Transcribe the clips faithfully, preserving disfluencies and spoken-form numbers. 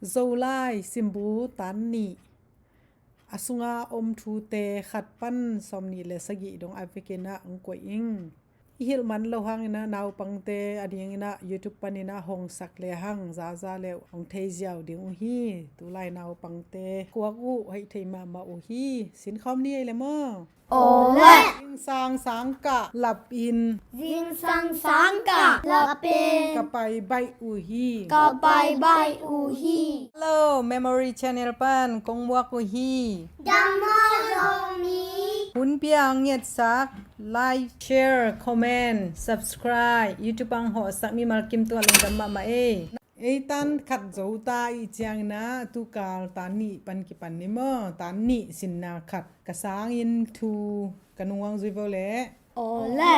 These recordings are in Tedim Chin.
Zolai Simbu tan nih a sunga om thute khat pan sawmnih le sagih dong a vekin ah hong koih ing. I hilh man lo hangin ah naupangte a dingin ah YouTube panin ah hong sak le hang zaza le hong thei ziau ding uh hi. Tulai naupangte kuak uh, hoih thei mahmah uh hi. Sinkhawm ni ei le maw? Aw le. Zingsang sangkah lap in. Zingsang sangkah lap in. Ka pai baih uh hi. Ka pai baih uh hi. Hello, Memory Channel pan kong muak uh hi. Dam maw Zomi? Hun pia ngetsak, like, share, comment, subscribe, YouTube ang hawhsak mimal kim tua lungdam mahmah ei. Ei tan khat zo ta i ciangin ah tukal tan nih pan kipan ni maw? Tan nih sinna khat. Ka sangin thu ka nungwang zui vo le. Aw le.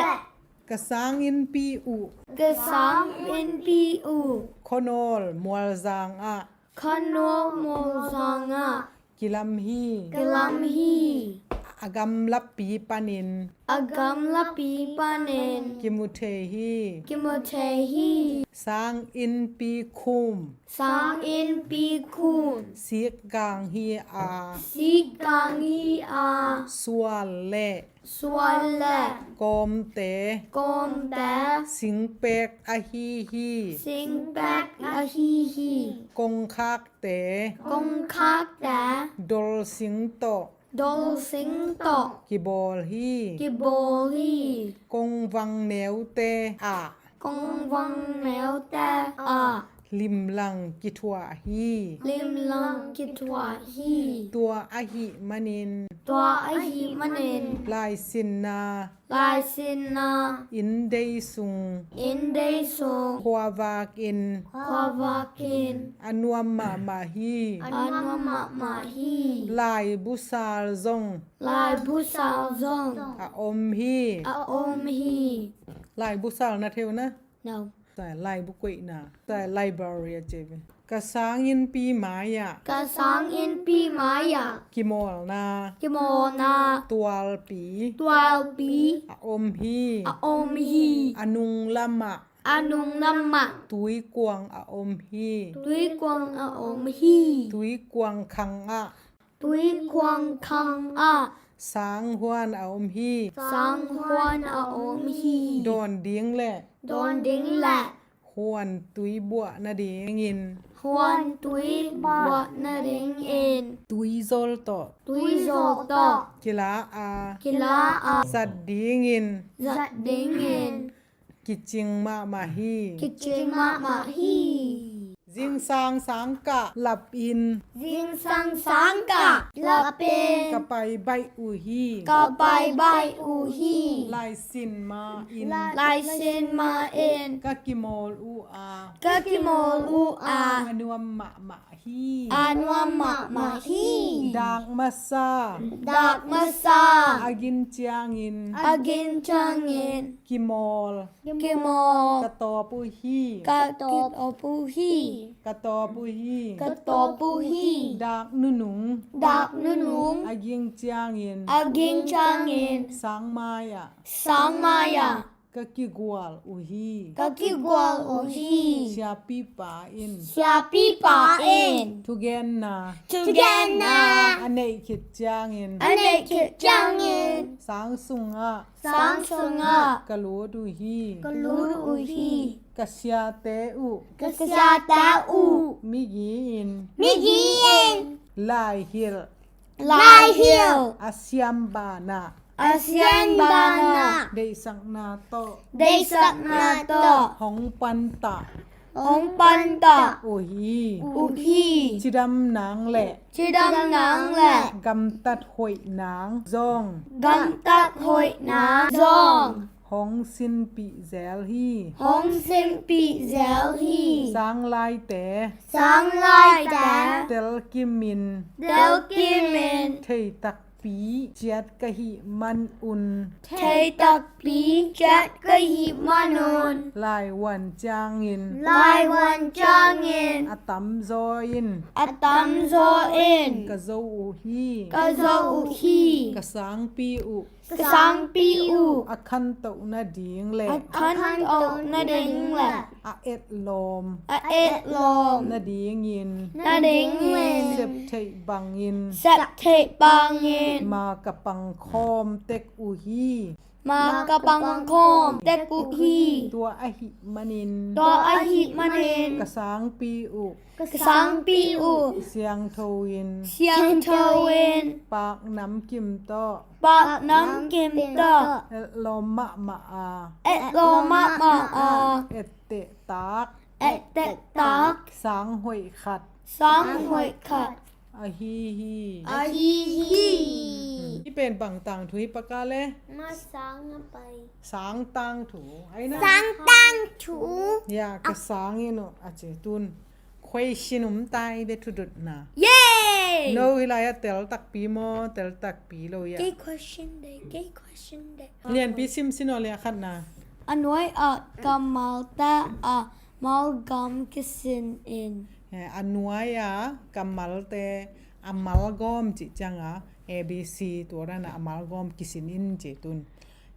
Ka sangin pi uh. Ka sangin pi uh. Khuanawl Mualzang ah. Khuanawl Mualzang ah. Kilam hi. Kilam hi. A gamlapi panin. A gamlapi panin. Kimu thei hi. Kimu thei hi. Sangin pi khum. Sangin pi khum. Sikgang hi a. Sikgang hi a. Sual le. Sual le. Kawmte. Kawmte. Singpek ahi hi. Singpek ahi hi. Kongkhakte. Kongkhakte. Dolsing tawh. Dolsing tawh. Kibawl hi. Kibawl hi. Kongvang neute ah. Kongvang neute ah. Limlang kithuah hi. Limlang kithuah hi. Tua ahih manin. Tua ahih manin. Laisinna. Laisinna. Inndei sung. Inndei sung. Khuavak in. Khuavak in. A nuam mahmah hi. A nuam mahmah hi. Laibu sal zong. Laibu sal zong. A om hi. A om hi. Laibu sal na thei uh na? No. Laibu koihna. Library a ci ve. Ka sangin pi mai-ah. Ka sangin pi mai-ah. Kimawlna. Kimawlna. Tualpi. Tualpi. A om hi. A om hi. A nunglamah. A nunglamah. Tuikuang a om hi. Tuikuang a om hi. Tuikuang khangah. Tuikuang khangah. Sanghuan a om hi. Sanghuan a om hi. Dawn ding le. Dawn ding le. Huan tui buah nadingin. Huan tui buah nadingin. Tuizol tawh. Tuizol tawh. Kila a. Kila a. Zat dingin. Zat dingin. Kicing mahmah hi. Kicing mahmah hi. Zingsang sangkah lap in. Zingsang sangkah lap in. Ka pai baih uh hi. Ka pai baih uh hi. Laisin ma in. Laisin ma in. Ka kimawl uh a. Ka kimawl uh a. A nuam mahmah hi. A nuam mahmah hi. Dak masa. Dak masa. A gin ciangin. A gin ciangin. Kimawl. Kimawl. Ka tawp uh hi. Ka tawp uh hi. Ka tawp uh hi. Ka tawp uh hi. Dak nunung. Dak nunung. A ging ciangin. A ging ciangin. Sangmai-ah. Sangmai-ah. Ka kigual uh hi. Ka kigual uh hi. Siapipa in. Siapipa in. Thugenna. Thugenna. A neih khit ciangin. A neih khit ciangin. Sang sungah. Sang sungah. Ka lut uh hi. Ka lut uh hi. Ka siate uh. Ka siate uh. Migi in. Migi in. Laihilh. Laihilh. A siam banah. A siam banah. Deihsakna tawh. Deihsakna tawh. Hong pantah. Hong pantah. Uh hi. Uh hi. Cidam nang le. Cidam nang le. Gamtat hoih nang zong. Gamtat hoih nang zong. Hong sinpih zel hi. Hong sinpih zel hi. Sanglaite. Sanglaite. Telkimin. Telkimin. Theitakpi ciat ka hih manun. Theitakpi ciat ka hih manun. Laivuan ciangin. Laivuan ciangin. A tamzaw in. A tamzaw in. Ka zo uh hi. Ka zo uh hi. Ka sangpi uh. Ka sangpi uh. A khantoh nading le. A khantoh nading le. a etlawm, a etlawm nadingin, nadingin, sep theih bangin, sep theih bangin, ma ka pangkhawm tek uh hi. Ma ka pangkhawm tek uh hi. Tua ahih manin, tua ahih manin, ka sangpi uh, ka sangpi uh, siangtho in, siangtho in, pak namkim tawh, pak namkim tawh, etlawm mahmah a, etlawm mahmah a, etteh tak, etteh tak, sang hoih khat, sang hoih khat, ahi hi. Ahi hi. Hih pen bang tangthu hi, Pakale? Ma sang a pai. Sang tangthu. Ai na? Sang tangthu. Ya, ka sang in uh a ci tun. Question um tai ve, thudotna. Yay! No, hi lai a tel takpi maw, tel takpi lo ya. Kei question de, kei question de. Lianpi sim sin aw le a khatna. A nuai ah kammalte a malgam kisin in. Eh, a nuai a kammalte a malgawm cih ciang a, A B C tua dan a malgawm kisin in ci tun.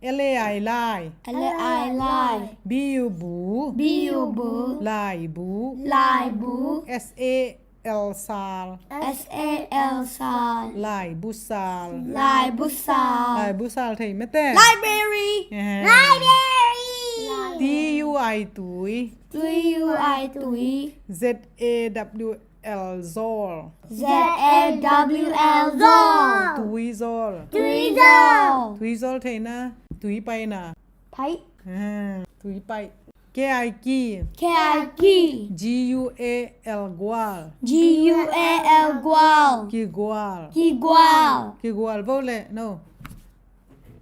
L A I lai. L A I lai. B U bu. B U bu. Laibu. Laibu. S A L sal. S A L sal. Laibu sal. Laibu sal. Laibu sal thei mete. Library. Eh. Library. T U I tui. T U I tui. Z A W L zawl. Z A W L zawl. Tui zawl. Tui zawl. Tui zawl thei na. Tui pai na. Pai. Ah, tui pai. K I ki. K I ki. G U A L gual. G U A L gual. Kigual. Kigual. Kigual bo le, no.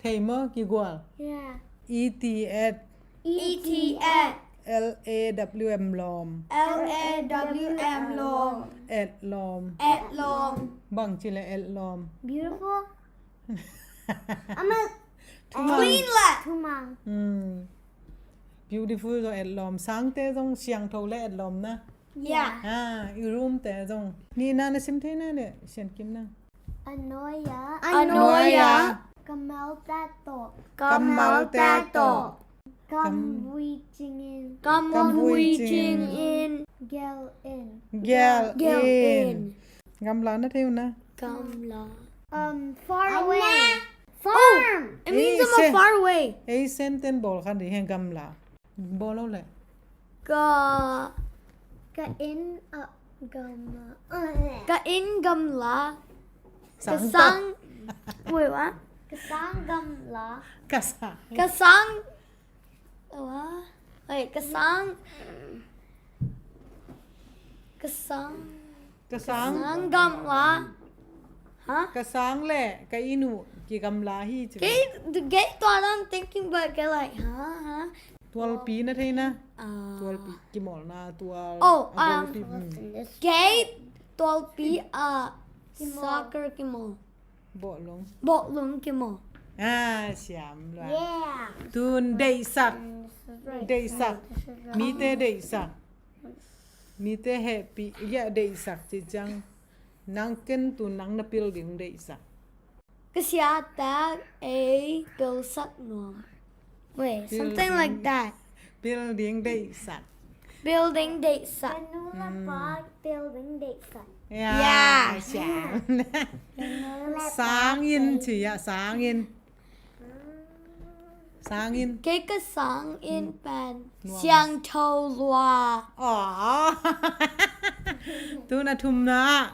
Thei maw, kigual? Yeah. E T H. E T H. L A W M lawm. L A W M lawm. Etlawm. Etlawm. Bang ci le etlawm? Beautiful. I'm a Thumang. Clean le. Thumang. Hmm. Beautiful zong etlawm. Sangte zong siangtho le etlawm na. Yeah. Ah, i room te zong. Nihna na sim thei na le, Sian Kim na. A nuai ah. A nuai ah. Kammalte tawh. Kammalte tawh. Kam- Kamvui cingin. Kamvui cingin. Gel in. Gel in. Gel in. Gamla na thei uh na. Gamla. Um, far away. Farm. Oh, it means I'm a far away. Ei Sen ten bawl khan ding hi, gamla. Bawl lo le. Ka, ka inn a gamla. Ka inn gamla. Ka sang. Wait, what? Ka sang gamla. Ka sang. Ka sang. What? Wait, ka sang. Ka sang. Ka sang. Ka sang gamla. Ha? Ka sang le ka inn uh kigamla hi ci. Kei, kei tua dan thinking, but kei like, ha, ha. Tualpi na thei na. Ah. Tualpi kimawlna, tual. Oh, a golpi, um, mm. Kei tualpi a soccer kimawl. Bawlung. Bawlung kimawl. Ah, siam lua. Yeah. Tun deihsak. Deihsak. Mite deihsak. Mite hehpih, ya, deihsak ci ciang. Nang ken tun nang na pil ding deihsak. Ka siate ei pilsak nuam. Wait, something like that. Building deihsak. Building deihsak. Ka nu le pa building deihsak. Ya, ya. Siam. Ka nu le pa sanginn ci ya, sanginn. Sanginn. Kei ka sanginn pen siangtho lua. Aw. Tun a thumna.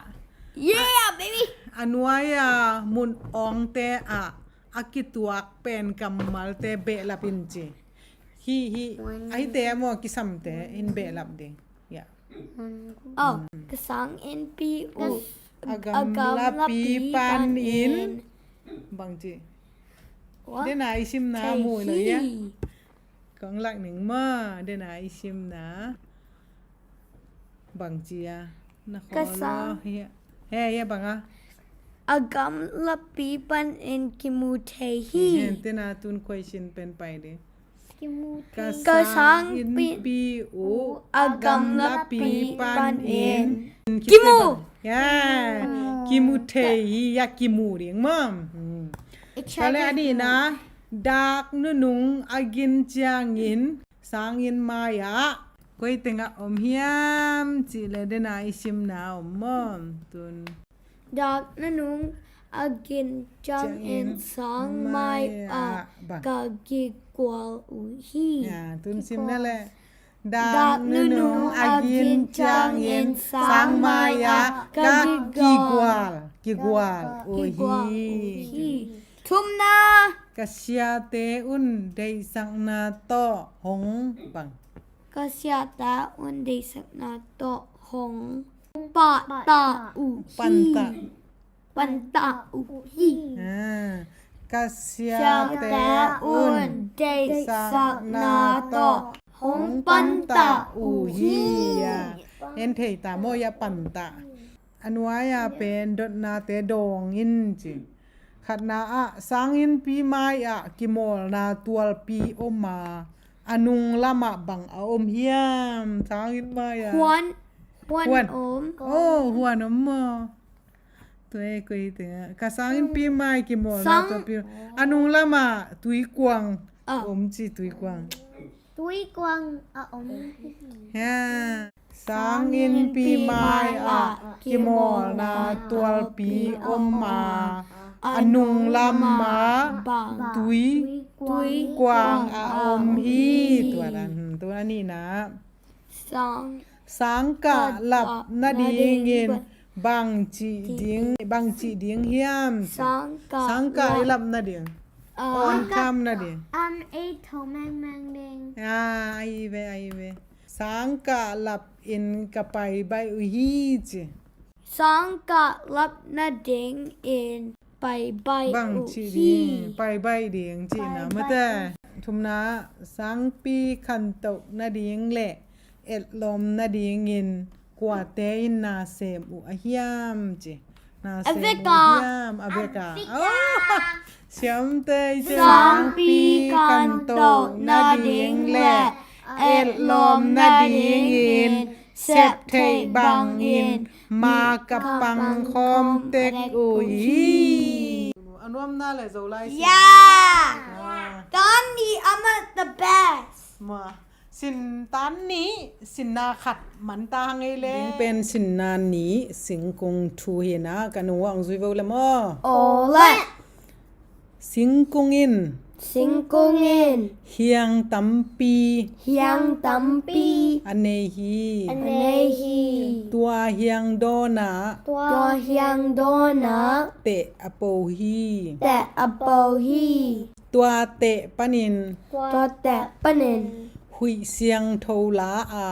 Yeah, baby. A nuai a mun awngte ah a kituak pen kammalte behlap in ci. Hih, hih. Ahite a maw, kisamte in behlap ding. Ya. Oh, ka sanginnpi uh a gamlapi panin. Bang ci. Dena i simna mu lo ya. Kong lak ning maw, dena i simna. Bang ci a. Na kho lo. He, he, bang a. A gamlapi panin kimu thei hi. He, tena tun question pen pai ding. Ka sanginnpi uh a gamlapi panin kimu. Ya, kimu thei hi, ya, kimu ding maw. Tua le a nihna, dak nunung a gin ciangin sanginn mai-ah Koi tengah om hiam cih le dena i simna om maw? Tun. Dak na nung a gin ciangin sangmai ah ka kigual uh hi. Ya, tun sim na le. Dak nunung a gin ciangin sangmai ah ka kigual, kigual uh hi. Thumna. Ka siate un deihsakna tawh hong bang. Ka siate un deihsakna tawh hong pahtak uh hi. Pantah. Pantah uh hi. Ah, ka siate un deihsakna tawh hong pantah uh hi. Ah, en thei ta maw, ya pantah. A nuai-a pen dotnate dawng in ci. Khatna ah sanginnpi mai-ah kimawlna tualpi om a, a nung lamah bang a om hiam? Sanginn mai-ah. Huan, huan om. Oh, huan om maw? Tua koi tengah. Ka sanginnpi mai kimawlna tualpi om. A nung lamah tuikuang om ci, tuikuang. Tuikuang a om. Ya. Sanginnpi mai-ah kimawlna tualpi om a, a nung lamah tui, tuikuang a om hi. Tua dan, tua a nihna. Sang, sangkah lap nadingin bang cih ding, bang cih ding hiam? Sangkah, sangkah i lap nading. Awn kham nading. Am ei tho mengmeng ding. Ah, ai ve, ai ve. Sangkah lap in ka paibaih uh hi ci. Sangkah lap nadingin paibaih uh hi. Bang cih ding, paibaih ding cihna mate. Thumna, sangpi khantoh nading le etlawm nadingin kuate in na sem uh a hiam ci. Na sem uh a hiam? A veka. A veka. Oh, siamte i te. Sangpi khantoh nading le etlawm nadingin sep theih bangin ma ka pangkhawm tek uh hi. A nuamna le Zolai sin. Yeah. Ah. Tan nih amat the best. Ma. Sin tan nih, sinna khat man ta hang ei le. Ding pen sinna nih, singkung thu hi na, ka nung uah zui vo le maw? Aw le. Singkung in. Singkung in. Hiang tampi. Hiang tampi. A nei hi. A nei hi. Tua hiang dawnah. Tua hiang dawnah. Teh a po hi. Teh a po hi. Tua teh panin. Tua teh panin. Huih siangtho la a.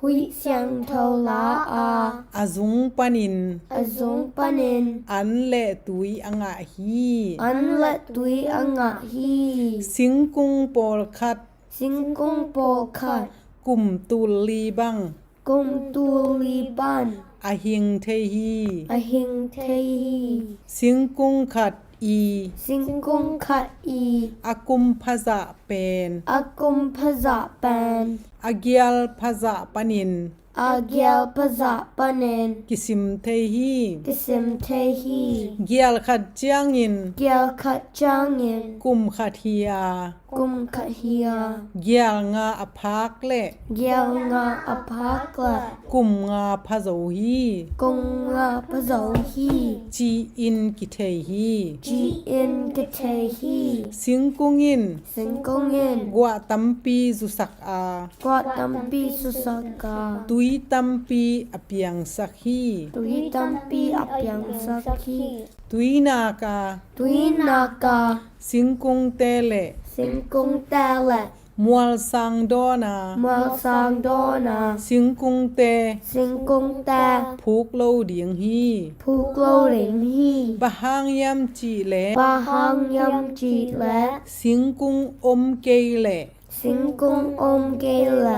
Huih siangtho la a. A zung panin. A zung panin. An le tui a ngah hi. An le tui a ngah hi. Singkung pawlkhat. Singkung pawlkhat. Kum tul li bang. Kum tul li bang. A hing thei hi. A hing thei hi. Singkung khat i. Singkung khat i. A kum phazah pen. A kum phazah pen. A gial phazah panin. A gial phazah panin. Kisim thei hi. Kisim thei hi. Gial khat ciangin. Gial khat ciangin. Kum khat hi a. Kum khat hi a. Gial nga a phak le. Gial nga a phak le. Kum nga pha zo hi. Kum nga pha zo hi. Ci-in kithei hi. Ci-in kithei hi. Singkung in. Singkung in. Guah tampi zusak a. Guah tampi zusak a. Tui tampi a piangsak hi. Tui tampi a piangsak hi. Tui nak a. Tui nak a. Singkungte le. Singkungte le. Mualsang dawn a. Mualsang dawn a. Singkungte. Singkungte. Phuk lo ding hi. Phuk lo ding hi. Bang hang hiam cih le. Bang hang hiam cih le. Singkung om kei le. Singkung om kei le.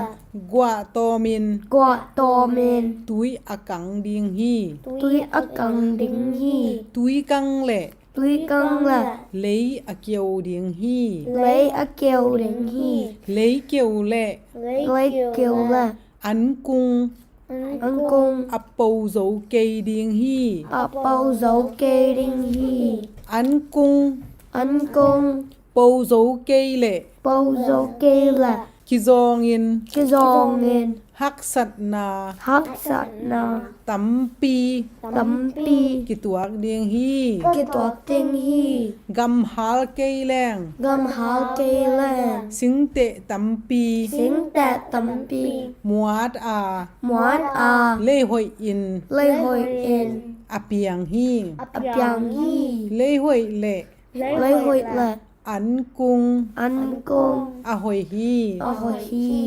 Guah tawmin. Guah tawmin. Tui a kang ding hi. Tui a kang ding hi. Tui kang le. Tui kang le. Lei a kio ding hi. Lei a kio ding hi. Lei kio le. Lei kio le. Ankung. Ankung. A po zo kei ding hi. A po zo kei ding hi. Ankung. Ankung. Po zo kei le. Po zo kei le. Kizawngin. Kizawngin. Haksatna. Haksatna. Tampi. Tampi. Kituak ding hi. Kituak ding hi. Gamhal kei leng. Gamhal kei leng. Singteh tampi. Singteh tampi. Muat a. Muat a. Leihoih in. Leihoih in. A piang hi. A piang hi. Leihoih le. Leihoih le. Ankung. Ankung. A hoih hi. A hoih hi.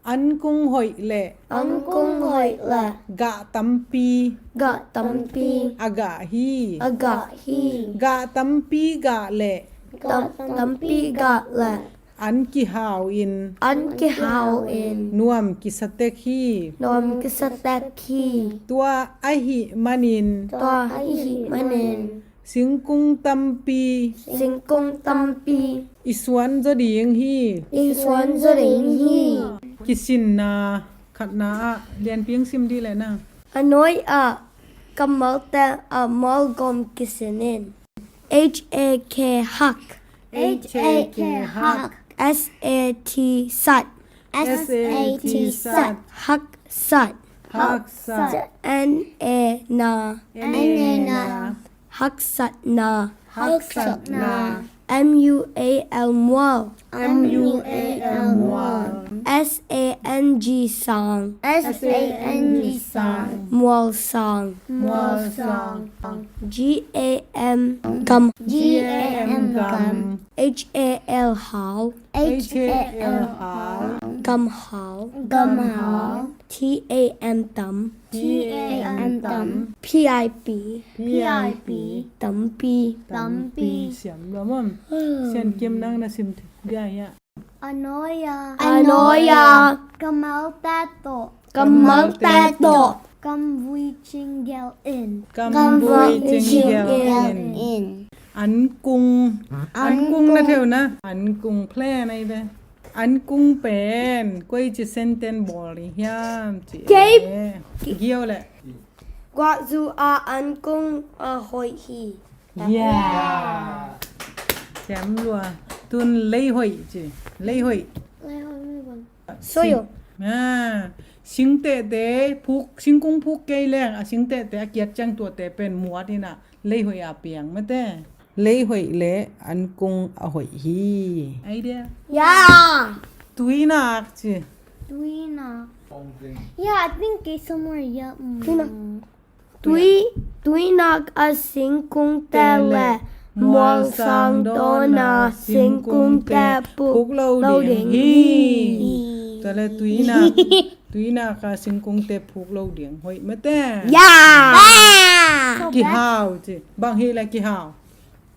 Ankung hoih le. Ankung hoih le. Gah tampi. Gah tampi. A gah hi. A gah hi. Gah tampi gah le. Gah tampi gah le. An kihau in. An kihau in. Nuam kisatek hi. Nuam kisatek hi. Tua ahih manin. Tua ahih manin. Singkung tampi. Singkung tampi. I suan zaw ding hi. I suan zaw ding hi. Kisinna khatna ah lianpi sim dih leh na. A nuai-ah kammalte a mualgawm kisin in. H A K hak. H A K hak. S A T sat. S A T sat. Haksat. Haksat. N A na. N A na. Haksatna. Haksatna. M U A L mual. M U A L mual. S A N G sang. S A N G sang. Mual sang. Mual sang. G A M gam. G A M gam. H A L hal. H A L hal. Gam hal. Gam hal. T A M tam. T A M tam. P I P. P I P. Tampi. Tampi. Siam lua maw. Sian Kim nang na sim thei bia hia. A nuai-ah. A nuai-ah. Kammalte tawh. Kammalte tawh. Kam vui cing gelh in. Kam vui cing gelh in. Ankung. Ankung na thei uh na. Ankung plan ahi ve. Ankung pen koici sentence bawl ding hiam ci e. Kei. Giau leh. Guahzu a ankung a hoih hi. Ya. Siam lua. Tun leihoih ci. Leihoih. Leihoih mi bang. Soyo. Singtehte phuk, singkung phuk kei leng a singtehte a kiat ciang tuate pen muat in a leihoih a piang mate. Leihoih le ankung a hoih hi. Idea. Ya. Tuinak ci. Tuinak. Ya, I think it's somewhere ya. Tuinak. Tui, tuinak a singkungte le mualsang dawna singkungte phuk lo ding hi. Tua le tuinak, tuinak a singkungte phuk lo ding hoih mate. Ya. Kihau ci. Bang hi le kihau.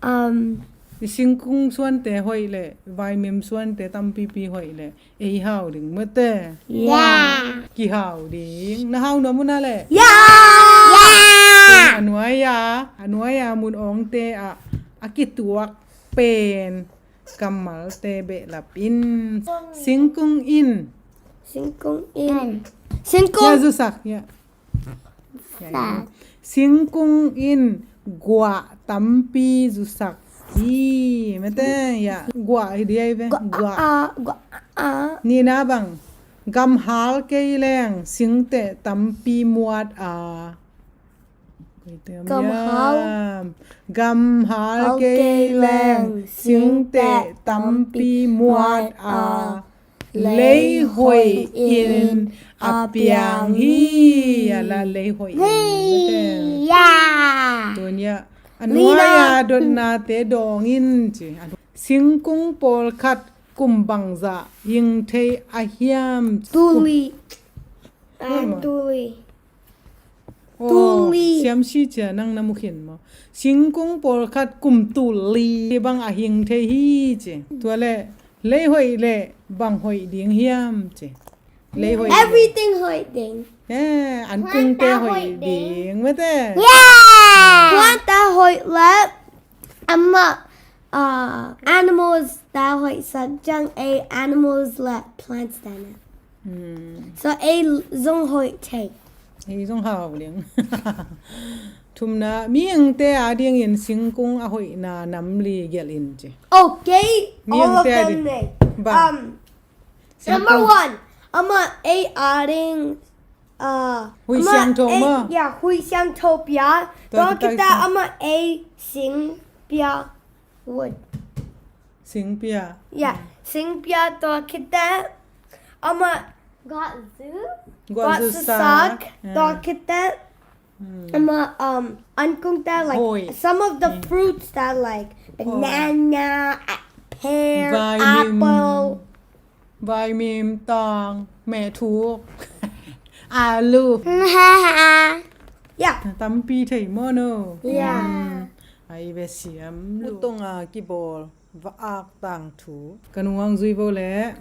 Um, i singkung suante hoih le vaimim suante tampipi hoih le ei hau ding mate. Ya. Kihau ding. Na hau nuam uh na le. Ya. A nuai-a, a nuai-a mun awngte ah a kituak pen kammalte behlap in. Singkung in. Singkung in. Singkung. Ya, zusak ya. Singkung in guah tampi zusak hi mate. Ya, guah hi ding ahi ve. Guah. Nina bang. Gamhal kei leng singteh tampi muat a. Gamhal. Gamhal kei leng singteh tampi muat a. Leihoih in a piang hi. A la leihoih in. Tun ya. A nuai-a dotnate dawng in ci. Singkung pawlkhat kum bangzah hing thei a hiam? Tuli. Tuli. Aw, siamsi cia nang na mu khin maw? Singkung pawlkhat kum tul li bang a hing thei hi ci. Tua le leihoih le bang hoih ding hiam ci. Leihoih le. Everything hoih ding. Eh, ankungte hoih ding mate. Yeah. Huante hoih le amah, uh, animals te hoihsak ciang ei animals le plants te na. So ei zong hoih thei. Ei zong hau ding. Thumna, mihingte a dingin singkung a hoihna nam li gelh in ci. Okay. Mihingte a ding. Bang. Um, Number one, amah ei ading, uh, huih siangtho amah ei, maw? Yeah, huih siangtho pia. Tua khit teh amah ei sing pia. Wood. Sing pia. Yeah, sing pia. Tua khit teh amah guah zu, guah zu sak. Sak. Yeah. Tua khit teh amah, um, an kung teh, like, some of the fruits that, like, banana, a-, pear, apple. Vaimim, tang, mehthuk, alu. Yeah. Tampi thei maw no? Yeah. Ai ve siam. U tong a kibawl va-ak tangthu. Ka nung hong zui vo le.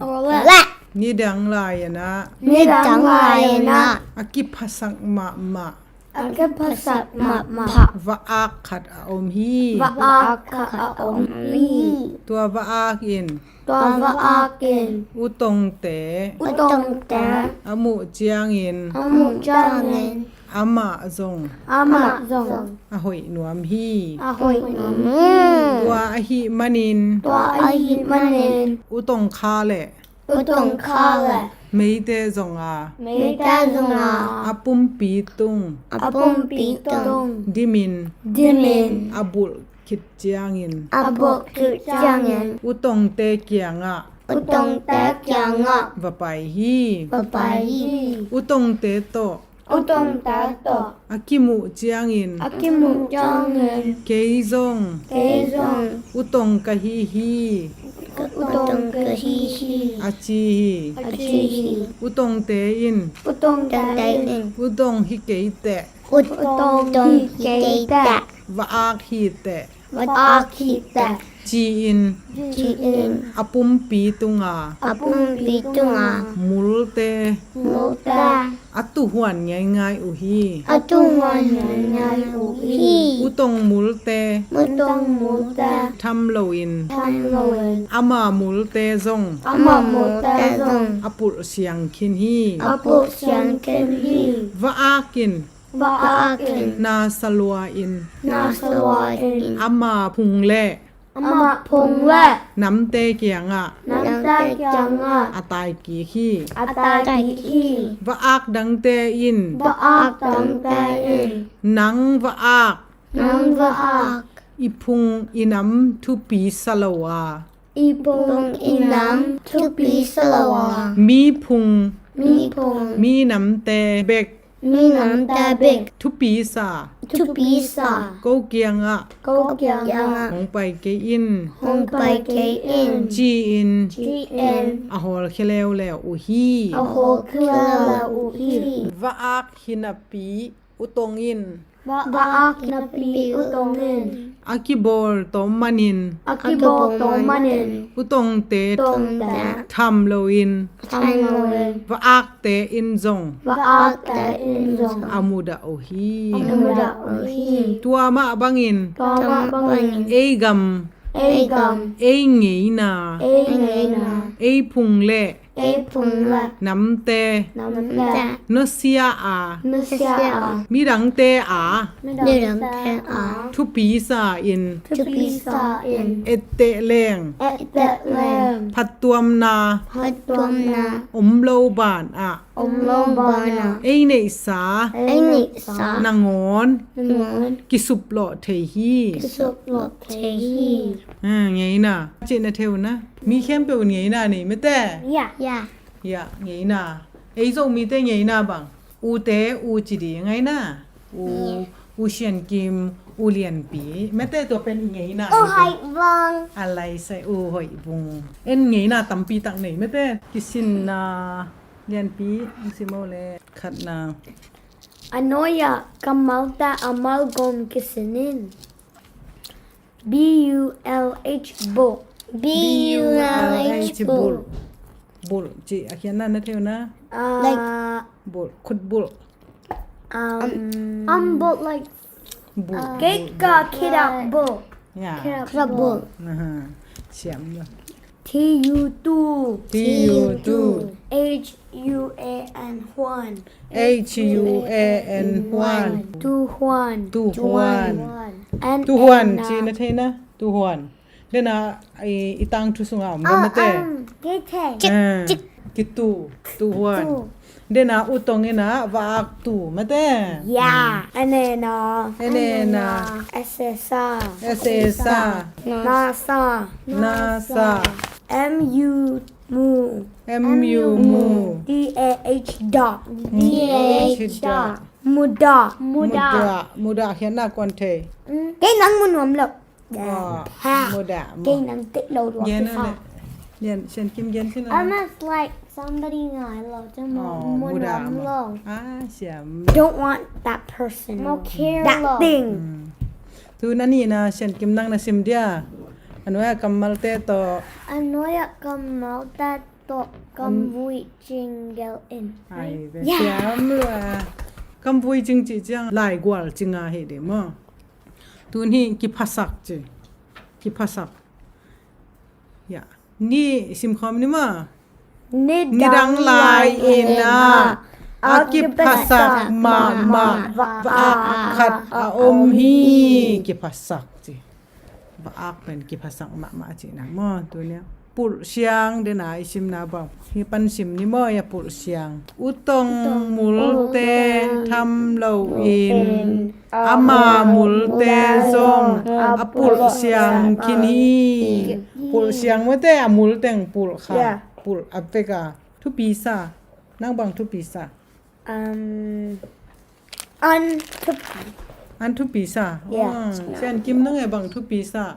Nidang lai-in ah. Nidang lai-in ah. A kiphasak mahmah. A kiphasak mahmah. Va-ak khat a om hi. Va-ak khat a om hi. Tua va-ak in. Tua va-ak in. U tongte. U tongte. A muh ciangin. A muh ciangin. Amah zong. Amah zong. A hoih nuam hi. A hoih nuam hi. Tua ahih manin. Tua ahih manin. U tong kha le. U tong kha le. Meite zong a. Meite zong a. A pumpi tung. A pumpi tung. Dimin. Dimin. A bulh khit ciangin. A bulh khit ciangin. U tongte kiangah. U tongte kiangah. Va pai hi. Va pai hi. U tongte tawh. U tongte tawh. A kimuh ciangin. A kimuh ciangin. Kei zong. Kei zong. U tong ka hi hi. U tong ka hi hi. A ci hi. A ci hi. U tongte in. U tongte in. U tong hi kei teh. U tong hi kei teh. Va-ak hi teh. Va-ak hi teh. Ci-in. Ci-in. A pumpi tunga. A pumpi tunga. Multe. Multe. A tuhuan ngaingai uh hi. A tuhuan ngaingai uh hi. U tong multe. U tong multe. Tham loin. Tham loin. Ama multe zong. Ama multe zong. A pulh siang khin hi. A pulh siang khin hi. Va-ak in. Va-ak in. Na salua in. Na salua in. Ama phung le. Ama phung le. Namte kiangah. Namte kiangah. A tai kik hi. A tai kik hi. Va-ak dangte in. Va-ak dangte in. Nang va-ak. Nang va-ak. I phung i nam thupi sa lo a. I phung i nam thupi sa lo a. Mi phung. Mi phung. Mi namte bek. Mi namte bek. Thupi sa. Thupi sa. Ko kiangah. Ko kiangah. Hong pai kei in. Hong pai kei in. Ci-in. Ci-in. A hawlkhia leuleu uh hi. A hawlkhia leuleu uh hi. Va-ak hi napi u tong in. Va-ak napi u tong in. A kibawl tawm manin. A kibawl tawm manin. U tongte. Tongte. Tham loin. Tham loin. Va-akte in zong. Va-akte in zong. A mudah uh hi. A mudah uh hi. Tua mah bangin. Tua mah bangin. Ei gam. Ei gam. Ei ngeina. Ei ngeina. Ei phung le. Ei phung le. Namte. Namte. Nusia a. Nusia a. Midangte a. Midangte a. Thupi sa in. Thupi sa in. Etteh leng. Etteh leng. Phattuamna. Phattuamna. Om lo banah. Om lo banah. Ei neihsa. Ei neihsa. Nangawn. Nangawn. Kisuplawh thei hi. Kisuplawh thei hi. Ah, ngeina. Cihna theuna. Mi khempeuh in ngeina nei mete. Ya. Ya. Ya, ngeina. Ei Zomite ngeina bang. Ute, u ci ding ngeina. U, u Siankim, u Lianpi. Mete tua pen i ngeina. U Hoih Vung. A lai sai u Hoih Vung. En ngeina tampi tak nei mete. Kisinna Lianpi, ang simaw le khatna. A nuai-ah kammalte a malgawm kisin in. B U L H, bulh. B U L H, bulh. Bulh cih a khiatna na thei uh na? Ah, like, bulh, khut bulh. Um, um, bulh, like, bulh. Kei ka khitah bulh. Ya. Khitah bulh. Aha. Siam lo. T U, tu. T U, tu. H U A N, huan. H U A N, huan. Tu huan. Tu huan. Tu huan. Ci na thei na? Tu huan. Dena i, i tangthu sunga om lo mate. Kei thei. Cik, cik. Kitu, tu huan. Tu. Dena utong ina va-ak tu mate. Ya, enena. Enena. Esesa. Esesa. Nasa. Nasa. M U mu. M U mu. D A H da. D A H da. Muda. Muda. Muda. Muda khiatna kuan thei. Kei nang mu nuam lo. Muda. Kei nang tek lo lua. Sian Kim gen sin. Almost like somebody ngai lo. Muda. Muda. Ah, siam. Don't want that person. That thing. Tu na ni na Sian Kim nang na sim dia. Anoya kammalte to. Anoya kammalte to. Kamvui cing gel in. Ai, siam lua. Kamvui cing ci ciang laigual cing a hi de maw. Tuni kiphasak ci. Kiphasak. Ya. Ni simkhawm ni maw. Nidang lai ina a kiphasak mahmah va-ak khat a om hi. Kiphasak ci. Va-ak pen kiphasak mahmah cihna maw. Tunia pulh siang dena i simna bang hi pan sim ni maw. Ya pulh siang. Utong multe tham lo in ama multe zong a pulh siang khin hi. Pulh siang mate a multeng pulh kha. Pulh a veka thupi sa. Nang bang thupi sa? An thupi. An thupi sa. Sian Kim nang e bang thupi sa?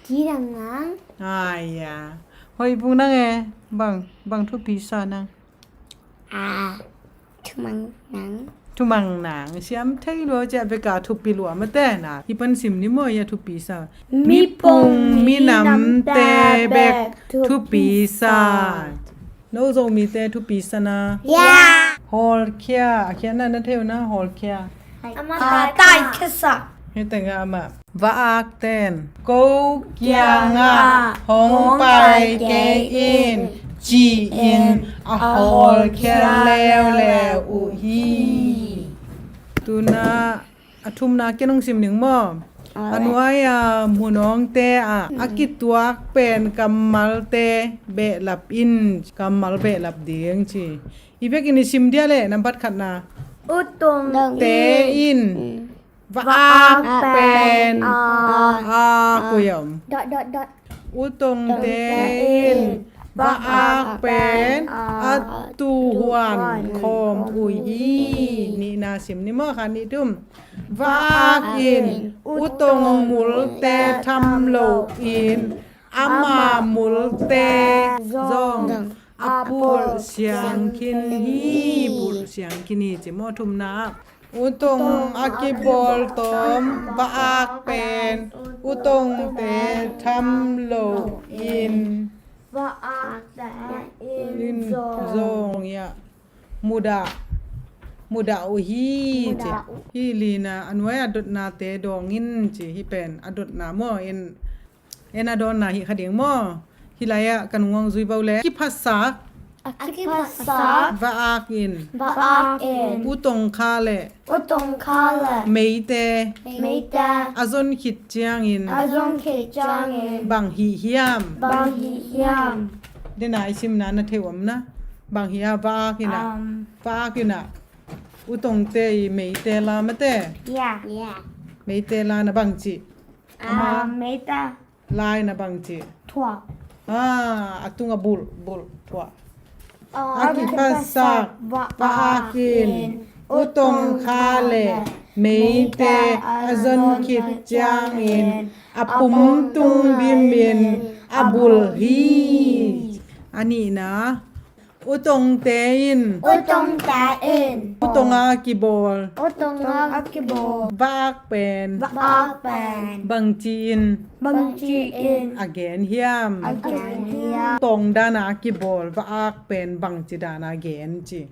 Kidang nang. Ai ya. Hoih Bung nang e bang, bang thupi sa nang? Thumang nang. Thumang nang. Siam thei lua cia beka thupi lua mate na. Hi pan sim ni maw ya thupi sa. Mipung minamte bek thupi sa. No Zomite thupi sa na. Ya. Hawlkhia a khiatna na thei uh na hawlkhia. Ama tai khesa. Hi tengah ama. Va-ak ten ko kiangah hong pai kei in ci-in a hawlkhia leuleu uh hi. Tuna a thumna ken hong sim ning maw. A nuai a munawngte ah a kituak pen kammalte behlap in kammal behlap ding ci. I vekin i sim dia le nampat khatna. Utongte in va-ak pen a kuiom. Utongte in va-ak pen a tuhuan khawm uh hi. Nihna sim ni maw kha nih tum. Va-ak in utong multe tham lo in ama multe zong a pulh siang khin hi. Pulh siang khin hi ci maw thumna. Utong a kibawl tawm va-ak pen utongte tham lo in va-ak in zong ya mudah, mudah uh hi ci. Hi lina a nuai a dotnate dawng in ci. Hi pen a dotna maw in. En a dawnna hi kha ding maw. Hi lai-ah kan ngawng zui bo le kiphasak. A kiphasak va-ak in. Va-ak in. Utong kha le. Utong kha le. Meite. Meite. A zon khit ciangin. A zon khit ciangin. Bang hi hiam. Bang hi hiam. Dena i simna na thei uh am na. Bang hi a va-ak in a. Va-ak in a. Utongte i meite la mate. Ya. Meite la na bang ci. Ama meita. Lai na bang ci. Thuak. A tunga bulh, bulh, thuak. A kiphasak va-ak in utong kha le meite a zon khit ciangin a pum tung dimin a bulh hi. A nihna. Utongte in. Utongte in. Utong a kibawl. Utong a kibawl. Va-ak pen. Va-ak pen. Bang ci-in. Bang ci-in. A gen hiam. A gen hiam. Utong dan a kibawl. Va-ak pen bang ci dan a gen ci.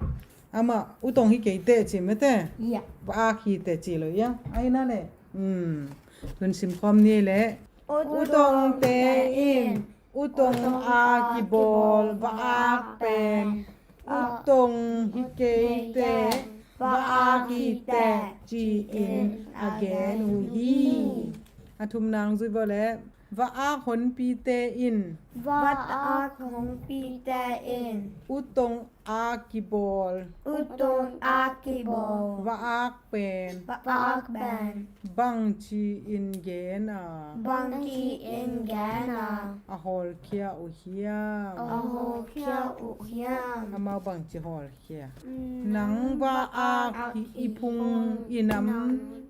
Ama utong hi kei teh ci mate. Ya. Va-ak hi teh ci lo ya. Ai na le. Hmm. Tun simkhawm ni le. Utongte in. Utong a kibawl va-ak pen utong hi kei teh va-ak hi teh ci-in a gen uh hi. A thumna hong zui bo le. Va-ak honpite in. Va-ak honpite in. Utong a kibawl. Utong a kibawl. Va-ak pen. Va-ak pen. Bangci-in gen a. Bangci-in gen a. A hawlkhia uh hiam. A hawlkhia uh hiam. Amau bangci hawlkhia. Mm. Nang va-ak i phung i nam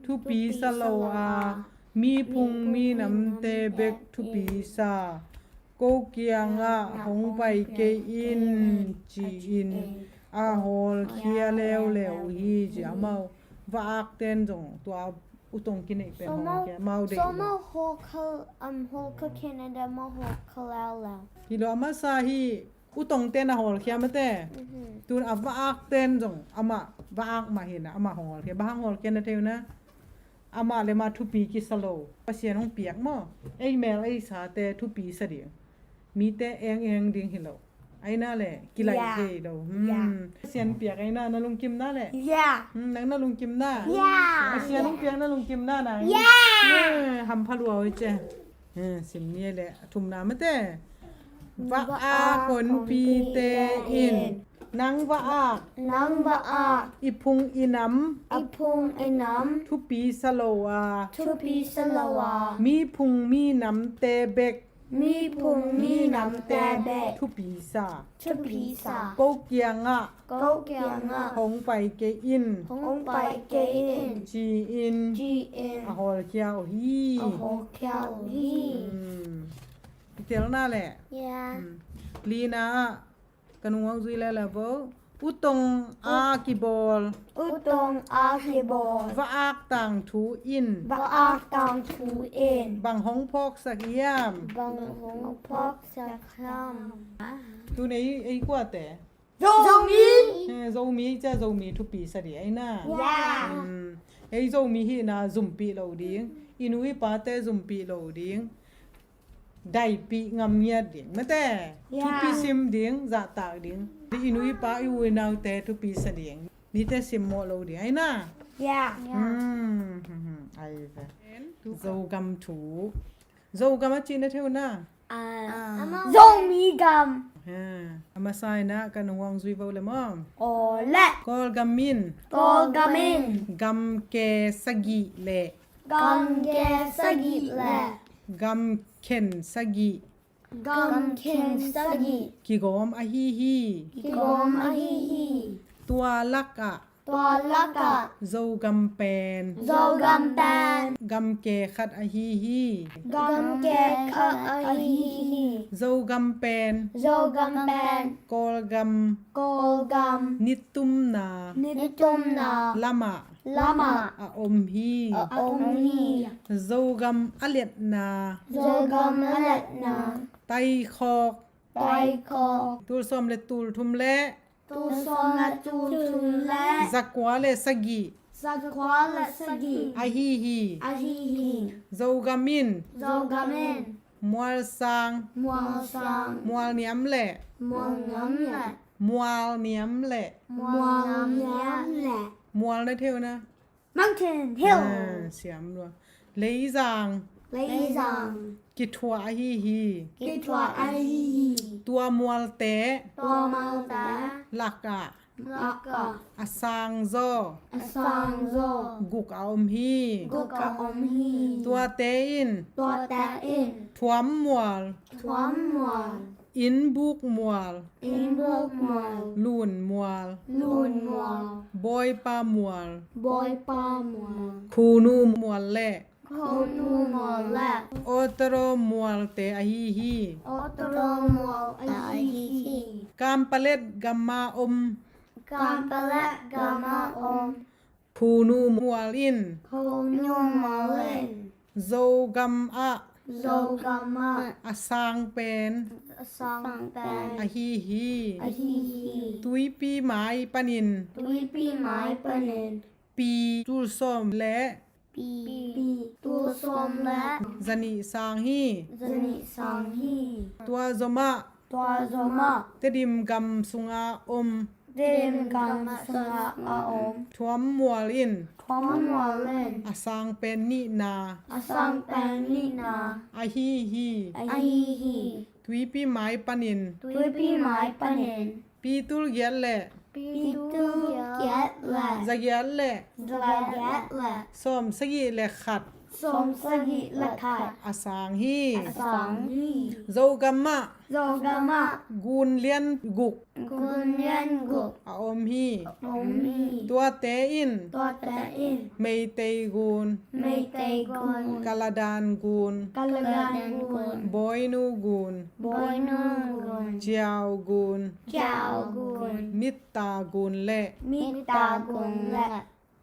thupi sa lo a, mi phung mi namte bek thupi sa. Ko kiangah hong pai kei in, ci-in a hawlkhia leuleu uh hi, ci. Amau va-ak ten zong tua utong kineih pen hawlkhia, amau deih lo. Amau hawlkhia, um, hawlkhia Canada, amau hawlkhia leuleu. Hi lo, a masa hi. Utong ten a hawlkhia mate. Mhm. Tun a va-ak ten zong amah va-ak mah hi na, amah hong hawlkhia. Bang hang hawlkhia na thei uh na. Amah le mah thupi kisa lo. Pasian hong piak maw. Ei mel ei sate thupi sa ding. Mite eng eng ding hi lo. Aina le kilaih thei lo. Hmm. Pasian piak aina, na lungkim na le. Hmm, nang na lungkim na. Pasian hong piak na lungkim na nang. Hmm, hampha lua oi ce. Eh, sim ni le, a thumna mate. Va-ak honpite in. Nang va-ak. Nang va-ak. I phung i nam. I phung i nam. Thupi sa lo a. Thupi sa lo a. Mi phung mi namte bek. Mi phung mi namte bek. Thupi sa. Thupi sa. Ko kiangah. Ko kiangah. Hong pai kei in. Hong pai kei in. Ci-in. Ci-in. A hawlkhia uh hi. A hawlkhia uh hi. Hmm. I telna le. Ya. Hmm. Lina ah. Ka nung hong zui le le vo. Utong a kibawl. Utong a kibawl. Va-ak tangthu in. Va-ak tangthu in. Bang hong phawksak hiam. Bang hong phawksak hiam. Tun ei, ei kuate. Zomi. Eh, Zomi, cia Zomi thupi sa ding aina. Ya. Hmm. Ei Zomi hihna zumpih lo ding. I nu i pate zumpih lo ding. Daipih ngam ngiat ding. Mate. Ya. Thupi sim ding, zahtak ding. I nu i pa i u i naute thupi sa ding. Nite simmawh lo ding aina. Ya. Ya. Hmm, hmm, hmm. Ai ve. Zogam thu. Zogam a cih na thei uh na. Ah. Zomi gam. Ha, a masa in ah ka nung hong zui vo le maw. Aw le. Kawlgam in. Kawlgam in. Gamke sagih le. Gamke sagih le. Gamkhen sagih. Gamkhen sagih. Kigawm ahi hi. Kigawm ahi hi. Tua lakah. Tua lakah. Zogam pen. Zogam pen. Gamke khat ahi hi. Gamke khat ahi hi. Zogam pen. Zogam pen. Kawlgam. Kawlgam. Nitumna. Nitumna. Lamah. Lamah. A om hi. A om hi. Zogam a liatna. Zogam a liatna. Taikhawk. Taikhawk. Tul sawm le tul thum le. Tul sawm le tul thum le. Zakua le sagih. Zakua le sagih. Ahi hi. Ahi hi. Zogam in. Zogam in. Mualsang. Mualsang. Mualniam le. Mualniam le. Mualniam le. Mualniam le. Mual na thei uh na. Mountain, hill. Ah, siam lua. Leizang. Leizang. Kithuah ahi hi. Kithuah ahi hi. Tua mualte. Tua mualte. Lakah. Lakah. A sangzaw. A sangzaw. Guk a om hi. Guk a om hi. Tuate in. Tuate in. Thuam mual. Thuam mual. Innbuk mual. Innbuk mual. Lun mual. Lun mual. Bawipa mual. Bawipa mual. Khunu mual le. Khunu mual le. Otoro mualte ahi hi. Otoro mual ahi hi. Kampalet gama om. Kampalet gama om. Khunu mual in. Khunu mual in. Zogam ah. Zogam ah. A sang pen. A sang pen. Ahi hi. Ahi hi. Tuipi mai panin. Tuipi mai panin. Pi tul sawm le. Pi. Pi tul sawm le. Zanih sang hi. Zanih sang hi. Tua zomah. Tua zomah. Tedim gam sunga om. Tedim gam sungah a om. Thuam mual in. Thuam mual in. A sang pen nihna. A sang pen nihna. Ahi hi. Ahi hi. Tuipi mai panin. Tuipi mai panin. Pi tul giat le. Pi tul giat le. Za giat le. Za giat le. Sawm sagih le khat. Sawm sagih le khat. A sang hi. A sang hi. Zogam ah. Zogam ah. Gun lian guk. Gun lian guk. A om hi. Om hi. Tuate in. Tuate in. Meitei gun. Meitei gun. Kaladan gun. Kaladan gun. Boinu gun. Boinu gun. Ciau gun. Ciau gun. Mitta gun le. Mitta gun le.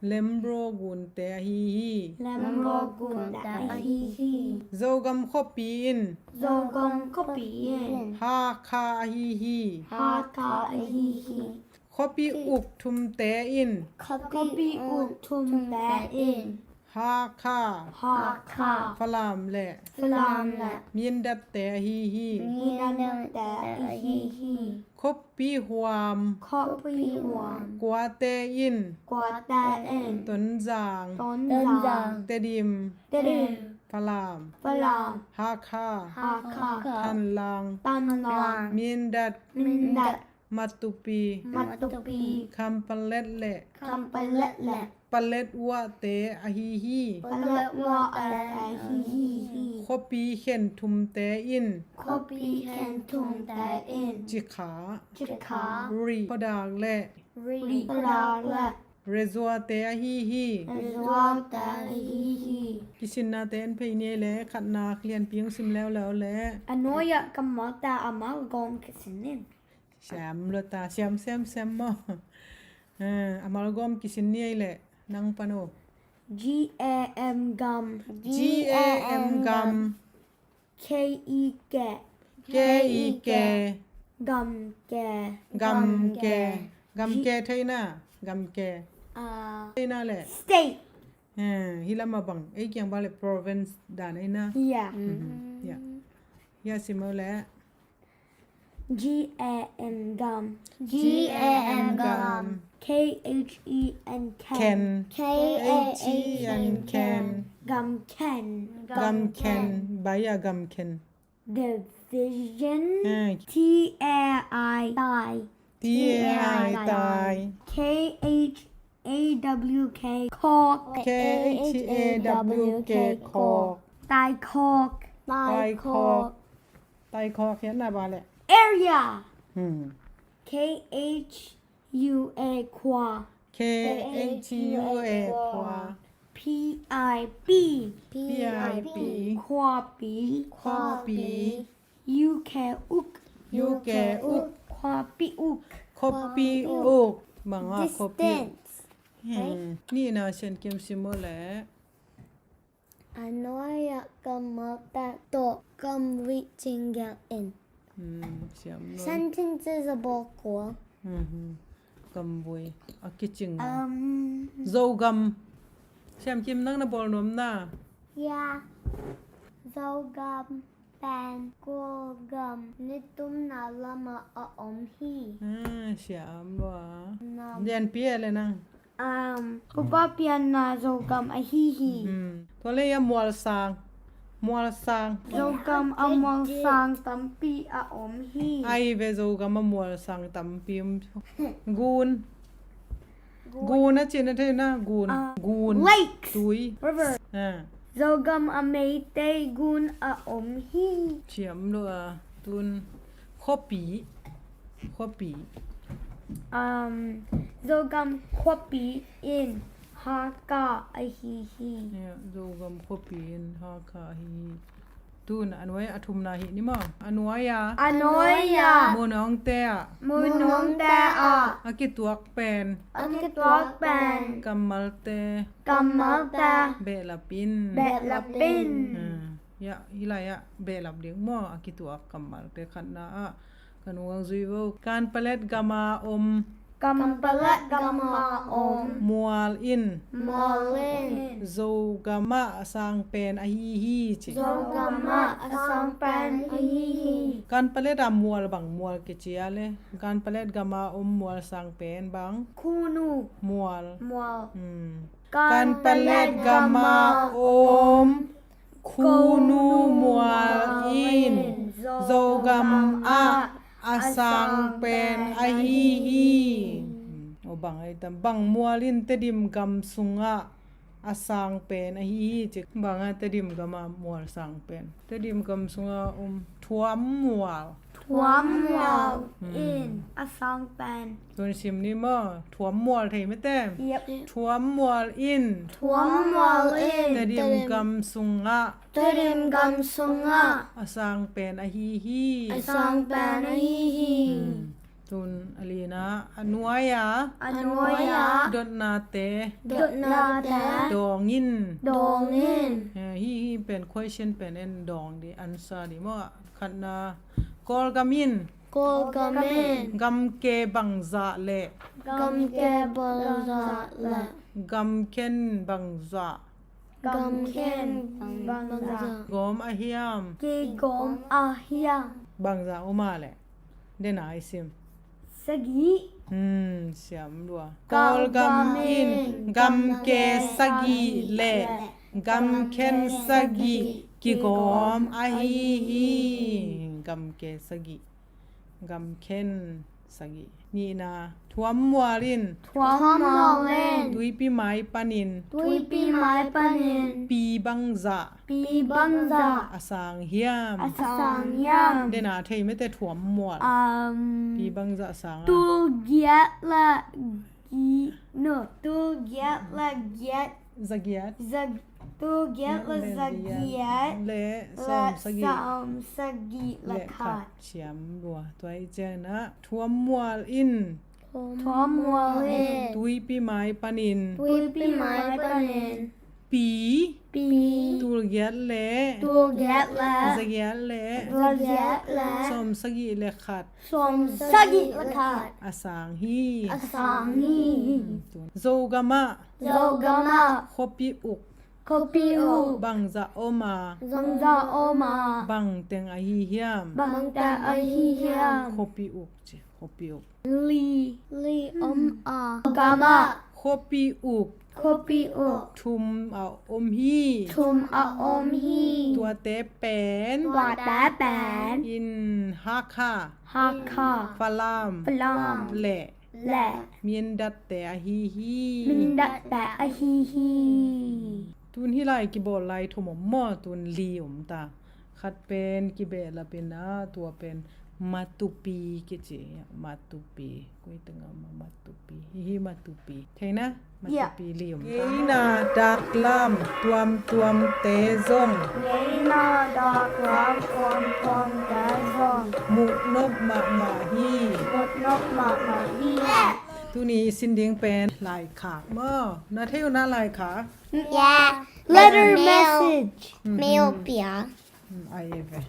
Lemro gunte ahi hi. Lemro gunte ahi hi. Zogam khuapi in. Zogam khuapi in. Hakha ahi hi. Hakha ahi hi. Khuapi uk thumte in. Khuapi uk thumte in. Hakha. Hakha. Falam le. Falam le. Mindatte ahi hi. Mindatte ahi hi. Khuapi huam. Khuapi huam. Kuate in. Kuate in. Tonzang. Tonzang. Tedim. Tedim. Falam. Falam. Hakha. Hakha. Thanlang. Thanlang. Mindat. Mindat. Matupi. Matupi. Khampalet le. Khampalet le. Palet uahte ahi hi. Palet uahte ahi hi. Khuapi khen thumte in. Khuapi khen thumte in. Cikha. Cikha. Ri. Phadak le. Ri. Phadak le. Rezuate ahi hi. Rezuate ahi hi. Kisinnate en phei ni le khatna lianpi hong sim leuleu le. A nuai-ah kammalte a malgawm kisin in. Siam lo ta, siam, siam, siam maw. Eh, a malgawm kisin ni ei leh, nang pan uh. G A M gam. G A M gam. K E ke. K E ke. Gam ke. Gam ke. Gam ke theihna. Gam ke. Ah. Theihna leh. State. Eh, hih lamah bang. Ei kiang bang leh province dan ei na. Yeah. Mhm. Yeah. Yeah, sim uh leh. G A M gam. G A M gam. K H E N ken. Ken. K H E N ken. Gam ken. Gam ken. Baya gam ken. Division. Eh. T A I tai. T A I tai. K H A W K khawk. K H A W K khawk. Tai khawk. Tai khawk. Tai khawk hian na ba leh. Area. Hmm. K H U A khua. K H U A khua. P I P. P I P. Khuapi. Khuapi. U K uk. U K uk. Khuapi uk. Khuapi uk. Bang a khuapi uk. Distance. Hmm. Nihna Sian Kim sim uh leh. A nuai-ah kammalte tawh gam vuih cing gelh in. Hmm, siam lo. Sentences a bawl kul. Mhm. Gam vuih a kicing. Um. Zogam. Siam Kim, nang na bawl nuam na? Ya. Zogam pen Kawlgam nitumna lamah a om hi. Ah, siam lo a. Nam. Lianpi e le nang. Um, Upa Pianna Zogam ahi hi. Hmm. Tua leh a mualsang. Mualsang. Zogam a mualsang tampi a om hi. Ai ve, Zogam a mualsang tampi om. Gun. Gun a cihna theihna, gun. Ah, gun. Lakes. Tui. River. Ah. Zogam a Meitei gun a om hi. Siam lo a, tun khuapi. Khuapi. Um, Zogam khuapi in Hakha ahi hi. Yeah, Zogam khuapi in Hakha ahi hi. Tun a nuai a thumna hi ni maw. A nuai a. A nuai a. Munawngte ah. Munawngte ah. A kituak pen. A kituak pen. Kammalte. Kammalte. Behlap in. Behlap in. Ah, ya, hih lai ah behlap ding maw, a kituak kammalte khatna ah. Kan uang zui vo. Kanpalet gama om. Kanpalet gama om. Mual in. Mual in. Zogam ah a sang pen ahi hi ci. Zogam ah a sang pen ahi hi. Kanpalet a mual bang mual kici a le? Kanpalet gam a om mual sang pen bang? Khunu. Mual. Mual. Hmm. Kanpalet gam a om Khunu mual in Zogam ah a sang pen ahi hi. O bang ai tam, bang mual in Tedim gam sungah a sang pen ahi hi ci. Bang a Tedim gam a mual sang pen? Tedim gam sungah om Thuam mual. Thuam mual in a sang pen. Tun sim ni maw, Thuam mual thei mete. Yep. Thuam mual in. Thuam mual in. Tedim gam sungah. Tedim gam sungah. A sang pen ahi hi. A sang pen ahi hi. Hmm. Tun a lina, a nuai a. A nuai a. Dotnate. Dotnate. Dawng in. Dawng in. Eh, hi, hi pen question pen en dawng di, answer di maw. Khatna, Kawlgam in. Kawlgam in. Gamke bangzah le. Gamke bangzah le. Gamkhen bangzah. Gamkhen bangzah. Gawm a hiam. Kigawm a hiam. Bangzah om a le. Dena i sim. Sagih. Hmm, siam lua. Kawlgam in gamke sagih le gamkhen sagih kigawm ahi hi. Gamke sagih. Gamkhen sagih. Nihna, Thuam mual in. Thuam mual in. Tuipi mai panin. Tuipi mai panin. Pi bangzah. Pi bangzah. A sang hiam. A sang hiam. Dena thei mete Thuam mual. Um, pi bangzah sang a. Tulgiat le gi, no, tulgiat le giat. Zagiat. Zag-, tulgiat le zagiat. Le sawm sagih. Sawm sagih le khat. Siam lua. Tua i ciangin a Thuam mual in. Thuam mual in. Tuipi mai panin. Tuipi mai panin. Pi. Pi. Tulgiat le. Tulgiat le. Zagiat le. Zagiat le. Sawm sagih le khat. Sawm sagih le khat. A sang hi. A sang hi. Zogam ah. Zogam ah. Khuapi uk. Khuapi uk. Bangzah om a. Bangzah om a. Bangteng ahi hiam. Bangteng ahi hiam. Khuapi uk ci. Khuapi uk. Li. Li om a. Gam ah. Khuapi uk. Khuapi uk. Thum a om hi. Thum a om hi. Tuate pen. Tuate pen. In Hakha. Hakha. Falam. Falam. Le. Le. Mindatte ahi hi. Mindatte ahi hi. Tun hih lai kibawl lai thum om maw, tun li om ta. Khat pen kibehlap in a, tua pen Matupi kici, Matupi. Koi teng a ma Matupi. Hi hi Matupi. Thei na? Matupi li om ta. Ngeina daklam tuamtuamte zong. Ngeina daklam tuamtuamte zong. Muhnop mahmah hi. Muhnop mahmah hi. Tuni i sin ding pen laikhak maw. Na thei uh na laikhak? Yeah. Letter message. Mail pia. Ai ve.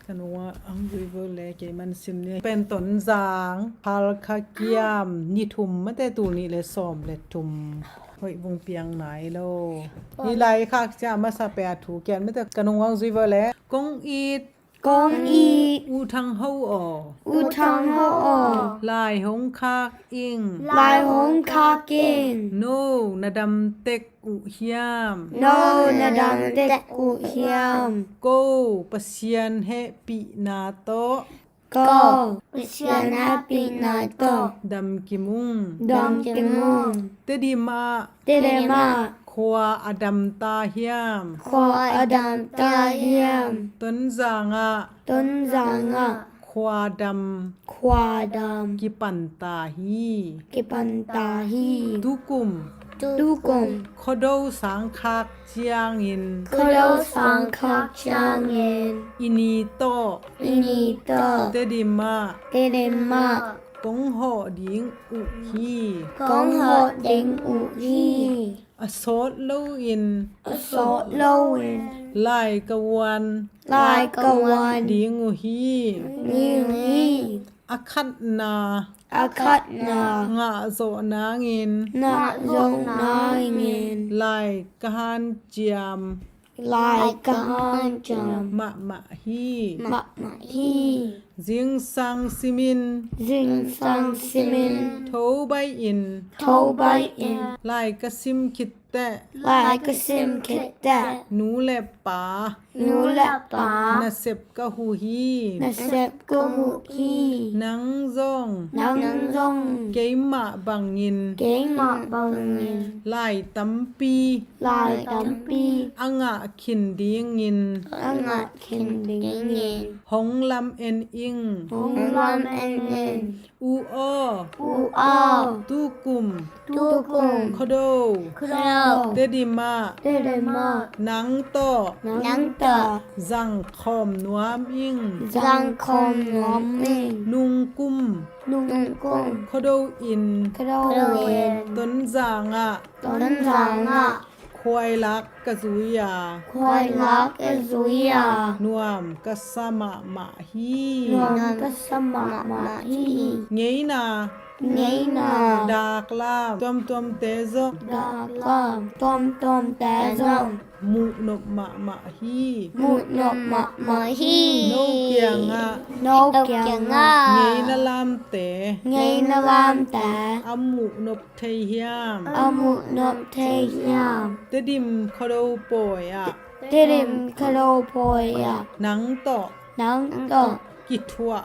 Ka nungah ang vui vui le kei man sim ni. Pen Tonzang, Halkha kiam, ni thum mate, tul nih le sawm le thum. Hoih vung piang nai lo. Ni lai khak cia masa pe a thu kian mate ka nungah ang vui vui le. Kong it. Kong it. U Thang Ho aw. U Thang Ho aw. Lai hong khak ing. Lai hong khak ing. No, na dam tek uh hiam? No, na dam tek uh hiam? Ko Pasian hehpihna tawh. Ko Pasian hehpihna tawh. Dam kim ung. Dam kim ung. Tedim ah. Tedim ah. Khua a dam ta hiam? Khua a dam ta hiam? Tonzang ah. Tonzang ah. Khua dam. Khua dam. Kipan ta hi. Kipan ta hi. Tukum. Tukum. Khuado sang khak ciangin. Khuado sang khak ciangin. I ni tawh. I ni tawh. Tedim ah. Tedim ah. Kong hawh ding uh hi. Kong hawh ding uh hi. A sawt loin. A sawt loin. Lai ka uan. Lai ka uan. Ding uh hi. Ding uh hi. A khatna, a khatna, ngah zawh nangin, ngah zawh nangin, lai ka hanciam, lai ka hanciam mahmah hi, mahmah hi. Zingsang simin, zingsang simin, tho baih in, tho baih in, lai ka sim khit teh, lai ka sim khit teh, nu le pa, nu le pa, nasep ka huh hi, nasep ka huh hi. Nang zong, nang zong, keimah bangin, keimah bangin, lai tampi, lai tampi, a ngah khin dingin, a ngah khin dingin, hong lam en ing, hong lam en ing. U aw, u aw, tukum, tukum, Khuado, Khuado, Tedim ah, Tedim ah, nang tawh, nang tawh, zang khawm nuam ing, zang khawm nuam ing. Nungkum, nungkum, Khuado in, Khuado in, Tonzang ah, Tonzang ah, khuai lak ka zui a, khuai lak ka zui a, nuam ka sa mahmah hi, nuam ka sa mahmah hi. Ngeina, ngeina, daklam tuamtuamte zong, daklam tuamtuamte zong, muh nop mahmah hi, muh nop mahmah hi. No kiangah, no kiangah, ngeina lamte, ngeina lamte, a muh nop thei hiam, a muh nop thei hiam. Tedim Khuado pawi ah, Tedim Khuado pawi ah, nang tawh, nang tawh, kithuah,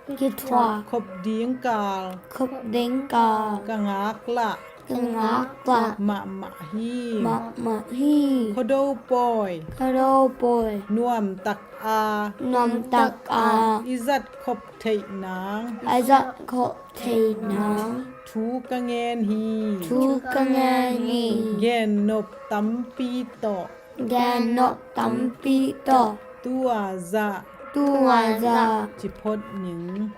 kithuah, khop ding kal, khop ding kal, ka ngaklah, ka ngaklah mahmah hi, mahmah hi. Khuado pawi, Khuado pawi, nuam tak a, nuam tak a, i zat khop theih nang, i zat khop theih nang, thu ka ngen hi, thu ka ngen hi. Gen nop tampi tawh, gen nop tampi tawh, tua zah, tua zah, ci phot ning,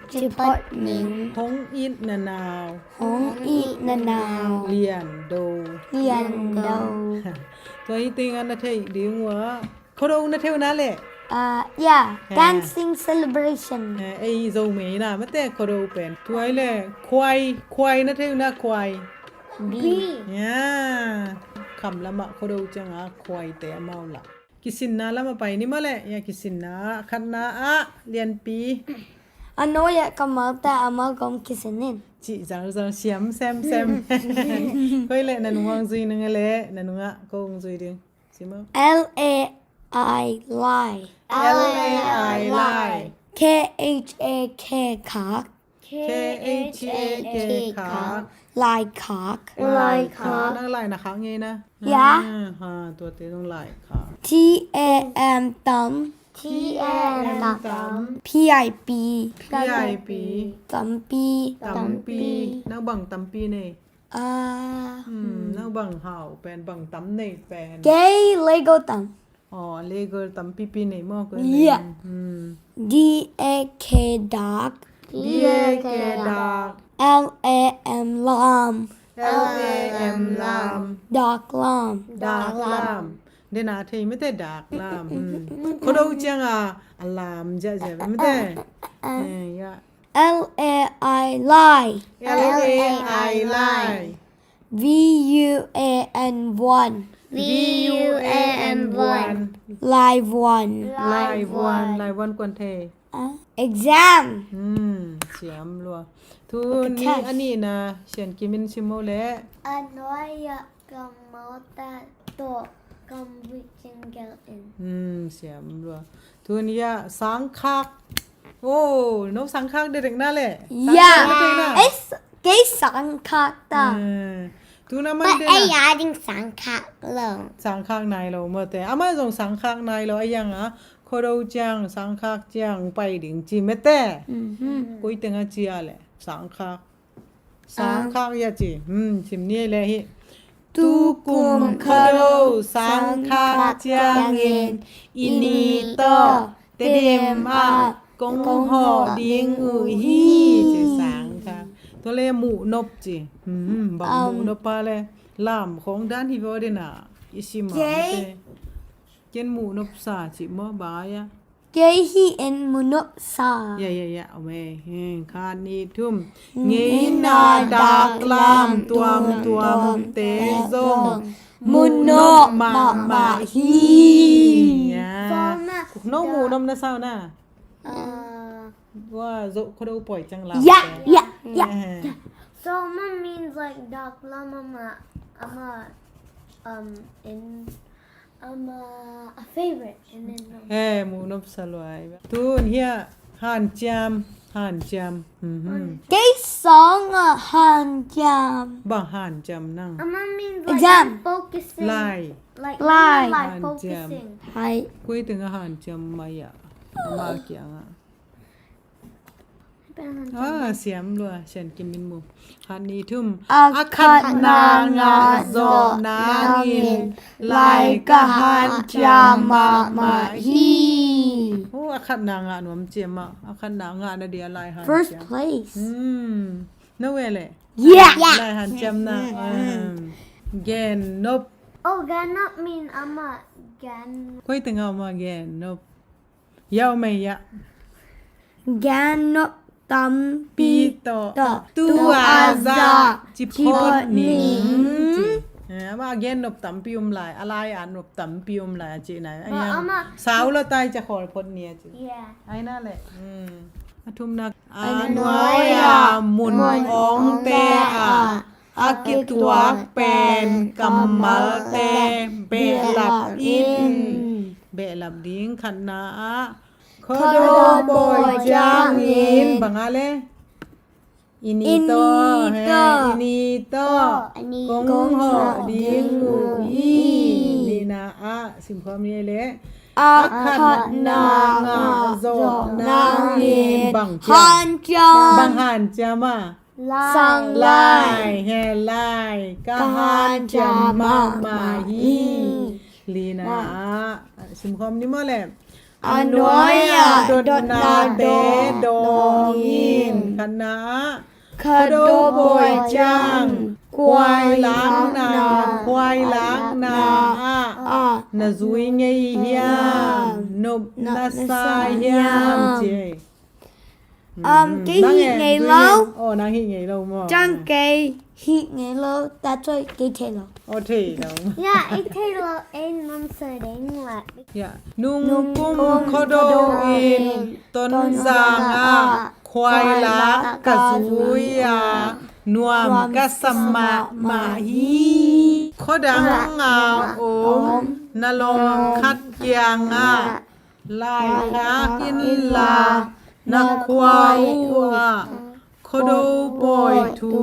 ci phot ning. Hong itna nau, hong itna nau, lian do, lian do. Tua hi tengah na theih ding uh ah, Khuado na thei uh na leh? Ah, yeah, dancing celebration. Eh, ei Zomite na mate Khuado pen. Tua hi leh khuai, khuai na thei uh na, khuai. B. Yeah. Kham lamah Khuado ciangah khuaite amau lah. Kisinna lamah pai ni maw leh. Yeah, kisinna khatna ah lianpi. A nuai ah kammalte amau kong kisin in. Cih zalzal siam sem sem. Koi leh na nungah zui ning a leh, na nungah kong zui ding. Sim aw. L A I, lai. L A I, lai. K H A K, khak. K H A K, khak. Laikhak. Laikhak. Nang lai na khak ngei na? Ya. Ah, ha, tuate zong laikhak. T A M, tam. T A M, tam. P I P. P I P. Tampi. Tampi. Nang bang tampi nei? Ah, hmm, nang bang hau pen, bang tam nei pen? Kei Lego tam. Aw, Lego tampipi nei maw, koi. Yeah. Hmm. D A K, dak. D A K, dak. L A M, lam. L A M, lam. Dak lam. Dak lam. Dena thei mete, dak lam. Hmm. Khuado ciangah a lam ziahziah mete. Eh, ya. L A I, lai. L A I, lai. V U A N, vuan. V U A N, vuan. Lai vuan. Lai vuan. Lai vuan kuan thei? Ah, exam. Hmm, siam lua. Thu ni a nihna Sian Kim in sim o leh. A nuai-ah kammalte tawh kam bucing gelh in. Hmm, siam lua. Tuni-ah sangkhak. Oh, no sangkhak dekdek na leh. Ya. Sangkhak na thei na? Ei, kei sangkhak ta. Hmm. Tuna man dena. Ei, a ding sangkhak lo. Sangkhak nai lo mawte. Amah zong sangkhak nai lo. A yang a Khuado ciang, sangkhak ciang pai ding ci mete. Mhm. Koi teng a cia leh sangkhak. Sangkhak ia ci. Hmm, sim ni leh hi. Tukum Khuado sangkhak ciangin i ni tawh Tedim ah kong hawh ding uh hi, ci sangkhak. Tua leh muh nop ci. Hmm, bang muh nop a leh. Lam khong dan hi vaw dena. I sim a mete. Ken muh nop sa ci maw, bang a ia. Kei hi en mu nopsa. Ya, ya, ya. Om e. Hmm, khat, nih, thum. Ngeina daklam tuamtuamte zong mu nop mahmah hi. Ya. No mu nop na sa uh na. Tua zo khuado pawi ciang lam. Ya, ya, ya. So ma means like daklam ama, ama, um, in ama a favorite. And then, um, he mu nopsa luai. Tun hia hanciam, hanciam. Mhm. Kei song a hanciam. Bang hanciam nang? Ama means like exam. Focusing. Lai. Like, lai. Lai hanciam. Focusing. Hai. Koi teng a hanciam mai a. Ama kiang a. Ah, siam lua, Sian Kim in mu. Khat, nih, thum. A khatna ngah zawh nangin lai ka hanciam mahmah hi. Oh, a khatna ngah nuam ciam ah. A khatna ngah na dia lai hanciam. First place. Hmm. No we le. Yeah. Lai hanciam na. Hmm. Gen nop. Oh, gen nop mean ama gen. Koi teng ama gen nop. Yau mai ya. Gen nop tampi tawh tu a zah ci phot ning ci. Eh, ama gen nop tampi om lai, a lai a nop tampi om lai a ci nai. Ama sau lo tai ca khol phot ni a ci. Ai na le. A thumna, a nuai a mun awngte ah a kituak pen kammalte behlap in. Behlap ding. Khatna ah Khuado pawi ciangin bang a le? I ni tawh, i ni tawh kong hawh ding uh hi. Nihna ah simkhawm ni le. A khatna ngah zawh nangin bang hanciam. Bang hanciam a? Sang lai. He lai ka hanciam mahmah hi. Lina ah simkhawm ni maw le. A nuai ah dotnate dawngin. Khatna ah Khuado pawi ciang khuai lakna, khuai lakna ah na zui ngei hiam? Nop na sa hiam? Ci. Um, kei hih ngei lo. Oh, nang hih ngei lo maw? Ciang kei hih ngei lo, ta coi kei thei lo. Oh, thei lo. Ya, ei thei lo, ei nuam sa ding la. Ya, nung kum Khuado in Tonzang ah khuai lak ka zui a, nuam ka sa mahmah hi. Khuadang a om na lawm khat kiangah laikhak inla, na khua uh ah Khuado pawi thu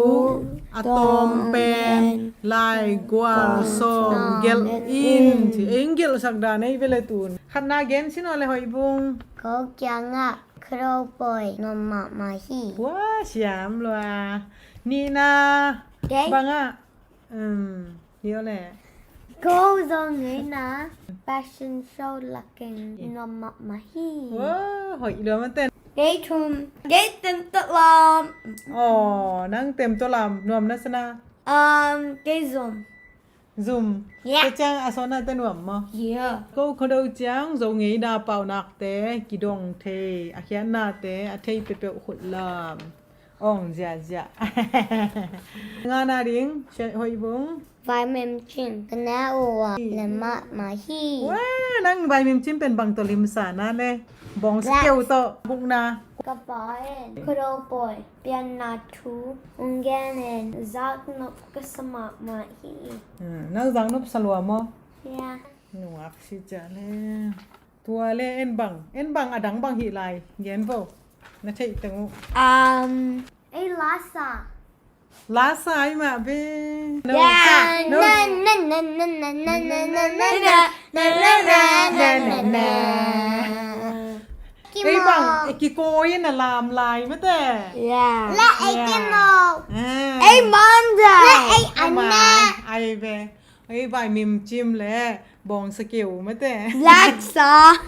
a tawm pen lai gual sawm gelh in. Ci, ei gelhsak dan ei ve le tun. Khatna gen sin aw le, Hoih Bung. Ko kiangah Khuado pawi nuam mahmah hi. Hua, siam lua. Nihna bangah Um, hi aw le. Ko Zo ngeina fashion show lakeng nuam mahmah hi. Wow, hoih lua maw ten. Kei thum, kei tem tawh lam. Oh, nang tem tawh lam, nuam na sa na? Um, kei zum. Zum. Yeah. Kei ciang a sawtnate nuam maw? Yeah. Ko Khuado ciang Zo ngeina paunakte kidong thei, a khiatnate a thei peuhpeuh khut lam. Ong ziahziah. Ngana ding, Hoih Bung. Vaimim cim, ka na uh ah na mahmah hi. Wah, nang vaimim cim pen bang tawh limsa na le? Bawngsa keu tawh hukna. Ka pa in Khuado pawi pianna thu hong gen in, zaknop ka sa mahmah hi. Hmm, nang zaknop sa lua maw? Ya. Nuak si cia le. Tua le en bang, en bang a dang bang hih lai, gen vo. Na theih teng uh. Um, ei lasa. Lasa ai mah be. No. Ya. No. Na, na, na. Ei bang, ei kikawi in a lam lai mate. Ya. La ei kino. Ei manzai. La ei anna. Ai be. Ei vaimim cim le bawngsa keu mate. Laksa.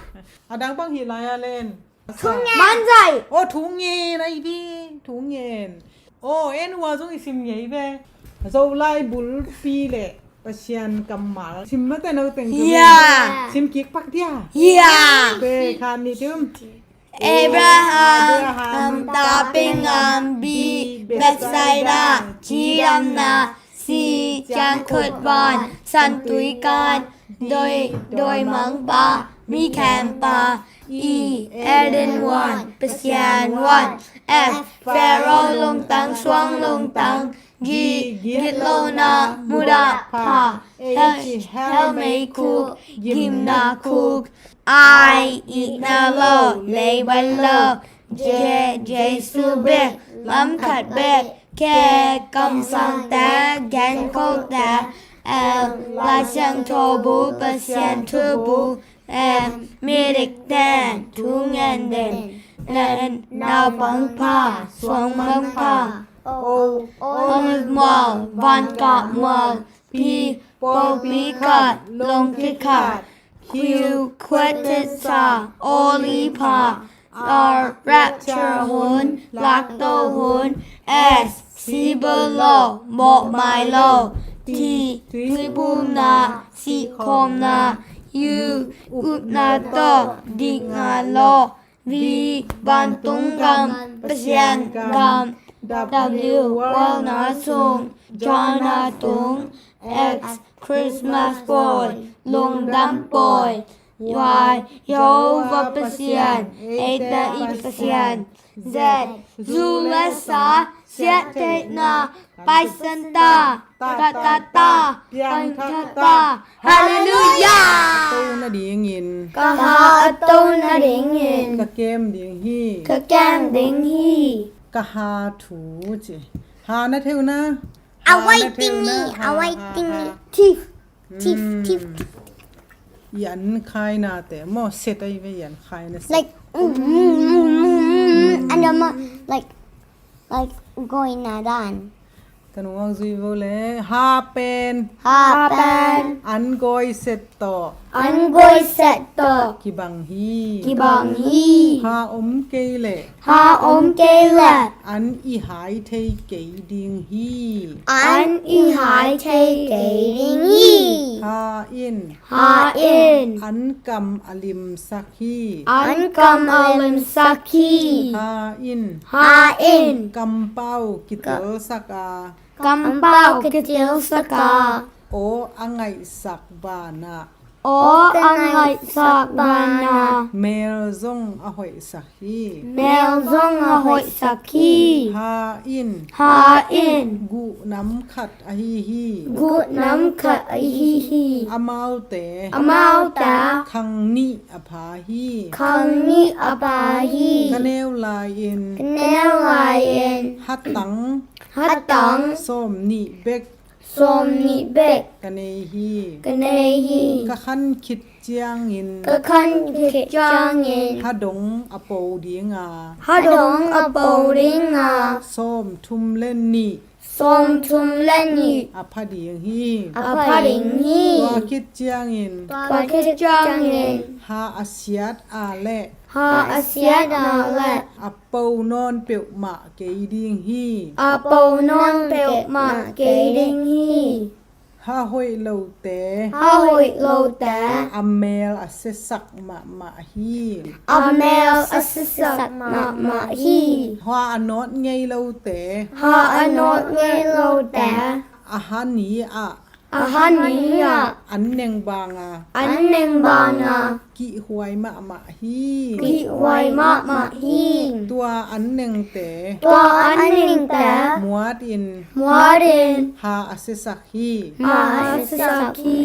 A dang bang hih lai a len. Thungen. Manzai. Oh, thungen, ai bi, thungen. Oh, en hua zong i sim ngei ve. Zolai bulpi le Pasian kammal sim mate no teng tu. Ya. Sim kik pak dia. Ya. Pe khan ni tum. Abraham, Abraham, tapengambi, Bethsaida, cidamna, si, ciangkhut van, santui kan, doi, doi mangpa, mi khempa, i, Eden van, Pasian van, F, Pharaoh lungtang, suang lungtang, G, gitlona, mudah pha, H, helmei khuk, gimna khuk, I, itna lo, leiban lo, J, Jesu bek, lam khat bek, K, kamsangte, genkhote, L, Laisiangtho bu, Pasian thu bu, M, midikte, thu ngen den, N, naupang pha, suang mangpha, O, olive mual, van kah mual, P, pawlpi khat, lungki khat, Q, khuatetsa, olive pha, R, rapture hun, lakto hun, S, sibel lo, mawhmai lo, T, tuiphumna, sihkhawmna, U, upna tawh, dikna lo, V, vantung gam, Pasian gam, W, world na sung, Jonah tung, X, Christmas pawi, lungdam pawi, Y, Jehovah Pasian, eite i Pasian, Z, zu le sa, siattheihna, paisan ta, ka ta ta, piangthak ta. Halleluiah! To nadingin. Ka ha a to nadingin. Ka kem ding hi. Ka kem ding hi. Ka ha thu ci. Ha na theu na. A waiting hi, a waiting hi. Thief, thief, thief. I an khaina te maw, set ai ve, i an khaina set. Like, mm, mm, mm, mm, mm, and um, like, like, going nadan. Ka nungak zui vo le, ha pen. Ha pen. An goi set tawh. An goi set tawh. Kibang hi. Kibang hi. Ha om kei le. Ha om kei le. An i hai thei kei ding hi. An i hai thei kei ding hi. Ha in. Ha in. An kam a limsak hi. An kam a limsak hi. Ha in. Ha in. Kampau kitilsak a. Kampau kitilsak a. Aw a ngaihsak banah. Aw a ngaihsak banah. Mel zong a hoihsak hi. Mel zong a hoihsak hi. Ha in. Ha in. Guh nam khat ahi hi. Guh nam khat ahi hi. Amaute. Amaute. Khang nih a pha hi. Khang nih a pha hi. Ka neu lai-in. Ka neu lai-in. Hatang. Hatang. Sawm nih bek. Sawm nih bek. Ka nei hi. Ka nei hi. Ka khan khit ciangin. Ka khan khit ciangin. Hadong a po dinga. Hadong a po dinga. Sawm thum le nih. Sawm thum le nih. A pha ding hi. A pha ding hi. Tua khit ciangin. Tua khit ciangin. Ha a siat a le. Ha a siat a le. A po nawn peuhmah kei ding hi. A po nawn peuhmah kei ding hi. Ha hoih lote. Ha hoih lote. A mel a siasak mahmah hi. A mel a siasak mahmah hi. Ha a nawt ngei lote. Ha a nawt ngei lote. A ha ni ah. A ha ni ah. An neng banga. An neng banga. Kihhuai mahmah hi. Kihhuai mahmah hi. Tua an nengte. Tua an nengte. Muatin. Muatin. Ha a siasak hi. Ha a siasak hi.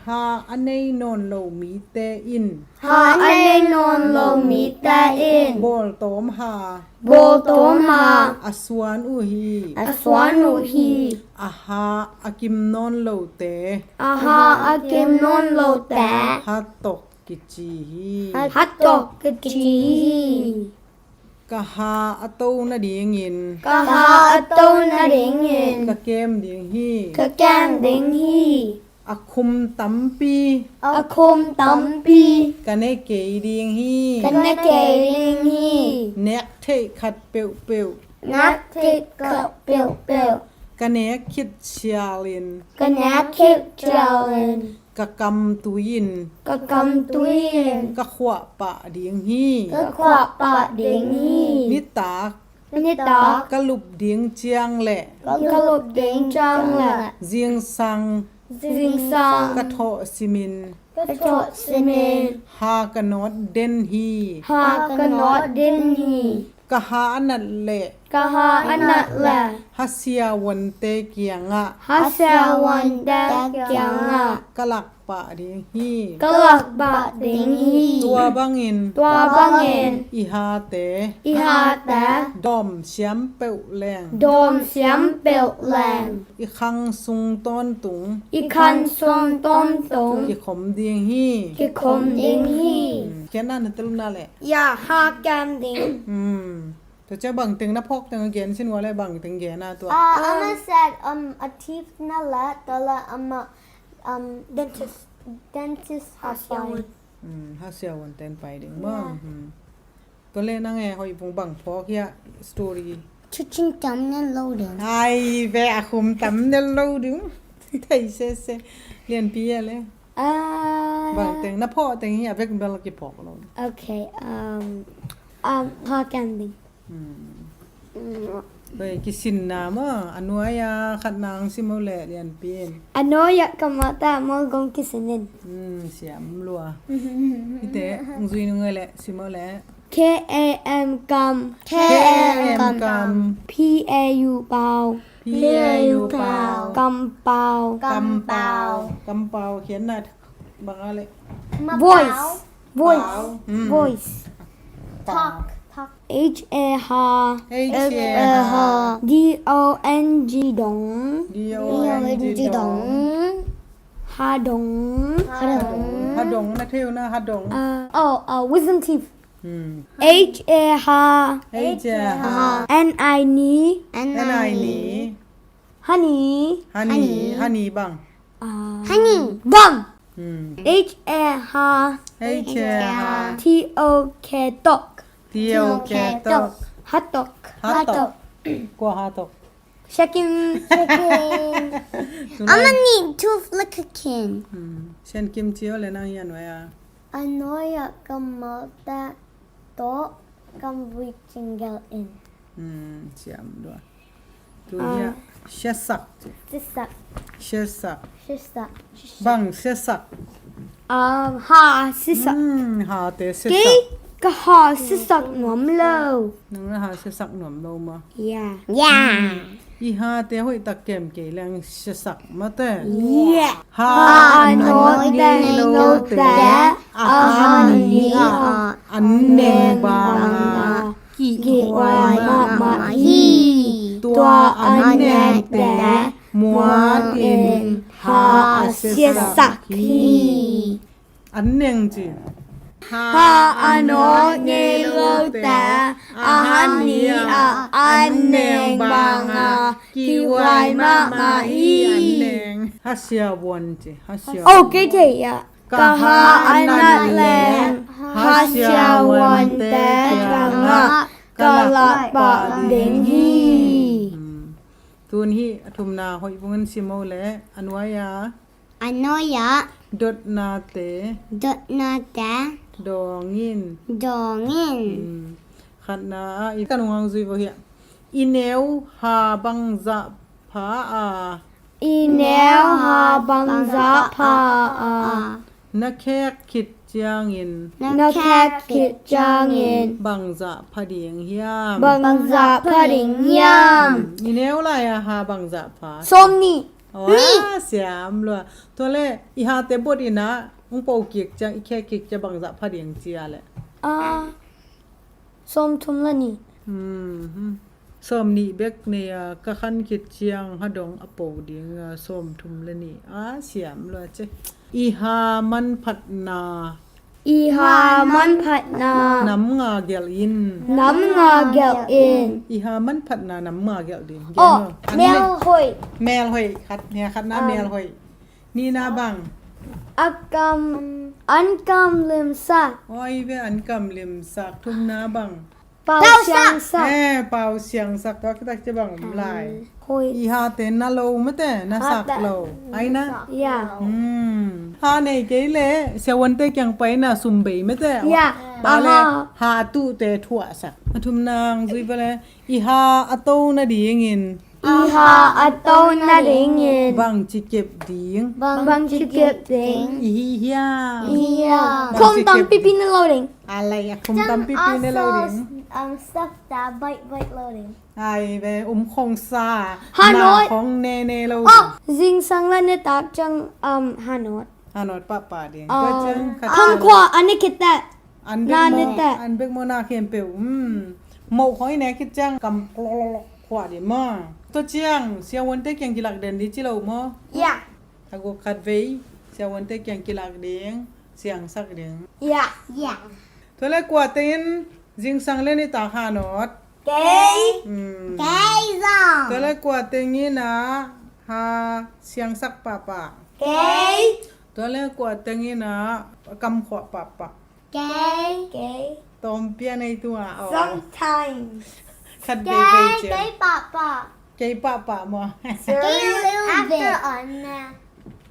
Ha a nei nawn lo mite in. Ha a nei nawn lo mite in. Bawltawm ha. Bawltawm ha. A suan uh hi. A suan uh hi. A ha a kim nawn lote. A ha a kim nawn lote. Ha tawk kici hi. Ha tawk kici hi. Ka ha a to nadingin. Ka ha a to nadingin. Ka kem ding hi. Ka kem ding hi. A khum tampi. A khum tampi. Ka ne kei ding hi. Ka ne kei ding hi. Nek theih khat peuhpeuh. Nek theih khat peuhpeuh. Ka nek khit ciangin. Ka nek khit ciangin. Ka kam tui-in. Ka kam tui-in. Ka khuah pah ding hi. Ka khuah pah ding hi. Nitak. Nitak. Ka lup ding ciang leh. Ka lup ding ciang leh. Zingsang. Zingsang. Ka thawh simin. Ka thawh simin. Ha ka nawt den hi. Ha ka nawt den hi. Ka ha a nat leh. Ka ha a nat leh. Ha siavuante kiangah. Ha siavuante kiangah. Ka lak pah ding hi. Ka lak pah ding hi. Tua bangin. Tua bangin. I hate. I hate. Dawm siam peuh leng. Dawm siam peuh leng. I khang sung tawntung. I khang sung tawntung. Kikhom ding hi. Kikhom ding hi. Hmm. Khiatna na tel na leh. Ya, ha kem ding. Hmm. Tua ciang bangteng na phawk teng a gen sin ua leh bangteng gen a tua. Ah, ama sat, um, a thief na leh, tua leh ama, um, dentist. Dentist ha siavuan. Hmm, ha siavuanten pai ding maw. Yeah. Hmm. Tua leh nang e, hoih vung bang phawk hiah story. Thucing tam nel lo ding. Ai ve, a khum tam nel lo ding. Thei sese. Lianpi e leh. Ah. Bangteng na phawk teng hi a vek bel kiphawk lo. Okay, um, um, ha kem ding. Hmm. Mm. Hoih, kisinna maw, a nuai-a khatna ang sim o leh Lianpi in. A nuai-a ka mawh ta maw kong kisin in. Hmm, siam lua. Hite, ang zui nung e leh, sim o leh. K A M kam. K A M kam. P A U pau. P A U pau. Kampau. Kampau. Kampau khiatna bang a leh. Voice. Voice. Pau. Mm. Voice. Talk. Talk. H A ha. H A ha. D O N G dong. D O N G dong. Ha dong. Ha dong. Ha dong, na thei uh na, ha dong. Uh, oh, uh, wisdom teeth. Hmm. H A ha. H A ha. N I ni. N I ni. Hani. Hani. Hani. Hani bang. Ah. Hani. Bang. Hmm. H A ha. H A ha. T O K tok. T O K tok. Ha tok. Ha tok. Kua ha tok? Shakim. Shakim. Ama nih tooth like a king. Hmm. Shan kim cio le nang hian waya. A nuai-ah ka mawh teh tawh ka vui cinggelh in. Hmm, siam lua. Tu hiah siasak. Siasak. Siasak. Siasak. Bang siasak. Um, ha siasak. Hmm, hate siasak. Kei ka ha siasak nuam lo. Nang na ha siasak nuam lo maw? Ya. Ya. I hate hoih tak kem kei leng siasak mate. Ya. Ha a nawt ngei lote a han ni ah an neng banga kihhuai mahmah hi. Tua an nekte muatin ha a siasak hi. An neng ci. Ha a nawt ngei lote a han ni ah an neng banga kihhuai mahmah hi. An neng. Ha siavuan ci. Ha siavuan. Oh, kei thei ah. Ka ha a nat leng ha siavuante kiangah ka lak pah ding hi. Hmm. Tun hih a thumna hoih vungin sim o le a nuai-a. A nuai-a. Dotnate. Dotnate. Dawngin. Dawngin. Hmm. Khatna ah i kan hong zui vo hiah. I neu ha bangzah pha a. I neu ha bangzah pha a. Na khek khit ciangin. Na khek khit ciangin. Bangzah pha ding hiam. Bangzah pha ding hiam. I neu lai-a ha bangzah pha. Sawm nih. Aw, siam lua. Tua le i hate bot in ah hong po kik ciang, i khek kik ciang bangzah pha ding cia le. Ah. Sawm thum le nih. Hmm. Sawm nih bek nei a ka khan khit ciang ha dong a po ding a sawm thum le nih a siam lua ci. I ha manphatna. I ha manphatna. Nam nga gelh in. Nam nga gelh in. I ha manphatna nam nga gelh ding. Oh, mel hoih. Mel hoih khat, nia khatna mel hoih. Nihna bang. A kam, an kam limsak. Oi ve an kam limsak. Thumna bang. Pau siangsak. Eh, pau siangsak. Tua kitak ci bang om lai. Oi. I hate na lo mate, na sak lo. Ai na? Ya. Hmm. Ha nei kei le, siavuante kiang pai na sum bei mate. Ya. Ba le, ha tu te thuah sak. A thum nang zui ba le, i ha a to na dingin. I ha a to na dingin. Bang ci kep ding. Bang ci kep ding. I hi hia. I hi hia. Khum tampipi ne lo ding. A lai a khum tampipi ne lo ding. Um, stuff that bite, bite lo ding. Ai ve, um khong sa. Hanot. Na khong ne ne lo. Oh, zingsang la ne tak ciang, um, hanot. Hanot papa ding. Um, khong khua a ne kit ta. An bek mo, an bek mo na khempeuh. Hmm. Mo khong i ne kit ciang kam klok klok klok khua ding mo. Tua ciang, siavuante kiang kilak den ding ci lo mo. Ya. A guk khat vei, siavuante kiang kilak ding, siangsak ding. Ya. Ya. Tua le kua tengin, zingsang le ni tak hanot. Kei. Hmm. Kei zong. Tua le kua tengin a, ha, siangsak papa. Kei. Tua le kua tengin a, kam khua papa. Kei. Kei. Tawmpi a nei tua, oh. Sometimes. Khat vei vei ciang. Kei papa. Kei papa mo. Kei a little bit. After on na.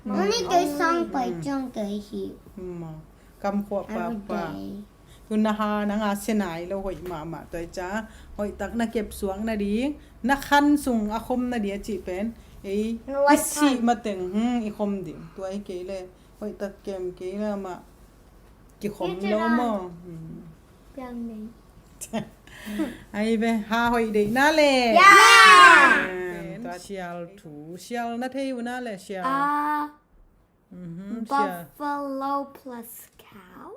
Only kei song pai ciang kei hi. Mo. Kam khua papa. Tun na ha nang a senai lo hoih mahmah tua i ca. Hoih tak na kep suak na ding. Na khan sung a khom na ding a cih pen. Ei, i sih mateng, hmm, i khom ding. Tua i kei le. Hoih tak kem kei le mah. Kikhom lo mo. Hmm. Piang nei. Ai ve, ha hoih deih na le. Ya. Tua sial thu, sial na thei uh na le sial. Ah. Mhm, sial. Buffalo plus cow.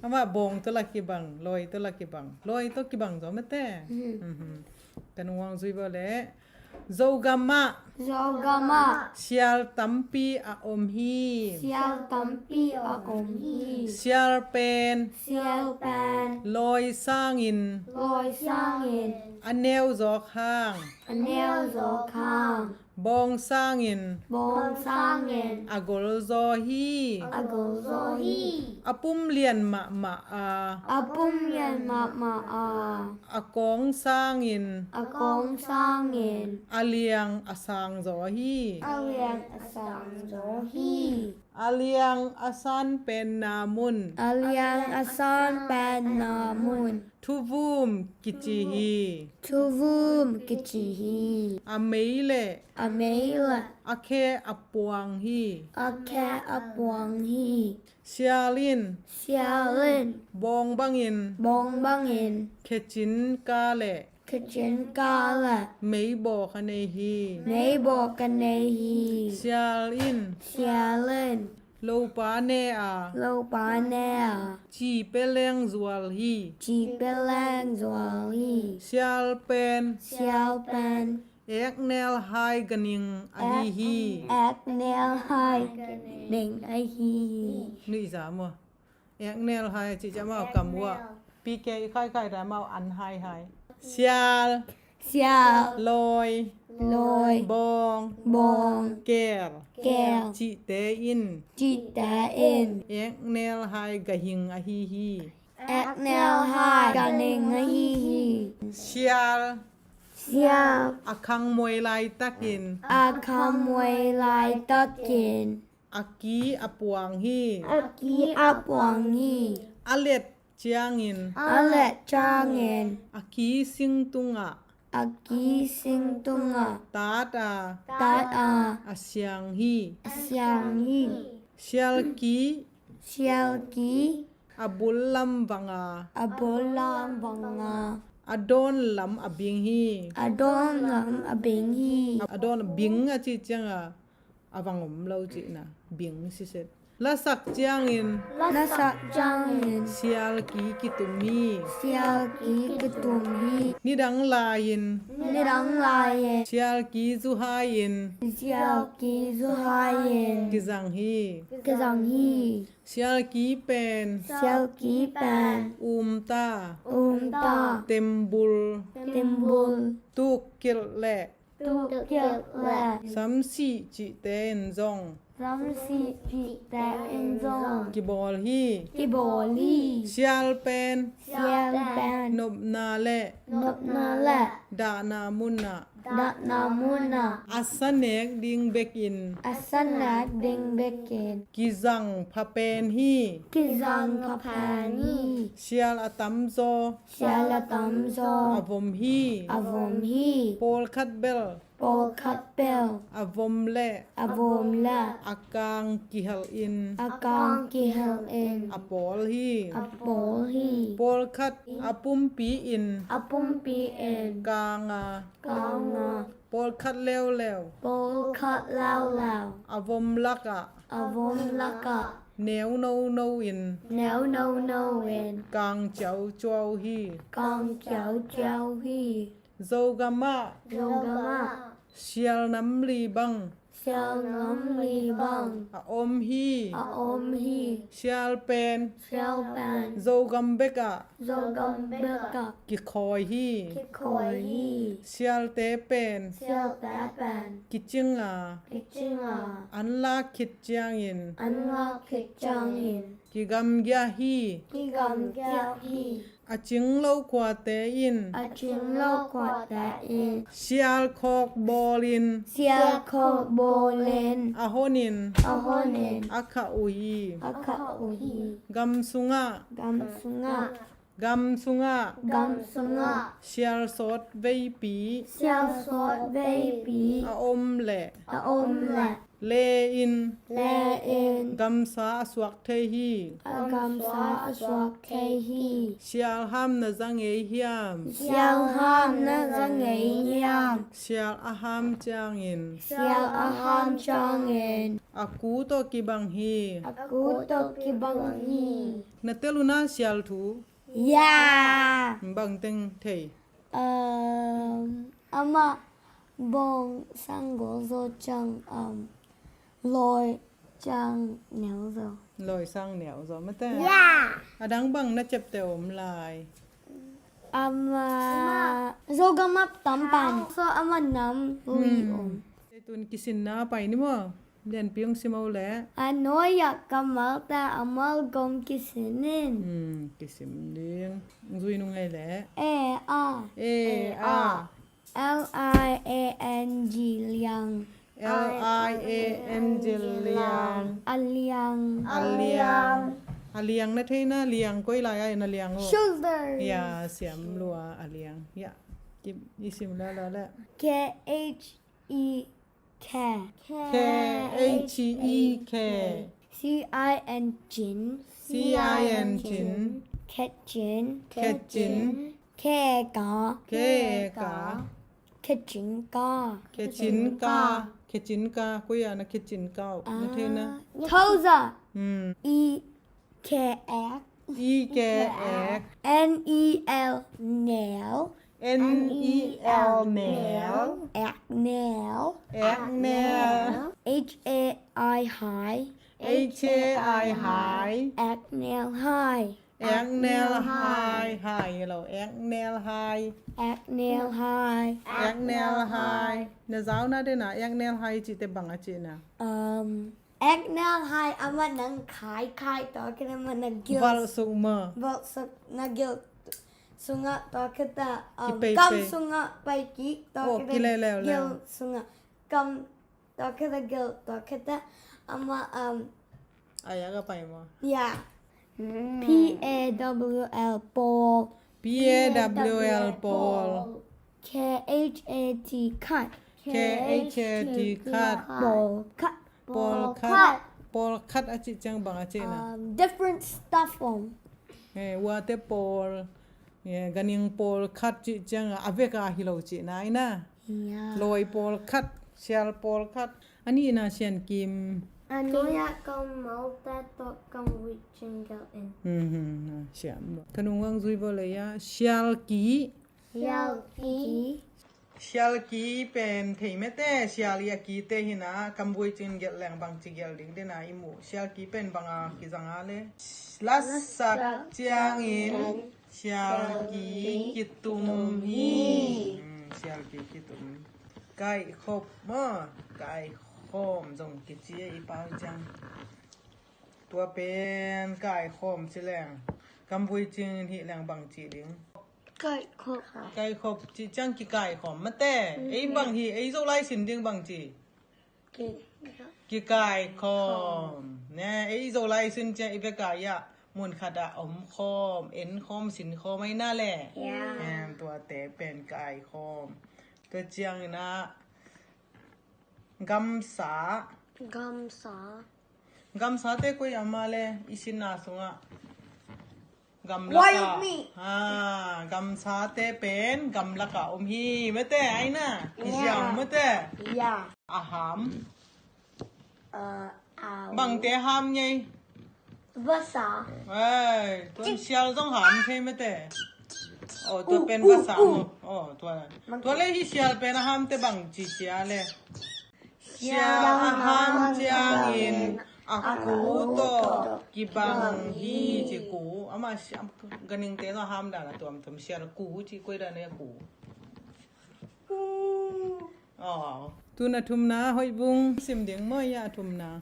Amah bawng tawh la kibang, lawi tawh la kibang. Lawi tawh kibang zaw mate. Mhm. Mhm. Kan uang zui baw le. Zogamah. Zogamah. Sial tampi a om hi. Sial tampi a om hi. Sial pen. Sial pen. Lawi sangin. Lawi sangin. A neu zawk hang. A neu zawk hang. Bawng sangin. Bawng sangin. A gol zaw hi. A gol zaw hi. A pum lian mahmah a. A pum lian mahmah a. A kawng sangin. A kawng sangin. A liang a sang zaw hi. A liang a sang zaw hi. A liang a san penna mun. A liang a san penna mun. Thuvum kici hi. Thuvum kici hi. A mei le. A mei le. A khe a puang hi. A khe a puang hi. Sial in. Sial in. Bawng bangin. Bawng bangin. Khecin ka le. Khecin ka le. Meibawk a nei hi. Meibawk a nei hi. Sial in. Sial in. Lopa ne a. Lopa ne a. Ci peleng zual hi. Ci peleng zual hi. Sial pen. Sial pen. Eknel hai ganing ahi hi. Eknel hai ganing ahi hi. Nuih za maw. Eknel hai ci ci amau kam uah. P K khai khai ta amau an hai hai. Sial. Sial. Lawi. Lawi. Bawng. Bawng. Kel. Kel. Cihte in. Cihte in. Eknel hai gahing ahi hi. Eknel hai ganing ahi hi. Sial. Sial. A khangmuai laitakin. A khangmuai laitakin. A ki a puang hi. A ki a puang hi. A let ciangin. A let ciangin. A ki sing tungah. A ki sing tungah. Tat a. Tat a. A siang hi. A siang hi. Sial ki. Sial ki. A bul lam vanga. A bul lam vanga. A dawn lam a bing hi. A dawn lam a bing hi. A dawn a bing a cih cianga a vang om lo cihna. Bing siset. Lasak ciangin. Lasak ciangin. Sial ki kitum hi. Sial ki kitum hi. Nidang lai-in. Nidang lai-in. Sial ki zuhai-in. Sial ki zuhai-in. Kizang hi. Kizang hi. Sial ki pen. Sial ki pen. Um ta. Um ta. Tembul. Tembul. Tuk kilh le. Tuk kilh le. Samsih cihte in zong. Samsih cihte in zong. Kibawl hi. Kibawl hi. Sial pen. Sial pen. Nopna le. Nopna le. Dahna munah. Datna munah. A sa nek ding bekin. A sa nek ding bekin. Kizang pha pen hi. Kizang pha pen hi. Sial a tamzaw. Sial a tamzaw. A vom hi. A vom hi. Pawlkhat bel. Pawlkhat bel. A vom le. A vom le. A kang kihelh in. A kang kihelh in. A pawl hi. A pawl hi. Pawlkhat a pumpi in. A pumpi in. Kang a. Kang a. Pawlkhat leuleu. Pawlkhat leuleu. A vom lakah. A vom lakah. Neu nono in. Neu nono in. Kang ciauciau hi. Kang ciauciau hi. Zogamah. Zogamah. Sial nam li bang. Sial nam li bang. A om hi. A om hi. Sial pen. Sial pen. Zogam bekah. Zogam bekah. Kikhawi hi. Kikhawi hi. Sialte pen. Sialte pen. Kicing a. Kicing a. An lak khit ciangin. An lak khit ciangin. Kigamgiah hi. Kigamgiah hi. A cing lo khuate in. A cing lo khuate in. Sial khawk bawlin. Sial khawk bawlin. A honin. A honin. A khah uh hi. A khah uh hi. Gam sungah. Gam sungah. Gam sungah. Gam sungah. Sial sawt veipi. Sial sawt veipi. A om leh. A om leh. Le in. Le in. Gamsa a suak thei hi. A gamsa a suak thei hi. Sial ham na za ngei hiam? Sial ham na za ngei hiam? Sial a ham ciangin. Sial a ham ciangin. A ku tawh kibang hi. A ku tawh kibang hi. Na tel uh na sial thu? Ya. Bang teng thei? Um, amah bawng sang gol zaw ciang, um, lawi ciang neu zaw. Lawi sang neu zaw mate? Ya. A dang bang na ciapteh om lai? Amah Zogamah tam pan. So amah nam lui om. Tun kisinna pai ni maw? Lianpi hong sim o leh. A nuai-ah kammalte a malgom kisin in. Hmm, kisim ding. Zui nung ei leh. A, a. A, a. L I A N G, liang. L I A N G, liang. A liang. A liang. A liang na thei na, liang koi lai-ah na liang o. Shoulder. Ya, siam lua a liang. Ya. Kim, i sim la la la. K H E K. K H E K. C I N, cin. C I N, cin. Khet cin. Khet cin. K E K. K E K. Khet cin ka. Khet cin ka. Khet cin ka. Koi-ah na khet cin ka uh? Na thei na. Toes up. Hmm. E K, ek. E K, ek. N E L, nail. N E L, nail. Ek, nail. Ek, nail. H A I, high. H A I, high. Ek, nail, high. Ek, nail, high. High hi lo. Ek, nail, high. Ek, nail, high. Ek, nail, high. Na zau na dena, ek, nail, high cihte bang a cihna? Um, Ek, nail, high, amah nang khai, khai tawh khit amah na gil. Valh suk maw? Valh suk, na gil sungah tawh khit a, um, kam sungah pai kik tawh khit a, gil sungah. Kam tawh khit a, gil tawh khit a, amah, um, a yak a pai maw? Ya. P A W L, pawl. P A W L, pawl. K H A T, khat. K H A T, khat. Pawlkhat. Pawlkhat. Pawlkhat a cih ciang bang a cihna? Um, different stuff om. Eh, uate pawl, eh, ganhing pawlkhat cih ciang a vek a hi lo cihna hi na. Ya. Lawi pawlkhat, sial pawlkhat. A nihna Sian Kim. A nihna kammalte tawh kamvuih cing gelh in. Hmm, hmm, hmm, siam. Ka nung hong zui vo lei a, sial ki. Sial ki. Sial ki pen thei mete, sial i a kite hi na, kamvuih cing gelh leng bangci gelh ding dena i muh. Sial ki pen bang a kizang a le. Lasak ciangin sial ki kitum hi. Hmm, sial ki kitum. Kaihkhop maw, kaihkhawm zong kici a i pau ciang. Tua pen kaihkhawm ci leng, kamvuih cing hih leng bang ci ding? Kaikhop. Kaikhop cih ciang kikaikhawm mate. Ei bang hi, ei Zolai sin ding bang ci? Ki- Kikaikhawm. Ne, ei Zolai sin ciang i beka ia mun khat ah omkhawm, enkhawm, sinkhawm aina le. Ya. Em, tuate pen kaikhawm. Tua ciangin ah gamsa. Gamsa. Gamsate koi ama le i sinna sungah gamlaka. Wild meat. Ah, gamsate pen gamlaka om hi mate, aina. Kiziang mate. Ya. A ham. Uh, uh, bangte ham ngei? Vasa. Ei, tuan sial zong ham thei mate. Oh, tua pen vasa mo. Oh, tua. Tua le hi sial pen a hamte bang ci sia le. Sial a ham ciangin a ku tawh kibang hi ci ku. Ama siam ganingte tawh ham dan a tuamtuam sial ku ci koi dan a ku. Aw. Tun a thumna hoih bung sim ding maw ia a thumna.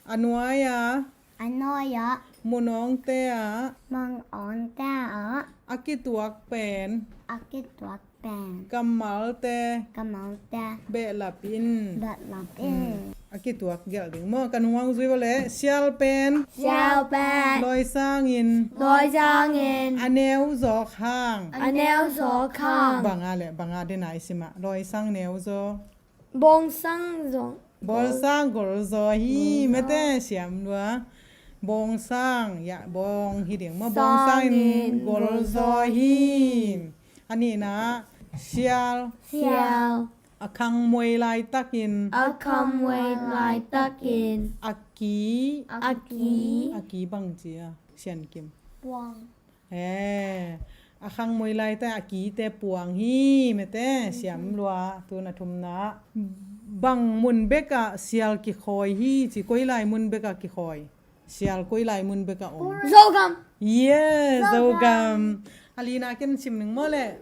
A nuai-a. A nuai-a. Mun awngte ah. Mun awngte ah. A kituak pen. A kituak pen. Kammalte. Kammalte. Behlap in. Behlap in. Hmm. A kituak gelh ding maw. Ka nung hong zui vo le. Sial pen. Sial pen. Lawisangin. Lawisangin. A neu zawk hang. A neu zawk hang. Banga le, banga dena i sima. Lawisang neu zawk. Bawngsang zawk. Bawlsang golzaw hi. Golzaw. Mate siam lua. Bawngsang, ya, bawng hi ding maw. Bawngsangin. Sangin golzaw hi. A nihna, sial. Sial. A khangmuai laitakin. A khangmuai laitakin. A ki. A ki. A ki bang cia, Sian Kim. Puang. Eh, a khangmuai laite a kite puang hi, mate, siam lua, tun a thumna. Bang mun bekah sial kikhawi hi, ci koi lai mun bekah kikhawi. Sial koi lai mun bekah om. Zogam. Yes, Zogam. Zogam. A lina ken sim ning maw le.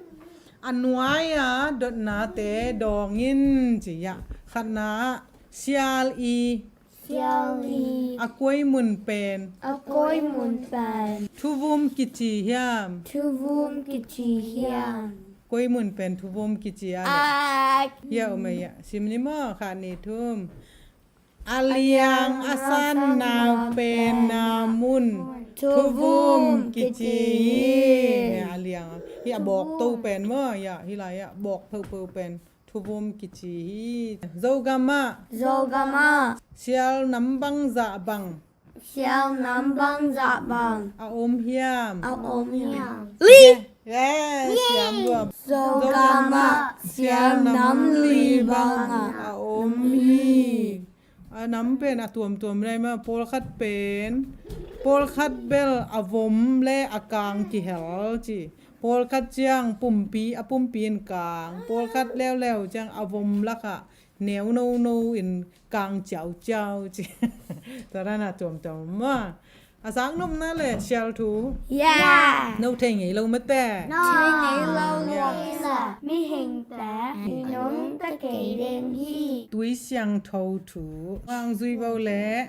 A nuai-a dotnate dawngin ci ia. Khatna ah sial i. Sial i. A koi mun pen. A koi mun pen. Thuvum kici hiam. Thuvum kici hiam. Koi mun pen Thuvum kici a le. Ak. Ia um a ia. Sim ni maw khat ni thum. A liang a san nau pen na mun. Thuvum kici hi. A liang. Hi a bawk to pen maw. Ia, hi lai ia bawk pheupheu pen. Thuvum kici hi. Zogam ah. Zogam ah. Sial nam bangzah bang. Sial nam bangzah bang. A om hiam. A om hiam. Li. Yes, siam lua. Zogam ah. Sial nam li bangah. A om hi. A nam pen a tuamtuam lai mah, pawlkhat pen, pawlkhat bel a vom le a kang kihel ci. Pawlkhat ciang pumpi, a pumpi in kang. Pawlkhat leuleu ciang a vom lakah neu nono in kang ciauciau ci. Tua dan a tuamtuam mah. A sang nopna le sial thu. Ya. No thei ngei lo mate. No. Thei ngei lo. Ya. Mihingte i nungta kei ding hi. Tui siangtho thu. Hong zui vo le.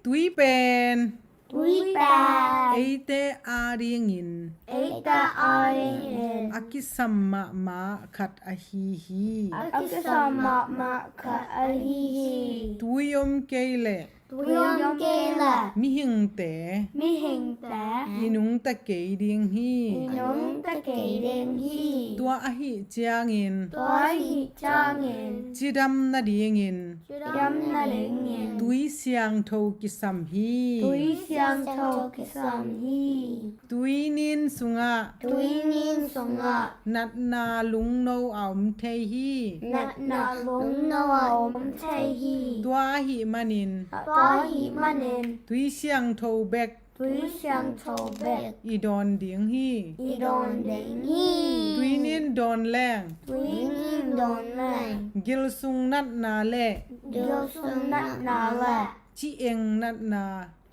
Tui pen. Tui pen. Eite a dingin. Eite a dingin. A kisam mahmah khat ahi hi. A kisam mahmah khat ahi hi. Tui om kei le. Tui om kei le. Mihingte. Mihingte. I nungta kei ding hi. I nungta kei ding hi. Tua ahih ciangin. Tua ahih ciangin. Cidam nadingin. Cidam nadingin. Tui siangtho kisam hi. Tui siangtho kisam hi. Tuinin sungah. Tuinin sungah. Natna lungno a om thei hi. Natna lungno a om thei hi. Tua ahih manin. Tua ahih manin. Tui siangtho bek. Tui siangtho bek. I dawn ding hi. I dawn ding hi. Tuinin dawn leng. Tuinin dawn leng. Gilsung natna le. Gilsung natna le. Ci-eng natna.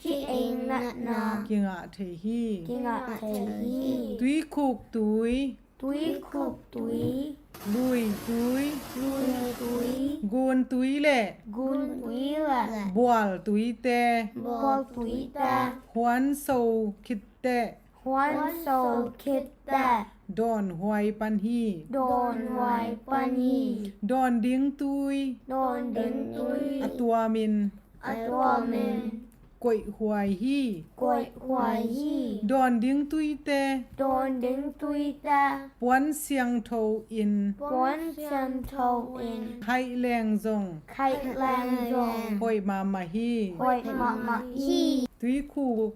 Ci-eng natna. Kingah thei hi. Kingah thei hi. Tuikhuk tui. Tuikhuk tui. Lui tui. Lui tui. Gun tui le. Gun tui le. Bual tuite. Bual tuite. Huan so khitte. Huan so khitte. Dawnhuai pan hi. Dawnhuai pan hi. Dawn ding tui. Dawn ding tui. A tuamin. A tuamin. Koihhuai hi. Koihhuai hi. Dawn ding tuite. Dawn ding tuite. Puan siangtho in. Puan siangtho in. Khaih leng zong. Khaih leng zong. Hoih mahmah hi. Hoih mahmah hi. Tuikhuk.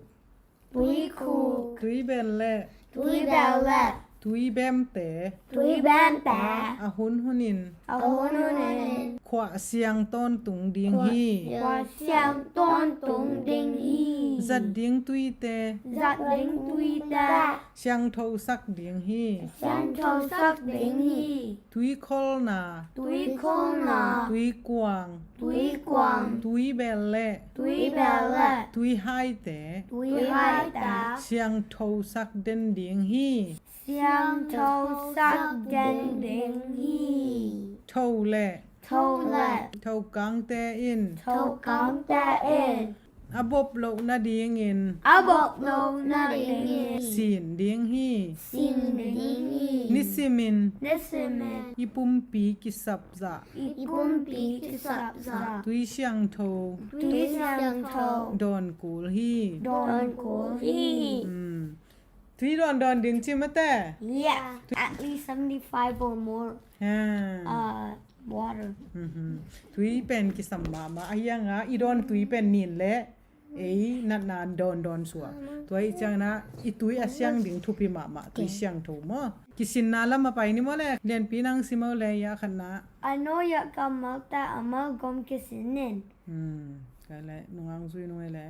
Tuikhuk. Tuibel le. Tuibel le. Tuibemte. Tuibemte. A hun hunin. A hun hunin. Khuah siang tawntung ding hi. Khuah siang tawntung ding hi. Zat ding tuite. Zat ding tuite. Siangthosak ding hi. Siangthosak ding hi. Tuikholna. Tuikholna. Tuikuang. Tuikuang. Tuibel le. Tuibel le. Tuihaite. Tuihaite. Siangthosak den ding hi. Siangthosak den ding hi. Tho le. Tho le. Thokangte in. Thokangte in. A bop loh nadingin. A bop loh nadingin. Sin ding hi. Sin ding hi. Nisimin. Nisimin. I pumpi kisap zah. I pumpi kisap zah. Tui siangtho. Tui siangtho. Dawn kul hi. Dawn kul hi. Hmm. Tui dawn dawn ding ci mate. Yeah. At least seventy-five or more. Ha. Uh, water. Mhm. Tui pen kisam mahmah. A hiang a, i dawn tui pen nin le. Ei, natna dawn dawn suak. Tua i ciangin a, i tui a siang ding thupi mahmah. Tui siangtho maw. Kisinna lam a pai ni maw le. Lianpi nang sim o le, ya khatna. A nuai-ah kammalte a malgom kisin in. Hmm. Ka le, nungang zui nung e le.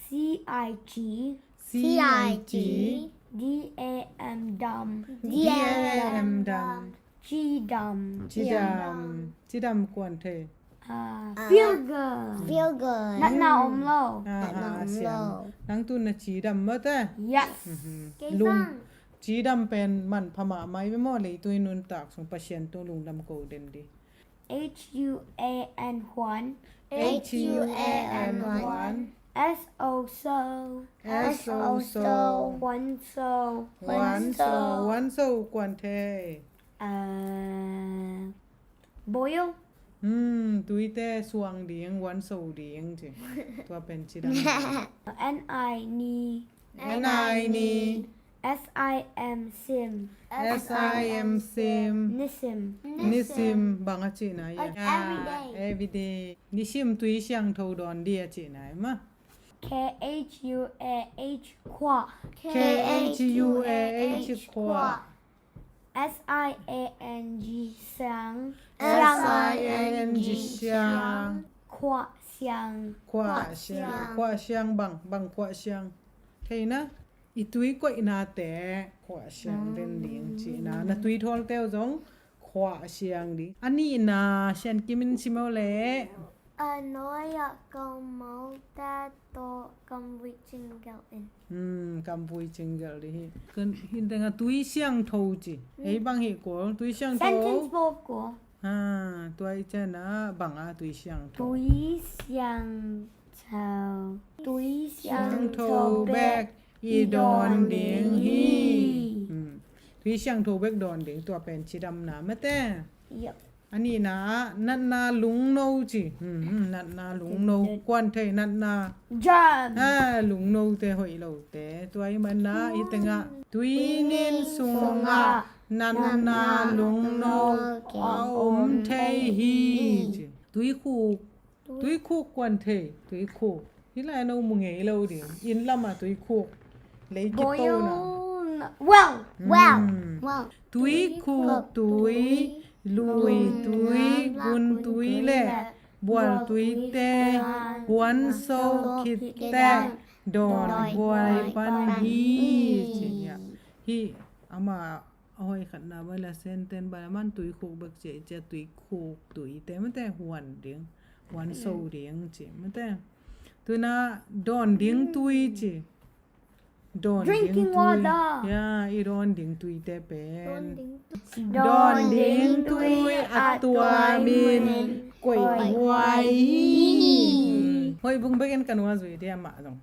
C I G. C I G. D A M, dam. D A M, dam. Cidam. Cidam. Cidam kuan thei. Ah, feel good. Feel good. Natna om lo. Ah, natna om lo. Nang tu na cidam mate. Yes. Mhm. Lung. Cidam pen manpha mahmah i ve maw, leitui nuntak sung Pasian tu lungdam ko den di. H U A N, huan. H U A N, huan. S O, so. S O, so. Huan so. Huan so kuan thei. Uh, boil. Hmm, tuite suang ding, huan so ding ci. Tua pen cidam. N I, ni. N I, ni. S I M, sim. S I M, sim. Nisim. Nisim, bang a cihna ia? Like every day. Ah, every day. Nisim tui siangtho dawn di a cihna ia maw. K H U A H, khuah. K H U A H, khuah. S I A N G, siang. S I A N G, siang. Khuah siang. Khuah siang. Khuah siang bang, bang khuah siang. Thei na, i tui koihnate khuah siang den ding cihna. Na tui thawlte uh zong khuah siang ding. A nihna, Sian Kim in sim o le. A nuai-ah kammalte tawh kamvui cinggelh in. Hmm, kamvui cinggelh ding hi. Kan, hi ding a tui siangtho ci. Ei bang hi kul, tui siangtho. Sentence bo kul. Ha, tua i ciangin a bang a tui siangtho. Tui siangtho. Tui siangtho bek i dawn ding hi. Hmm. Tui siangtho bek dawn ding, tua pen cidamna mate. Yep. A nihna ah natna lungno ci. Hmm, hmm, natna lungno. Kuan thei natna. Jam. Ha, lungnote hoih lote. Tua i manna i tengah. Tui nin sungah natna lungno a om thei hi ci. Tuikhuk. Tuikhuk kuan thei, tuikhuk. Hih lai no mu ngei lo ding. Inn lamah tuikhuk. Lei kitona. Boil. Well. Hmm. Well. Well. Tuikhuk tui, lui tui, gun tui le bual tuite huan so khit teh dawn huai pan hi ci. Hih ama a hoi khatna bang la senten bang la man tuikhuk bek ci, ci a tuikhuk tuite mate huan ding. Huan so ding ci mate. Tuna dawn ding tui ci. Dawn ding tui. Drinking water. Ya, i dawn ding tuite pen. Dawn ding tui. Dawn ding tui a tuamin koih huai hi. Hoih bung bek in ka nuai zui dia mah zong.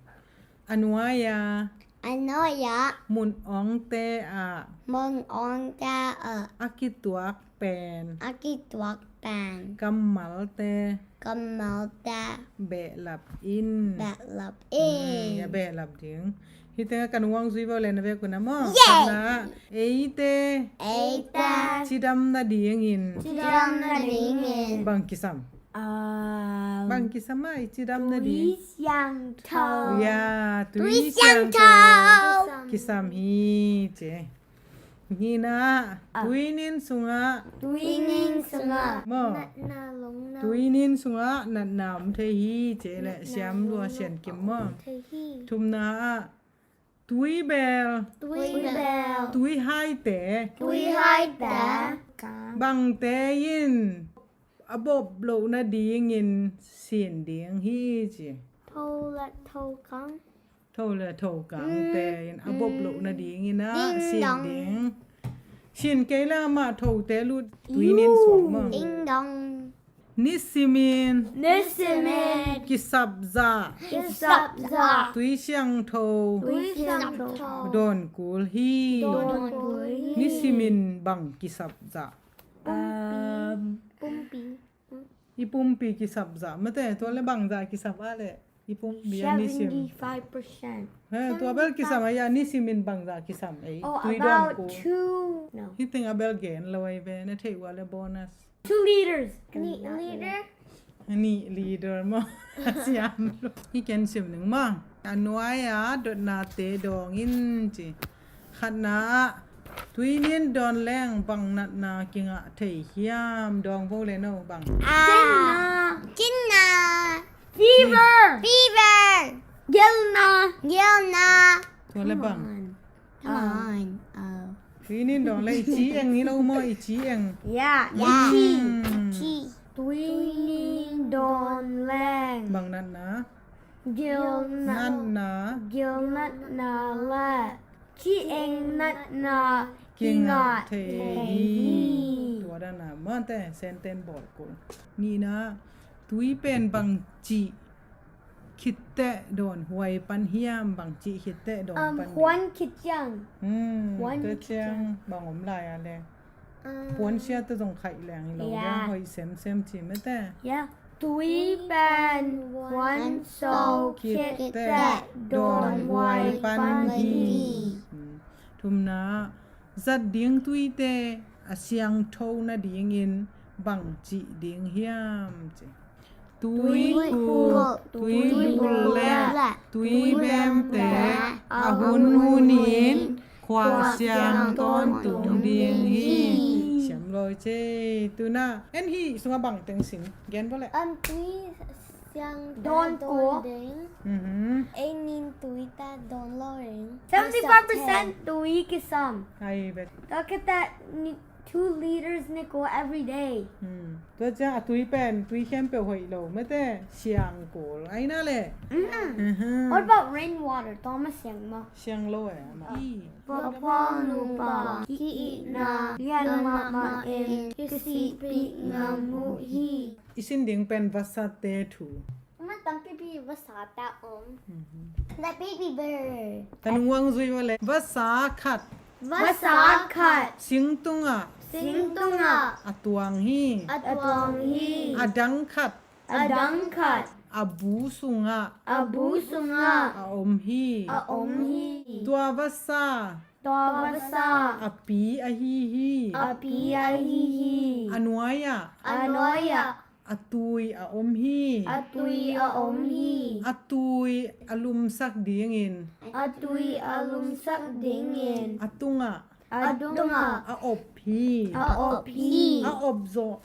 A nuai a. A nuai-ah. Mun awngte ah. Mun awngte ah. A kituak pen. A kituak pen. Kammalte. Kammalte. Behlap in. Behlap in. Hmm, a behlap ding. Hih tengah kan uang zui bo le na vek un a maw. Yay! Khatna, eite. Eite. Cidam nadingin. Cidam nadingin. Bang kisam. Um, bang kisam a i cidam nading. Tui siangtho. Ya, tui siangtho. Kisam hi ci. Nihna, ah, tuinin sungah. Tuinin sungah. Maw. Natna lungna. Tuinin sungah natna om thei hi ci le. Natna siam lua lungna sian kim maw. Om thei hi. Thumna ah. Tuibel. Tuibel. Tuihaite. Tuihaite. Bangte in a bop loh nadingin sin ding hi ci. Tho le thokang. Tho le thokangte in a bop loh nadingin a sin ding. Sin kei le amah thote lut tuinin suak maw. Ding dong. Nisimin. Nisimin. Kisapzah. Kisapzah. Tui siangtho. Tui siangtho. Dawn kul hi. Dawn kul hi. Nisimin bang kisapzah. Um, pumpi. I pumpi kisapzah. Mate, tua le bangzah kisap a le. I pumpi a nisim. Seventy-five percent. He, tua bel kisam a, ya, nisimin bangzah kisam ei. Oh, tui dawn kul. About two. No. Hih teng a bel gen lo ei ve, na theih ua le bonus. Two liters. Nih liter. Nih liter maw. Siam lo. Hih ken sim ning maw. A nuai-ah dotnate dawng in ci. Khatna ah, tuinin dawn leng bang natna kingah thei hiam? Dawng bo le no bang. Ah, kinna. Kinna. Fever. Fever. Gelna. Gelna. Tua le bang. Come on. Come on. Oh. Tuinin dawn le i ci eng hi lo maw, i ci eng. Yeah, yeah. Itchy. Hmm. Itchy. Tuinin dawn leng. Bang natna. Gilnat. Natna. Gilnatna le ci-eng natna kingah thei hi. Tua dan a mate senten bawl kul. Nihna, tui pen bangci khitteh dawn huai pan hiam, bangci khitteh dawn pan. Huan khit ciang. Hmm, huan khit ciang. Bang om lai a le. Puansia te zong khaih leng hi lo, yeah, hoih semsem ci mate. Yeah. Tui pen huan so khitteh dawn huai pan hi. Hmm. Thumna, zat ding tuite a siangtho nadingin bang cih ding hiam ci. Tuikhuk, tuibul le tuibemte a hunhunin khua siang tawntung ding hi. Siam lawi cei. Tuna en hih sungah bang teng sim gen vawleh. An tui siang dawn kua ding. Ei nin tui ta dawn lo ding. Seventy five percent tui kisam. Ai bet. Tua khit teh two liters ni kua every day. Tua ciang a tui pen tui khempeuh hoih lo mate siang kul aina le. What about rainwater? Tua ma siang ma? Siang lo e ama. Vapawng nupa ki-itna lian mahmah in kisihpih ngam uh hi. I sin ding pen vasate thu. Ama tampipi vasa ta om. The baby bird. Kan uang zui vawleh. Vasa khat. Vasa khat. Singtungah. Singtungah. A tuang hi. A tuang hi. A dang khat. A dang khat. A bu sungah. A bu sungah. A om hi. A om hi. Tua vasa. Tua vasa. A pi ahi hi. A pi ahi hi. A nuai-ah. A nuai-ah. A tui a om hi. A tui a om hi. A tui a lumsak dingin. A tui a lumsak dingin. A tungah. A tungah. A op hi. A op hi. A op zawh.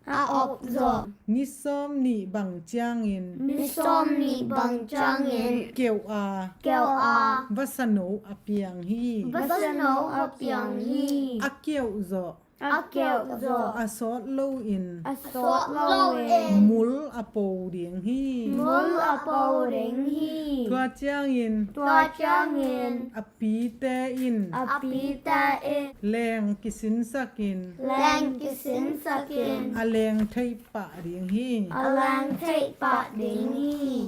A op zawh. Ni sawm nih bang ciangin. Ni sawm nih bang ciangin. Keuh a. Keuh a. Vasano a piang hi. Vasano a piang hi. A keuh zawh. A keuh zawh. A sawt loin. A sawt loin. Mul a po ding hi. Mul a po ding hi. Tua ciangin. Tua ciangin. A pite in. A pite in. Leng kisinsakin. Leng kisinsakin. A leng theih pah ding hi. A leng theih pah ding hi.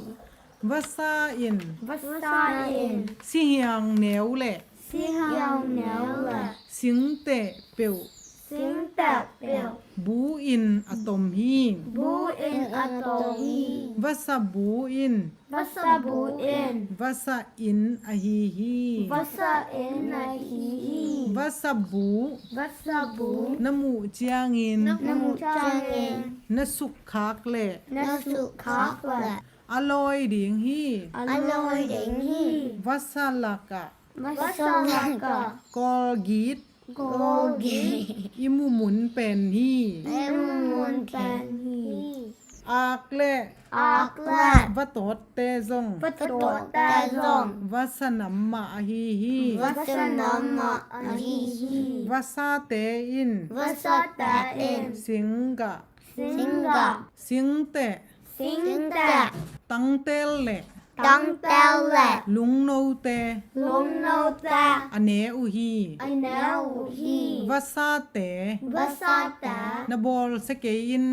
Vasa in. Vasa in. Sihiang neu le. Sihiang neu le. Singteh peuh. Singteh peuh. Bu in a tom hi. Bu in a tom hi. Vasa bu in. Vasa bu in. Vasa inn ahi hi. Vasa inn ahi hi. Vasa bu. Vasa bu. Na muh ciangin. Na muh ciangin. Na sukkhak le. Na sukkhak le. A lawi ding hi. A lawi ding hi. Vasa lakah. Vasa lakah. Kawlgit. Kawlgit. I mu mun pen hi. I mu mun pen hi. Ak le. Ak le. Vatawtte zong. Vatawtte zong. Vasa nam mah ahi hi. Vasa nam mah ahi hi. Vasate in. Vasate in. Singgah. Singgah. Singteh. Singteh. Tangtel le. Tangtel le. Lungnote. Lungnote. A ne uh hi. A ne uh hi. Vasate. Vasate. Na bawlsia kei in.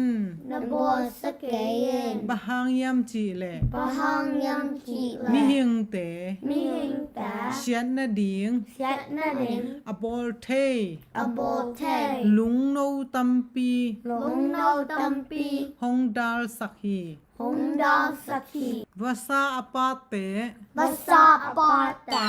Na bawlsia kei in. Bang hang hiam cih leh. Bang hang hiam cih leh. Mihingte. Mihingte. Siat nading. Siat nading. A bawl thei. A bawl thei. Lungno tampi. Lungno tampi. Hong dalsak hi. Hong dalsak hi. Vasa a pate. Vasa a pate.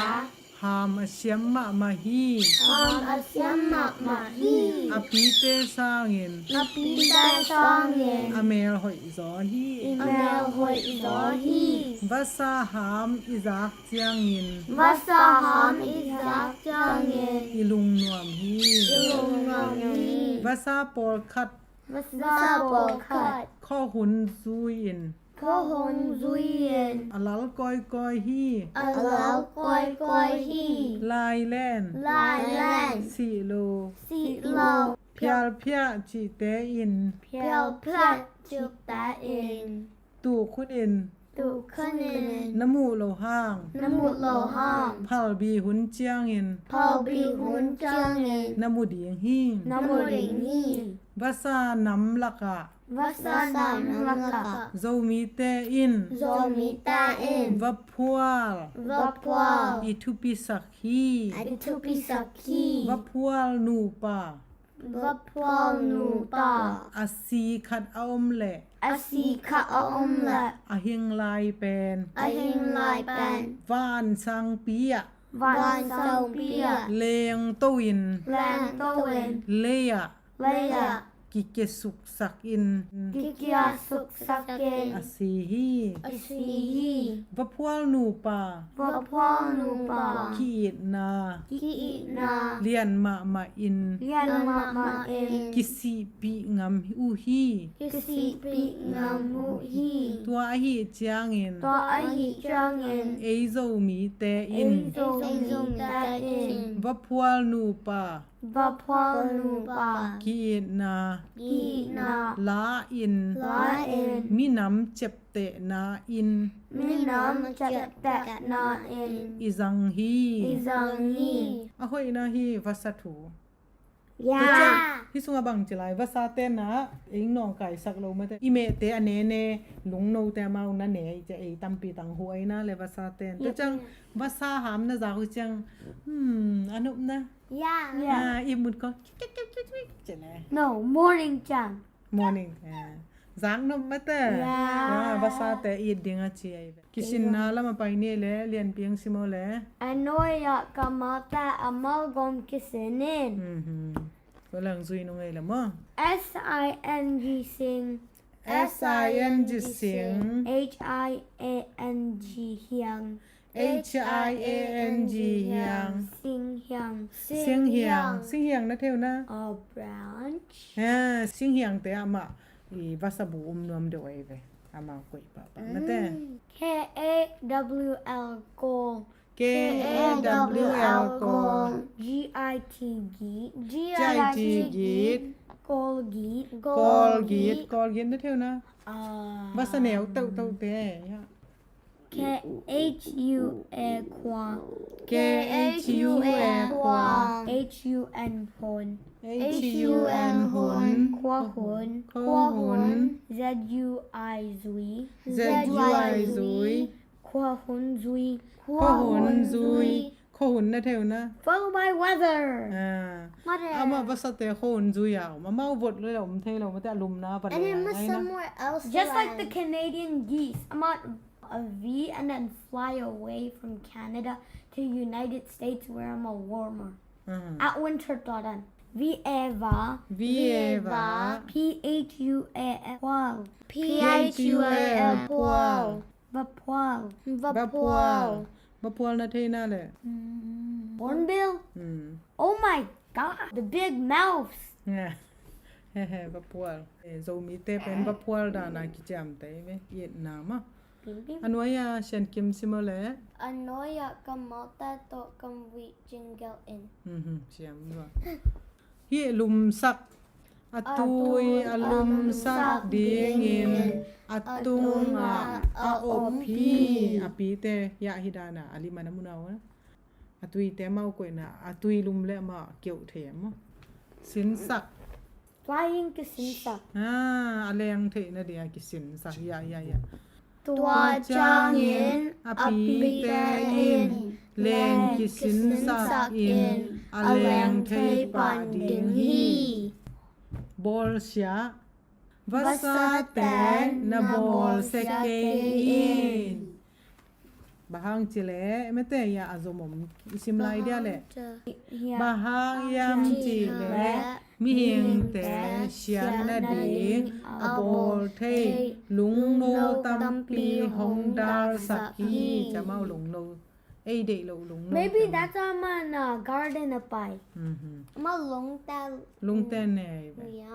Ham a siam mahmah hi. Ham a siam mahmah hi. A pite sangin. A pite sangin. A mel hoih zaw hi. A mel hoih zaw hi. Vasa ham i zak ciangin. Vasa ham i zak ciangin. I lungnuam hi. I lungnuam hi. Vasa pawlkhat. Vasa pawlkhat. Khuahun zui-in. Khuahun zui-in. A lal kawikawi hi. A lal kawikawi hi. Lailen. Lailen. Sih lo. Sih lo. Phialphiah cihte in. Phialphiah cihte in. Tuk hunin. Tuk hunin. Na muh loh hang. Na muh loh hang. Phalbi hun ciangin. Phalbi hun ciangin. Na mu ding hi. Na mu ding hi. Vasa nam lakah. Vasa nam lakah. Zomite in. Zomite in. Vaphual. Vaphual. I thupisak hi. I thupisak hi. Vaphual nupa. Vaphual nupa. A si khat a om leh. A si khat a om leh. A hing lai pen. A hing lai pen. Vansangpi ah. Vansangpi ah. Lengto in. Lengto in. Lei ah. Lei ah. Kikiasuksak in. Kikiasuksak in. A si hi. A si hi. Vaphual nupa. Vaphual nupa. Ki-itna. Ki-itna. Lian mahmah in. Lian mahmah in. Kisihpih ngam uh hi. Kisihpih ngam uh hi. Tua ahih ciangin. Tua ahih ciangin. Ei Zomite in. Ei Zomite in. Vaphual nupa. Vaphual nupa. Ki-itna. Ki-itna. La in. La in. Minam ciaptehna in. Minam ciaptehna in. I zang hi. I zang hi. A hoihna hi vasa thu. Ya. Tua ciang, hih sungah bang ci lai, vasa tenna, ei nawngkaisak lo mate. I mehte a nene, lungnote amau na ne, i cia ei tampi tang huaina le vasa ten. Tua ciang, vasa ham na zak uh ciang, hmm, a nopna. Ya. Ya, i mut ko. Ci ne. No, morning ciang. Morning. Zak nop mate. Ya. Vasate it ding a ci ai ve. Kisinna lam a pai ni le, lianpi ang simaw le. A nuai ah ka mate a malgawm kisin in. Ko lang zui nung ai le maw. S I N G sing. S I N G sing. H I A N G hiang. H I A N G hiang. Sing hiang. Sing hiang. Sing hiang na theu na. A branch. Sing hiang te amah i vasa bu um nuam deuh ai ve. Amah koih pahpah mate. K A W L kawl. K A W L kawl. G I T git. G I T git. Kawl git. Kawl git. Kawl git na theu na. Vasa neu teuh teuh te. K H U A khua. K H U A khua. H U N hun. H U N hun. Khua hun. Khua hun. Z U I zui. Z U I zui. Khuahun zui. Khuahun zui. Khuahun na thei uh na. Fall by weather. Ah. Amah vasate khuahun zui a om. Amau vot le om thei lo, mate a lumna pan. And then somewhere else. Just like the Canadian geese. Amah a V and then fly away from Canada to United States where I'm a warmer. At winter tadan. V A va. V A va. P H U A L. Phual. P H U A L. Phual. Vaphual. Vaphual. Vaphual na theina le. Hornbill. Oh my God, the big mouths. Vaphual. Zomite pen vaphual dana kiciamteh ve. Itna mah. A nuai-a Siankim sim aw le. A nuai-a kammalte tawh kamvuih cinggelh in. Siam lua. Hih lumsak, a tui a lumsak dingin a tungah a op hi. A pite hiah hih dana a liman a muna uh. A tuite amau koihna a tui lum le amau keuh thei a maw. Sinsak. Flying kisinsak. A leng theih nading a kisinsak. Hiah, hiah, hiah. Tua ciangin a pite in leng kisinsak in a leng thei pah ding hi. Bawlsia. Vasaten na bawlsia kei in. Bang hang cih leh, mate hiah a zom om i sim lai dia leh. Bang hang hiam cih leh mihingte siat nading a bawl thei lungno tampi hong dalsak hi. Ci a, amau lungno, ei deih loh lungno. Maybe that's why amah in a garden a pai. Amah lungte, lungte nei ve.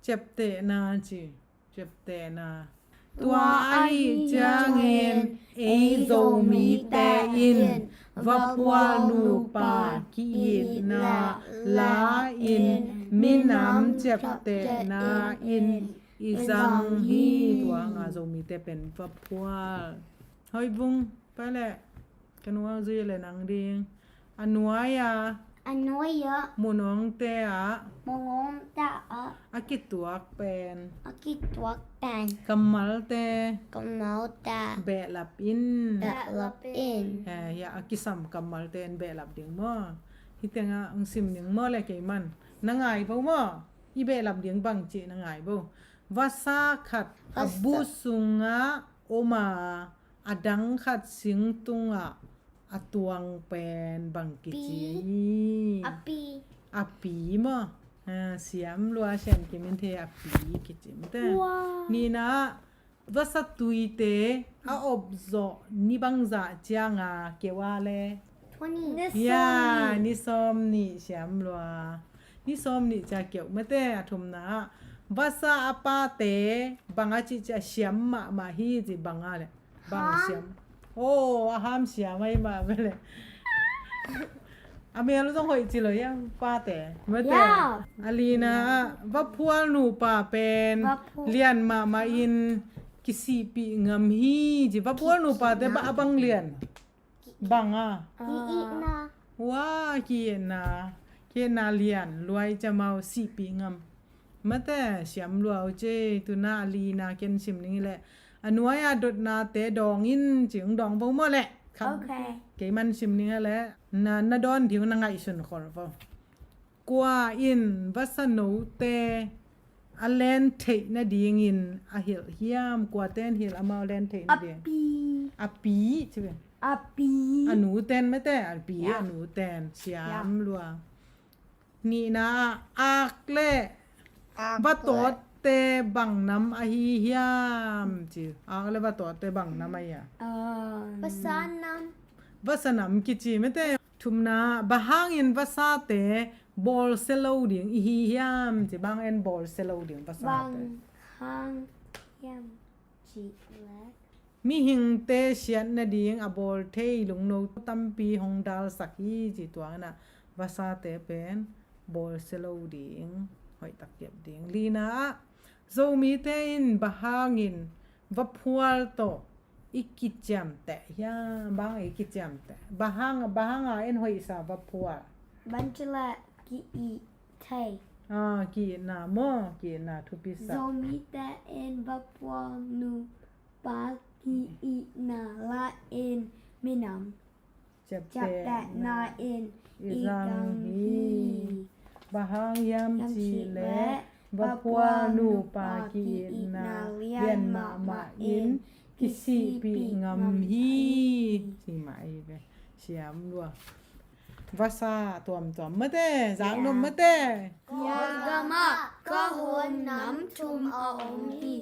Ciaptehna ci. Ciaptehna. Tua ahih ciangin ei Zomite in vaphual nupa ki-itna la-in minam ciaptehna in i zang hi. Tua hanga Zomite pen vaphual. Hoih vung, pai leh. Ka nuai zui le nang ding. A nuai-a. A nuai-a. Mungawngte ah. Mungawngte ah. A kituak pen. A kituak pen. Kammalte. Kammalte. Behlap in. Behlap in. Eh, hiah a kisam kammalte in behlap ding maw. Hih tengah hong sim ding maw le kei man. Na ngai bo maw. I behlap ding bang cih na ngai bo. Vasa khat a bu sungah om a, a dang khat sing tungah a tuang pen bang kici hi? Api. Api maw. Ah, siam lua, Siankim in thei, api kici mate. Nihna, vasa tuite a op zawh ni bangzah cianga keuh a le? Twenty. Ni sawm nih. Siam lua. Ni sawm nih cia keuh mate. A thumna ah vasa a pate bang a cih cia siam mahmah hi ci, bang a le? Bang siam? Oh, a ham siam ahi mah ve le. A mel zong hoih ci lo hiam, pate? Mate. A lina ah vaphual nupa pen lian mahmah in kisihpih ngam hi ci. Vaphual nupate bang a bang lian? Bang a? Ki-itna. Wa, ki-itna. Ki-itna lian lua hi ci, amau sihpih ngam. Mate, siam lua uh ci. Tuna a lina ken sim ning le. A nuai-a dotnate dawng in ci, hong dawng bo maw le. Kei man sim ning a le. Na, na dawn ding na ngaihsun khol bo. Kua in vasa note a len theih nadingin a hilh hiam? Kuate in hilh amau len theih nading? Api. Api ci ve. Api. A nuten mate, api a nuten. Siam lua. Nihna ah ak le vatawtte bang nam ahi hiam ci. Ak le vatawtte bang nam ahi hiam? Vasa nam. Vasa nam kici mate. Thumna, bang hangin vasate bawlsia lo ding i hi hiam ci, bang en bawlsia lo ding vasate. Bang hang hiam cih leh. Mihingte siat nading a bawl thei lungno tampi hong dalsak hi ci, tua hina vasate pen bawlsia lo ding, hoih tak kep ding. Lina ah, Zomite in bang hangin vaphual tawh i kiciamteh hiam? Bang i kiciamteh? Bang hang, bang hanga en hoihsa vaphual? Bang ci leh ki-it thei. Ah, ki-itna maw, ki-itna thupi sa. Zomite in vaphual nupa Ki-itna la-in minam ciaptehna in i gang hi. Bang hang hiam cih leh vapua nupa ki-itna lian mahmah in kisihpih ngam hi. Ci mah hi ve. Siam lua. Vasa tuamtuam mate, zak nuam mate. Kawlgam ah khuahun nam thum a om hi.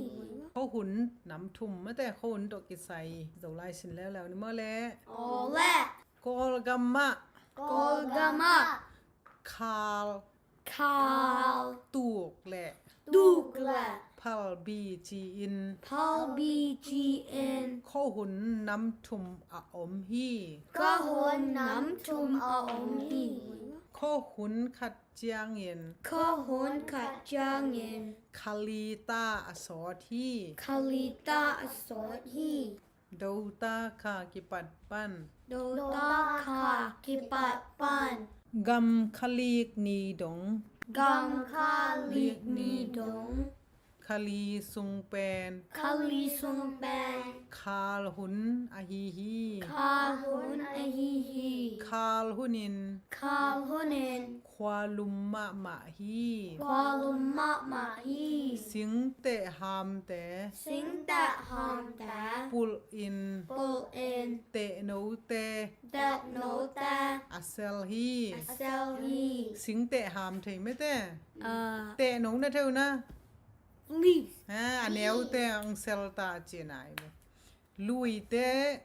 Khuahun nam thum mate, khuahun tawh kisai Zolai sin leuleu ni maw le. Aw le. Kawlgam ah. Kawlgam ah. Khal. Khal. Tuk le. Tuk le. Phalbi ci-in. Phalbi ci-in. Khuahun nam thum a om hi. Khuahun nam thum a om hi. Khuahun khat ciangin. Khuahun khat ciangin. Khalita a sawt hi. Khalita a sawt hi. Dota kha kipat pan. Dota kha kipat pan. Gam khalik ni dong. Gam khalik ni dong. Khali sung pen. Khali sung pen. Khal hun ahi hi. Khal hun ahi hi. Khal hunin. Khal hunin. Khualum mahmah hi. Khualum mahmah hi. Singteh hamte. Singteh hamte. Pulhin. Pulhin. Tehnote. Tehnote. A sel hi. A sel hi. Singteh ham thei mete. Ah. Tehno na theu na. Leaves. Ha, a neute ang sel ta ci nai ve. Luite.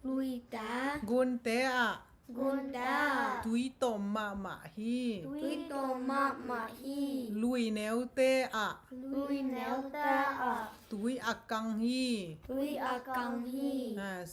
Luite. Gunte ah. Gunte ah. Tui tawm mahmah hi. Tui tawm mahmah hi. Lui neute ah. Lui neute ah. Tui a kang hi. Tui a kang hi. Ah,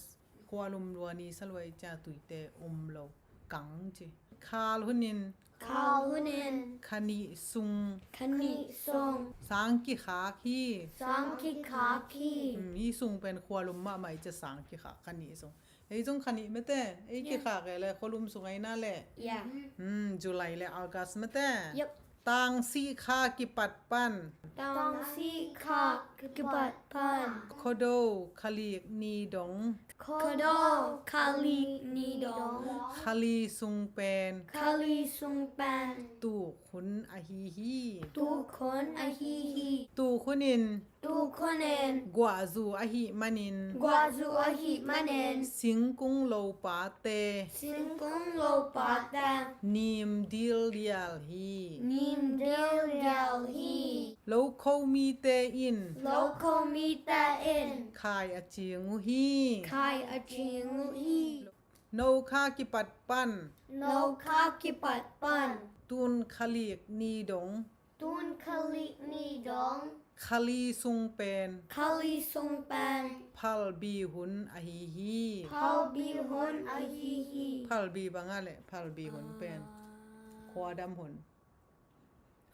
khualum lua ni sa lua i cia tuite um lo kang ci. Khal hunin. Khal hunin. Khanih sung. Khanih sung. Sang kikhak hi. Sang kikhak hi. Hmm, hi sung pen khualum mahmah i cia sang kikhak khanih sung. Ei zong khanih mete, ei kikhak e le khualum sung aina le. Yeah. Hmm, July le August mete. Yep. Tangsih kha kipat pan. Tangsih kha kipat pan. Khuado khalik ni dong. Khuado khalik ni dong. Khali sung pen. Khali sung pen. Tuk hun ahi hi. Tuk hun ahi hi. Tuk hunin. Tuk hunin. Guahzu ahih manin. Guahzu ahih manin. Singkung lopate. Singkung lopate. Nim dil dial hi. Nim dil dial hi. Lokho mite in. Lokho mite in. Khai a cing uh hi. Khai a cing uh hi. No kha kipat pan. No kha kipat pan. Tun khalik ni dong. Tun khalik ni dong. Khali sung pen. Khali sung pen. Phalbi hun ahi hi. Phalbi hun ahi hi. Phalbi bang a le, phalbi hun pen. Ah. Khuadam hun.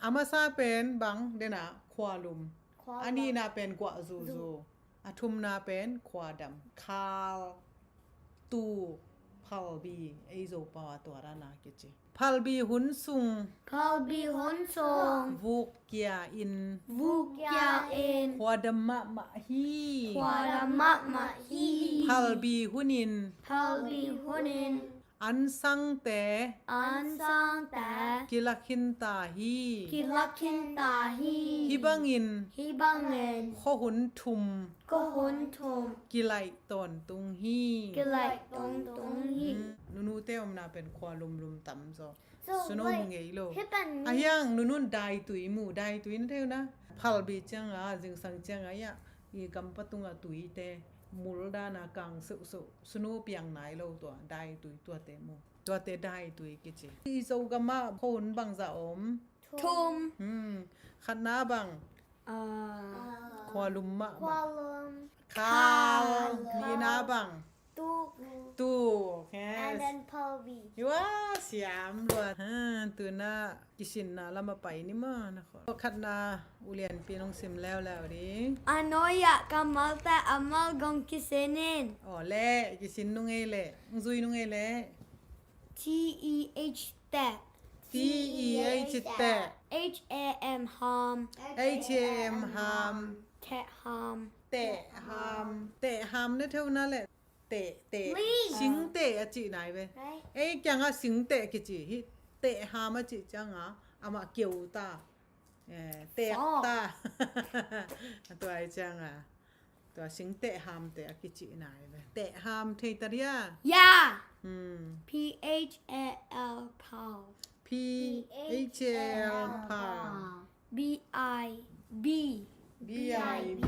A masa pen bang dena khualum. Khualum. A nihna pen guah zuzu. Zu. A thumna pen khuadam. Khal, tuk, phalbi, ei Zopa a tua dana kici. Phalbi hun sung. Phalbi hun sung. Vuk kia in. Vuk kia in. Khuadam mahmah hi. Khuadam mahmah hi. Phalbi hunin. Phalbi hunin. Ansangte. Ansangte. Kilakhin ta hi. Kilakhin ta hi. Hih bangin. Hih bangin. Khuahun thum. Khuahun thum. Kilaih tawntung hi. Kilaih tawntung hi. Hmm. Nunute omna pen khua lumlum tamzaw. So, suno mu ngei lo. Ahiang nunun daitui mu, daitui na theu na. Phalbi cianga, zingsang cianga ia, i gampa tunga tuite, mul dana kang seuhseuh. Suno piang nai lo tua, daitui tuate mu. Tuate daitui kici. I Zogama khuahun bangzah om? Thum. Hmm. Khatna bang? Ah. Khualum mah. Khualum. Khal. Khal. Nihna bang? Tuk. Tuk. Yes. And then phalbi. Yua, siam lua. Ha, tuna kisinna lama pai ni ma na kho. Khatna ulianpi nong sim leuleu ding. A nuai-ah kammalte a mal gong kisinin. Aw le, kisin nung ei le. Nong zui nung ei le. T E H teh. T E H teh. H A M ham. H A M ham. Teh ham. Teh ham. Teh ham na theuna le teh, teh. Singteh a cih nai ve. Ei kiangah singteh kici hi. Teh ham a cih ciangah amah keu ta. Eh, tek ta. Tua ai ciangah tua singteh hamteh a kici nai ve. Teh ham thei ta dia? Yeah. Hmm. P H A L, pal. P H A L, pal. B I B. B I B.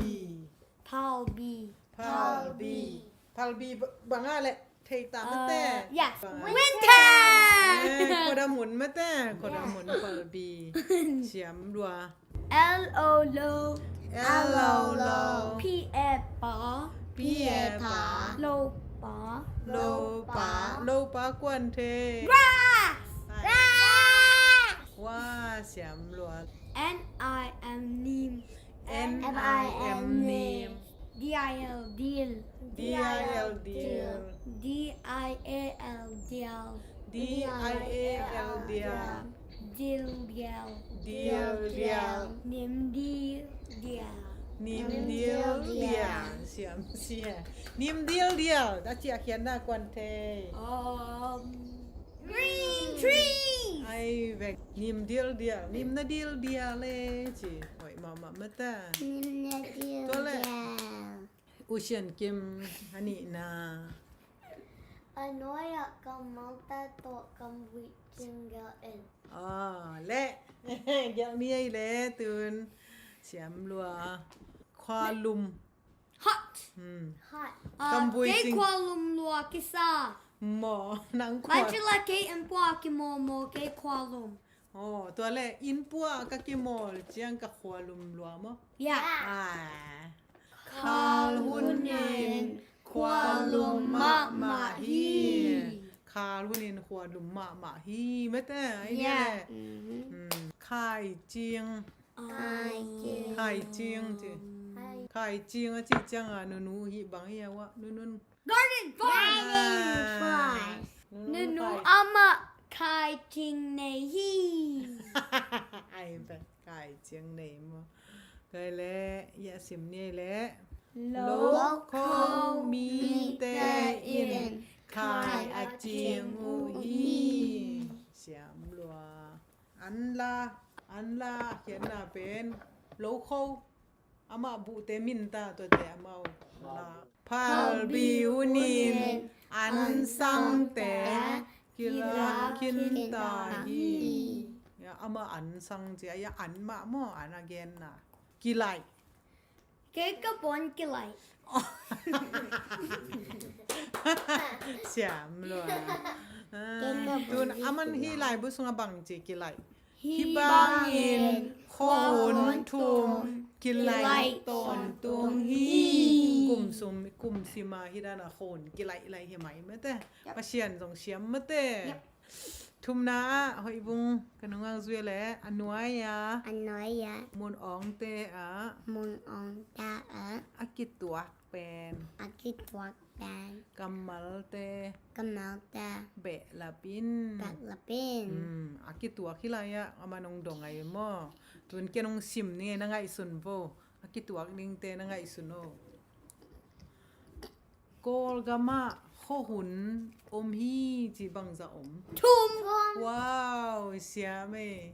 Palbi. Palbi. Palbi bangah le thei ta mate. Yes. Winter. Khuadam hun mate. Khuadam hun palbi. Siam lua. L O lo. L O lo. P A pa. P A pa. Lo pa. Lo pa. Lo pa kuan thei. Grass. Grass. Wa siam lua. N I M nim. N I M nim. D I L dil. D I L dil. D I A L dial. D I A L dial. Dil dial. Dil dial. Nim dil dial. Nim dil dial. Siam sia. Nim dil dial. A ciah khian na kuan thei. Um, Green trees. Ai vek nim dil dial, nim na dil dial le ci. Hoih mahmah mate. Nim na dil dial. U Sian Kim a nihna. A nuai-ah kammalte tawh kambuih cing gelh in. Ah, le. Gelh ni ei le tun. Siam lua. Khua lum. Hot. Hmm. Hot. Ah, kambuih cing. Kei khua lum lua kisa. Maw, nang khua. Bachelor kei inn pua kimawl maw, kei khua lum. Oh, tua le inn pua ka kimawl ciang ka khua lum lua maw? Yeah. Ah. Khal hun in khua lum mahmah hi. Khal hun in khua lum mahmah hi. Mate, ai le. Yeah. Mm-hmm. Hmm. Khai cing. Khai cing. Khai cing ci. Khai cing a cih ciangah nunu hih bang hi a wah nunun. Garden forest. Garden forest. Nunu amah khai cing nei hi. Ai pen khai cing nei maw. Kai le ia sim ni le. Lokho mite in khai a cing uh hi. Siam lua. An la, an la a khiatna pen lokho. Amah buhte min ta tuate amau la. Phalbi hunin an sangte kilak khin ta hi. Amah an sang cia, ia an mah maw, an a genna. Kilaih. Kei ka pon kilaih. Siam lua. Tun aman hi laibu sungah bangci kilaih. Hih bangin khuahun thum kilaih tawntung hi. Kum sum, kum sima hih dana khuahun kilaih laih hi mai mate. Pasian zong siam mate. Thumna ah hoih vung ka nungak zui le a nuai ah. A nuai ah. Mun awngte ah. Mun awngte ah. A kituak pen. A kituak pen. Kammalte. Kammalte. Behlapin. Behlapin. Hmm, a kituak hi lai ah, a man hong dong ai maw. Tun ken hong sim ni na ngaihsun vo. A kituak dingte na ngaihsun o. Kawlgamah khuahun om hi ci bangza om. Thum. Wow, siam ei.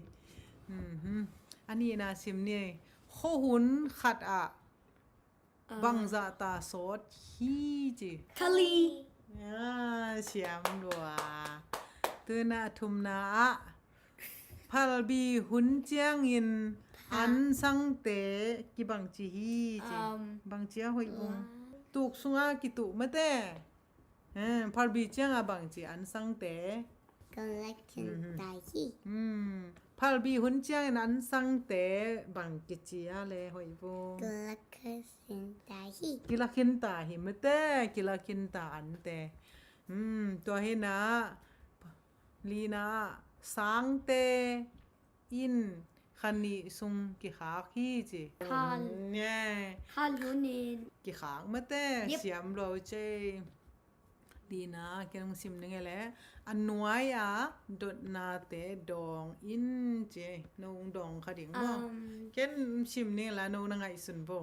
Mhm. A nihna sim ni. Khuahun khat ah bangzah ta sawt hi ci. Thali. Siam lua. Tuna thumna ah phalbi hun ciangin an sangte kibangci hi ci. Bangci a hoih vung. Tuk sunga kituh mate. Phalbi cianga bangci an sangte. Phalbi hun ciangin an sangte bang kici a le hoih vung. Kilakhin ta hi mate, kilakhin ta ante. Tua hina lina sangte in khanih sung kikhak hi ci. Khan. Khan hunin. Kikhak mate, siam lo cei. Lina ken hong sim ning e le a nuai a dotnate dawng in ci. No hong dawng kha ding maw? Ken sim ning e la no na ngaihsun vo.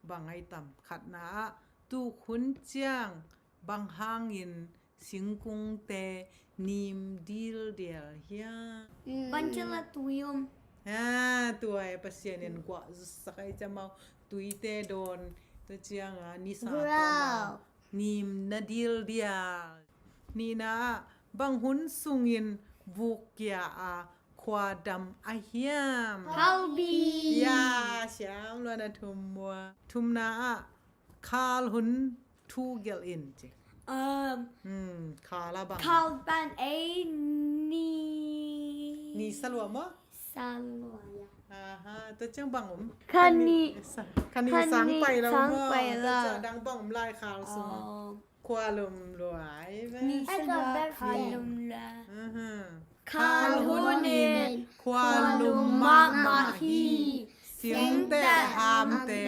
Bang ai tam? Khatna ah, tuk hun ciang bang hangin singkungte nim dildial hiam? Panchala tui om. Ha, tua e, Pasian in guah zusak ai ciamau, tuite dawn, tua cianga nisa tawma nim na dildial. Nihna ah, bang hun sungin vuk kia a khua dam a hiam? Phalbi. Ya, siam lua, na thum mua. Thumna ah, khal hun thu gelh in ci. Um, hmm, khal a bang? Khal pan ei ni. Ni salua maw? Salua, ya. Aha, tua ciang bang om? Kha ni. Kha ni sang pai lo maw? Tua ciang dang bang om lai khal sung? Oh. Khua lum luai ve. Ni salua khal lum lua. Aha. Khal hunin khua lum mahmah hi. Singte hamte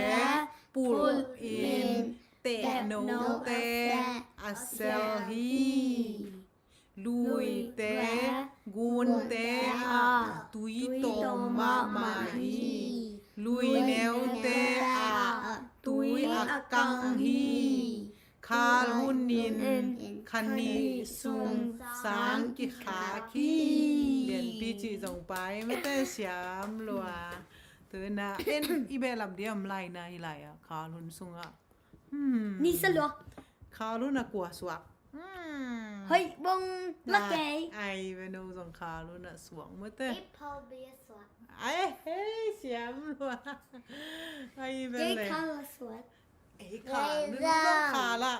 pulhin tehnote a sel hi. Luite gunte ah tui tawm mahmah hi. Luineute ah tui a kang hi. Khal hunin kha nih sung sang kikhak hi. Lianpi cih zong pai mate, siam lua. Tuna en i beh lam dia om lai na hi lai a, khal hun sungah. Hmm. Ni salua. Khal hun a kua suak? Hmm. Hoi bong la kei. Ai ve, no zong khal hun a suak mate. I phalbi a suak. Ai, hei, siam lua. Ai ve le. Kei khal a suak. Ei, khal hun zong khal a.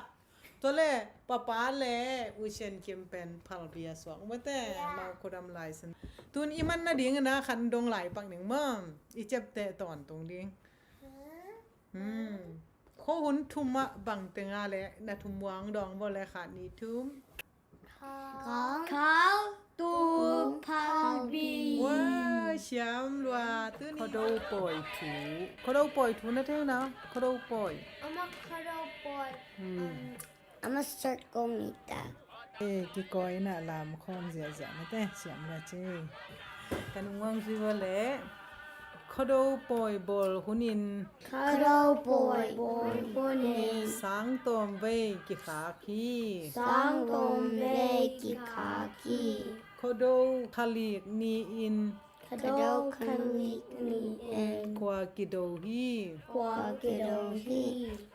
Tua le papa le U Sian Kim pen phalbi a suak mate. Ya. Mau kudam lai sin. Tun i man nading na khan dong lai pak ning maw. I ciapteh tawntung ding. Hmm. Khuahun thum ah bang teng a le na thum muang dawng bawl le, khat, nih, thum. Khal, tuk, phalbi. Wa, siam lua. Tuni Khuado pawi thu. Khuado pawi thu na thei na? Khuado pawi. Ama Khuado pawi. Hmm. Um, ama sat kong ita. Eh, kikawi na lam khawm ziahziah mate, siam lua ci. Kan ung ang sui bawl le. Khuado pawi bawl hunin. Khuado pawi bawl hunin. Sang tawm vei kikhak hi. Sang tawm vei kikhak hi. Khuado khalik ni-in. Khuado khalik ni-in. Khua kido hi. Khua kido hi.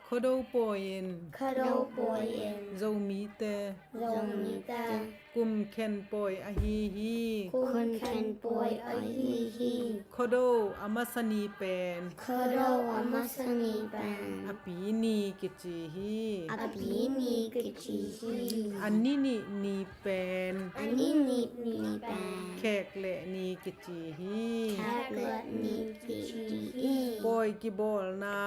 Khuado pawi-in. Khuado pawi-in. Zomite. Zomite. Kum khen pawi ahi hi. Kum khen pawi ahi hi. Khuado a masa ni pen. Khuado a masa ni pen. A pi ni kici hi. A pi ni kici hi. A ni nih ni pen. A ni nih ni pen. Khek leh ni kici hi. Khek leh ni kici hi. Pawi kibawlna.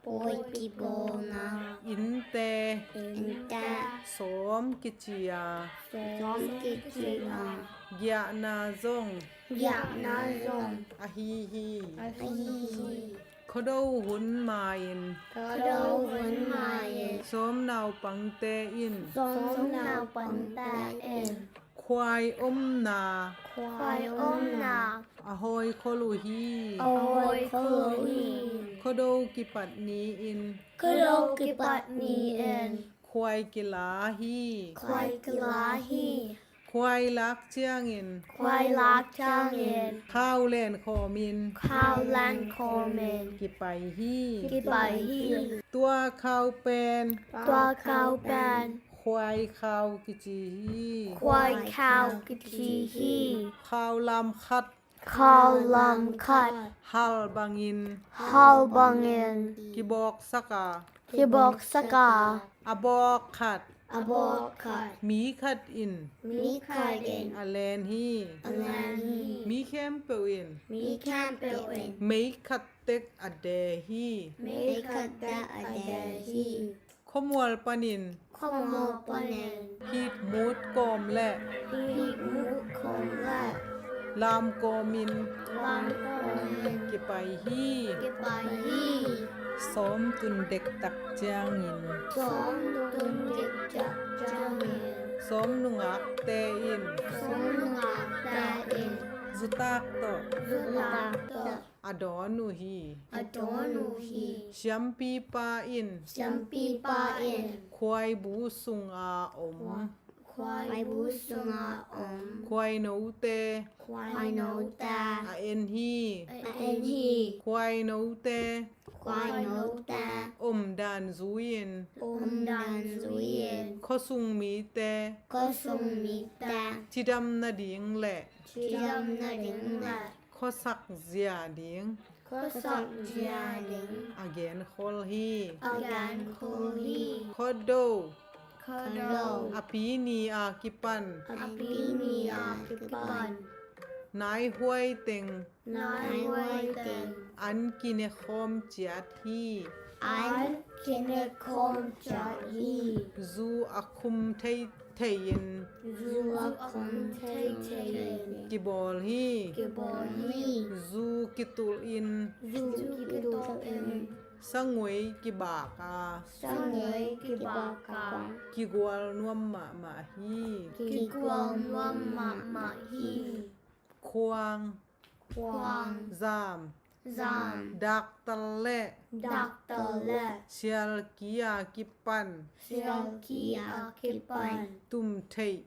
Pawi kibawlna. Innte. Innte. Sawm kici a. Sawm kici a. Giahna zong. Giahna zong. Ahi hi. Ahi hi. Khuado hun ma-in. Khuado hun ma-in. Sawm naupangte in. Sawm naupangte in. Khuai omna. Khuai omna. A hawi khol uh hi. A hawi khol uh hi. Khuado kipat ni-in. Khuado kipat ni-in. Khuai kila hi. Khuai kila hi. Khuai lak ciangin. Khuai lak ciangin. Khau len khawmin. Khau len khawmin. Kipai hi. Kipai hi. Tua khau pen. Tua khau pen. Khuai khau kici hi. Khuai khau kici hi. Khau lam khat. Khau lam khat. Hal bangin. Hal bangin. Kibawksak a. Kibawksak a. A bawk khat. A bawk khat. Mi khat in. Mi khat in. A len hi. A len hi. Mi khempeuh in. Mi khempeuh in. Mei khat tek a de hi. Mei khat tek a de hi. Khuamual panin. Khuamual panin. Hikmut kawm le. Hikmut kawm le. Lam kawmin. Lam kawmin. Kipai hi. Kipai hi. Sawm tun dektak ciangin. Sawm tun dektak ciangin. Sawm nungakte in. Sawm nungakte in. Zutak tawh. Zutak tawh. A dawn uh hi. A dawn uh hi. Siampipa in. Siampipa in. Khuaibu sunga om. Khuaibu sunga om. Khuainote. Khuainote. A en hi. A en hi. Khuainote. Khuainote. Omdan zui-in. Omdan zui-in. Khuasung mite. Khuasung mite. Cidam nading le. Cidam nading le. Khuasak zia ding. Khuasak zia ding. A genkhol hi. A genkhol hi. Khuado. Khuado. A pi ni a kipan. A pi ni a kipan. Naihuai teng. Naihuai teng. An kinekhawm ciat hi. An kinekhawm ciat hi. Zu a khum thei thei-in. Zu a khum thei thei-in. Kibawl hi. Kibawl hi. Zu kitulhin. Zu kitulhin. Sangui kibak a. Sangui kibak a. Kigual nuam mahmah hi. Kigual nuam mahmah hi. Khuang. Khuang. Zam. Zam. Daktal le. Daktal le. Sialki a kipan. Sialki a kipan. Tum theih.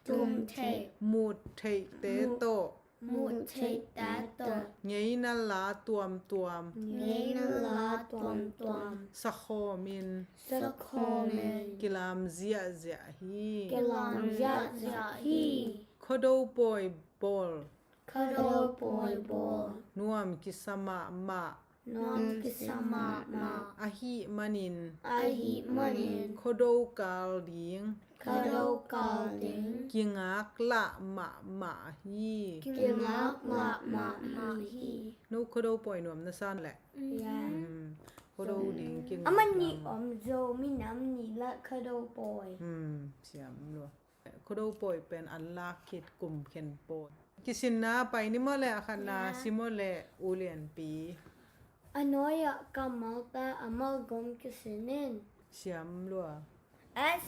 Tum theih. Mut theihte tawh. Mut theihte tawh. Ngeina la tuamtuam. Ngeina la tuamtuam. Sakhawmin. Sakhawmin. Kilam ziahziah hi. Kilam ziahziah hi. Khuado pawi bawl. Khuado pawi bawl. Nuam kisa mahmah. Nuam kisa mahmah. Ahih manin. Ahih manin. Khuado kal ding. Khuado kal ding. Kingaklah mahmah hi. Kingaklah mahmah hi. No khuado pawi nuam na sa leh. Yeah. Hmm. Khuado ding kingaklah. Amah nih om zo minam nih lah khuado pawi. Hmm. Siam lua. Khuado pawi pen an lak khit kum khen pawi. Kisinna pai ni maw le, a khatna si maw le, U Lianpi. A nuai-ah kammalte a malgom kisin in. Siam lua. S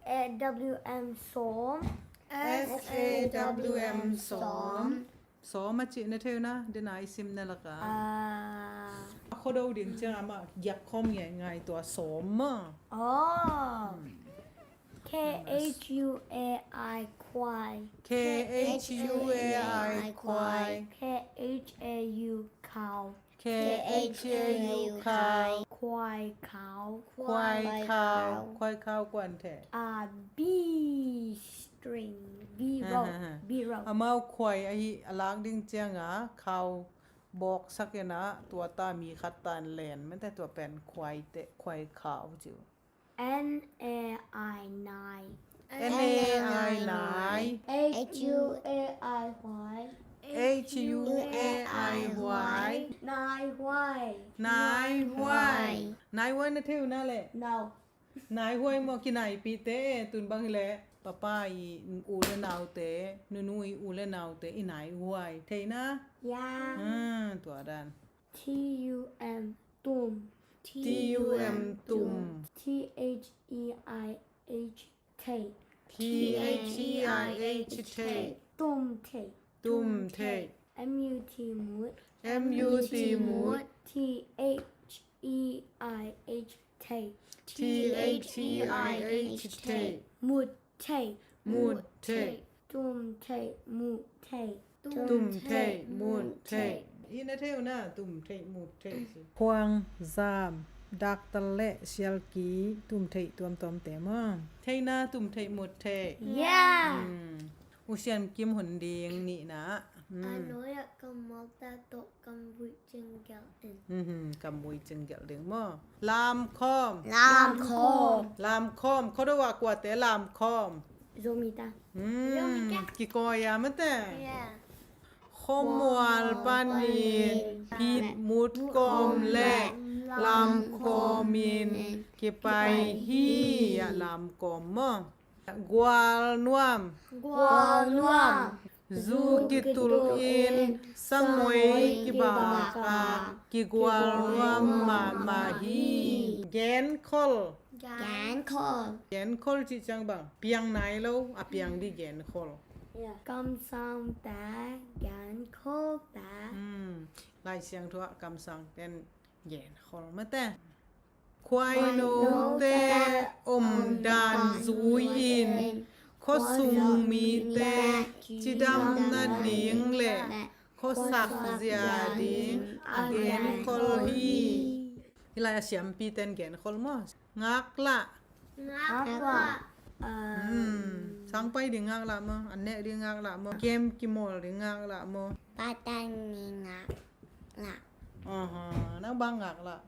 A W M sawm. S A W M sawm. Sawm a cih na thei uh na, dena i sim na lak a. Ah. Khuado ding ciang amah giak khawm ngeingai tua sawm maw. Oh. Hmm. K H U A I, khuai. K H U A I, khuai. K H A U, khau. K H A U, khau. Khuai khau. Khuai khau. Khuai khau kuan thei. A B string. B row. B row. Amau khuai ahi a lak ding cianga khau bawksak in a tua ta mi khat tan len mete tua pen khuai te, khuai khau ci uh. N A I, nai. N A I, nai. H U A I, huai. H U A I, huai. Nai huai. Nai huai. Nai huai na thei uh na le. No. Nai huai maw, kinaipihte, tun bang hi le papa i u le naute, nunu i u le naute i nai huai. Thei na? Ya. Hmm, tua dan. T U M, tum. T U M, tum. T H E I H, theih. T H E I H, theih. Tum theih. Tum theih. M U T, mut. M U T, mut. T H E I H, theih. T H E I H, theih. Mut theih. Mut theih. Tum theih, mut theih. Tum theih, mut theih. I na thei uh na, tum theih, mut theih ci. Khuang, zam, daktal le sialki, tum theih tuamtuamte maw. Thei na, tum theih, mut theih. Yeah. Hmm. U Sian Kim hun ding nihna. Hmm. A nuai-ah kammalte tawh kamvuih cinggelh ding. Hmm, kamvuih cinggelh ding maw. Lamkhawm. Lamkhawm. Lamkhawm. Khuado ah kuate lamkhawm? Zomite. Hmm, kikawi a mate. Yeah. Khuamual panin phit mut kawm le lamkhawm in kipai hi. A lamkhawm maw. Gual nuam. Gual nuam. Zu kitulh in sangoi kibak a kigual nuam mahmah hi. Genkhol. Genkhol. Genkhol cih ciang bang piang nai lo, a piang ding genkhol. Yeah. Kamsangte, genkholte. Hmm. Lai Siangtho ah kamsangte'n genkhol mate. Khuainote omdan zui-in khuasung mite cidam nading le khuasak zia ding a genkhol hi. Hih lai a siampite'n genkhol maw? Ngaklah. Ngaklah. Hmm. Sangpai ding ngaklah maw? An nek ding ngaklah maw? Game kimawl ding ngaklah maw? Patang ni ngaklah. Aha, nang bang ngaklah?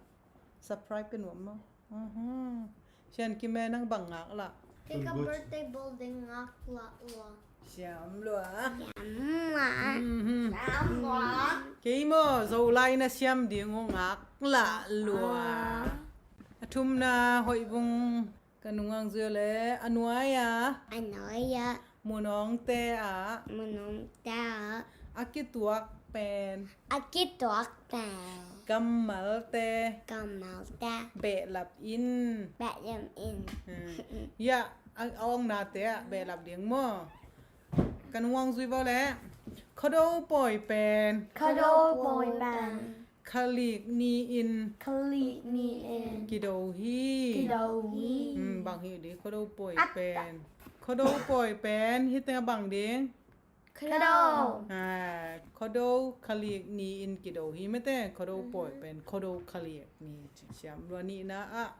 Subscribe ka nuam maw? Aha. Sian Kim e, nang bang ngaklah? Kei ka birthday ball ding ngaklah lua. Siam lua. Siam lua. Mhm. Siam lua. Kei maw, Zolai na siam ding uh ngaklah lua. A thumna, hoih vung ka nungang zui le a nuai-a. A nuai-a. Munawngte ah. Munawngte ah. A kituak pen. A kituak pen. Kammalte. Kammalte. Behlap in. Behlap in. Hmm. Ya, a, a awngnate ah behlap ding maw? Ka nungang zui bo le. Khuado pawi pen. Khuado pawi pen. Khalik ni-in. Khalik ni-in. Kido hi. Kido hi. Hmm, bang hi ding, Khuado pawi pen. Khuado pawi pen, hih teng ah bang ding. Khuado. Ah, Khuado khalik ni-in kido hi mate, Khuado pawi pen, Khuado khalik ni. Siam lua. Nihna ah.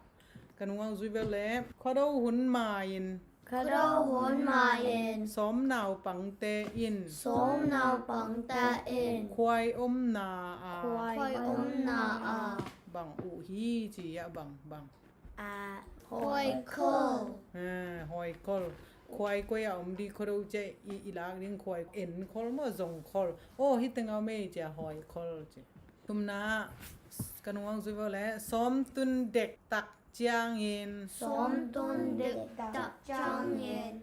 Ka nungang zui bel le. Khuado hun ma-in. Khuado hun ma-in. Sawm naupangte in. Sawm naupangte in. Khuai omna ah. Khuai omna ah. Bang uh hi ci a bang, bang. Ah, hawikhawl. Ah, hawikhawl. Khuai koi a om ding, Khuado ci a i, i lak ding khuai, enkhol maw, zongkhol. Oh, hih teng ah om ei ci a hawikhawl ci. Thumna, ka nungang zui bo le, sawmtun dektak ciangin. Sawmtun dektak ciangin.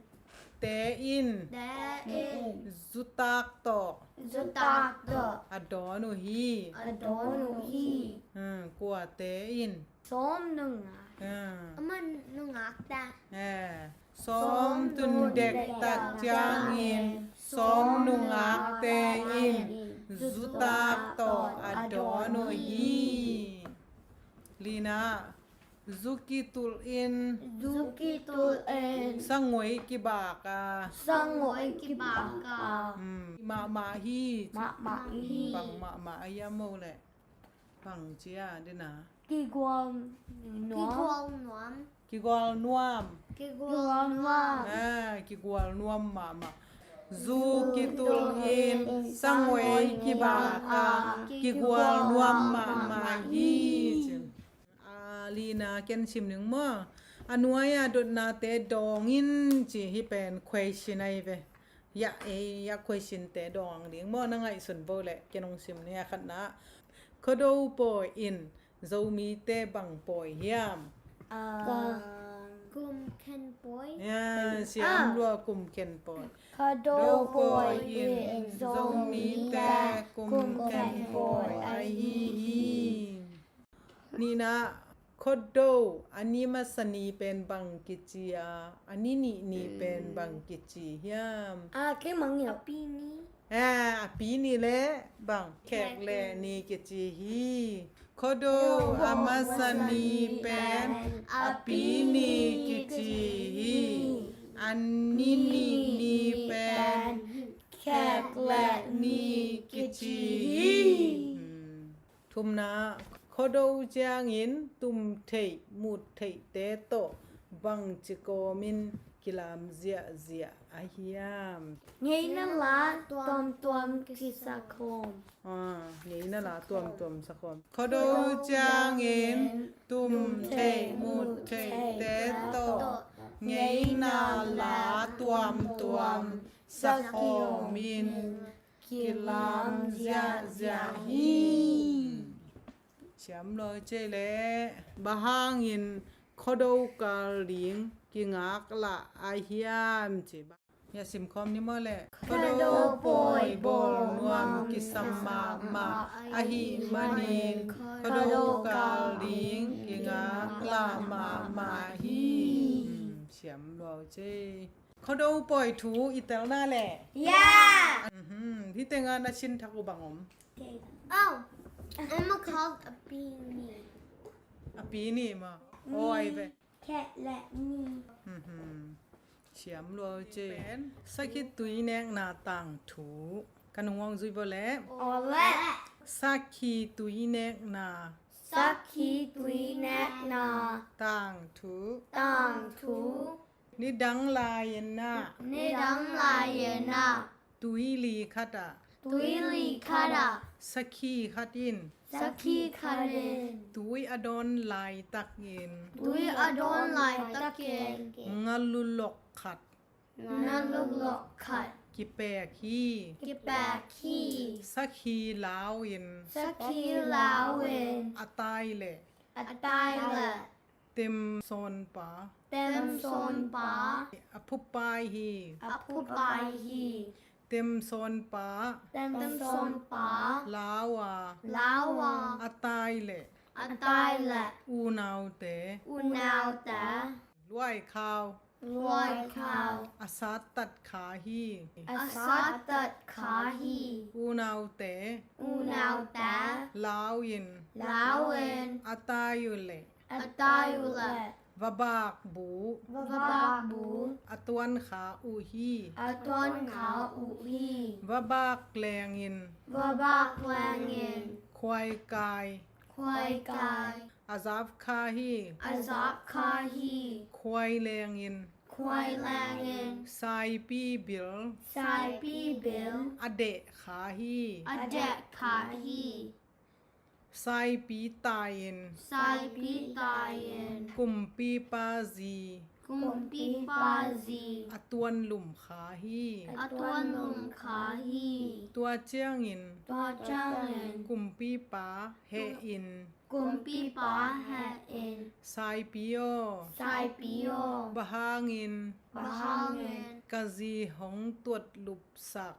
Te in. Te in. Zutak tawh. Zutak tawh. A dawn uh hi. A dawn uh hi. Hmm, kuate in. Sawm nungak. Hmm. Amah nungak ta. Eh, sawmtun dektak ciangin. Sawm nungakte in. Zutak tawh a dawn uh hi. Lina. Zu kitulh in. Zu kitulh in. Sangoi kibak a. Sangoi kibak a. Hmm. Mahmah hi. Mahmah hi. Bang mahmah a hiam maw le? Bang ci a dina. Kigual nuam. Kigual nuam. Kigual nuam. Kigual nuam. Ah, kigual nuam mahmah. Zu kitulh in, sangoi kibak a, kigual nuam mahmah hi. A lina ken sim ning maw. A nuai-a dotnate dawng in ci, hih pen question ahi ve. Ya, eh, ya question te dawng ding maw, na ngaihsun bo le ken hong sim ning a khatna. Khuado pawi in Zomite bang pawi hiam? Ah, kum khen pawi. Ya, siam lua, kum khen pawi. Khuado pawi in Zomite kum khen pawi ahi hi. Nihna, Khuado a ni masa ni pen bang kici a, a ni nih ni pen bang kici hiam? A, kei mang hiam. A pi ni. A, a pi ni le bang, khekleh ni kici hi. Khuado a masa ni pen a pi ni kici hi. A ni nih ni pen khekleh ni kici hi. Hmm. Thumna, Khuado ciangin tum theih mut theihte tawh bangci kawmin kilam ziahziah a hiam? Ngeina la tuamtuam kisakhawm. Ah, ngeina la tuamtuam sakhawm. Khuado ciangin tum theih mut theihte tawh ngeina la tuamtuam sakhawmin kilam ziahziah hi. Siam lua cei le, bang hangin Khuado kal ding kingaklah a hiam ci. Ya, simkhawm ni maw le. Khuado pawi bawl nuam kisam mahmah ahih manin Khuado kal ding kingaklah mahmah hi. Hmm, siam lua cei. Khuado pawi thu i telna le. Ya. Mhm. Hih tengah na sin thak uh bang om? Kei. Oh. Emma called a pi ni. A pi ni maw? Aw, ai ve. Khat le ni. Mhm. Siam lua ci. Pen sakhi tui nekna tangthu. Kan hong zui vo le. Aw le. Sakhi tui nekna. Sakhi tui nekna. Tangthu. Tangthu. Nidang lai-in ah. Nidang lai-in ah. Tuili khat ah. Tuili khat ah. Sakhi khat in. Sakhi khat in. Tui a dawn laitakin. Tui a dawn laitakin. Ngalulok khat. Ngalulok khat. Kipek hi. Kipek hi. Sakhi lau-in. Sakhi lau-in. A tai leh. A tai leh. Temsawnpa. Temsawnpa. A phupai hi. A phupai hi. Temsawnpa. Temsawnpa. Lau a. Lau a. A tai leh. A tai leh. Unaute. Unaute. Luaikhau. Luaikhau. A sattat kha hi. A sattat kha hi. Unaute. Unaute. Lau-in. Lau-in. A tai uh leh. A tai uh leh. Vabakbu. Vabakbu. A tuan kha uh hi. A tuan kha uh hi. Vabak lengin. Vabak lengin. Khuaikai. Khuaikai. A zap kha hi. A zap kha hi. Khuai lengin. Khuai lengin. Saipi bil. Saipi bil. A deh kha hi. A deh kha hi. Saipi tai-in. Saipi tai-in. Kumpipa zi. Kumpipa zi. A tuanlum kha hi. A tuanlum kha hi. Tua ciangin. Tua ciangin. Kumpipa heh in. Kumpipa heh in. Saipi aw. Saipi aw. Bang hangin. Bang hangin. Ka zi hong tuatlupsak.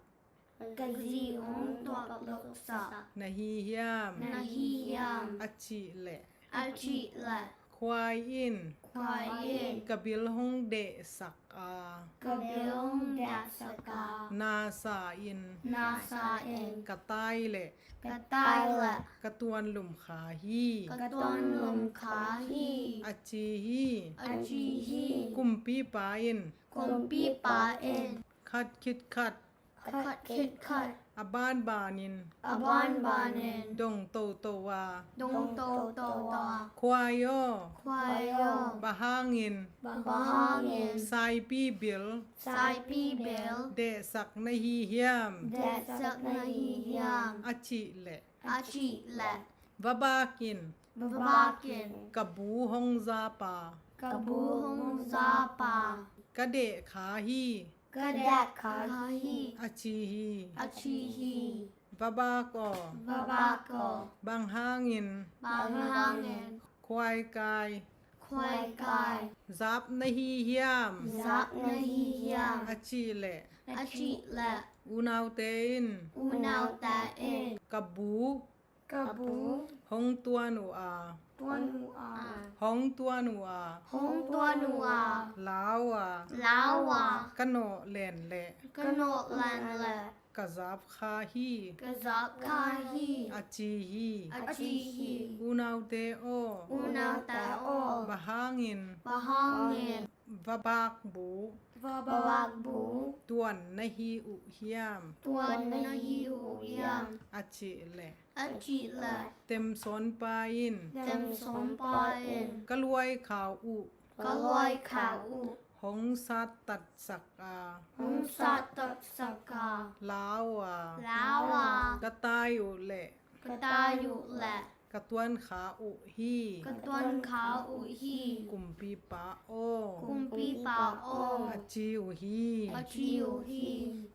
Ka zi hong tuatlupsak. Na hi hiam. Na hi hiam. A cih leh. A cih leh. Khuai in. Khuai in. Ka bil hong dehsak a. Ka bil hong dehsak a. Nasa in. Nasa in. Ka tai leh. Ka tai leh. Ka tuanlum kha hi. Ka tuanlum kha hi. A ci hi. A ci hi. Kumpipa in. Kumpipa in. Khat khit khat. Khat khit khat. A banbanin. A banbanin. Dong toto a. Dong toto a. Khuai aw. Khuai aw. Bang hangin. Bang hangin. Saipi bil. Saipi bil. Dehsak na hi hiam. Dehsak na hi hiam. A cih leh. A cih leh. Vabak in. Vabak in. Ka bu hong zap a. Ka bu hong zap a. Ka deh kha hi. Ka deh kha hi. A ci hi. A ci hi. Vabak aw. Vabak aw. Bang hangin. Bang hangin. Khuaikai. Khuaikai. Zap na hi hiam. Zap na hi hiam. A cih leh. A cih leh. Unaute in. Unaute in. Ka bu. Ka bu. Hong tuan uh a. Tuan uh a. Hong tuan uh a. Hong tuan uh a. Lau a. Lau a. Ka nawh len leh. Ka nawh len leh. Ka zap kha hi. Ka zap kha hi. A ci hi. A ci hi. Unaute aw. Unaute aw. Bang hangin. Bang hangin. Vabak bu. Vabak bu. Tuan na hi uh hiam. Tuan na hi uh hiam. A cih leh. A cih leh. Temsawnpa in. Temsawnpa in. Ka luaikhau uh. Ka luaikhau uh. Hong sattatsak a. Hong sattatsak a. Lau a. Lau a. Ka tai uh leh. Ka tai uh leh. Ka tuan kha uh hi. Ka tuan kha uh hi. Kumpipa aw. Kumpipa aw. A ci uh hi. A ci uh hi.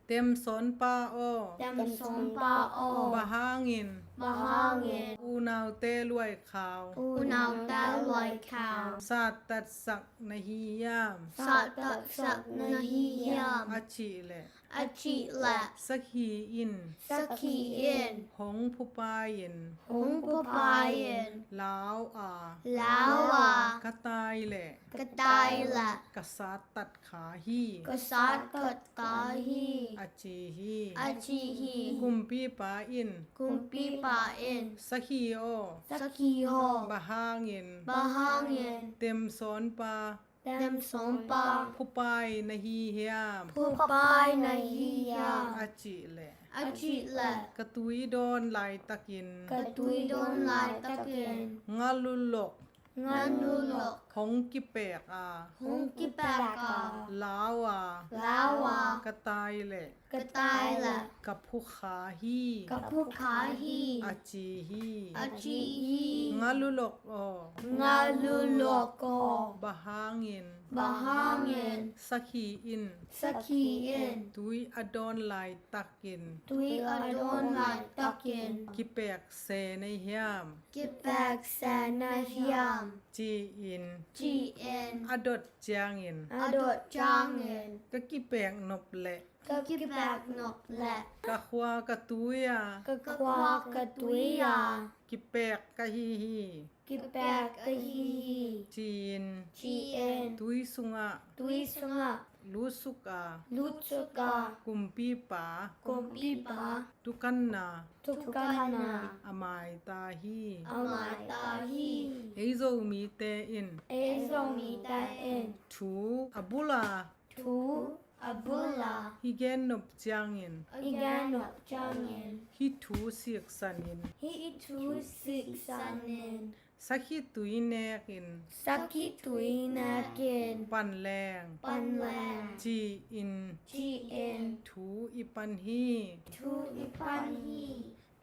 Temsawnpa aw. Temsawnpa aw. Bang hangin. Bang hangin. Unaute luaikhau. Unaute luaikhau. Sattatsak na hi hiam. Sattatsak na hi hiam. A cih leh. A cih leh. Sakhi in. Sakhi in. Hong phupai in. Hong phupai in. Lau a. Lau a. Ka tai leh. Ka tai leh. Ka sattat kha hi. Ka sattat kha hi. A ci hi. A ci hi. Kumpipa in. Kumpipa Pa in, sakhi aw, sakhi aw, bang hangin, bang hangin, temsawnpa, temsawnpa, phupai na hi hiam? Phupai na hi hiam? A cih leh, a cih leh, ka tui dawn laitakin, ka tui dawn laitakin, ngalulok, ngalulok, hong kipek a, hong kipek a, lau a, lau a, ka tai leh, ka tai leh, ka phukha hi, ka phukha hi, a ci hi, a ci hi. Ngalulok aw, ngalulok aw, bang hangin, bang hangin, sakhi in, sakhi in, tui a dawn laitakin, tui a dawn laitakin, kipek se na hi hiam? Kipek se na hi hiam? Ci-in, ci-in, a dot ciangin, a dot ciangin, ka kipek nop leh, ka kipek nop leh, ka khua ka tui a, ka khua ka tui a, kipek ka hi hi, kipek ka hi hi, ci-in, ci-in, tui sungah, tui sungah, lutsuk a, lutsuk a, kumpipa, kumpipa, thukanna, thukanna, a mai ta hi, a mai ta hi. Ei Zomite in, ei Zomite in, thu a bul a, thu a bul a, hih gen nop ciangin, hih gen nop ciangin, hih thu siksanin, hih thu siksanin, sakhi tui nekin, sakhi tui nekin, pan leng, pan leng, ci-in, ci-in, thu i pan hi, thu i pan hi.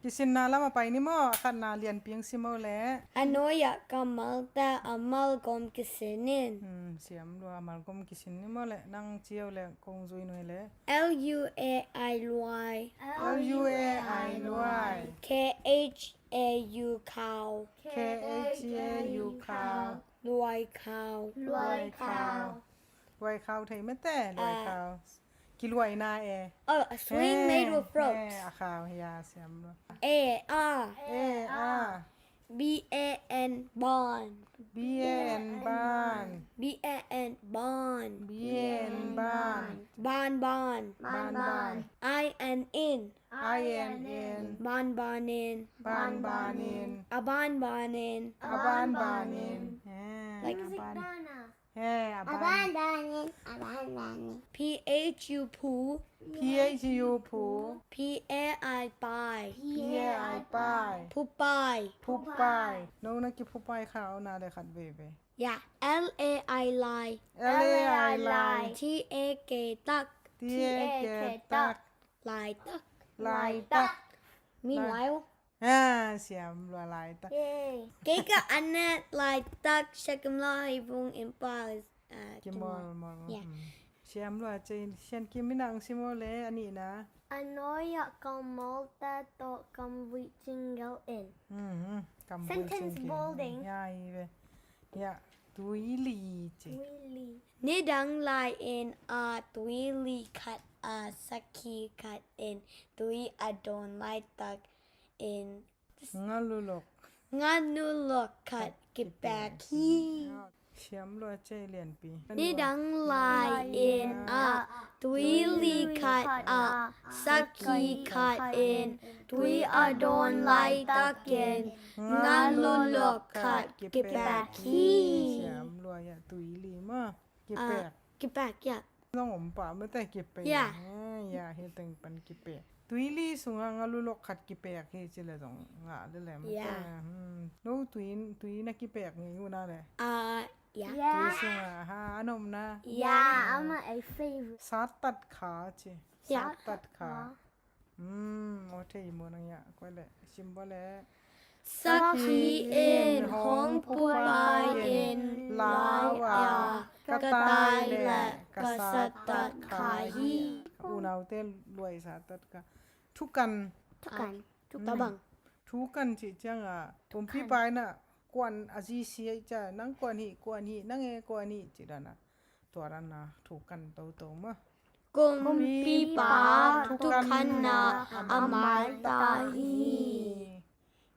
Kisinna lam a pai ni maw, a khatna lianpi hong sim o leh. A nuai-ah kammalte a malgom kisin in. Hmm, siam lua, a malgom kisin ni maw leh, nang ci o leh kong zui nuai leh. L U A I luai. L U A I luai. K H A U khau. K H A U khau. Luai khau. Luai khau. Luai khau thei mete, luai khau. Kiluaina e. Oh, a swing made with ropes. A khau, ya, siam lua. A, a. A, a. B A N, ban. B A N, ban. B A N, ban. B A N, ban. Ban, ban. Ban, ban. I N, in. I N, in. Ban, ban, in. Ban, ban, in. A ban, ban, in. A ban, ban, in. Like a ban. He, a ban. A ban, ban, in. A ban, ban, in. P H U, phu. P H U, phu. P A I, pai. P A I, pai. Phupai. Phupai. No na kiphupai kha o na le khat veve. Ya. L A I, lai. L A I, lai. T A K, tak. T A K, tak. Laitak. Laitak. Meanwhile. Ah, siam lua laitak. Yay. Kei ka anet laitak, Sian Kim Loi Vung in Paris. Ah, kimol, kimol. Yeah. Hmm. Siam lua cei, Sian Kim in ang sim o leh, a nihna. A nuai-ah kammalte tawh kamvuih cinggel in. Hmm, hmm. Kamvuih cinggel. Sentence building. Ya, hi ve. Ya, tuili ci. Tuili. Nidang lai-in a tuili khat a sakhi khat in tui a dawn laitakin ngalulok, ngalulok khat kipek hi. Siam lua cei lianpi. Nidang lai-in a tuili khat a sakhi khat in tui a dawn laitakin ngalulok khat kipek hi. Siam lua ya, tuili maw. Kipek. Ah, kipek, ya. Zong om pah mete kipek. Ya. Eh, ya, hi teng pan kipek. Tuili sungah ngalulok khat kipek hi ci leh zong ngah lel e mete. Ya. Hmm. No tui, tui na kipek ngei uh na leh. Ah, ya. Tui sungah, ha, a na om na. Ya, ama a favorite. Sattat kha ci. Ya. Sattat kha. Hmm, aw thei maw nang ya, koi leh, sim baw leh. Sakhi in hong phupai in lau a, ka tai leh ka sattat kha hi. Unaute luai sattat kha. Thukan. Thukan. Thukan. Tabang. Thukan cih ciangah, kumpipa in a kuan a zi si a i ca, nang kuan hi, kuan hi, nang e kuan hi, cih dan a. Tua dan a, thukan toto mah. Kumpipa thukhenna a maita hi.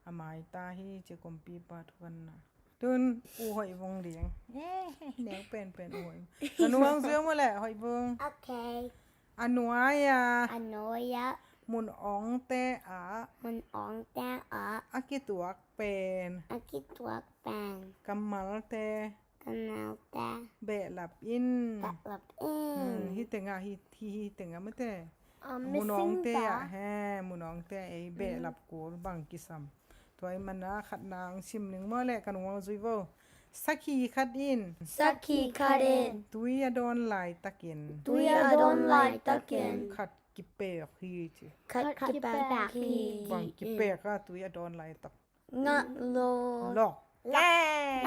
A maita hi ci kumpipa thukhenna. Tun U Hoih Vung ding. Eh, neu penpen U Hoih. Ka nuang zui maw leh, Hoih Vung. Okay. A nuai-ah. A nuai-ah. Mun awngte ah. Mun awngte ah. A kituak pen. A kituak pen. Kammalte. Kammalte. Behlap in. Behlap in. Hmm, hih tengah, hih, hih, hih tengah mate. Ah, mun awngte ah, he, mun awngte ah ei behlap kul bang kisam. Tua ahih manin khatna hong sim ning maw le, ka nung hong zui vo. Sakhi khat in. Sakhi khat in. Tui a dawn laitakin. Tui a dawn laitakin. Khat kipek hi ci. Khat kipek hi. Bang kipek a tui a dawn laitak. Ngalulok. Lok.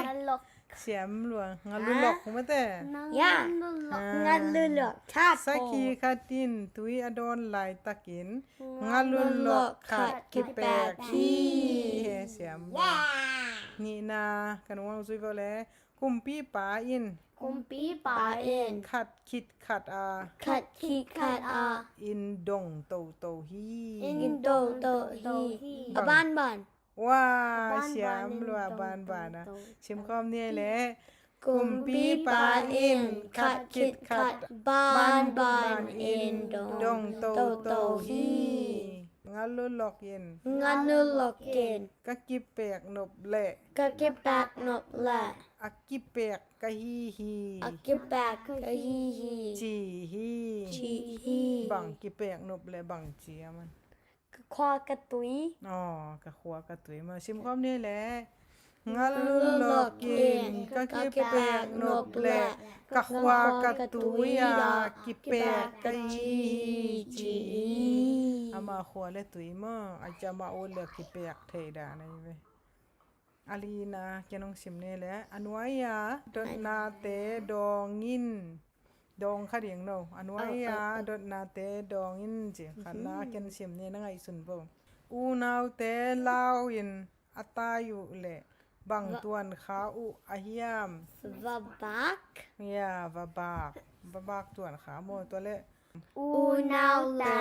Ngalulok. Siam lua. Ngalulok mate. Ya. Ngalulok. Ah. Ngalulok. Sakhi khat in tui a dawn laitakin ngalulok khat kipek hi. He, siam lua. Nihna, ka nung hong zui vo le. Kumpipa in. Kumpipa in. Khat khit khat a. Khat khit khat a. Inn dong toto hi. Inn toto hi. A banban. Wa, siam lua, banban a. Simkhawm ni le. Kumpipa in khat khit khat banban in dong toto hi. Ngalulok in. Ngalulok in. Ka kipek nop le. Ka kipek nop le. A kipek ka hi hi. A kipek ka hi hi. Ci hi. Ci hi. Bang kipek nop le bang ci a man. Ka khua ka tui. Aw, ka khua ka tui. Ma simkhawm ni le. Ngalulok in ka kipek nop le ka khua ka tui a kipek ka hi hi ci hi. Ama khua le tui maw, a ci ama u le kipek thei dan ahi ve. A lina ken hong sim ni le. A nuai-a dotnate dawng in. Dawng kha ding no. A nuai-a dotnate dawng in ci. Khatna ken sim ni, na ngaihsun vo. Unaute lau in a tai uh le bang tuan kha uh a hiam? Va bak. Ya, va bak. Va bak tuan kha maw, tua le. Unaute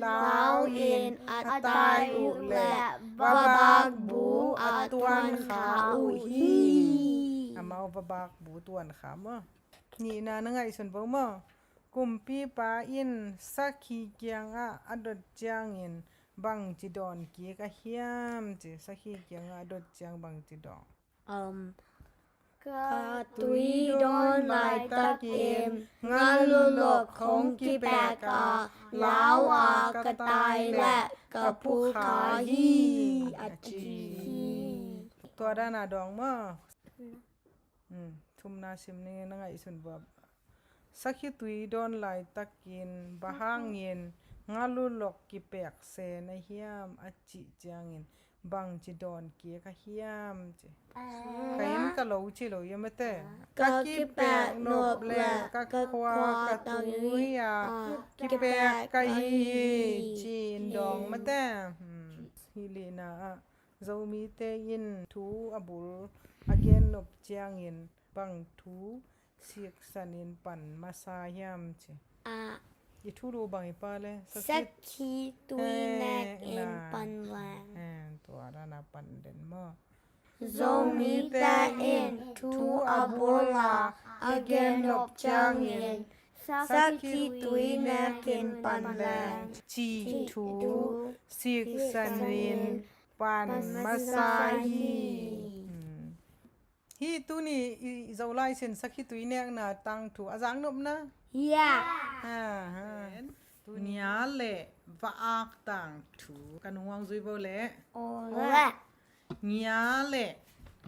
lau in a tai uh le va bak bu a tuan kha uh hi. Amau va bak bu tuan kha maw. Nihna, na ngaihsun vo maw. Kumpipa in sakhi kiangah a dot ciangin bangci dawn kik a hiam ci. Sakhi kiangah a dot ciang bangci dawn? Um, ka tui dawn laitakin ngalulok hong kipek a, lau a ka tai le ka phu kha hi a ci hi. Tua dan a dawng maw. Hmm, thumna sim ni, na ngaihsun vo. Sakhi tui dawn laitakin bang hangin ngalulok kipek se na hiam a cih ciangin bangci dawn kik a hiam ci. Ka inn ka lo ci lo ia mate. Ka kipek nop le ka khua ka tui a kipek ka hi hi ci-in dawng mate. Hmm, hih lina ah Zomite in thu a bul a gen nop ciangin bang thu siksanin pan masa hiam ci. Ah. I thulu bang i pa le. Sakhi, sakhi tui, eh, nek in na pan leng. Eh, tua dan a pan den maw. Zomite in thu a bul a a gen nop ciangin sakhi tui nek in pan leng ci thu siksanin pan masa hi. Hmm. Hih tuni i Zolai sin sakhi tui nekna tangthu a zak nopna? Ya. Aha. Tuni a le va-ak tangthu ka nung hong zui vo le. Aw le. Ngia le.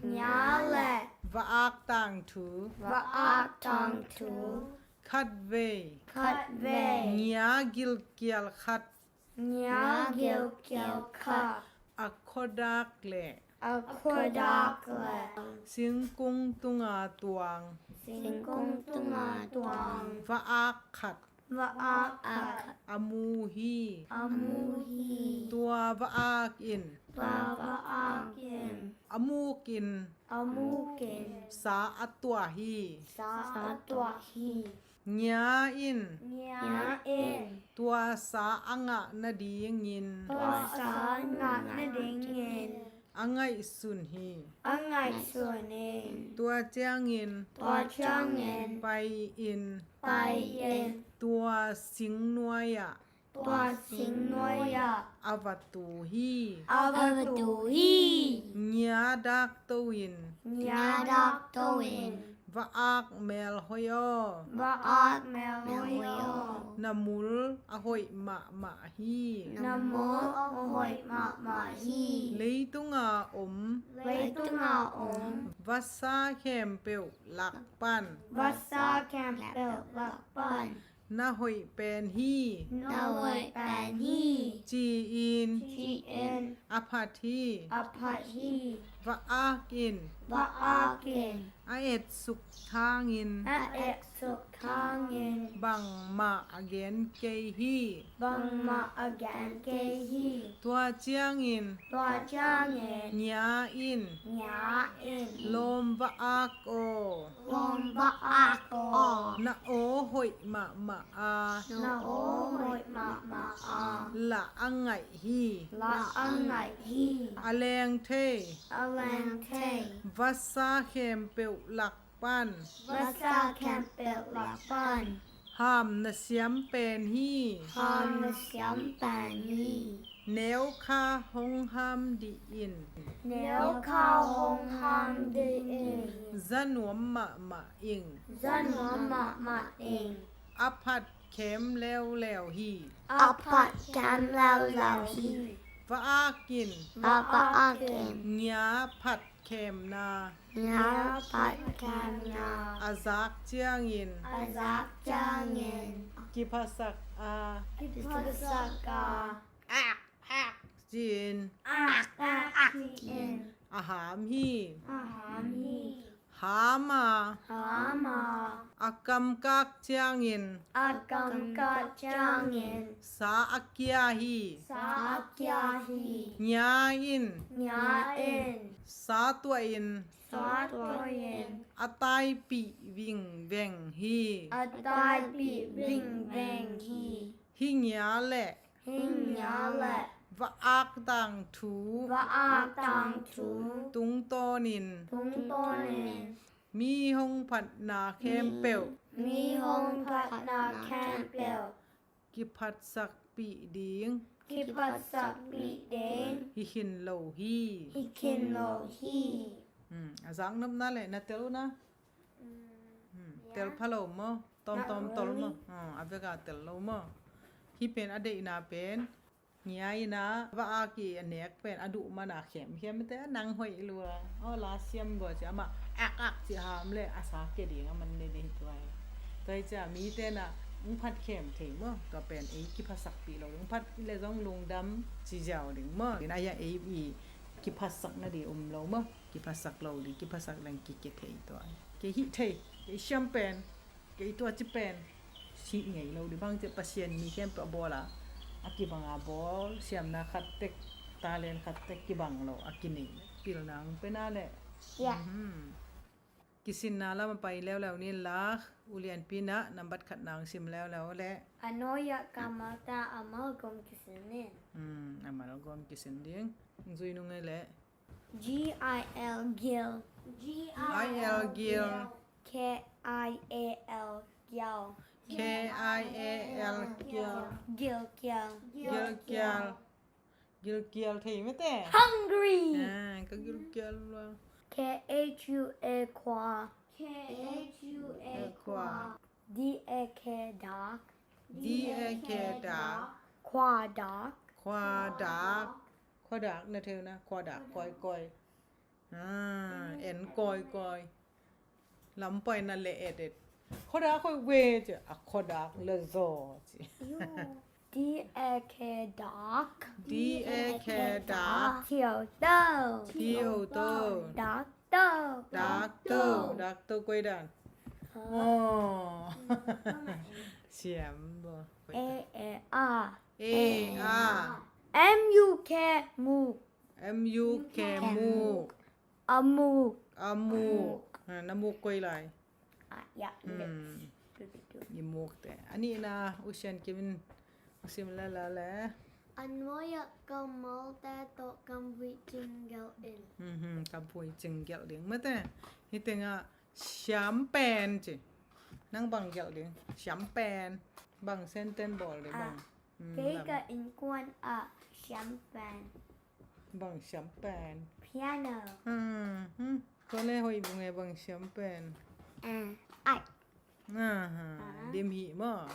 Ngia le. Va-ak tangthu. Va-ak tangthu. Khatvei. Khatvei. Ngia gilkial khat. Ngia gilkial khat. A khuadak le. A khuadak le. Singkung tunga tuang. Singkung tunga tuang. Va-ak khat. Va-ak khat. A mu hi. A mu hi. Tua va-ak in. Tua va-ak in. A muk in. A muk in. Sa a tuah hi. Sa a tuah hi. Ngia in. Ngia in. Tua sa a ngah nadingin. Tua sa a ngah nadingin. A ngaihsun hi. A ngaihsun hi. Tua ciangin. Tua ciangin. Pai in. Pai in. Tua sing nuai-ah. Tua sing nuai-ah a va tu hi. A va tu hi. Ngia dak to-in, ngia dak to-in, va ak melhoih aw, va ak melhoih aw. Na mul a hoih mahmah hi. Na mul a hoih mahmah hi. Leitunga om, leitunga om, vasa khempeuh lak pan, vasa khempeuh lak pan, na hoih pen hi. Na hoih pen hi. Ci-in, ci-in, a phat hi. A phat hi. Va ak in, va ak in, a etsuk hangin, a etsuk hangin, bangmah a gen kei hi. Bangmah a gen kei hi. Tua ciangin, tua ciangin, ngia in, ngia in, lawm va ak aw, lawm va ak aw. Na aw hoih mahmah a, na aw hoih mahmah a, lah a ngaih hi. Lah a ngaih hi. A leng thei, a leng thei, vasa khempeuh lak pan, vasa khempeuh lak pan, ham na siam pen hi. Ham na siam pen hi. Neu kha hong ham dih in, neu kha hong ham dih in, za nuam mahmah ing, za nuam mahmah ing, a phat khem leuleu hi. A phat khem leuleu hi. Va ak in, va ak in, ngia phat khemna, ngia phat khemna, a zak ciangin, a zak ciangin, kiphasak a, kiphasak a, ak ak ci-in, ak ak ci-in, a ham hi. A ham hi. Ham a, ham a, a kamkak ciangin, a kamkak ciangin, sa a kia hi. Sa a kia hi. Ngia in, ngia in, sa tuah in, sa tuah in, a taipih vingveng hi. A taipih vingveng hi. Hih ngia leh, hih ngia leh, va ak tangthu, va ak tangthu, tungtawnin, tungtawnin, mi hong phatna khempeuh, mi hong phatna khempeuh, kiphatsakpih ding, kiphatsakpih ding, hi khin lo hi. Hi khin lo hi. Hmm, a zaknopna le na tel uh na. Hmm, tel pha lo maw? Tawmtawm tol maw? Ah, a veka tel lo maw? Hih pen a deihna pen, ngia in a va ak i a nek pen a duh man a khemkhem te a nang hoih lua. Aw, la siam gua ci amah ak ak ci ham le a sa ke ding a man ne ding hi tua hi. Tua hi cia mite na ung phat khem thei maw? Tua pen ei kiphatsakpih lo ding. Ung phat le zong lungdam ci ziau ding maw? Ina ya ei i kiphatsak na di um lo maw? Kiphasak lo di, kiphasak leng kike thei tua. Kei hih thei, kei siam pen, kei tua ci pen, sih ngei lo di bang ci Pasian mi khempeuh a bawl a, a kibang a bawl, siamna khat tek, talent khat tek kibang lo a kinei. Pilna ang pena le. Kisinna lam a pai leuleu ni la, ulianpi na nambat khat nang sim leuleu le. A nuai-ah kammalte a malgawm kisin in. Hmm, a malgawm kisin ding. Zui nung ei le. G I L, gil. G I L, gil. K I A L, kial. K I A L, kial. Gilkial. Gilkial. Gilkial thei mete. Hungry. Ah, ka gilkial lua. K H U A, khua. K H U A, khua. D A K, dak. D A K, dak. Khua dak. Khua dak. Khua dak na theu na. Khua dak, koi koi. Ah, en koi koi. Lam pai na le et et. Khua dak koi we ci a khua dak le zaw ci. D A K, dak. D A K, dak. T O, to. T O, to. Dak to. Dak to. Dak to koi dan. Aw. Siam bo. A A R. A R. M U K, muk. M U K, muk. A muk. A muk. Ha, na muk koi lai. Ah, ya, lips. I muk te. A nihna, U Sian Kim in sim lala le. A nuai-ah kammalte tawh kamvuih cing gelh in. Mhm, kamvuih cing gelh ding. Mate, hih tengah siam pen ci. Nang bang gelh ding. Siam pen. Bang sentence bawl ding bang. Kei ka innkuan ah siam pen. Bang siam pen? Piano. Hmm, hmm. Tua le hoih vung e, bang siam pen? Ai. Aha, dim hi maw.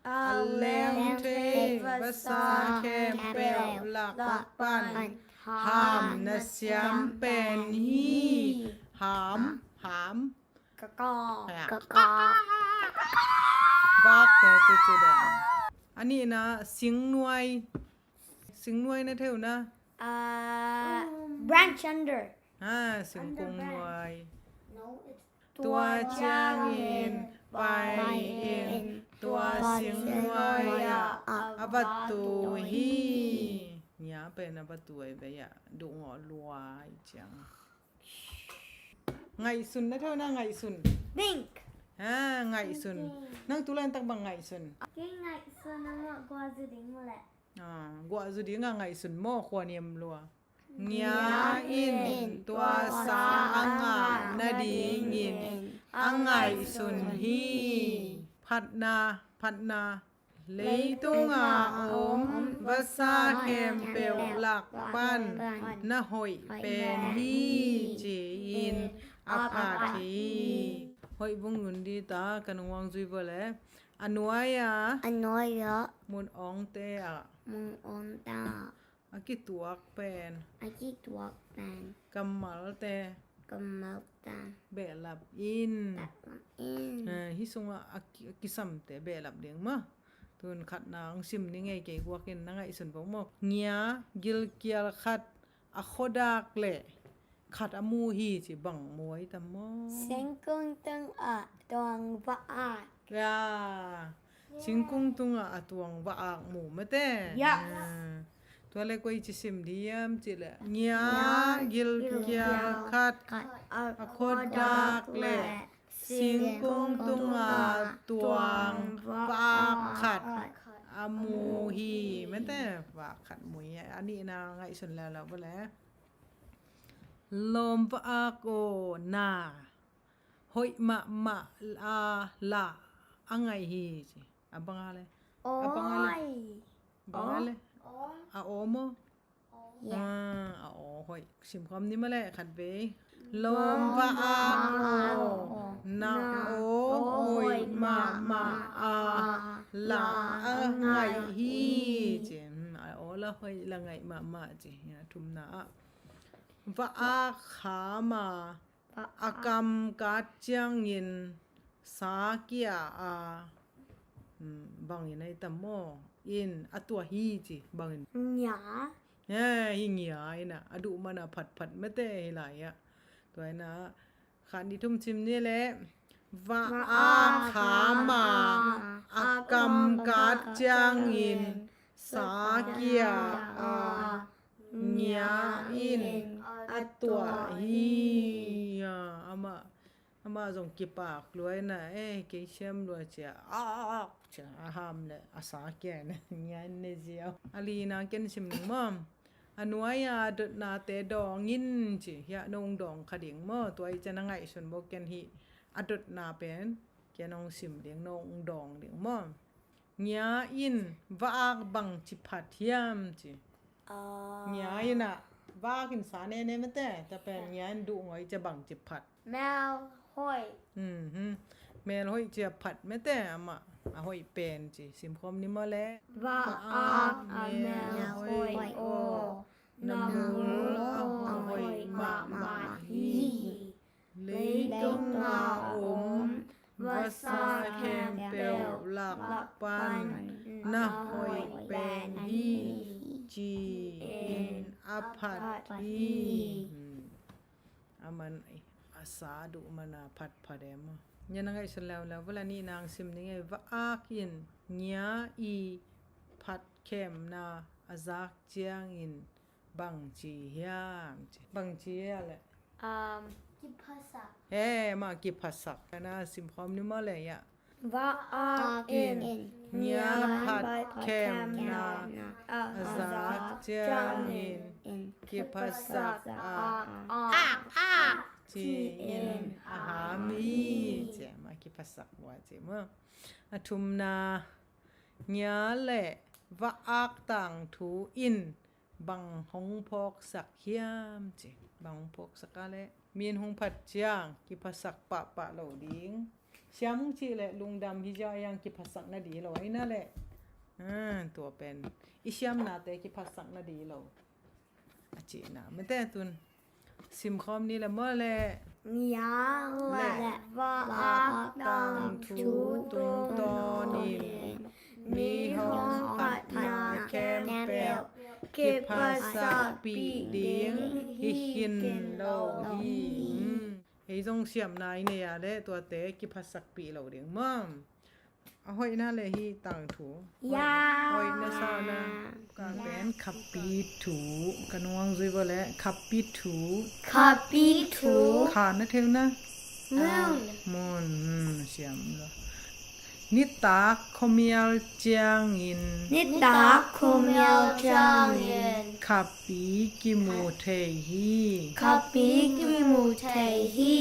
A lengthei vasa khempeuh lak pan ham na siam pen hi. Ham, ham. Kaka. Kaka. Vak te tu ci dan. A nihna singnuai. Singnuai na thei uh na. Branch under. Ha, singkung nuai. Tua ciangin pai in tua singnuai ah a va tu hi. Ngia pen a va tu ai ve ah, duhngawh luai ciang. Ngaihsun na thei uh na, ngaihsun. Think. Ha, ngaihsun. Nang tu laitak bang ngaihsun? Kei ngaihsun a mah guah zu ding leh. Guah zu ding a ngaihsun maw, khua niam lua. Ngia in tua sa a ngah nadingin a ngaihsun hi. Phatna, phatna. Leitung a om vasa khempeuh lak pan na hoih pen hi ci-in a phat hi. Hoih vung un di ta, ka nungwang zui vua le. A nuai a. A nuai a. Mun awngte ah. Mun awngte ah. A kituak pen. A kituak pen. Kammalte. Kammalte. Behlap in. Behlap in. Eh, hih sungah a ki-, a kisamte behlap ding maw. Tun khatna ang sim ni ngei, kei guak in na ngaihsun vo maw. Ngia gilkial khat a khuadak le khat a mu hi ci, bang mu ai tam maw? Singkung tungah tuang va-ak. Ya. Singkung tungah a tuang va-ak mu mate. Ya. Tua le koi ci sim di hiam cih leh, ngia gilkial khat a khuadak le singkung tungah tuang va-ak khat a mu hi mate. Va-ak khat mu hi. A nihna ngaihsun leuleu vo le. Lawm va-ak aw, na hoih mahmah a lah a ngaih hi ci. A bang a le? A bang a le? Bang a le? A aw maw? A aw hoih. Simkhawm ni maw le khat vei. Lawm va-ak aw, na aw hoih mahmah a lah a ngaih hi ci. A aw lah hoih lah ngaih mahmah ci. A thumna ah. Va-ak kham a, a kam kat ciangin sa kia a, bangin ai tam maw? In a tuah hi ci, bangin? Ngia. Hi ngia in a, a duh man a phatphat mate hi lai ah. Tua in a, khat nih thum sim ni le. Va-ak kham a, a kam kat ciangin sa kia a, ngia in a tuah hi. Amah, amah zong kipak lua in a, eh, kei siam lua ci a, ak ci a, a ham le a sa kia in a, ngia in ne ziau. A lina ken sim ning maw? A nuai a dotnate dawng in ci. Hiah nong dawng kha ding maw? Tua i cian a ngaihsun bo ken hi. A dotna pen ken nong sim ding, nong dawng ding maw? Ngia in va-ak bangci phat hiam ci. Ngia in a va-ak in sa nene mate. Tua pen ngia in duh ngoi ci a bangci phat. Mel hoih. Mel hoih ci a phat mate amah. A hoih pen ci. Simkhawm ni maw le. Va-ak a mel hoih aw, na mul a hoih mahmah hi. Leitung a om vasa khempeuh lak pan na hoih pen hi, ci-in a phat hi. A man a sa duh man a phatphat e maw? Ngia na ngaihsun leuleu vo le, a nihna ang sim ni ngei. Va-ak in ngia i phatkhemna a zak ciangin bangci hiam ci. Bangci hia le? Kiphasak. He, mah kiphasak. Na simkhawm ni maw le hiah? Va-ak in ngia phatkhemna a zak ciangin kiphasak a, ak, ak ci-in a ham hi ci. Mah kiphasak vua ci maw? A thumna, ngia le Va-ak tangthu in bang hong phawksak hiam ci? Bang hong phawksak a leh mi in hong phat ciang kiphasak pahpah lo ding. Siam hong cih leh lungdam hi zia yang kiphasak na di lo ahi na leh, ah, tua pen i siamnate kiphasak na di lo a cihna mate tun. Simkhawm ni le maw le. Nia le va-ak tangthu tungtawnin mi hong phatna khempeuh kiphasakpih ding hi khin lo hi. Hmm. Ei zong siamna i nei a leh tuate kiphasakpih lo ding maw? A hoihna le hi tangthu. Ya. Hoihna sa na. Ka pen khapi thu. Ka nuang zui bo le khapi thu. Khapi thu. Kha na theu na. Mun. Mun. Hmm, siam lo. Nitak khuamial ciangin. Nitak khuamial ciangin. Khapi kimu thei hi. Khapi kimu thei hi.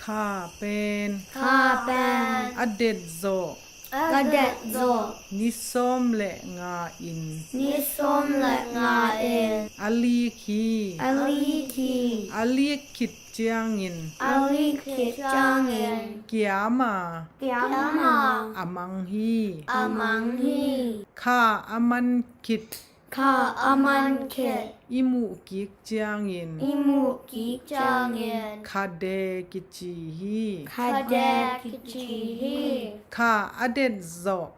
Kha pen. Kha pen. A det zawh. A det zawh. Ni sawm le nga in. Ni sawm le nga in. A lik hi. A lik hi. A lik khit ciangin. A lik khit ciangin. Kiam a. Kiam a. A mang hi. A mang hi. Kha a man khit. Kha a man khit. I muh kik ciangin. I muh kik ciangin. Khade kici hi. Khade kici hi. Kha a det zawh.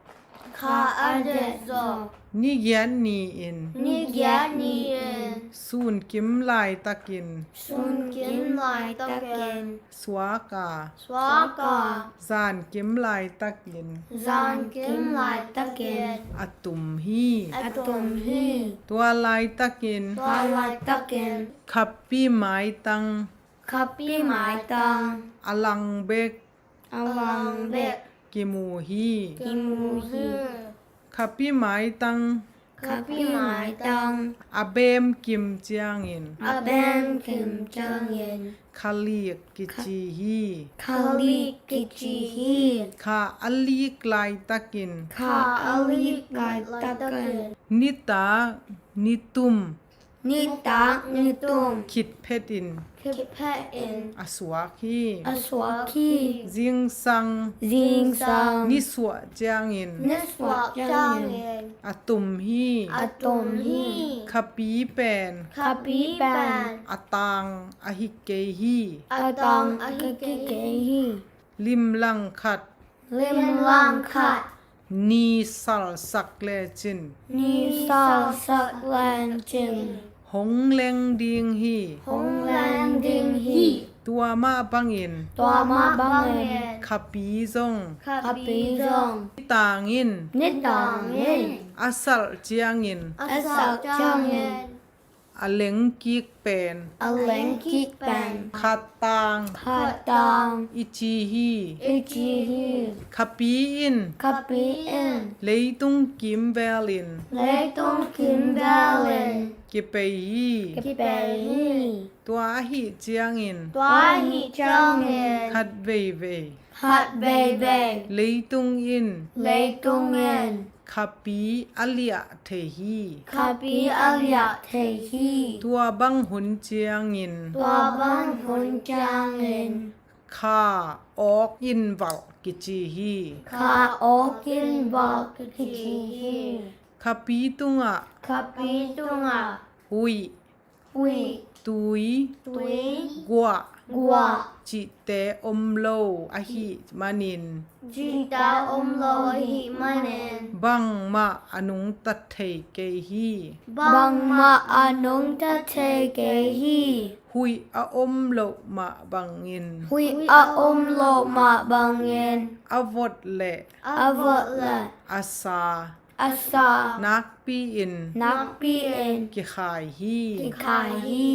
Kha a det zawh. Ni giat ni-in. Ni giat ni-in. Sunkim laitakin. Sunkim laitakin. Suak a. Suak a. Zankim laitakin. Zankim laitakin. A tum hi. A tum hi. Tua laitakin. Tua laitakin. Khapi maitang. Khapi maitang. A lang bek. A lang bek. Kimu hi. Kimu hi. Khapi maitang. Khapi maitang. A bem kim ciangin. A bem kim ciangin. Khalik kici hi. Khalik kici hi. Kha a lik laitakin. Kha a lik laitakin. Nitak nitum. Nitak nitum. Khit phetin. Khit phetin. A suak hi. A suak hi. Zingsang. Zingsang. Nisuah ciangin. Nisuah ciangin. A tum hi. A tum hi. Khapi pen. Khapi pen. A tang ahi kei hi. A tang ahi kei hi. Lim langkhat. Lim langkhat. Ni salsak lecin. Ni salsak lecin. Hong leng ding hi. Hong leng ding hi. Tua mah bangin. Tua mah bangin. Khapi zong. Khapi zong. Nitangin. Nitangin. A salh ciangin. A salh ciangin. A lengkik pen. A lengkik pen. Khatang. Khatang. I ci hi. I ci hi. Khapi in. Khapi in. Leitung kimvelin. Leitung kimvelin. Kipei hi. Kipei hi. Tua ahi ciangin. Tua ahi ciangin. Khat veivei. Khat veivei. Leitung in. Leitung in. Khapi a liah thei hi. Khapi a liah thei hi. Tua bang hun ciangin. Tua bang hun ciangin. Kha awk in valh kici hi. Kha awk in valh kici hi. Khapi tungah. Khapi tungah. Huih. Huih. Tui. Tui. Guah. Guah. Cihte om lo ahih manin. Cihte om lo ahih manin. Bangmah a nungta thei kei hi. Bangmah a nungta thei kei hi. Huih a om loh mah bangin. Huih a om loh mah bangin. A vot le. A vot le. A sa. A sa. Nakpi-in. Nakpi-in. Kikhai hi. Kikhai hi.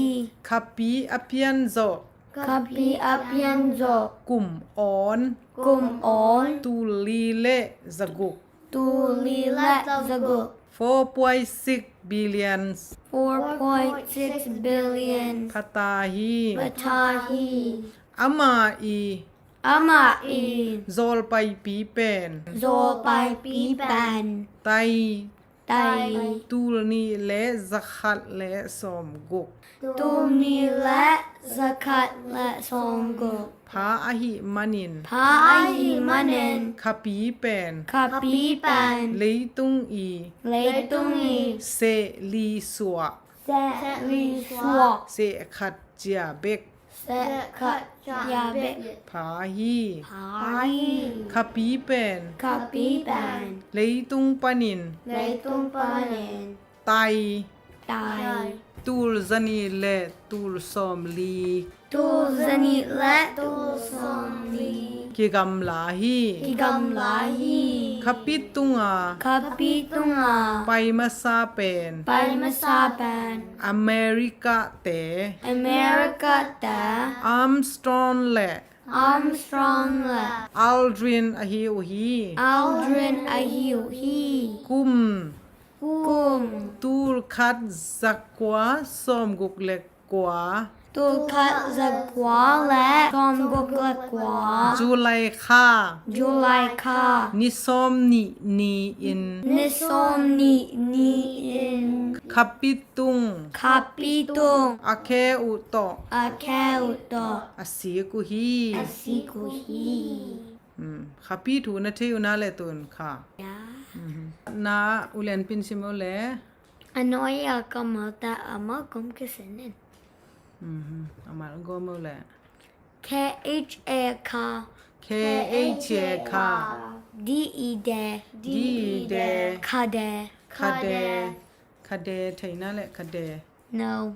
Khapi a pian zawh. Khapi a pian zawh. Kum awn. Kum awn. Tul li le zaguk. Tul li le zaguk. Four point six billion. Four point six billion. Pha ta hi. Pha ta hi. Amah i. Amah i. Zawlpaipi pen. Zawlpaipi pen. Tai. Tai. Tul nih le zakhat le sawmguk. Tul nih le zakhat le sawmguk. Pha ahih manin. Pha ahih manin. Khapi pen. Khapi pen. Leitung i. Leitung i. Seh li suah. Seh li suah. Seh khat cia bek. Seh khat cia bek. Pha hi. Pha hi. Khapi pen. Khapi pen. Leitung panin. Leitung panin. Tai. Tai. Tul zanih le tul sawmli. Tul zanih le tul sawmli. Kigamla hi. Kigamla hi. Khapi tunga. Khapi tunga. Pai masa pen. Pai masa pen. America te. America te. Armstrong le. Armstrong le. Aldrin ahi uh hi. Aldrin ahi uh hi. Kum. Kum. Tul khat zakua sawmguk le kua. Tul khat zakua le sawmguk le kua. July kha. July kha. Ni sawm nih ni-in. Ni sawm nih ni-in. Khapi tung. Khapi tung. A khe uh tawh. A khe uh tawh. A sik uh hi. A sik uh hi. Khapi thu na thei uh na le tun kha. Na ulian pin sim uh le. A nuai a kammal ta a mal gom kisen in. A mal gom uh le. K H A kha. K H A kha. D E de. D E de. Khade. Khade. Khade thei na le khade. No.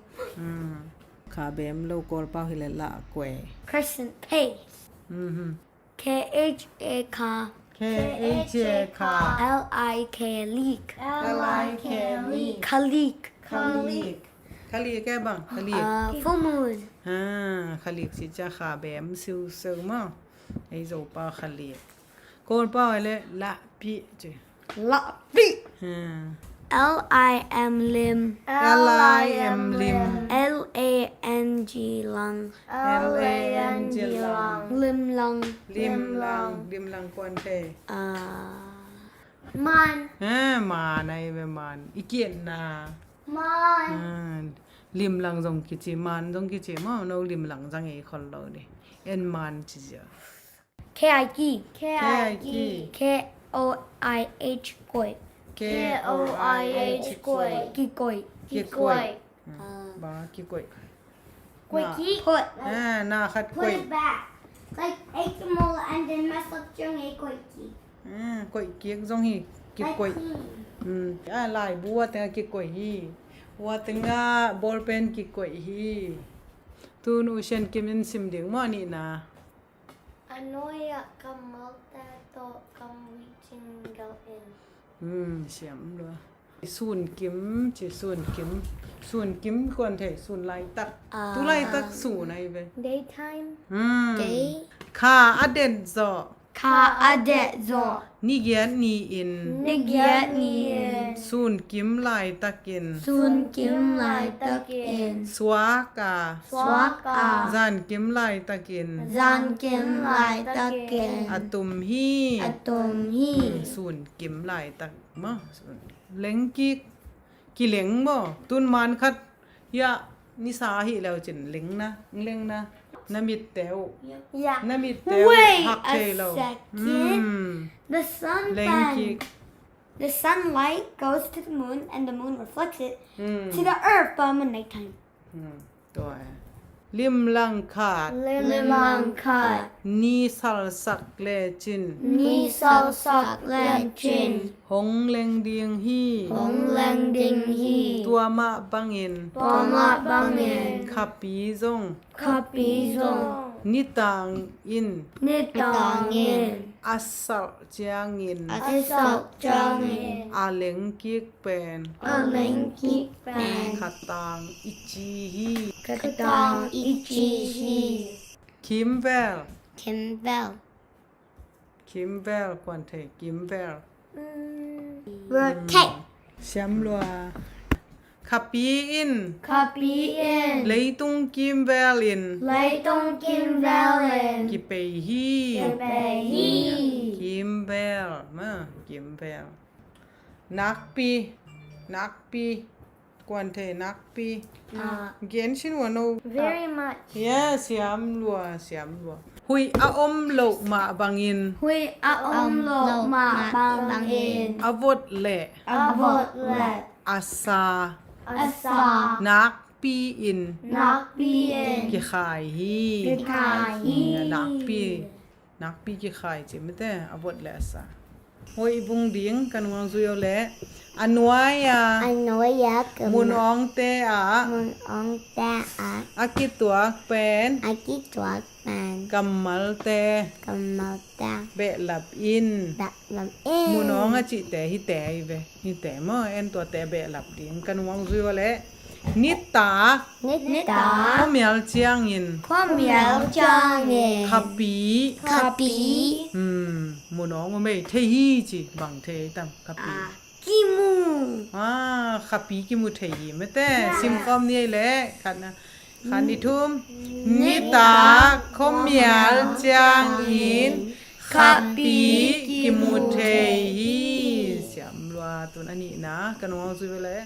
Kha bem lo Kawl pau hi le la kwe. Crescent pace. K H A kha. K H A kha. L I K lik. L I K lik. Khalik. Khalik. Khalik e bang khalik. Full moon. Ha, khalik si ca kha bem siu siu ma. Ei zo pa khalik. Kawl pau le la pi ci. Lakpi. L I M lim. L I M lim. L A N G lang. L A N G lang. Lim lang. Lim lang. Lim lang kuan te. Man. Man ai ve man. I kian na. Man. Lim lang zong kici man zong kici ma no lim lang zang ei khol lo ni. En man ci zia. K I ki. K I ki. K O I H koih. K O I H koih. Kikoih. Kikoih. Ba kikoih. Koih ki. Put. Na khat koih. Put it back. Like, eight more and then mess up yung koih ki. Koih kik zong hi. Kikoih. Laibu a tenga kikoih hi. Ua tenga ballpen kikoih hi. Tun u Sian Kim in sim ding maw a nihna. A nuai ah kammalte tawh kamvui cing gelh in. Siam lua. Sun kim ci sun kim. Sun kim kuan thei sun laitak. Tu laitak sun ai ve. Daytime. Day. Kha a den zawh. Kha a deh zawh. Nigiat ni-in. Nigiat ni-in. Sun kim laitakin. Sun kim laitakin. Suak a. Suak a. Zan kim laitakin. Zan kim laitakin. A tum hi. A tum hi. Sun kim laitak maw. Lengkik. Kileng maw. Tun man khat. Hiah nisa ahih leu cin lengna, lengna. Na mitte uh. Na mitte uh hak thei lo. The sun pen. The sunlight goes to the moon and the moon reflects it to the earth by night time. Tua e. Limlang khat. Limlang khat. Ni salsak lecin. Ni salsak lecin. Hong leng ding hi. Hong leng ding hi. Tua mah bangin. Tua mah bangin. Khapi zong. Khapi zong. Nitang in. Nitang in. A salh ciangin. A salh ciangin. A lengkik pen. A lengkik pen. Khatang i ci hi. Khatang i ci hi. Kimvel. Kimvel. Kimvel kuan thei kimvel. Rotate. Siam lua. Khapi in. Khapi in. Leitung kimvel in. Leitung kimvel in. Kipei hi. Kipei hi. Kimvel. Ma, kimvel. Nakpi. Nakpi. Kuan thei nakpi. Ah. Gen sin ua no. Very much. Yeah, siam lua, siam lua. Huih a om loh mah bangin. Huih a om loh mah bangin. A vot leh. A vot leh. A sa. A sa. Nakpi in. Nakpi in. Kikhai hi. Kikhai hi. Nakpi. Nakpi kikhai ci mate, a vot leh a sa. Hoih bung ding, ka nungzui uh leh. A nuai-a. A nuai-a, kammal. Mun awngte ah. Mun awngte ah. A kituak pen. A kituak pen. Kammalte. Kammalte. Behlap in. Behlap in. Mun awng a cihte hite hi ve. Hite maw, en tuate behlap ding. Ka nungzui uh leh. Nitak. Nitak. Khuamial ciangin. Khuamial ciangin. Khapi. Khapi. Hmm, mun awng uh mei thei hi ci, bang thei tam, khapi. Ah, kimu. Ah, khapi kimu thei hi mate. Yeah. Simkhawm ni ei leh, khatna. Khat ni thum. Nitak khuamial ciangin khapi kimu thei hi. Siam lua, tun a nihna, ka nungzui uh leh.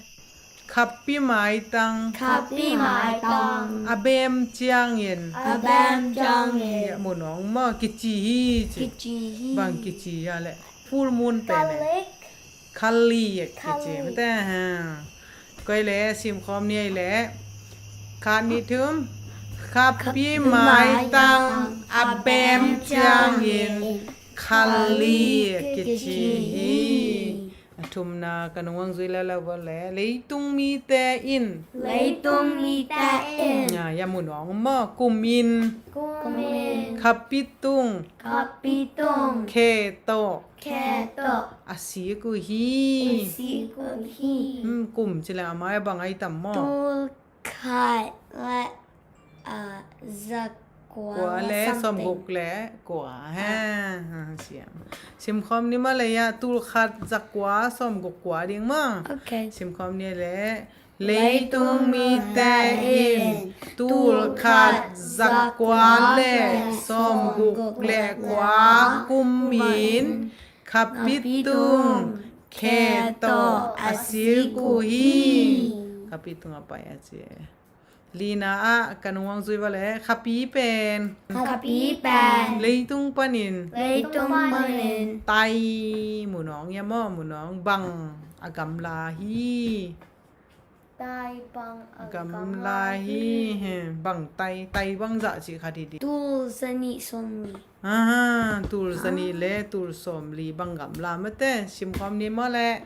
Khapi maitang. Khapi maitang. A bem ciangin. A bem ciangin. Ya, mun awng maw, kici hi ci. Kici hi. Bang kici a leh. Full moon pen. Garlic. Khalik kici mate ha. Koi leh, simkhawm ni ei leh. Khat ni thum. Khapi maitang a bem ciangin khalik kici hi. A thumna ka nungzui leuleu uh leh. Leitung mite in. Leitung mite in. Ya, ya mun awng maw, kumin. Kumin. Khapi tung. Khapi tung. Khe tawh. Khe tawh. A sik uh hi. A sik uh hi. Hmm, kum ci leh a mai bang ai tam maw. Tul khat leh, ah, za kua leh something. Kua leh sawmguk leh kua. Ha, ha, siam. Simkhawm ni maw leh ya, tul khat za kua sawmguk kua ding maw. Okay. Simkhawm ni leh. Leitung mite in tul khat za kua leh sawmguk leh kua kumin khapi tung khe tawh a sik uh hi. Khapi tung a pai a ci. Lina ah ka nungzui uh leh, khapi pen. Khapi pen. Leitung panin. Leitung panin. Tai, mun awng ya maw, mun awng bang a gamla hi. Tai bang a gamla hi. He, bang tai, tai bang zah cih kha didi. Tul zanih sawmli. Aha, tul zanih leh tul sawmli bang gamla mate, simkhawm ni maw leh.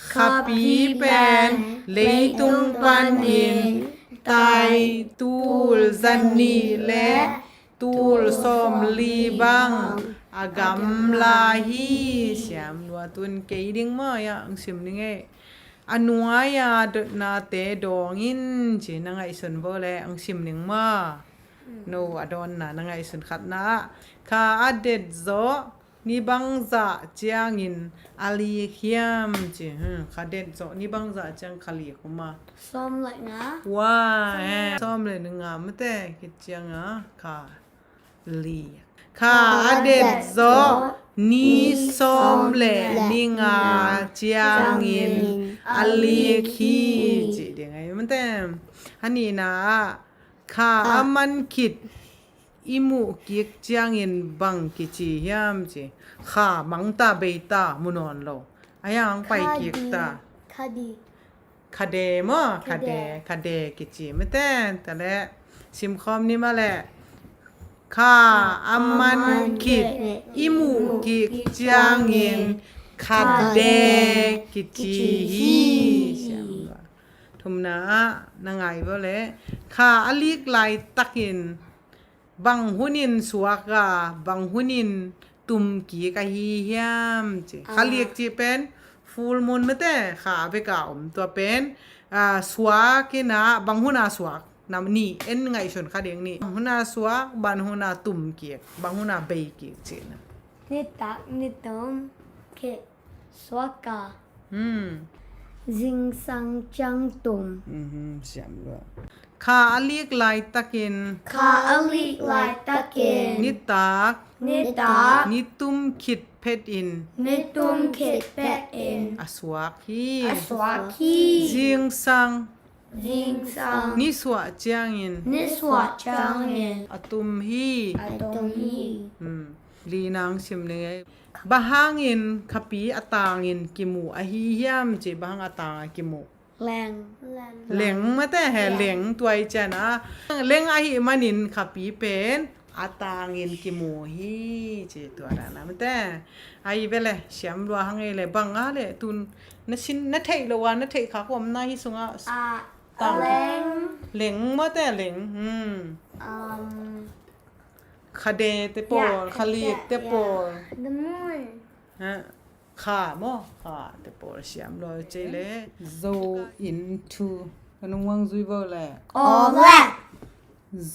Khapi pen leitung panin tai tul zanih leh tul sawmli bang a gamla hi. Siam lua, tun kei ding maw ya, ang sim ning ei. A nuai-a dotnate dawng in ci, na ngaihsun uh leh ang sim ning maw. No, a dawnna na ngaihsun, khatna ah. Kha a det zawh ni bangzah ciangin a lik hiam ci. Hmm, kha det zawh ni bangzah ciang kha lik uh maw. Sawm leh nga. Wa, eh, sawm leh nga mate, khit ciang a kha lik. Kha a det zawh ni sawm leh ni nga ciangin a lik hi ci ding ahi mate. A nihna ah, kha a man khit i muh kik ciangin bang kici hiam ci. Kha mang ta, bei ta, mu nawn lo. A hiang pai kik ta. Khade. Khade maw, khade, khade kici mate. Taleh simkhawm ni maw leh. Kha a man khit i muh kik ciangin khade kici hi. Thumna ah na ngai uh leh, kha a lik laitakin bang hunin suak a, bang hunin tum kik ahi hiam ci. Kha lik cih pen full moon mate, kha a bek a om tua pen, ah, suak in a, bang hun a suak, na nih en ngaihsun kha ding ni. Bang hun a suak, bang hun a tum kik, bang hun a bei kik cihna. Nitak, nitum, khit, suak a. Hmm. Zingsang ciang tum. Mhm, siam lua. Kha a lik laitakin. Kha a lik laitakin. Nitak. Nitak. Nitum khit phetin, nitum khit phetin a suak hi. A suak hi. Zingsang, zingsang nisuah ciangin, nisuah ciangin a tum hi. A tum hi. Hmm. Linang sim ning ei. Bang hangin khapi a tangin kimu ahi hiam ci, bang hang a tang a kimu? Leng. Leng mate he, leng tuai cian a. Leng ahi manin khapi pen a tangin kimu hi ci tua na na mate. Ai bele siam lua hang ei le bang a le tun na sin na thei lo wa na thei kha ko om na hi sunga. A, tang. Leng. Leng mate leng. Hmm. Um, khade te pawl, yeah, khalik te pawl. The moon. Ha. Kha maw? Kha te pawl siam lo cei le. Zo in thu. Ka nung wang zui vo le. Ole.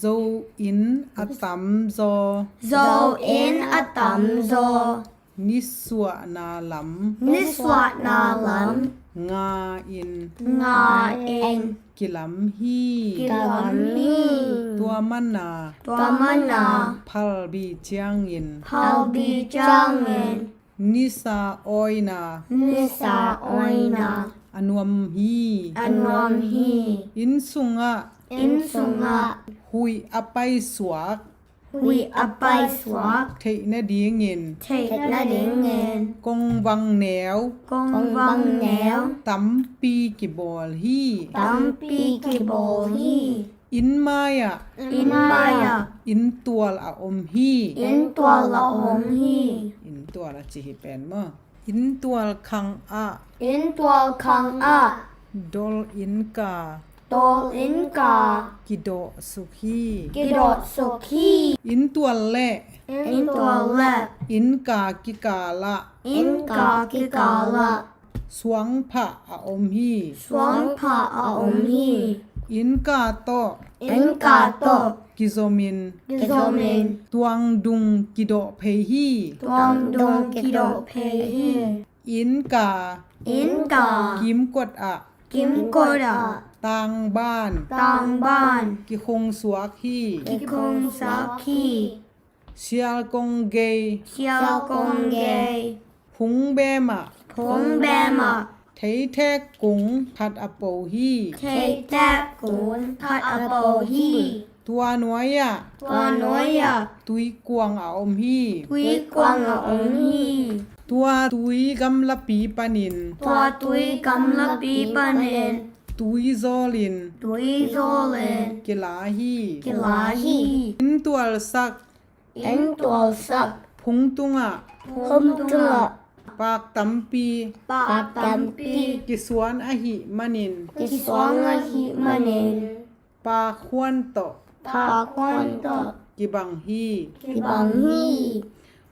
Zo in a tam zaw. Zo in a tam zaw. Nisuahna lam. Nisuahna lam. Nga in. Nga in. Kilam hi. Kilam hi. Tua mana. Tua mana. Phalbi ciangin. Phalbi ciangin. Nisa awina. Nisa awina. A nuam hi. A nuam hi. Inn sungah. Inn sungah. Huih a paisuak. Huih a paisuak. Theih nadingin. Theih nadingin. Kongvang neu. Kongvang neu. Tampi kibawl hi. Tampi kibawl hi. Inn mai-ah. Inn mai-ah. Inntual a om hi. Inntual a om hi. Inntual a ci hi pen maw? Inntual khangah. Inntual khangah. Dol innka. Dol innka. Kidawhsuk hi. Kidawhsuk hi. Inntual le. Inntual le. Innka kikalah. Innka kikalah. Suangphah a om hi. Suangphah a om hi. Innka tawh. Innka tawh. Kizomin. Kizomin. Tuangdung kidawh phei hi. Tuangdung kidawh phei hi. Innka. Innka. Kimkot ah. Kimkot ah. Tangban. Tangban. Kikhungsuak hi. Kikhungsuak hi. Sialkong gei. Sialkong gei. Phungbem ah. Phungbem ah. Theithek kung khat a po hi. Theithek kung khat a po hi. Tua nuai-ah. Tua nuai-ah. Tuikuang a om hi. Tuikuang a om hi. Tua tui gamlapi panin. Tua tui gamlapi panin. Tui zawlin. Tui zawlin. Kila hi. Kila hi. Inntualsak. Inntualsak. Phung tungah. Phung tungah. Paak tampi. Paak tampi. Kisuan ahih manin. Kisuan ahih manin. Paak huan tawh. Paak huan tawh. Kibang hi. Kibang hi.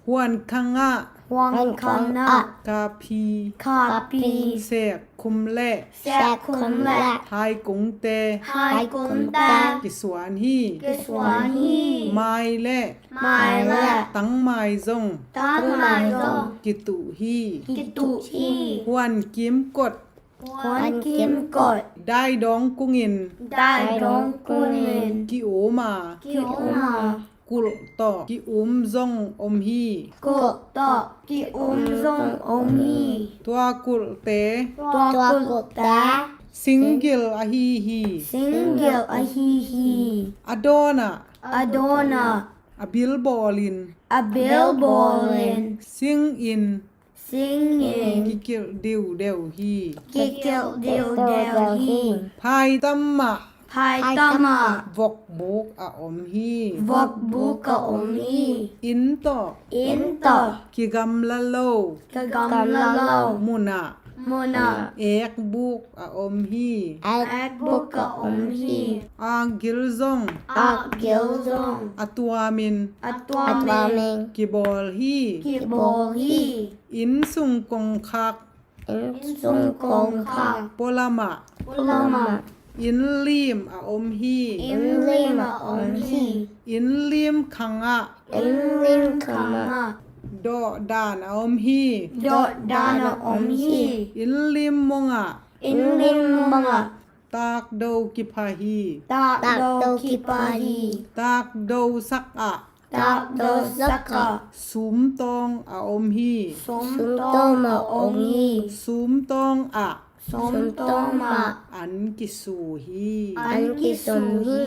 Huan khangah. Huan khangah. Kapi. Kapi. Seek khum le. Seek khum le. Thaikungte. Thaikungte. Kisuan hi. Kisuan hi. Mai le. Mai le. Tangmai zong. Tangmai zong. Kituh hi. Kituh hi. Huan kimkot. Huan kimkot. Daidawng kungin. Daidawng kungin. Ki-um a. Ki-um a. Kulh tawh ki-um zong om hi. Kulh tawh ki-um zong om hi. Tua kulhte. Tua kulhte. Singgil ahi hi. Singgil ahi hi. A dawnah. A dawnah. A bilbawlin. A bilbawlin. Singin. Singin. Kikilh diudeu hi. Kikilh diudeu hi. Phaitam ah. Phaitam ah. Vokbuk a om hi. Vokbuk a om hi. Inn tawh. Inn tawh. Kigamla lo. Kigamla lo. Munah. Munah. Ekbuk a om hi. Ekbuk a om hi. Akgil zong. Akgil zong. A tuamin. A tuamin. Kibawl hi. Kibawl hi. Inn sung kongkhak. Inn sung kongkhak. Pualamah. Pualamah. Inn lim a om hi. Inn lim a om hi. Inn lim khangah. Inn lim khangah. Dawhdan a om hi. Dawhdan a om hi. Inn lim mongah. Inn lim mongah. Takdo kipha hi. Takdo kipha hi. Takdo sakah. Takdawsak ah. Sumtawng a om hi. Sumtawng a om hi. Sumtawng ah. Sumtawng ah. An kisu hi. An kisu hi.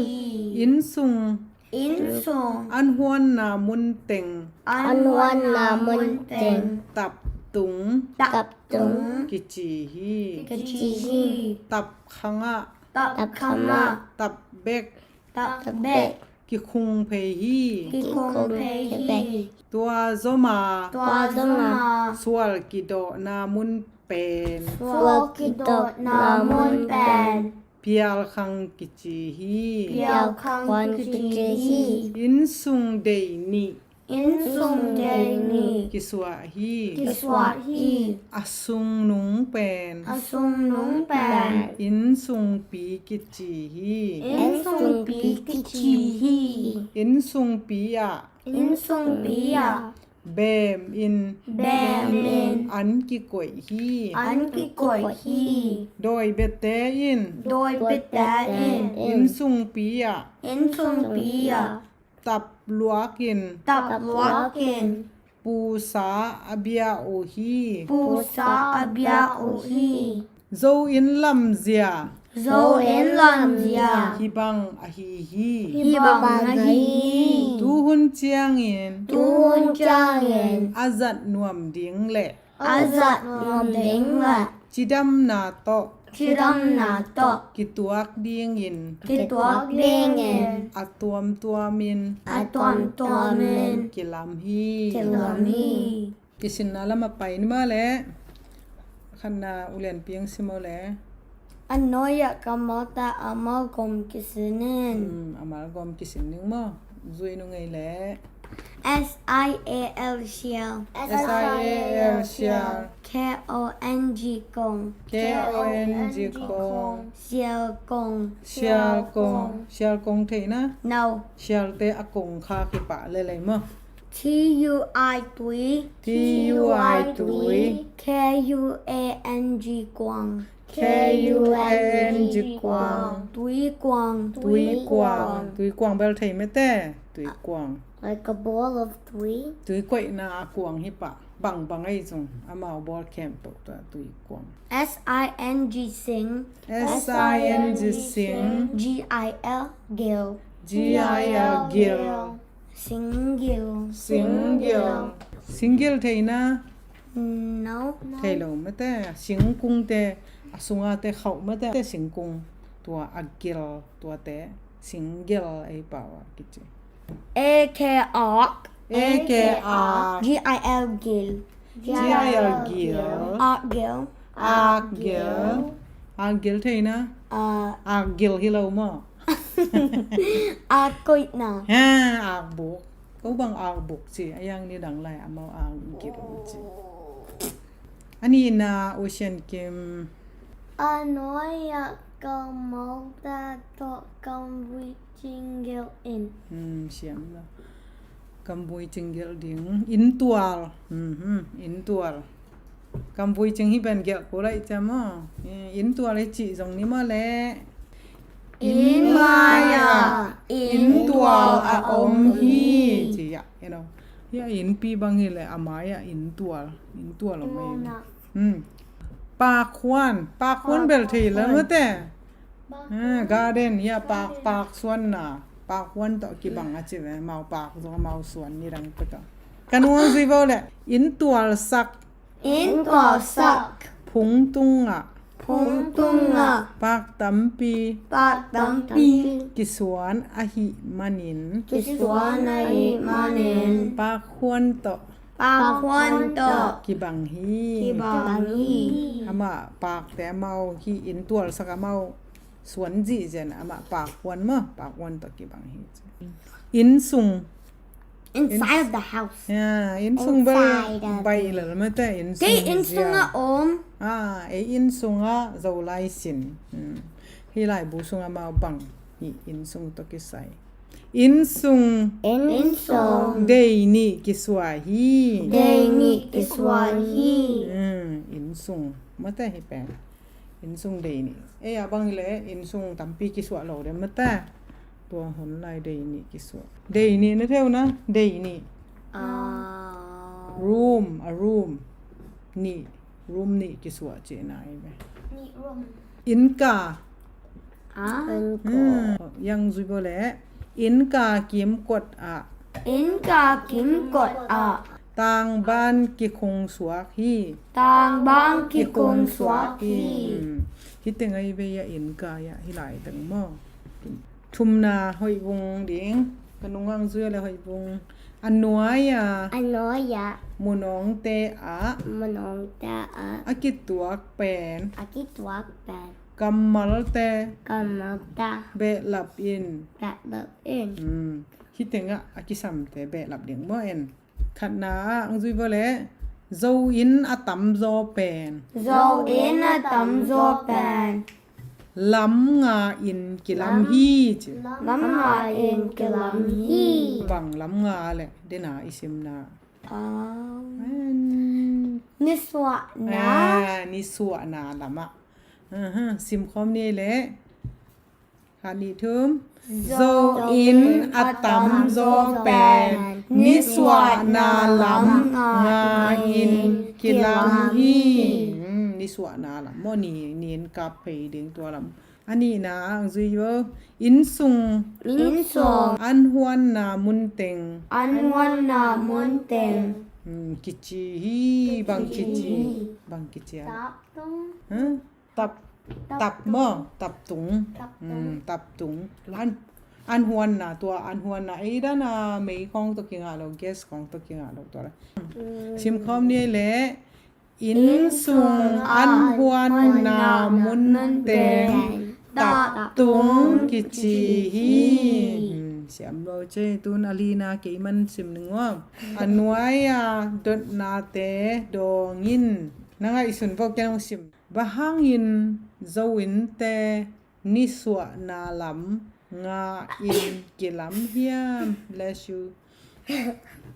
Innsung. Innsung. An huanna mun teng. An huanna mun teng. Taptung. Taptung. Kici hi. Kici hi. Tapkhang ah. Tapkhang ah. Tapbek. Tapbek. Kikhung phei hi. Kikhung phei hi. Tua zoma. Tua zoma. Sual kidawhna mun pen. Sual kidawhna mun pen. Pialkhang kici hi. Pialkhang kici hi. Innsung dei nih. Innsung dei nih. Kisuah hi. Kisuah hi. A sungnung pen. A sungnung pen. Innsungpi kici hi. Innsungpi kici hi. Innsungpi ah. Innsungpi ah. Beem in. Beem in. An kikoih hi. An kikoih hi. Dawi biate in. Dawi biate in. Innsungpi ah. Innsungpi ah. Tapluak in. Tapluak in. Pusa a bia uh hi. Pusa a bia uh hi. Zo inn lamzia. Zo inn lamzia. Hih bang ahi hi. Hih bang ahi hi. Tuhun ciangin. Tuhun ciangin. A zat nuam ding le. A zat nuam ding le. Cidamna tawh. Cidamna tawh. Kituak dingin. Kituak dingin. A tuamtuamin. A tuamtuamin. Kilam hi. Kilam hi. Kisinna lam a pai ni maw le. Khatna ulian piang si maw le. A nuai-ah ka mawta a malgawm kisin in. Hmm, a malgawm kisin ning maw. Zui nu ngei le. S I A L, sial. S I A L, sial. K O N G, kong. K O N G, kong. Sial kong. Sial kong. Sial kong thei na? No. Sialte a kong kha kipah lelei maw. T U I, tui. T U I, tui. K U A N G, kuang. K U A N G, kuang. Tuikuang. Tuikuang. Tuikuang bel thei mete. Tuikuang. Like a ball of tui. Tuikoihna a kuang hi pah. Bangbang ahi zong amau bawl khempeuh tua tuikuang. S I N G, sing. S I N G, sing. G I L, gil. G I L, gil. Singgil. Singgil. Singgil thei na? No. Thei lo mate. Singkungte a sunga te khauh mate. Singkung tua a gil tuate singgil ei pau a kici. A K, ak. A K, ak. G I L, gil. G I L, gil. Ak, gil. Ak, gil. Ak, gil thei na? Ah. Ak, gil hi lo maw. Ak koihna. Ha, ak buk. Ko bang ak buk ci, a yang ni dang lai amau ak gil ci. A nihna, U Sian Kim. A nuai-ah ka mawta tawh kam vui cinggil in. Hmm, siam lo. Kam vui cinggil ding. Inntual. Hmm, hmm, inntual. Kam vui cing hi pen gelh kul aih ciam aw. Inntual i cih zong ni maw leh. Inn mai-ah inntual a om hi. Ci ah, you know. Hia innpi bang hi leh a mai-ah inntual. Inntual om ahi. Hmm. Pakhuan. Pakhuan bel thei lel mate. Ah, garden, hia pak, pak suanna. Pakhuan tawh kibang a ci ve. Mau pak zong a mau suan ni dang pek a. Ka nuang zui vo leh. Inntualsak. Inntualsak. Phung tungah. Phung tungah. Pak tampi. Pak tampi. Kisuan ahih manin. Kisuan ahih manin. Pakhuan tawh. Pakhuan tawh. Kibang hi. Kibang hi. Amah pakte amau hi inntualsak amau suan zihziah amah pakhuan maw, pakhuan tawh kibang hi. Innsung. Inside of the house. Ya, innsung bel baih lel mate, innsung. Kei innsung a om. Ah, ei innsung a Zolai sin. Hmm. Hih laibu sung amau bang hi innsung tawh kisai. Innsung. Innsung. Dei nih kisuah hi. Dei nih kisuah hi. Hmm, innsung. Mate hi pen. Innsung dei nih. Ei a bang hi leh innsung tampi kisuah lo de mate. Tua hun lai dei nih kisuah. Dei nih na theu na, dei nih. Ah. Room, a room. Nih, room nih kisuah cihna hi ve. Nih room. Innka. Ah. Hmm, yang zui bo le. Innka kimkot ah. Innka kimkot ah. Tangban kikhung suak hi. Tangban kikhung suak hi. Hmm. Hih teng ahi ve a innka a, hih lai teng maw. Thumna hoih vung ding. Ka nung ang zui le hoih vung. A nuai a. A nuai a. Munawngte ah. Munawngte ah. A kituak pen. A kituak pen. Kammalte. Kammalte. Behlap in. Behlap in. Hmm. Hih tengah a kisamte behlap ding maw en. Khatna ah ang zui bo le. Zo inn a tamzaw pen. Zo inn a tamzaw pen. Lam nga in kilam hi ci. Lam nga in kilam hi. Bang lam nga le dena i simna. Ah. Nisuahna. Ah, nisuahna lamah. Aha, simkhawm ni le. Khat nih thum. Zo inn a tamzaw pen nisuahna lam nga in kilam hi. Hmm, nisuahna lam maw ni, ni in kap phei ding tua lam. A nihna ang zui bo. Innsung. Innsung. An huanna munteng. An huanna munteng. Hmm, kici hi, bang kici. Bang kici a. Taptung. Huh? Tap, tap maw, taptung. Taptung. Hmm, taptung. An, an huanna tua, an huanna ei dana mei khawng tawh kingah lo, gas khawng tawh kingah lo tua le. Hmm. Simkhawm ni le. Innsung an huanna munteng taptung kici hi. Hmm, siam lo ce, tun a lina kei man sim ning aw. A nuai a dotnate dawng in. Na ngaihsun vo, ken hong sim. Bang hangin Zo innte nisuahna lam nga in kilam hiam? Bless you.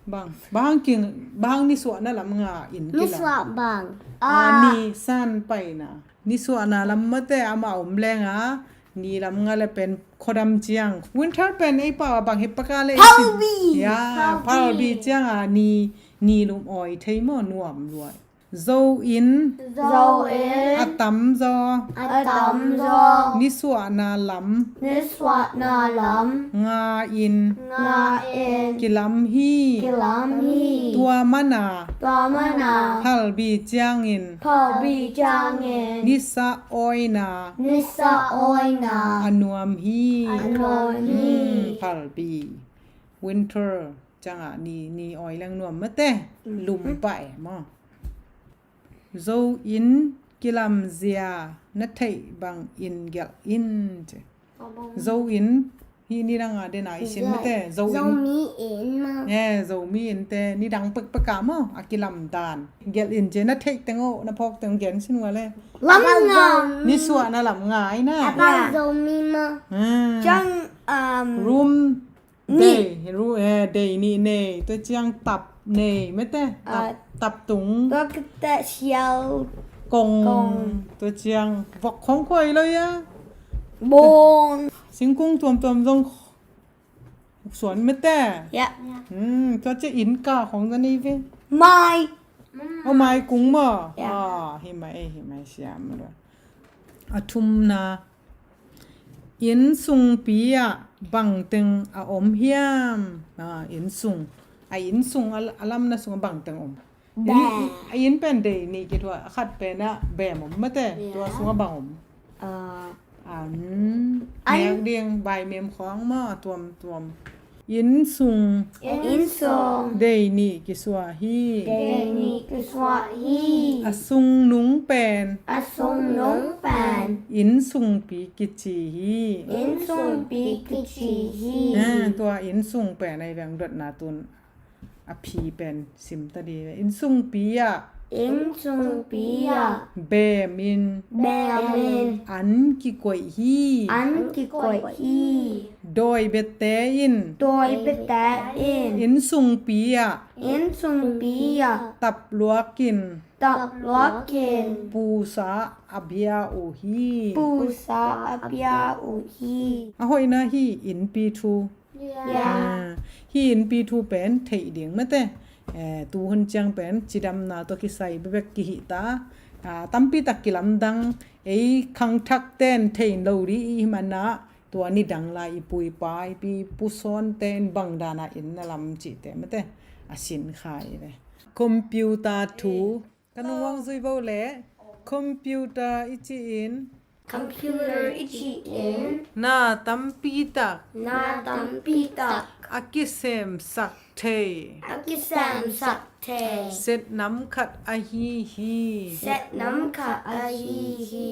Bang, bang hang king, bang hang nisuahna lam nga in kilam. Nisuah bang. Ah, ni san paina. Nisuahna lam mate ama om lenga, ni lam nga le pen khuadam ciang. Winter pen ei pau a bang hi paka le ei sin. Phalbi. Ya, phalbi cianga ni, ni lum awi thei maw, nuam luai. Zo inn. Zo inn. A tamzaw. A tamzaw. Nisuahna lam. Nisuahna lam. Nga in. Nga in. Kilam hi. Kilam hi. Tua mana. Tua mana. Phalbi ciangin. Phalbi ciangin. Nisa awina. Nisa awina. A nuam hi. A nuam hi. Hmm, phalbi. Winter. Cianga ni, ni awi leng nuam mate. Mm. Lum pah e maw. Zo inn kilamzia na theih bangin gelh in ci. Zo inn hi nidanga dena i sin mate. Zo inn. Zomi inn maw. Eh, Zomi innte nidang pekpeka maw a kilam dan. Gelh in ci, na theih teng aw, na phawk teng gen sin ua le. Lam nga. Nisuahna lam nga ai na. Zomi maw. Hmm. Ciang, um, room. Dei, ru, eh, dei nih nei, tua ciang tap nei, mete, tap, ah, tap tung. Tua kite sial kong, kong. Tua ciang vok khong khuai lo ia. Bong. Singkung tuamtuam zong suan mete. Ya. Hmm, tua ciang innka khong zan ei ve. Mai. O mai kung maw. Ya. Ah, hi mai, hi mai siam lo. A thumna. Innsungpi ah bangteng a om hiam? Ah, innsung. A innsung a, a lamna sungah bangteng om. Bem. Inn, a inn pen dei nih kituah, a khat pen ah bem om mate. Ya. Tua sungah bang om. Ah. An. An. Nek ding, baimem khawng maw, tuamtuam. Innsung. Innsung. Dei nih kisuah hi. Dei nih kisuah hi. A sungnung pen. A sungnung pen. Innsungpi kici hi. Innsungpi kici hi. Ah, tua innsung pen ahi veng dotna tun a phi pen sim ta di. Innsungpi ah Inn sungpi ah. Beemin. Beemin. An kikoih hi. An kikoih hi. Dawi biate in. Dawi biate in. Inn sungpi ah. Inn sungpi ah. Tapluakin. Tapluakin. Pusa a bia uh hi. Pusa a bia uh hi. A hoihna hi innpi thu. Yeah. Ah, hi innpi thu pen theih ding mate. Eh, tuhun ciang pen cidamna tawh kisai bekbek kihi ta. Ah, tampi tak kilamdang ei khangthak ten thei lo ding i hih manin ah tua nidang lai i pu i pa i pi i pu sawnte in bang dan a inn na lam cihte mate a sin kha i ve. Computer thu. Ka nung uang zui bo le computer i ci in. Computer i ci in. Na tampi tak. Na tampi tak. A kisemsak thei. A kisemsak thei. Set nam khat ahi hi. Set nam khat ahi hi.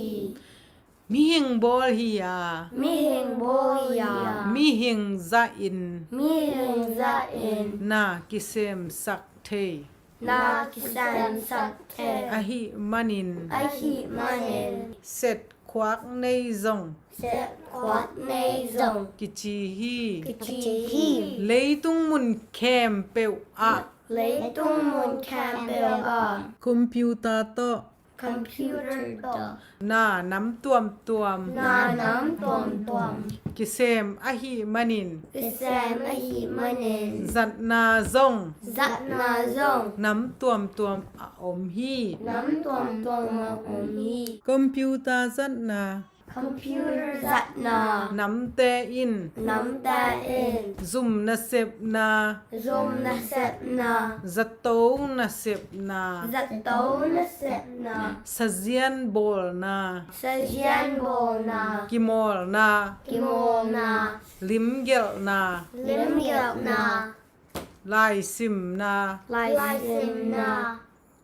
Mihing bawl hi a. Mihing bawl hi a. Mihing zahin. Mihing zahin. Na kisemsak thei. Na kisemsak thei. Ahih manin. Ahih manin. Set khuak nei zong. Set khuak nei zong. Kici hi. Kici hi. Leitung mun khempeuh ah. Leitung mun khempeuh ah. Computer tawh. Computer tawh. Na nam tuamtuam. Na nam tuamtuam. Kisem ahih manin. Kisem ahih manin. Zatna zong. Zatna zong. Nam tuamtuam a om hi. Nam tuamtuam a om hi. Computer zatna. Computer zatna. Namte in. Namte in. Zum nasepna. Zum nasepna. Zato nasepna. Zato nasepna. Sazian bawlna. Sazian bawlna. Kimawlna. Kimawlna. Limgelhna. Limgelhna. Laisimna. Laisimna.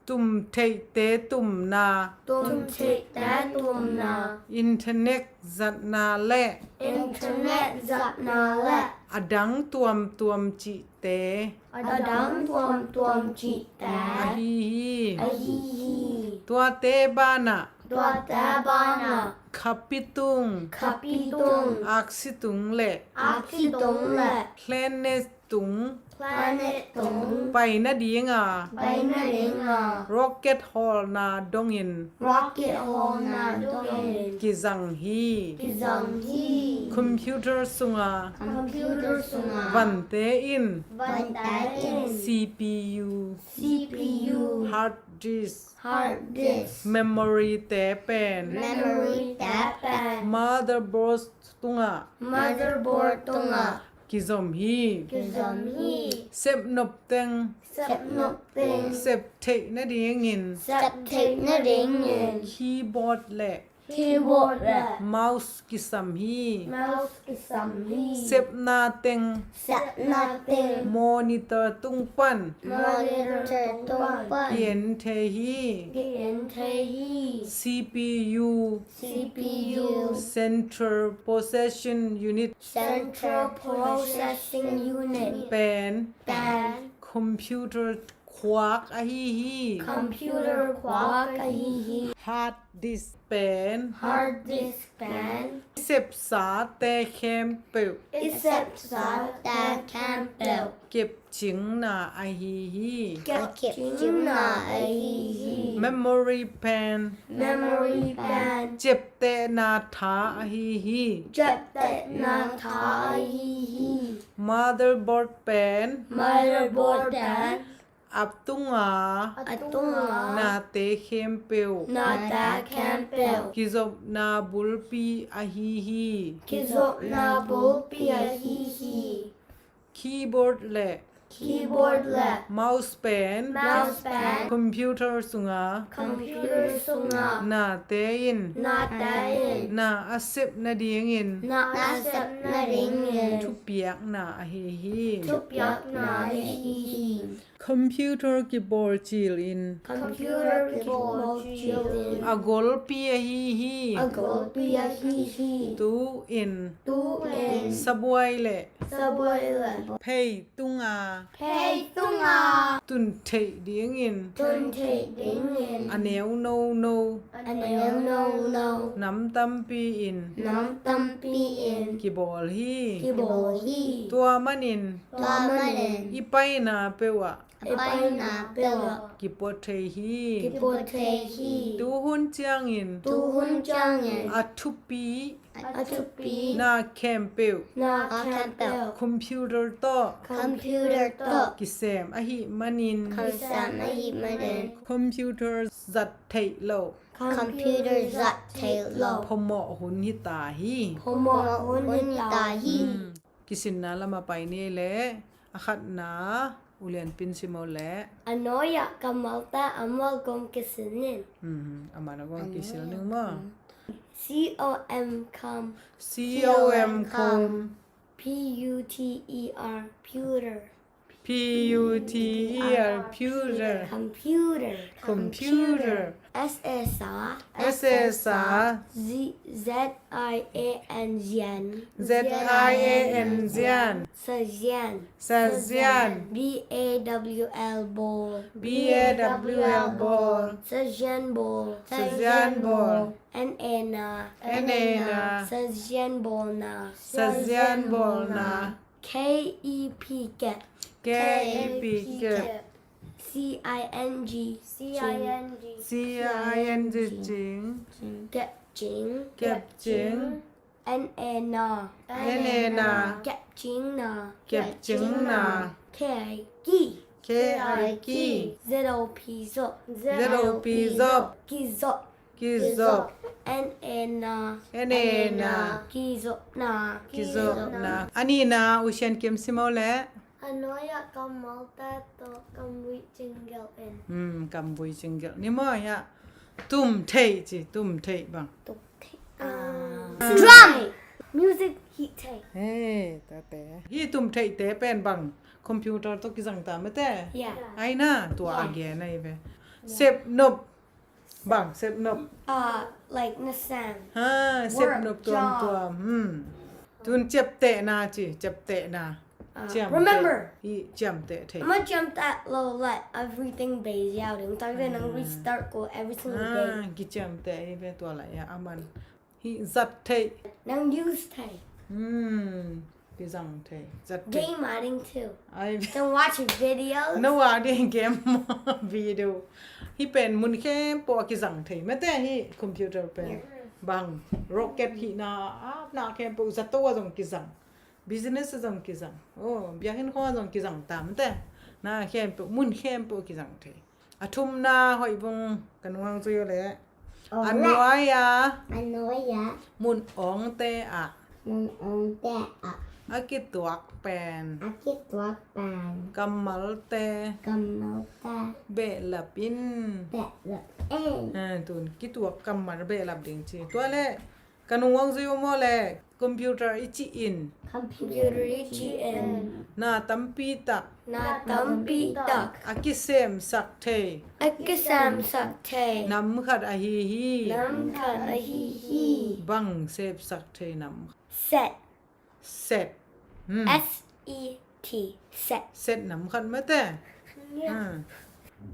Tumtheihte tumna. Tumtheihte tumna. Internet zatna le. Internet zatna le. A dang tuamtuam cihte. A dang tuamtuam cihte. Ahi hi. Ahi hi. Tuate banah. Tuate banah. Khapi tung. Khapi tung. Aksi tung le. Aksi tung le. Planet tung. Planet tung. Pai nadinga. Pai nadinga. Rocket hawlna dongin. Rocket hawlna dongin. Kizang hi. Kizang hi. Computer sunga. Computer sunga. Vante in. Vante in. C P U. C P U. Hard disk. Hard disk. Memory te pen. Memory te pen. Motherboard tungah. Motherboard tungah. Kizom hi. Kizom hi. Sepnop teng. Sepnop teng. Sep theih nadingin. Sep theih nadingin. Keyboard le. Keyboard le. Mouse kisam hi. Mouse kisam hi. Sepna teng. Sepna teng. Monitor tung pan. Monitor tung pan. Ki en thei hi. Ki en thei hi. C P U. C P U. Central Processing Unit. Central Processing Unit. Pen. Pen. Computer khuak ahi hi. Computer khuak ahi hi. Hard disk pen. Hard disk pen. I sepsate khempeuh. I sepsate khempeuh. Kepcingna ahi hi. Kepcingna ahi hi. Memory pen. Memory pen. Ciaptehna tha ahi hi. Ciaptehna tha ahi hi. Motherboard pen. Motherboard pen. A tunga. A tunga. Nate khempeuh. Nate khempeuh. Kizopna bulpi ahi hi. Kizopna bulpi ahi hi. Keyboard le. Keyboard le. Mouse pen. Mouse pen. Computer sunga. Computer sunga. Nate in. Nate in. Na a sep nadingin. Na a sep nadingin. Thupiakna ahi hi. Thupiakna ahi hi. Computer kibawl cilin. Computer kibawl cilin. A golpi ahi hi. A golpi ahi hi. Tu-in. Tu-in. Sabuai le. Sabuai le. Phei tunga. Phei tunga. Tun theih dingin. Tun theih dingin. A neu nono. A neu nono. Nam tampi in. Nam tampi in. Kibawl hi. Kibawl hi. Tua manin. Tua manin. I paina peuh ah. I paina peuh ah. Kipua thei hi. Kipua thei hi. Tuhun ciangin. Tuhun ciangin. A thupi. A thupi. Na khempeuh. Na khempeuh. Computer tawh. Computer tawh. Kisem ahih manin. Kisem ahih manin. Computer zat theih loh. Computer zat theih loh. Phamawh hun hi ta hi. Phamawh hun hi ta hi. Hmm. Kisinna lam a pai ni leh. A khatna, U Lian Pin sim o leh. A nuai-ah kammalte a mual kong kisin ning. Mhm, a man a kong kisil ning maw. C O M com. C O M com. P U T E R, puter. P U T E R, puter. Computer. Computer. S A sa. S A sa. Z, Z I A N, zian. Z I A N, zian. Sa zian. Sa zian. B A W L, bawl. B A W L, bawl. Sa zian bawl. Sa zian bawl. N A na. N A na. Sa zian bawlna. Sa zian bawlna. K E P, kep. K E P, kep. C I N G, C I N G. C I N G, cing. Kep cing. Kep cing. N A na. N A na. Kep cingna. Kep cingna. K I, ki. K I, ki. Z O P, zop. Z O P, zop. Kizop. Kizop. N A na. N A na. Kizopna. Kizopna. A nihna, U Sian Kim sim o leh. A nuai-ah kammalte tawh kamvui cinggelh in. Hmm, kamvui cinggelh. Ni maw hiah. Tum theih ci, tum theih bang. Tum theih. Ah. Drum. Music, hih theih. Hey, tate. Hih tum theihte pen bang. Computer tawh kizang ta mate. Yeah. Ai na, tua a gen ahi ve. Sep nop. Bang, sep nop. Uh, like, na sem. Ha, sep nop tuamtuam. Hmm. Tun ciaptehna ci, ciaptehna. Uh, ciamteh. Remember. I ciamteh thei. Ama ciamteh lo, like, everything base out. Yung tagde nang restart ko every single day. Ah, kiciamteh hi ve tua lai a, aman. Hih zat theih. Nang use theih. Hmm. Kizang thei. Zat thei. Game adding too. Ai. Can watch videos. No adding game, video. Hih pen mun khempeuh a kizang thei. Mate hih computer pen. Yeah. Bang. Rocket hih na, a na khempeuh zato a zong kizang. Business a zong kizang. Oh, biakinn khong a zong kizang tam te. Na khempeuh, mun khempeuh kizang thei. A thumna hoih vung ka nung hong zui uh leh. A nuai-a. A nuai-a. Mun awngte ah. Mun awngte ah. A kituak pen. A kituak pen. Kammalte. Kammalte. Behlap in. Behlap in. Eh, tun kituak kammal behlap ding ci. Tua leh. Ka nung hong zui uh maw leh, computer i cih in. Computer i cih in. Na tampi tak. Na tampi tak. A kisemsak thei. A kisemsak thei. Nam khat ahi hi. Nam khat ahi hi. Bang sepsak thei nam. Set. Set. Hmm. S E T. Set. Set nam khat mate. Yeah. Hmm.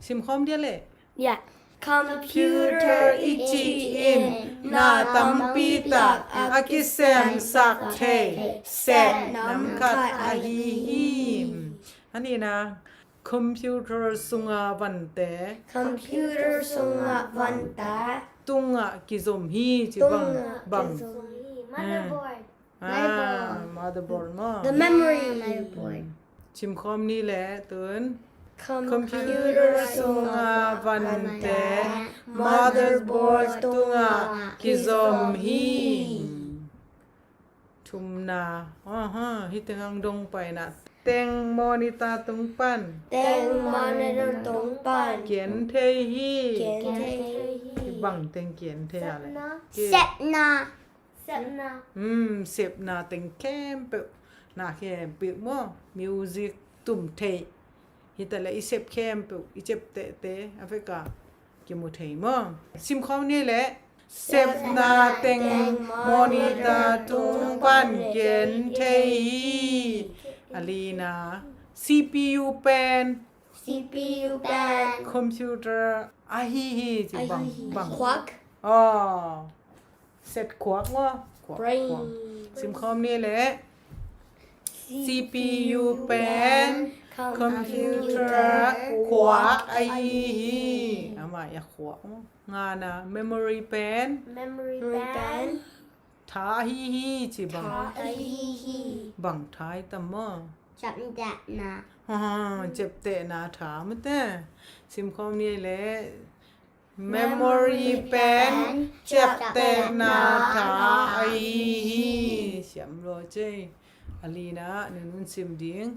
Sim khawm dia leh. Yeah. Computer i cih in na tampi tak a kisemsak thei set nam khat ahi hi. A nihna, computer sunga vante. Computer sunga vante. Tunga kizom hi ci bang. Tunga bang. Kizom hi. Motherboard. Ah, motherboard maw. The memory. Ah, motherboard. Sim khawm ni leh tun. Computer sunga vante motherboard tungah kizom hi. Thumna. Aha, hih teng hong dong paina. Teng monitor tung pan. Teng monitor tung pan. Kian thei hi. Kian thei hi. Bang teng kian thei a leh. Sepna. Sepna. Hmm, sepna teng khempeuh. Na khempeuh maw, music tum theih. Hi ta leh i sep khempeuh, i ciaptehte a vek a kimu thei maw. Simkhawm ni leh, sepna teng monitor tung pan gen thei hi. A lina, C P U pen, C P U pen, computer ahi hi ci. Bang, ahi hi. Bang? Quark. Oh. Set khuak maw? Khuak, brain. Khuak. Simkhawm ni leh, C P U pen computer, computer khuak ahi hi. Amah a khuak. Ngana, memory pen, memory pen, tha ahi hi ci. Bang? Tha ahi hi. Bang tha i tam maw? Ciaptehna. Ha, ciaptehna tha mate. Simkhawm ni leh, memory pen ciaptehna tha ahi hi. Siam lua cei. A lina nunun sim ding.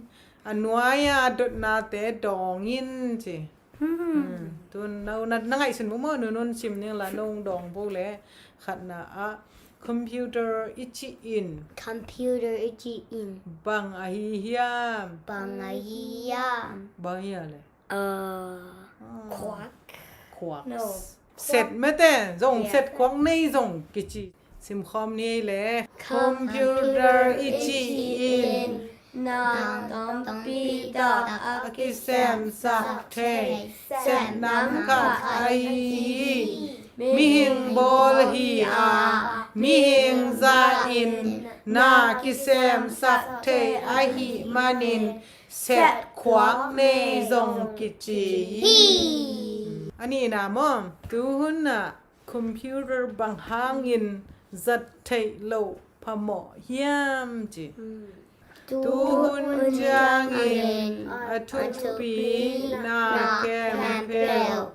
A nuai-a dotnate dawng in ci. Hmm. Tun no na, na ngaihsun maw, nunun sim ding la nong dawng bo leh. Khatna ah computer i cih in. Computer i cih in. Bang ahi hiam? Bang ahi hiam? Bang hi a leh. Uh, quark. Quarks. No. Set mate zong, yeah, set khuak nei zong kici. Simkhawm ni leh, computer i cih in na tampi tak a kisemsak thei set nam khat ahi hi. Mihing bawl hi a, mihing zat in na kisemsak thei ahih manin set khuak nei zong kici hi. Hi. A nihna maw, tuhun ah computer bang hangin zat theih loh phamawh hiam ci. Hmm. Tuhun ciangin a thupi na khempeuh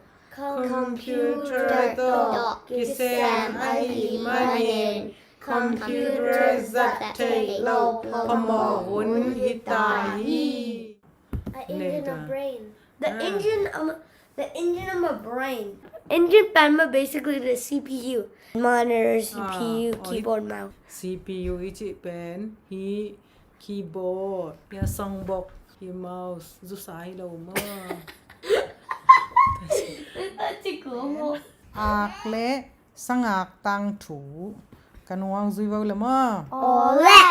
computer tawh kisem ahih manin computer zat theih loh phamawh hun hi ta hi. A engine, a brain. The engine of, the engine of my brain. Engine pen mah basically the C P U. Monitor, C P U, ah, keyboard, mouse. C P U i cih pen hi, keyboard, hi a songbox, hi mouse, zusa hi lo maw. Ak leh sangak tangthu ka nuang zui vo le maw? Aw le.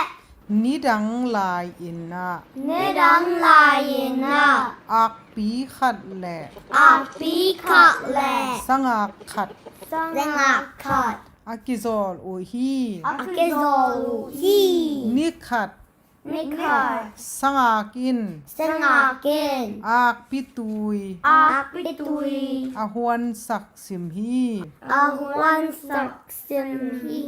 Nidang lai-in ah. Nidang lai-in ah. Akpi khat le. Akpi khat le. Sangak khat. Sangak khat. A kizawl uh hi. A kizawl uh hi. Ni khat. Ni khat. Sangak in. Sangak in. Akpi tui. Akpi tui. A huansak sim hi. A huansak sim hi.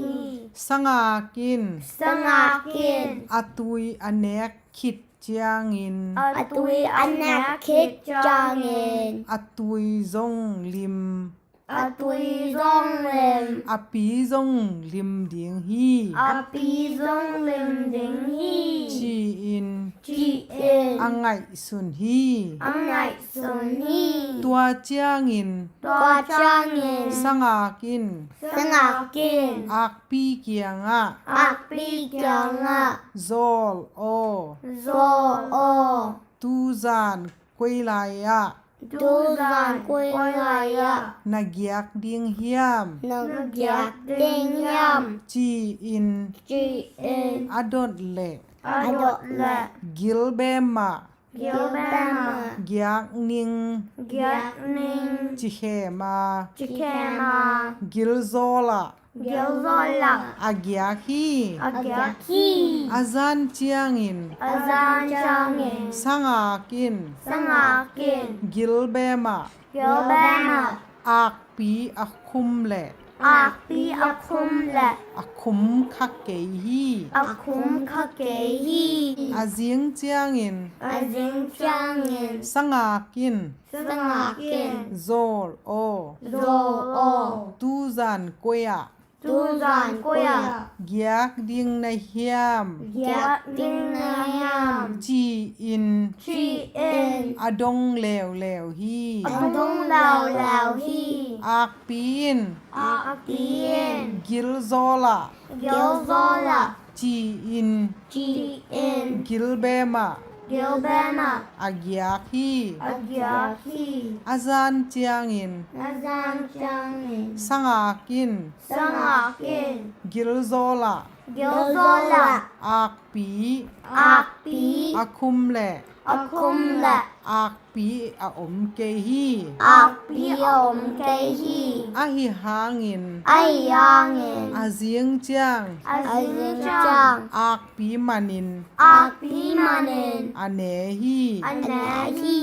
Sangak in. Sangak in. A tui a nek khit ciangin. A tui a nek khit ciangin. A tui zong lim. A tui zong lim. A pi zong lim ding hi. A pi zong lim ding hi. Ci-in. Ci-in. A ngaihsun hi. A ngaihsun hi. Tua ciangin. Tua ciangin. Sangak in. Sangak in. Akpi kiangah. Akpi kiangah. Zawl aw. Zawl aw. Tuzan koi lai-ah. Tuzan koi lai-ah. Na giak ding hiam. Na giak ding hiam. Ci-in. Ci-in. A dot leh. A dot leh. Gilbem ah. Gilbem ah. Giak ning. Giak ning. Ci khem a. Ci khem a. Gilzawl ah. Gilzawl ah. A giak hi. A giak hi. A zan ciangin. A zan ciangin. Sangak in. Sangak in. Gilbem ah. Gilbem ah. Akpi a khum leh. Akpi a khum leh. A khum kha kei hi. A khum kha kei hi. A zing ciangin. A zing ciangin. Sangak in. Sangak in. Zawl aw. Zawl aw. Tuzan koi ah. Tuzan koi ah. Giak ding na hiam. Giak ding na hiam. Ci-in. Ci-in. A dong leuleu hi. A dong leuleu hi. Akpi in. Akpi in. Gilzawl ah. Gilzawl ah. Ci-in. Ci-in. Gilbem ah. Gilbema. A giak hi. A giak hi. A zan ciangin. A zan ciangin. Sangak in. Sangak in. Gilzawlah. Gilzawlah. Akpi. Akpi. A khum leh. A khum leh. Akpi a om kei hi. Akpi a om kei hi. Ahi hangin. Ahi hangin. A zing ciang. A zing ciang. Akpi manin. Akpi manin. A ne hi. A ne hi.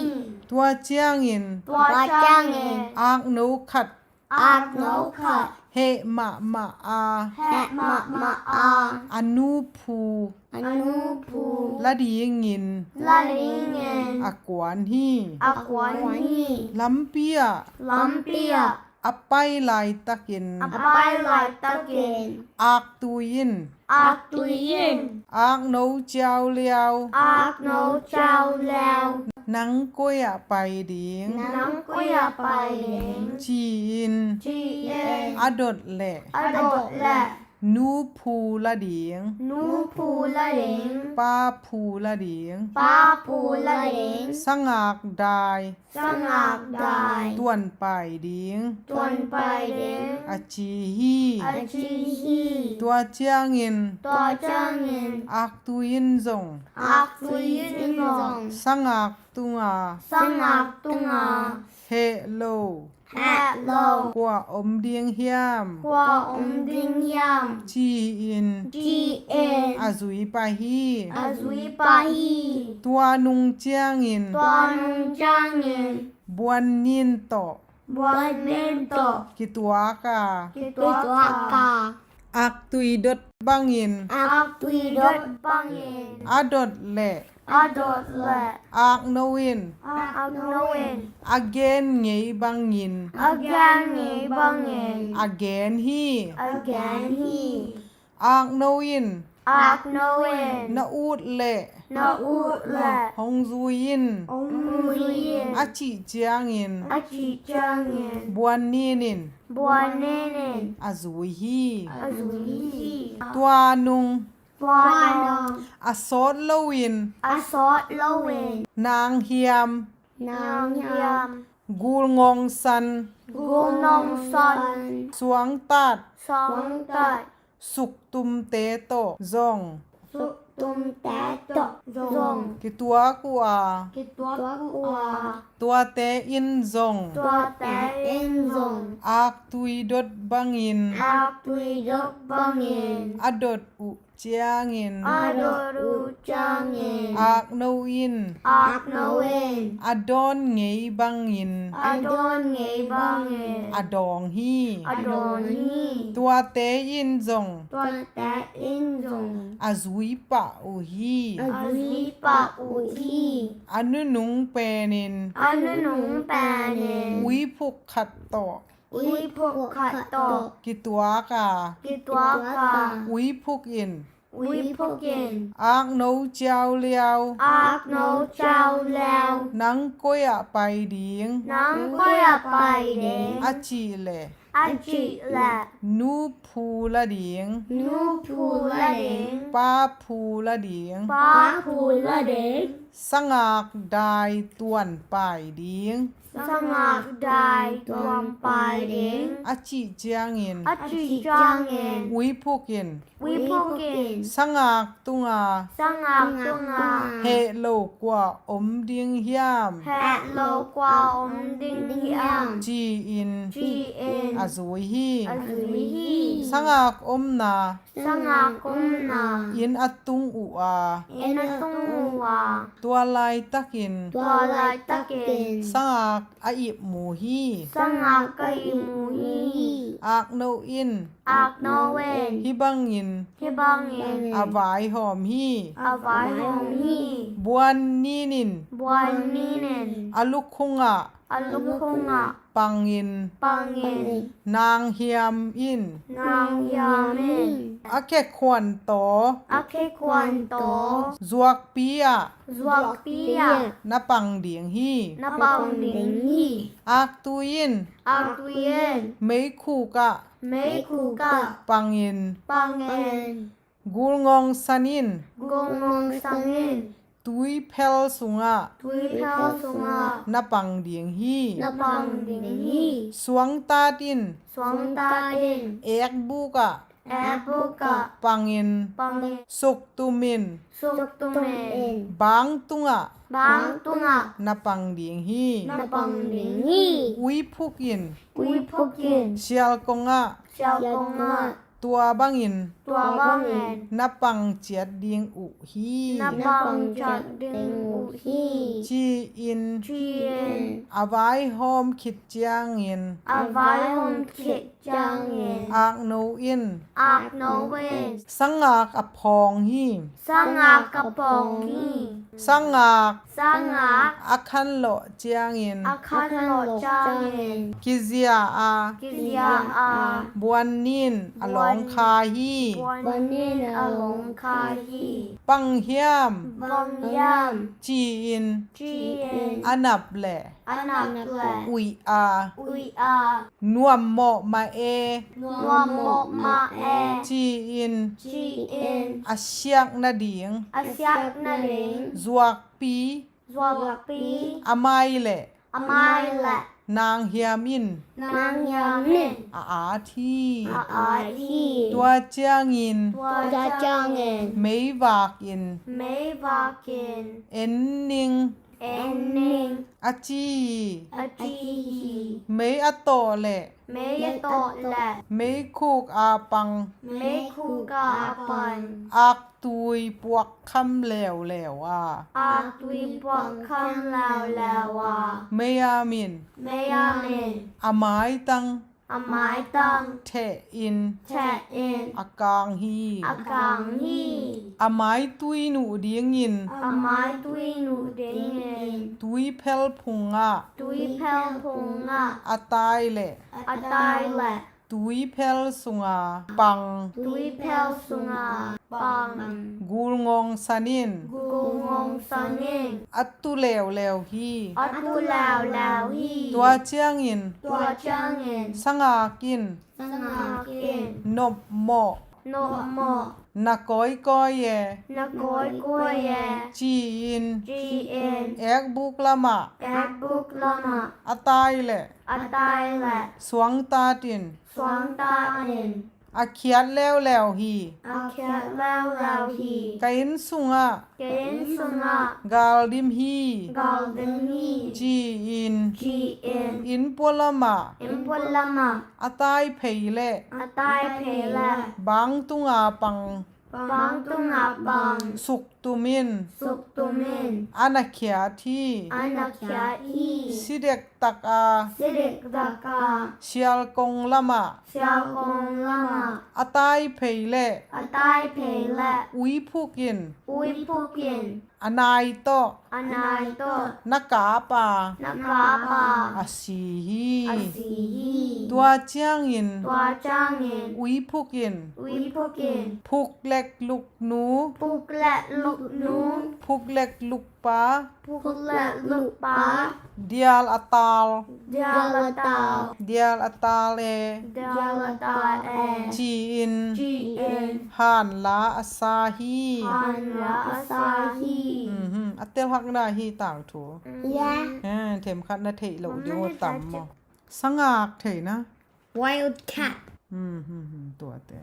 Tua ciangin. Tua ciangin. Akno khat. Akno khat. Heh mahmah a. Heh mahmah a. A nu phu. A nu phu. La dingin. La dingin. A kuan hi. A kuan hi. Lampi ah. Lampi ah. A pai laitakin. A pai laitakin. Aktui in. Aktui in. Akno ciau liau. Akno ciau liau. Nang koi ah pai ding. Nang koi ah pai ding. Ci-in. Ci-in. A dot leh. A dot leh. Nu phu la ding. Nu phu la ding. Pa phu la ding. Pa phu la ding. Sangak dai. Sangak dai. Tuan pai ding. Tuan pai ding. A ci hi. A ci hi. Tua ciangin. Tua ciangin. Aktui in zong. Aktui in zong. Sangak tunga. Sangak tunga. Heh lo. Heh lo. Kua om ding hiam. Kua om ding hiam. Ci-in. Ci-in. A zui pah hi. A zui pah hi. Tua nung ciangin. Tua nung ciangin. Buan nin tawh. Buan nin tawh. Kituak a. Kituak a. Aktui dot bangin. Aktui dot bangin. A dot leh. A dot leh. Akno in. Akno in. A gen ngei bangin. A gen ngei bangin. A gen hi. A gen hi. Akno in. Akno in. Na ut leh. Na ut leh. Hong zui in. Hong zui in. A cih ciangin. A cih ciangin. Buan nin in. Buan nin in. A zui hi. A zui hi. Tua nung. Tua nung. A sawt loin. A sawt loin. Nang hiam. Nang hiam. Gul ngong san. Gul ngong san. Suangtat. Suangtat. Suktumte tawh zong. Suktumte tawh zong. Kituak uh a. Kituak uh a. Tuate in zong. Tuate in zong. Aktui dot bangin. Aktui dot bangin. A dot uh ciangin. A dot uh ciangin. Akno in. Akno in. A dawn ngei bangin. A dawn ngei bangin. A dawng hi. A dawng hi. Tuate in zong. Tuate in zong. A zui pah uh hi. A zui pah uh hi. A nunung penin. A nunung penin. Uiphuk khat tawh. Uiphuk khat tawh. Kituak a. Kituak a. Uiphuk in. Uiphuk in. Akno ciau liau. Akno ciau liau. Nang koi ah pai ding. Nang koi ah pai ding. A cih leh. A cih leh. Nu phu la ding. Nu phu la ding. Pa phu la ding. Pa phu la ding. Sangak dai tuan pai ding. Sangak dai tuan pai ding. A cih ciangin. A cih ciangin. Uiphuk in. Uiphuk in. Sangak tunga. Sangak tunga. Heh lo kua om ding hiam. Heh lo kua om ding hiam. Ci-in. Ci-in. A zui hi. A zui hi. Sangak omna. Sangak omna. Inn a tung uh a. Inn a tung uh a. Tua laitakin. Tua laitakin. Sangak a ip mu hi. Sangak a ip mu hi. Akno in. Akno in. Hih bangin. Hih bangin. A vaihawm hi. A vaihawm hi. Buan ninin. Buan ninin. A lukhungah. A lukhungah. Pangin. Pangin. Nang hiam in. Nang hiam in. A khekhuan taw. A khekhuan taw. Zuakpi ah. Zuakpi ah. Na pang ding hi. Na pang ding hi. Aktui in. Aktui in. Meikhuk ah. Meikhuk ah. Pangin. Pangin. Gulngong sanin. Gulngong sanin. Tuiphel sungah. Tuiphel sungah. Na pang ding hi. Na pang ding hi. Suangtat in. Suangtat in. Ekbuk ah. Ekbuk ah. Pangin. Pangin. Suktumin. Suktumin. Bang tungah. Bang tungah. Na pang ding hi. Na pang ding hi. Uiphuk in. Uiphuk in. Sialkong ah. Sialkong ah. Tua bangin. Tua bangin. Na pang ciat ding uh hi. Na pang ciat ding uh hi. Ci-in. Ci-in. A vaihawm khit ciangin. A vaihawm khit ciangin. Akno in. Akno in. Sangak a phawng hi. Sangak a phawng hi. Sangak. Sangak. A khanlawh ciangin. A khanlawh ciangin. Kizia a. Kizia a. Buannin a lawngkha hi. Buannin a lawngkha hi. Bang hiam. Bang hiam. Ci-in. Ci-in. A nap leh. A nap leh. Uih a. Uih a. Nuammawh mah e. Nuammawh mah e. Ci-in. Ci-in. A siak nading. A siak nading. Zuakpi. Zuakpi. A mai leh. A mai leh. Nang hiam in. Nang hiam in. A at hi. A at hi. Tua ciangin. Tua ciangin. Meivak in. Meivak in. En ning. En ning. A ci hi. A ci hi. Mei a tawh leh. Mei a tawh leh. Meikhuk a pang. Meikhuk a pang. Aktui puakkham leuleu a. Aktui puakkham leuleu a. Mei a min. Mei a min. A maitang. A maitang. Theh in. Theh in. A kang hi. A kang hi. A maitui nuh dingin. A maitui nuh dingin. Tuiphel phungah. Tuiphel phungah. A tai leh. A tai leh. Tuiphel sunga pang. Tuiphel sunga pang. Gulngawng sanin. Gulngawng sanin. A tu leuleu hi. A tu leuleu hi. Tua ciangin. Tua ciangin. Sangak in. Sangak in. Nopmawh. Nopmawh. Na kawikawi e. Na kawikawi e. Ci-in. Ci-in. Ekbuk lamah. Ekbuk lamah. A tai leh. A tai leh. Suangtat in. Suangtat in. A khiat leuleu hi. A khiat leuleu hi. Ka inn sungah. Ka inn sungah. Gal dim hi. Gal dim hi. Ci-in. Ci-in. Inn pualamah. Inn pualamah. A tai phei leh. A tai phei leh. Bang tunga pang. Bang tunga pang. Suktumin. Suktumin. A na khiat hi. A na khiat hi. Sidek taka. Sidek taka. Sialkong lamah. Sialkong lamah. A tai phei leh. A tai phei leh. Uiphuk in. Uiphuk in. A nai tawh. A nai tawh. Na kap a. Na kap a. A si hi. A si hi. Tua ciangin. Tua ciangin. Uiphuk in. Uiphuk in. Phuklek luknu. Phuklek luknu. Phuklek lukpa. Phuklek lukpa. Dial a tal. Dial a tal. Dial a tal e. Dial a tal e. Ci-in. Ci-in. Hanla a sa hi. Hanla a sa hi. Mhm. A telhakna hi tangthu. Ya. Eh, themkhat na theih loh ding uh tam maw? Sangak theihna. Wild cat. Mhm, tuate.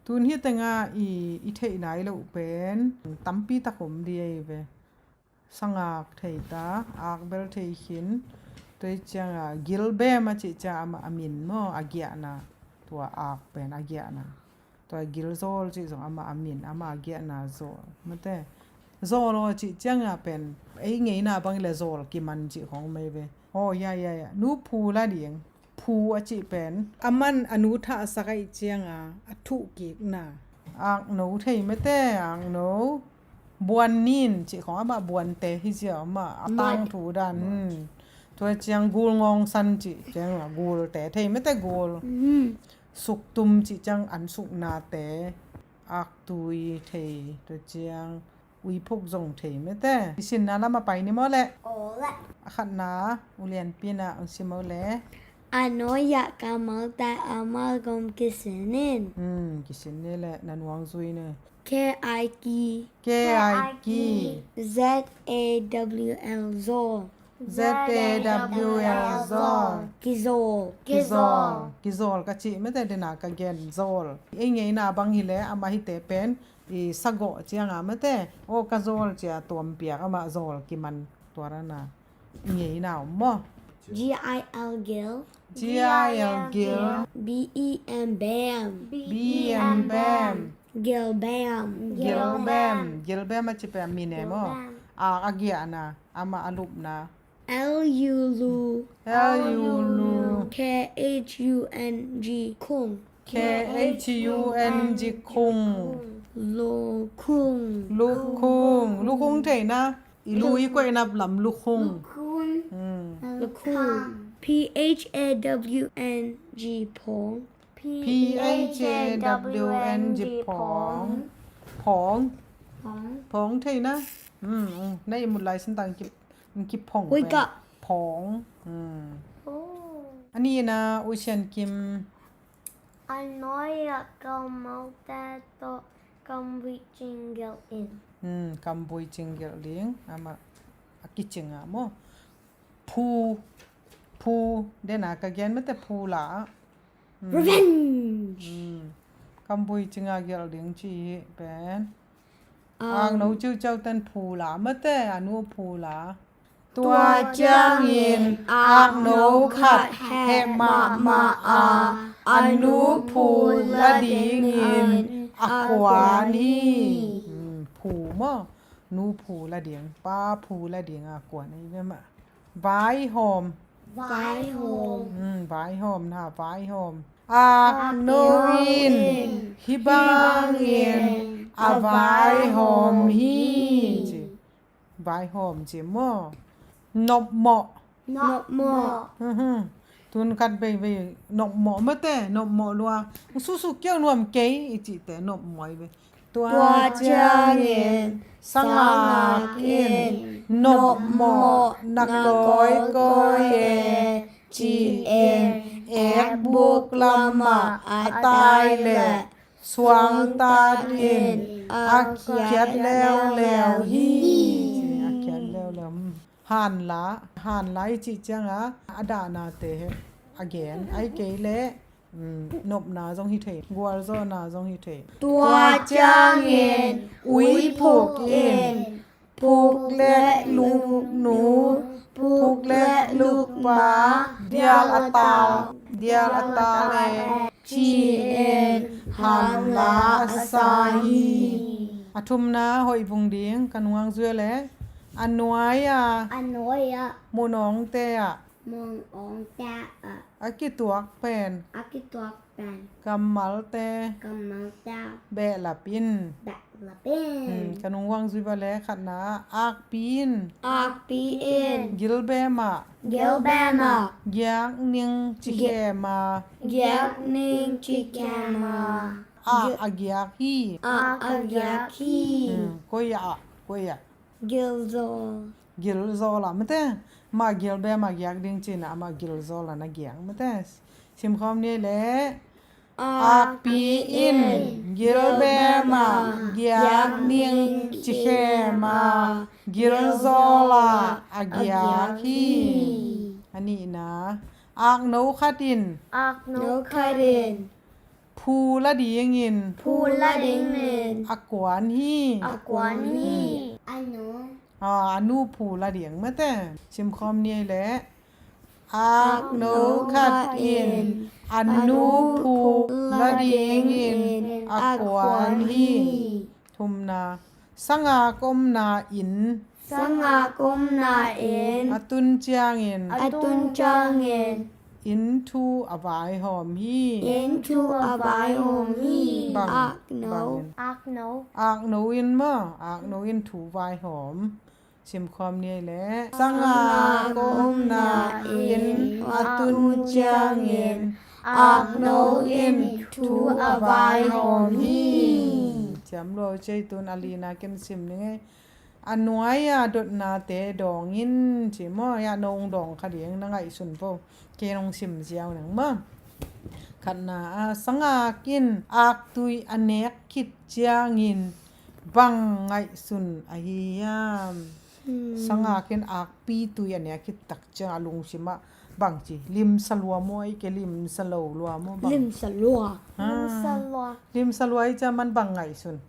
Tun hi tenga i, i theih nai loh pen tampi tak om di ei ve. Sangak thei ta, ak bel thei khin. Tua cianga gilbem a cih ciang amah a min maw, a giahna. Tua ak pen a giahna. Tua gilzawl cih zong amah a min, amah a giahna zawl. Mate. Zawl aw cih cianga pen ei ngeina bang le zawl kiman cih khong mei ve. Aw, ya, ya, ya. Nu phu la ding. Phu a cih pen a man a nu thahsak ahih cianga a thuh kikna. Akno thei mete, akno. Buannin cih khong amah buante hi zia amah a tangthu dan. Hmm. Tua ciang gul ngawngsan cih ciang a gulte thei mete gul. Suktum cih ciang an suknate. Aktui thei tua ciang. Uiphuk zong thei mete. I sinna lam a pai ni maw le? Aw le. A khatna, u lianpi na ang si maw le? A nuai-ah kammalte a malgawm kisin in. Hmm, kisin ni le, na nuang zui ni. K I ki. K I ki. Z A W L, zawl. Z A W L, zawl. Kizawl. Kizawl. Kizawl ka cih mate, dena ka gen zawl. Ei ngeina bang hileh amah hite pen i sagawh cianga mate, aw ka zawl cia tuampiak amah zawl kiman tuarana. I ngeina om maw? G I L, gil. G I L, gil. B E M, bem. B E M, bem. Gil bem. Gil bem. Gil bem a ci pen mine maw? A, a giahna, amah a lupna. L U, lu. L U, lu. K H U N G, khung. K H U N G, khung. Lukhung. Lukhung. Lukhung theina. I lu i koihnap lam lukhung. Lukhung. Lukhung. P H A W N G, phawng. P H A W N G, phawng. Phawng. Phawng theina. Na ihmut lai sintang ki, kiphawng. Phawng. A nihna, U Sian Kim. A nuai-ah ka mote tawh kambuih cinggelh in. Kambuih cinggelh ding amah a kicingah maw? Phu. Phu. Dena ka gen mate, phu la. Revenge. Kambuih cinga gelh ding ci hi pen. Akno ciuciau ten phu la mate, a nu phu la. Tua ciangin akno khat heh mahmah a, a nu phu la dingin a kuan hi. Phu maw? Nu phu la ding, pa phu la ding a kuan hi ve mah. Vaihawm. Vaihawm. Vaihawm na, vaihawm. Akno in hih bangin a vaihawm hi. Vaihawm ci maw? Nopmawh. Nopmawh. Tun khat veivei nopmawh mate, nopmawh lua. Susu kiau nuam kei i cihte nopmawh hi ve. Tua ciangin sangak in nopmawh na kawikawi e ci-in ekbuk lamah a tai leh suangtat in a khiat leuleu hi. A khiat leuleu. Hanla, hanla i cih cianga a dahnate a gen, ai kei leh nopna zong hi thei, gualzawhna zong hi thei. Tua ciangin uiphuk in phuk le luknu, phuk le lukpa, dial a tal, dial a tal e ci-in hanla a sa hi. A thumna hoih vung ding ka nungak zui le a nuai-a, a nuai-a, munawngte ah, munawngte ah a kituak pen, a kituak pen kammalte, kammalte behlap in, behlap in. Ka nungak zui va le khatna, akpi in, akpi in gilbemah, gilbemah giak ning ci khem a, giak ning ci khem a, a, a giak hi, a, a giak hi. Koi ah, koi ah. Gilzawl. Gilzawl ah mate. Mah gilbemah giak ding cina, amah gilzawl ah na giak mate. Simkhawm ni le. Akpi in gilbemah giak ning ci khem a, gilzawl ah a giak hi. A nihna, akno khat in, akno khat in phu la dingin, phu la dingin a kuan hi. A kuan hi. A nu, a nu phu la ding mate. Simkhawm ni le. Akno khat in a nu phu la dingin a kuan hi. Thumna, sangak omna inn, sangak omna inn a tun ciangin, a tun ciangin inn thu a vaihawm hi. Inn thu a vaihawm hi. Bang, akno, bangin, akno, akno in maw, akno in thu vaihawm. Simkhawm ni le. Sangak omna inn a tun ciangin akno in thu a vaihawm hi. Ciam lo cei tun a lina ken sim ni ngei. A nuai-a dotnate dawng in ci maw, a nong dawng kha ding na ngaihsun po. Kei nong sim ziau nang maw. Khatna ah, sangak in aktui a nek khit ciangin bang ngaihsun ahi hiam? Hmm. Sangak in akpi tui a nek khit tak ciang a lungsim ah bang ci, limsa lua maw, ei ke limsa lo lua maw, bang? Limsa lua. Ah. Limsa lua. Limsa lua i ciang man bang ngaihsun?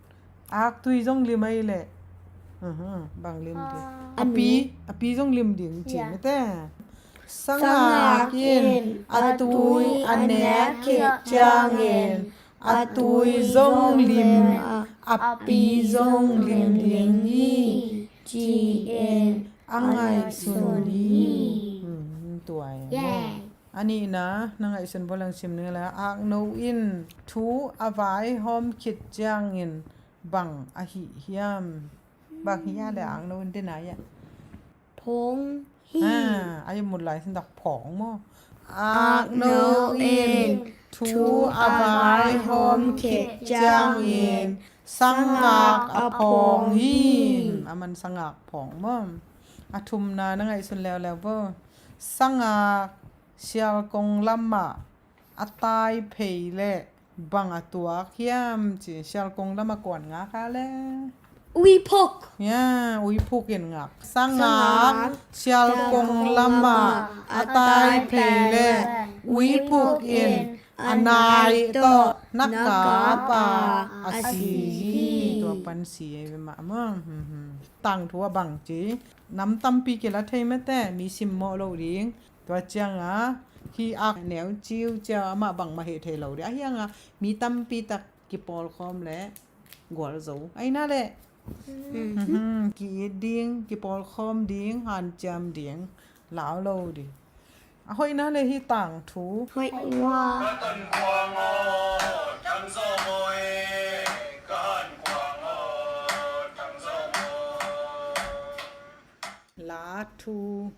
Aktui zong lim ei leh. Aha, bang lim ding? Ah. Api, api zong lim ding ci mete. Sangak in atui a nek khit ciangin atui zong lim, api zong lim ding hi, ci-in a ngaihsun hi. Hmm, tua hi. A nihna, na ngaihsun bawleng sim ning la, akno in thu a vaihawm khit ciangin bang ahi hiam? Bang hi a le akno in dena hi a? Phawng hi. Ah, a i mut lai sin tak phawng maw? Akno in thu a vaihawm khit ciangin sangak a phawng hi. A man sangak phawng maw? A thumna na ngaihsun leuleu bo. Sangak sialkong lamah a tai phei leh bang a tuak hiam ci, sialkong lamah kuan ngak a le? Uiphuk. Ya, uiphuk in ngak. Sangak sialkong lamah a tai phei leh uiphuk in a nai tawh na kap a si hi. Tua pan si ei ve mah maw. Hmm, hmm. Tangthu a bang ci, nam tampi kila thei mete, mi simmawh lo ding. Tua cianga hih ak neu ciuciau amah bangmah heh thei lo ding. Ahi hanga mi tampi tak kipawlkhawm leh gualzo. Ahi na leh, mhm, ki-it ding, kipawlkhawm ding, hanciam ding, lau lo ding. A hoihna leh hih tangthu. Hoih ua. La thu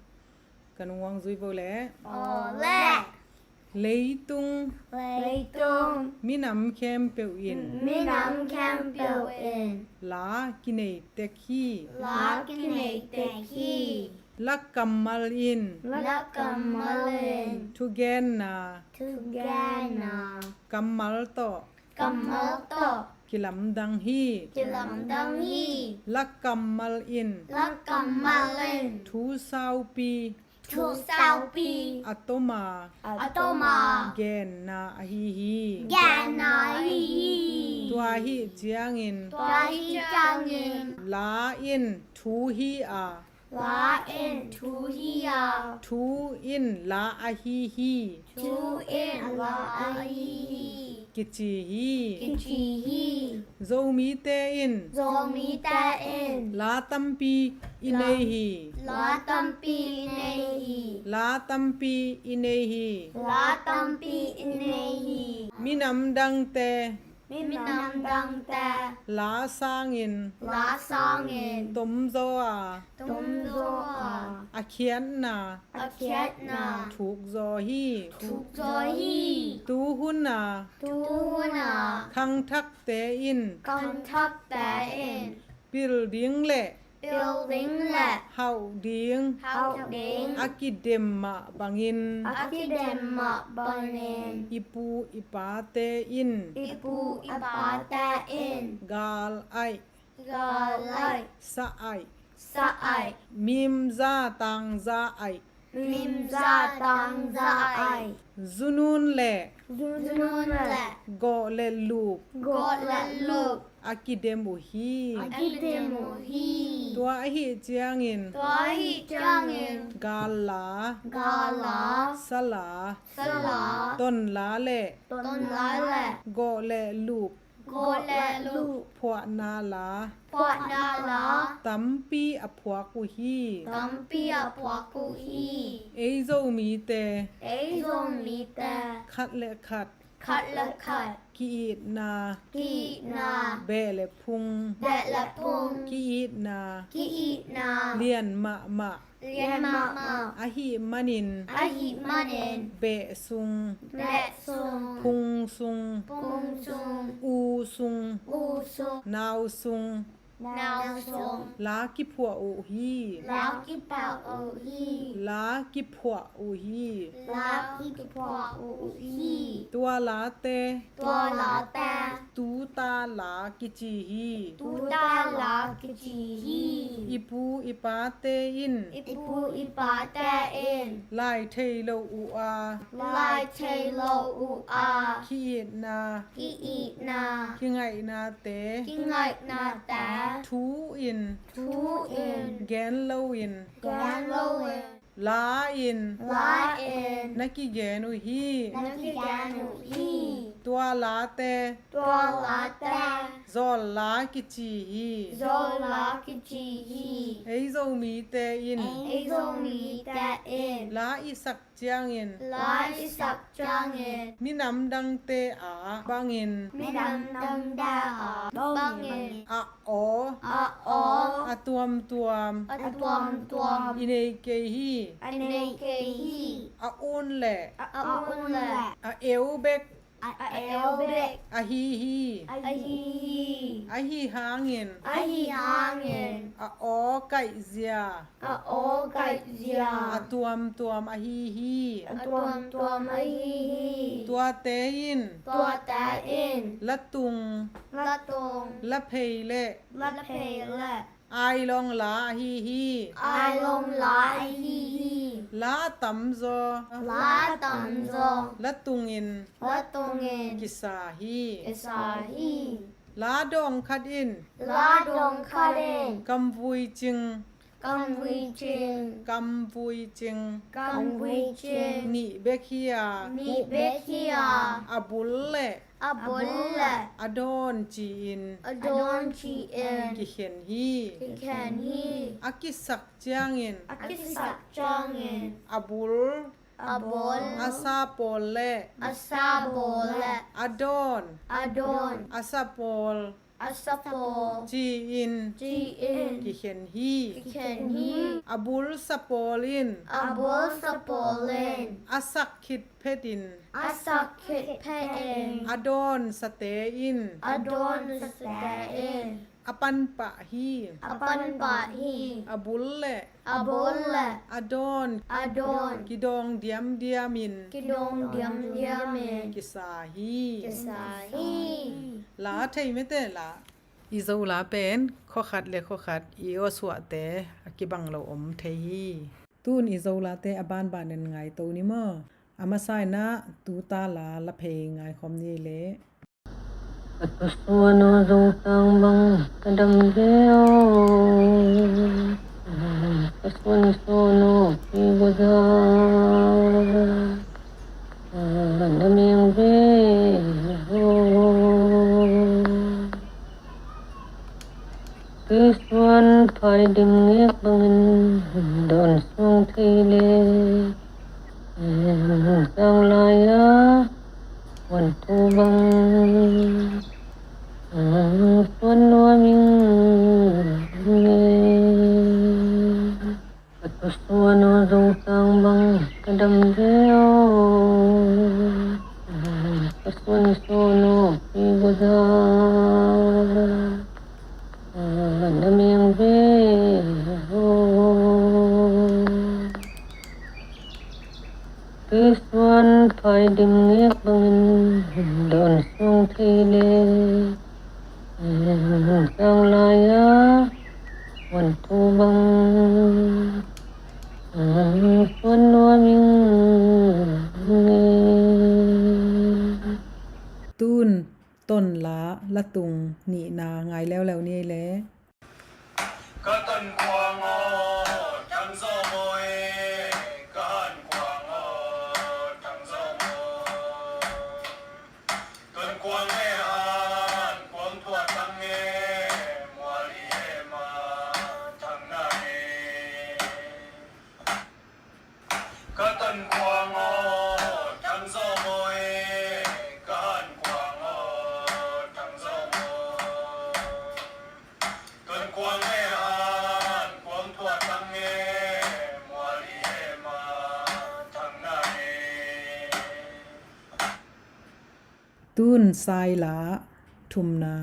kan uang zui bo le. Aw le. Leitung. Leitung. Minam khempeuh in. Minam khempeuh in. La kinei tek hi. La kinei tek hi. La kammal in. La kammal in. Thugenna. Thugenna. Kammal tawh. Kammal tawh. Kilamdang hi. Kilamdang hi. La kammal in. La kammal in. Thu saupi. Thu saupi. A toma. A toma. Genna ahi hi. Genna ahi hi. Tua ahih ciangin. Tua ahih ciangin. La in thu hi a. La in thu hi a. Thu in la ahi hi. Thu in la ahi hi. Kici hi. Kici hi. Zomite in. Zomite in. La tampi i nei hi. La tampi i nei hi. La tampi i nei hi. La tampi i nei hi. Minam dangte. Minam dangte. La sangin. La sangin. Tomzaw a. Tomzaw a. A khiatna. A khiatna. Thukzaw hi. Thukzaw hi. Tuhuna. Tuhuna. Khangthakte in. Khangthakte in. Pil ding le. Pil ding le. Hauh ding. Hauh ding. A kidem mah bangin. A kidem mah bangin. I pu i pate in. I pu i pate in. Gal aih. Gal aih. Sa aih. Sa aih. Mimza tangza aih. Mimza tangza aih. Zunun le. Zunun le. Gawh le lup. Gawh le lup. A kidem uh hi. A kidem uh hi. Tua ahih ciangin. Tua ahih ciangin. Gal la. Gal la. Sa la. Sa la. Ton la le. Ton la le. Gawh le lup. Gawh le lup. Phuahna la. Phuahna la. Tampi a phuak uh hi. Tampi a phuak uh hi. Ei Zomite. Ei Zomite. Khat le khat. Khat le khat. Ki-itna. Ki-itna. Beh le phung. Beh le phung. Ki-itna. Ki-itna. Lian mahmah. Lian mahmah. Ahih manin. Ahih manin. Beh sung. Beh sung. Phung sung. Phung sung. U sung. U sung. Nau sung. Nau sung. La kiphuah uh hi. La kiphuah uh hi. La kiphuah uh hi. La kiphuah uh hi. Tua late. Tua late. Tuta la kici hi. Tuta la kici hi. I pu i pate in. I pu i pate in. Lai thei lo uh a. Lai thei lo uh a. Ki-itna. Ki-itna. Kingaihnate. Kingaihnate. Thu in. Thu in. Gen lo in. Gen lo in. La in. La in. Na kigen uh hi. Na kigen uh hi. Tua late. Tua late. Zawl la kici hi. Zawl la kici hi. Ei Zomite in. Ei Zomite in. La i sak ciangin. La i sak ciangin. Minam dangte a bangin. Minam dangte a bangin. A aw. A aw. A tuamtuam. A tuamtuam. I nei kei hi. I nei kei hi. A un le. A un le. A eu bek. A eu bek. Ahi hi. Ahi hi. Ahi hangin. Ahi hangin. A aw kaihzia. A aw kaihzia. A tuamtuam ahi hi. A tuamtuam ahi hi. Tuate in. Tuate in. La tung. La tung. La phei le. La phei le. Ailong la ahi hi. Ailong la ahi hi. La a tamzaw. La a tamzaw. La tungin. La tungin. Kisa hi. Kisa hi. La dawng khat in. La dawng khat in. Kamvui cing. Kamvui cing. Kamvui cing. Kamvui cing. Nih bek hi a. Nih bek hi a. A bul le. A bul le. A dawn ci-in. A dawn ci-in. Kikhen hi. Kikhen hi. A kisak ciangin. A kisak ciangin. A bul. A bul. A sa pawl le. A sa pawl le. A dawn. A dawn. A sa pawl. A sa pawl. Ci-in. Ci-in. Kikhen hi. Kikhen hi. A bul sa pawl in. A bul sa pawl in. A sak khit phetin. A sak khit phetin. A dawn sate in. A dawn sate in. A panpah hi. A panpah hi. A bul le. A bul le. A dawn. A dawn. Kidawng diamdiamin. Kidawng diamdiamin. Kisa hi. Kisa hi. La thei mete la. I Zo la pen khuakhat le khuakhat i awsuahte a kibang lo om thei hi. Tun i Zo late a banbanin ngaito ni maw? A masa in ah tuta la la phei ngaikhawm ni le. Ka thusuan aw Zotang bang ka dam ve aw. Ka suan suan aw pi guza. Na meng ve aw. Tuisuan phai dim ngek bangin dawn suang thei le. Sang lai-a huan thu bang suan nuam ing e. Ka thusuan aw Zotang bang ka dam ve aw. Ka suan suan aw pi guza. Na meng ve aw. Tuisuan phai dim ngek bangin dawn suang thei le. Sang lai-a huan thu bang suan nuam ing e. Tun ton la la tung nihna ngai leuleu ni le. Ka ton kuang aw, thang zaw maw e, ka han kuang aw, thang zaw maw. Ton kuang e, han kuang tua tang e, mual i e ma, thang na e. Ka ton kuang aw, thang zaw maw e, ka han kuang aw, thang zaw maw. Ton kuang e, han kuang tua tang e, mual i e ma, thang na e. Tun sai la thumna.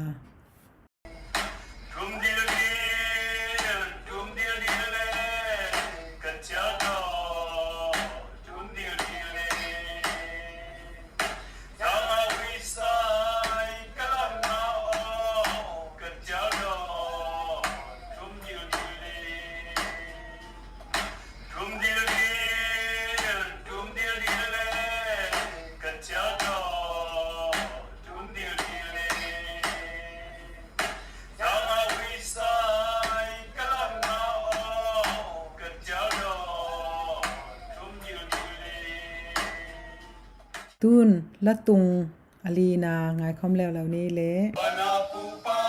Tun, la tung a lina ngaikhawm leuleu ni le. Tua na pupa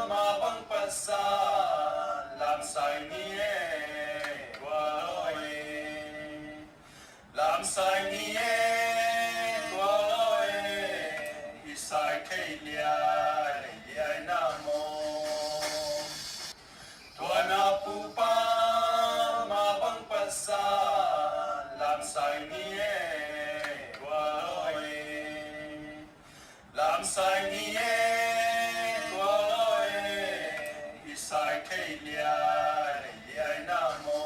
ma bang pasa lamsai ni e, tua lo e. Lamsai ni e, tua lo e. I sai thei liai liai na maw. Tua na pupa ma bang pasa lamsai ni e, tua lo e. Lamsai ni e, tua lo e. I sai thei liai liai na maw.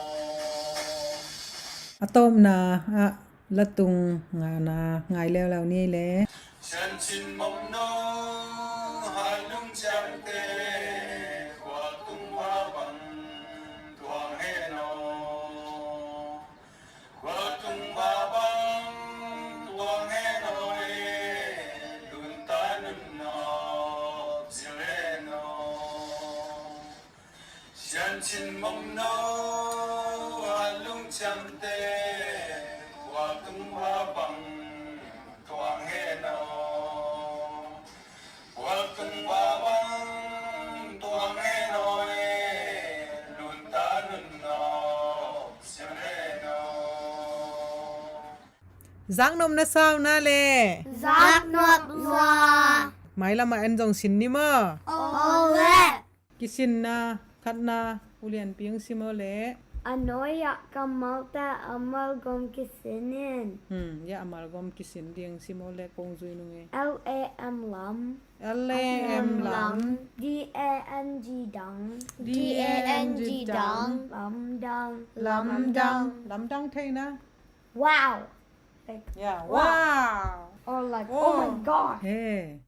A tawpna ah la tung ngana ngai leuleu ni le. Siancin mawmno hai lungciamte, khualtung va bang tuang hen aw. Khualtung va bang tuang hen aw e, lunta nunawp zil hen aw. Siancin mawmno a lungciamte, khualtung va bang tuang hen aw. Khualtung va bang tuang hen aw e, lunta nunawp siang hen aw. Zaknop na sau na le. Zaknop lua. Mailam ah en zong sin ni maw. Aw le. Kisinna khatna ulianpi hong sim aw le. A nuai-ah kammalte a malgawm kisin in. Hmm, ya a malgawm kisin ding sim aw le kong zui nung e. L A M lam. L A M lam. D A N G dang. D A N G dang. Lamdang. Lamdang. Lamdang thei na. Wow. Like, yeah, wow. Wow. Or like, oh my God. Hey.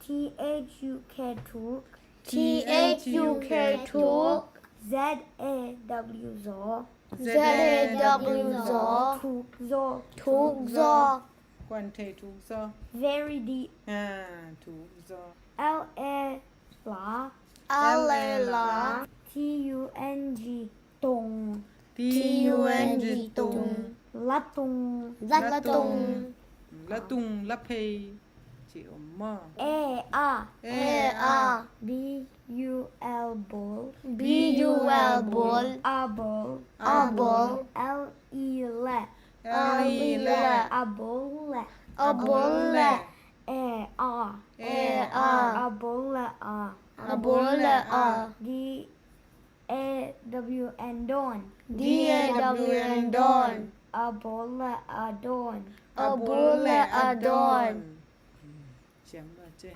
T H U K thuk. T H U K thuk. Z A W zaw. Z A W zaw. Thuk zaw. Thuk zaw. Kuan thei thuk zaw. Very deep. Ah, thuk zaw. L A la. L A la. T U N G tung. T U N G tung. La tung. La tung. La tung, la phei. Ci om maw. A, a. A, a. B U L bul. B U L bul. A bul. A bul. L E le. L E le. A bul le. A bul le. A, a. A, a. A bul le a. A bul le a. D A W N dawn. D A W N dawn. A bul le a dawn. A bul le a dawn. Siam lo ce.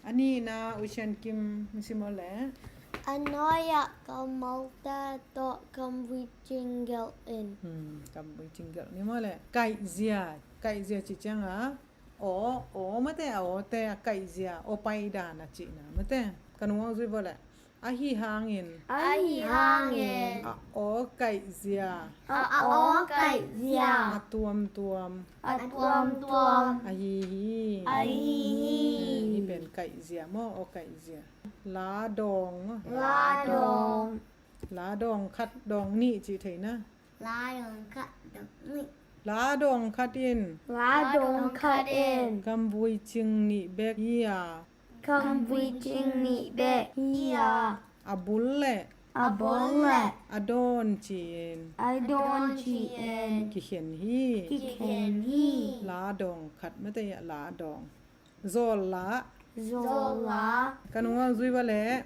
A nihna U Sian Kim sim aw le. A nuai-ah kammalte tawh kamvui cinggelh in. Hmm, kamvui cinggelh ni maw le. Kaihzia, kaihzia ci ciangin a aw, aw mate, a awte a kaihzia, aw paidan a cihna mate. Ka nung hong zui bo le. Ahi hangin. Ahi hangin. A aw kaihzia. A aw kaihzia. A tuamtuam. A tuamtuam. Ahi hi. Ahi hi. Hi pen kaihzia maw, aw kaihzia. La dawng maw. La dawng. La dawng khat dawng nih cih thei na. La dawng khat dawng nih. La dawng khat in. La dawng khat in. Kamvui cing nih bek hi a. Kamvui cing nih bek hi a. A bul le. A bul le. A dawn ci-in. A dawn ci-in. Kikhen hi. Kikhen hi. La dawng khat mate a la dawng. Zawlla. Zawlla. Ka nung hong zui bo le.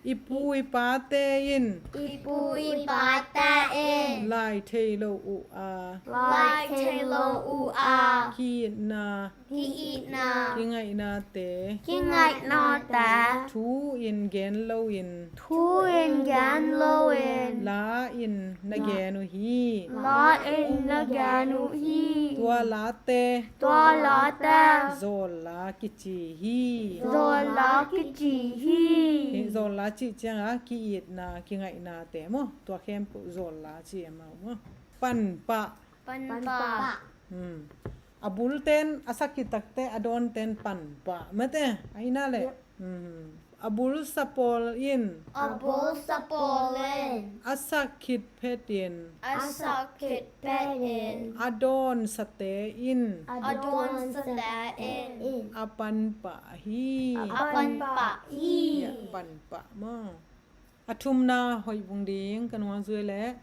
I pu i pate in. I pu i pate in. Lai thei lo uh a. Lai thei lo uh a. Ki-itna. Ki-itna. Kingaihnate. Kingaihna te. Thu in gen loin. Thu in gen loin. La in na gen uh hi. La in na gen uh hi. Tua late. Tua late. Zawlla kici hi. Zawlla kici hi. Hi zawlla cih ciangin ki-itna, kingaihnate maw. Tua khempeuh zawlla ci a maw. Panpah. Panpah. Hmm. A bulten, a sakhi takte, a dawnten panpah mate. Ahi na le. Yep. Hmm. A bulsa pawl in, a bulsa pawl in, a sak khit phetin, a sak khit phetin, a dawnsate in, a dawnsate in, a panpah hi. A panpah hi. A panpah maw. A thumna hoih vung ding ka nungak zui leh,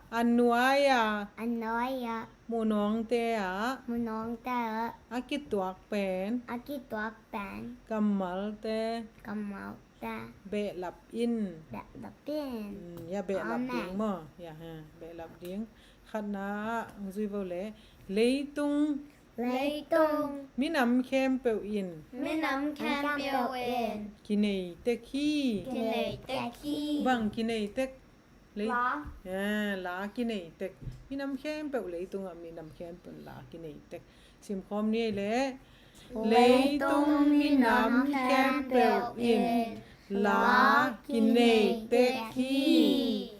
a nuai-ah, a nuai-ah, munawngte ah, munawngte ah, a kituak pen, a kituak pen, kammalte, kammalte, behlap in, behlap in. Mm, ya behlap ding maw. Ya, ha, behlap ding. Khatna ah zui vo leh, leitung, leitung, minam khempeuh in, minam khempeuh in, kinei tek hi. Kinei tek hi. Bang kinei tek? Lei-, la. Eh, la kinei tek. Minam khempeuh, leitungah minam khempeuh la kinei tek. Simkhawm ni ei leh, leitung minam khempeuh in la kinei tek hi.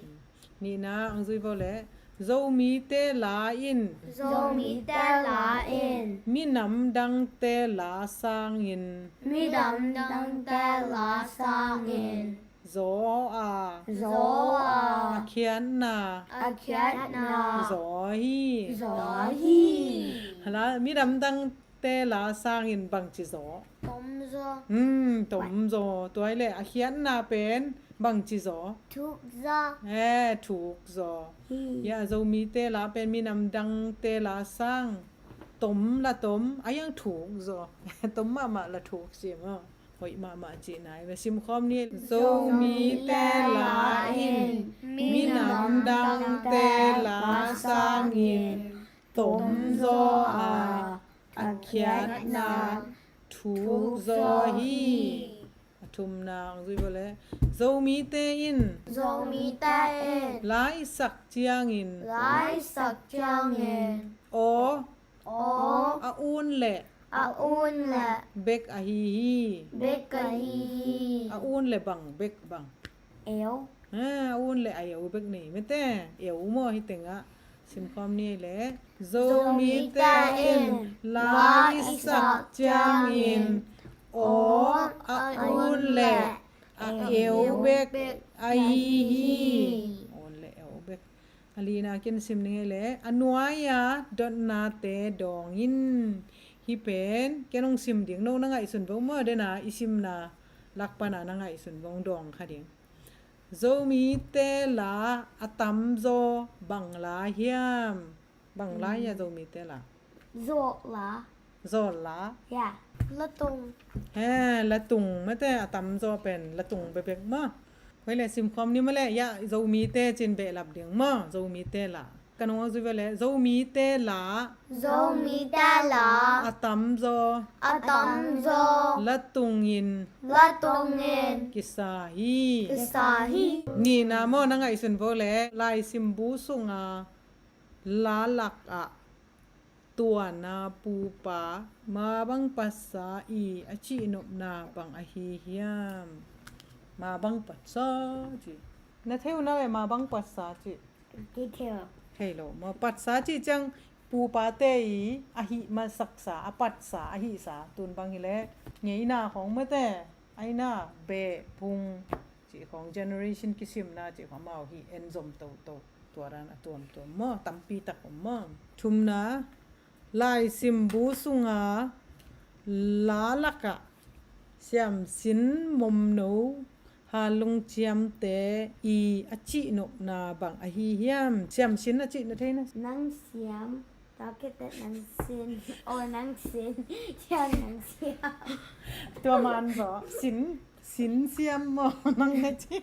Nihna ang zui vo leh, Zomite la in, Zomite la in, minam dangte la sangin, minam dangte la sangin, zaw a, zaw a, a khiatna, a khiatna, zaw hi. Zaw hi. Hala, minam dangte la sangin bangci zaw? Tomzaw. Hmm, tomzaw. Tua hi leh a khiatna pen bangci zaw? Thukzaw. Eh, thukzaw. Hi. Ya, Zomite la pen minam dangte la sang tom la tom, a hiang thukzaw. Tom mahmah la thuk si maw. Hoih mahmah cihna hi ve. Simkhawm ni. Zomite la in minam dangte la sangin tomzaw a, a khiatna thukzaw hi. A thumna ang zui vo leh, Zomite in, Zomite in, la i sak ciangin, la i sak ciangin, aw, aw, a un leh, a un leh, bek ahi hi. Bek ahi hi. A un leh bang bek bang? Eu. Ha, a un leh a eu bek nei mate. Eu maw hi tengah. Simkhawm ni ei leh, Zomite in la i sak ciangin aw, a un leh a eu bek ahi hi. A un leh eu bek. A lina ken sim ning ei leh, a nuai-a dotnate dawng in. Hih pen ken hong sim ding, no na ngaihsun vo maw, dena i simna lak pana na ngaihsun vo, hong dawng kha ding. Zomite la a tamzaw bang la hiam? Bang la hiam Zomite la? Zawh la. Zawh la. Ya. Latung. He, latung mate, a tamzaw pen latung bekbek maw. Koi leh simkhawm ni maw leh, ya, Zomite cin behlap ding maw, Zomite la. Ka nung a zui ve leh, Zomite la. Zomite la. A tamzaw. A tamzaw. Latungin. Latungin. Kisa hi. Kisa hi. Nihna maw, na ngaihsun vo leh, laisim bu sunga la lakah tuana pupa mabang patsa i a cihnopna bang ahi hiam? Mabang patsa ci. Na thei uh na ve, mabang patsa ci. Thei lo maw? Patsa cih ciang pupate i a hih masaksa, a patsa, a hihsa, tun bang hileh ngeina khawng mate, a ina beh, bung cih khawng, generation kisimna cih khawng amau hih en zom toto. Tua dan a tuamtuam maw, tampi tak om maw? Thumna, laisim bu sunga la lakah siamsin, momno, hanlung ciamte i a cihnopna bang ahi hiam? Siamsin a cih na thei na? Nang siam, tua kete nang sin, o nang sin, siam nang siam. Tua man zaw, sin, sin siam maw, nang na ci.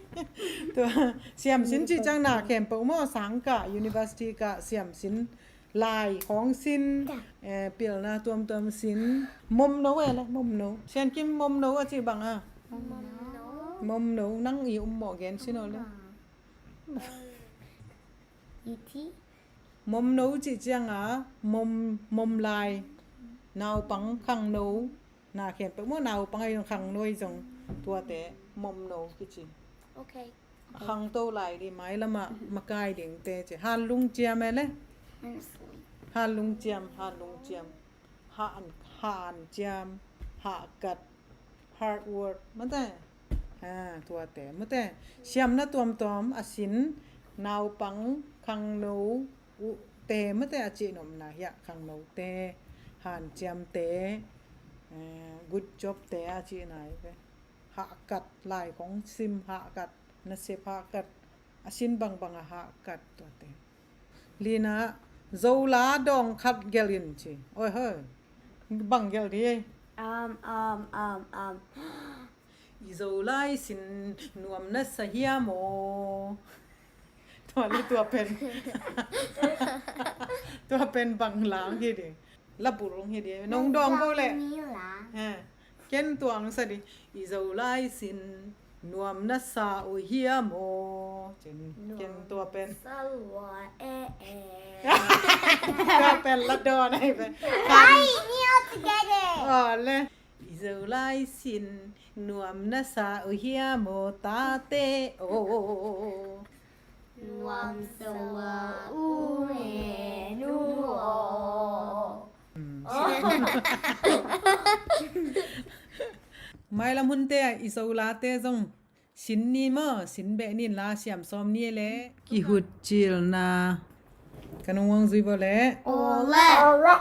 Tua, siamsin cih ciang na khempeuh maw, sangkah, university kah siamsin, lai khawng sin, eh, pilna tuamtuam sin. Momno e le, momno. Siankim, momno a cih bang a? Momno. Momno, nang i um mawh gen sin o le. Momno cih cianga mom, mom lai, naupang, khangno, na khempeuh maw, naupang ahi zong, khangno ahi zong, tuate momno kici. Ok. A khangto lai ding, mailamah makai dingte ci. Hanlung ciam e le? Hanlung ciam, hanlung ciam. Han, han ciam, hahkat, hard work, mate. Ah, tuate mate, siamna tuamtuam a sin, naupang, khangno uh te mate a cih nopna hiah, khangnote, hanciamte, eh, good job te a cihna hi ve. Hahkat, lai khong sim hahkat, nasep hahkat, a sin bangbang a hahkat tuate. Lina, Zola dawng khat gelh in ci. Oi hoi. Bang gelh dih? Um, um, um, um. I Zolai sin nuam na sa hiam aw? Tua le tua pen. Tua pen bang lang hi dih. La bul hi dih. Nong dawng ko le. Ha. Ken tuang sa dih. I Zolai sin nuam na sa uh hiam aw? Cin, ken tua pen. Sa lua e e. Tua pen la dawn ahi pen. Why kneel together? Oh, le. I Zolai sin nuam na sa uh hiam aw tate aw? Nuam sa uh e nu aw. Mailam hunte ah i Zolate zong sin ni maw, sin beh ni la, siam sawm ni le. Kihutcilna. Ka nung wang zui bo le. Aw le.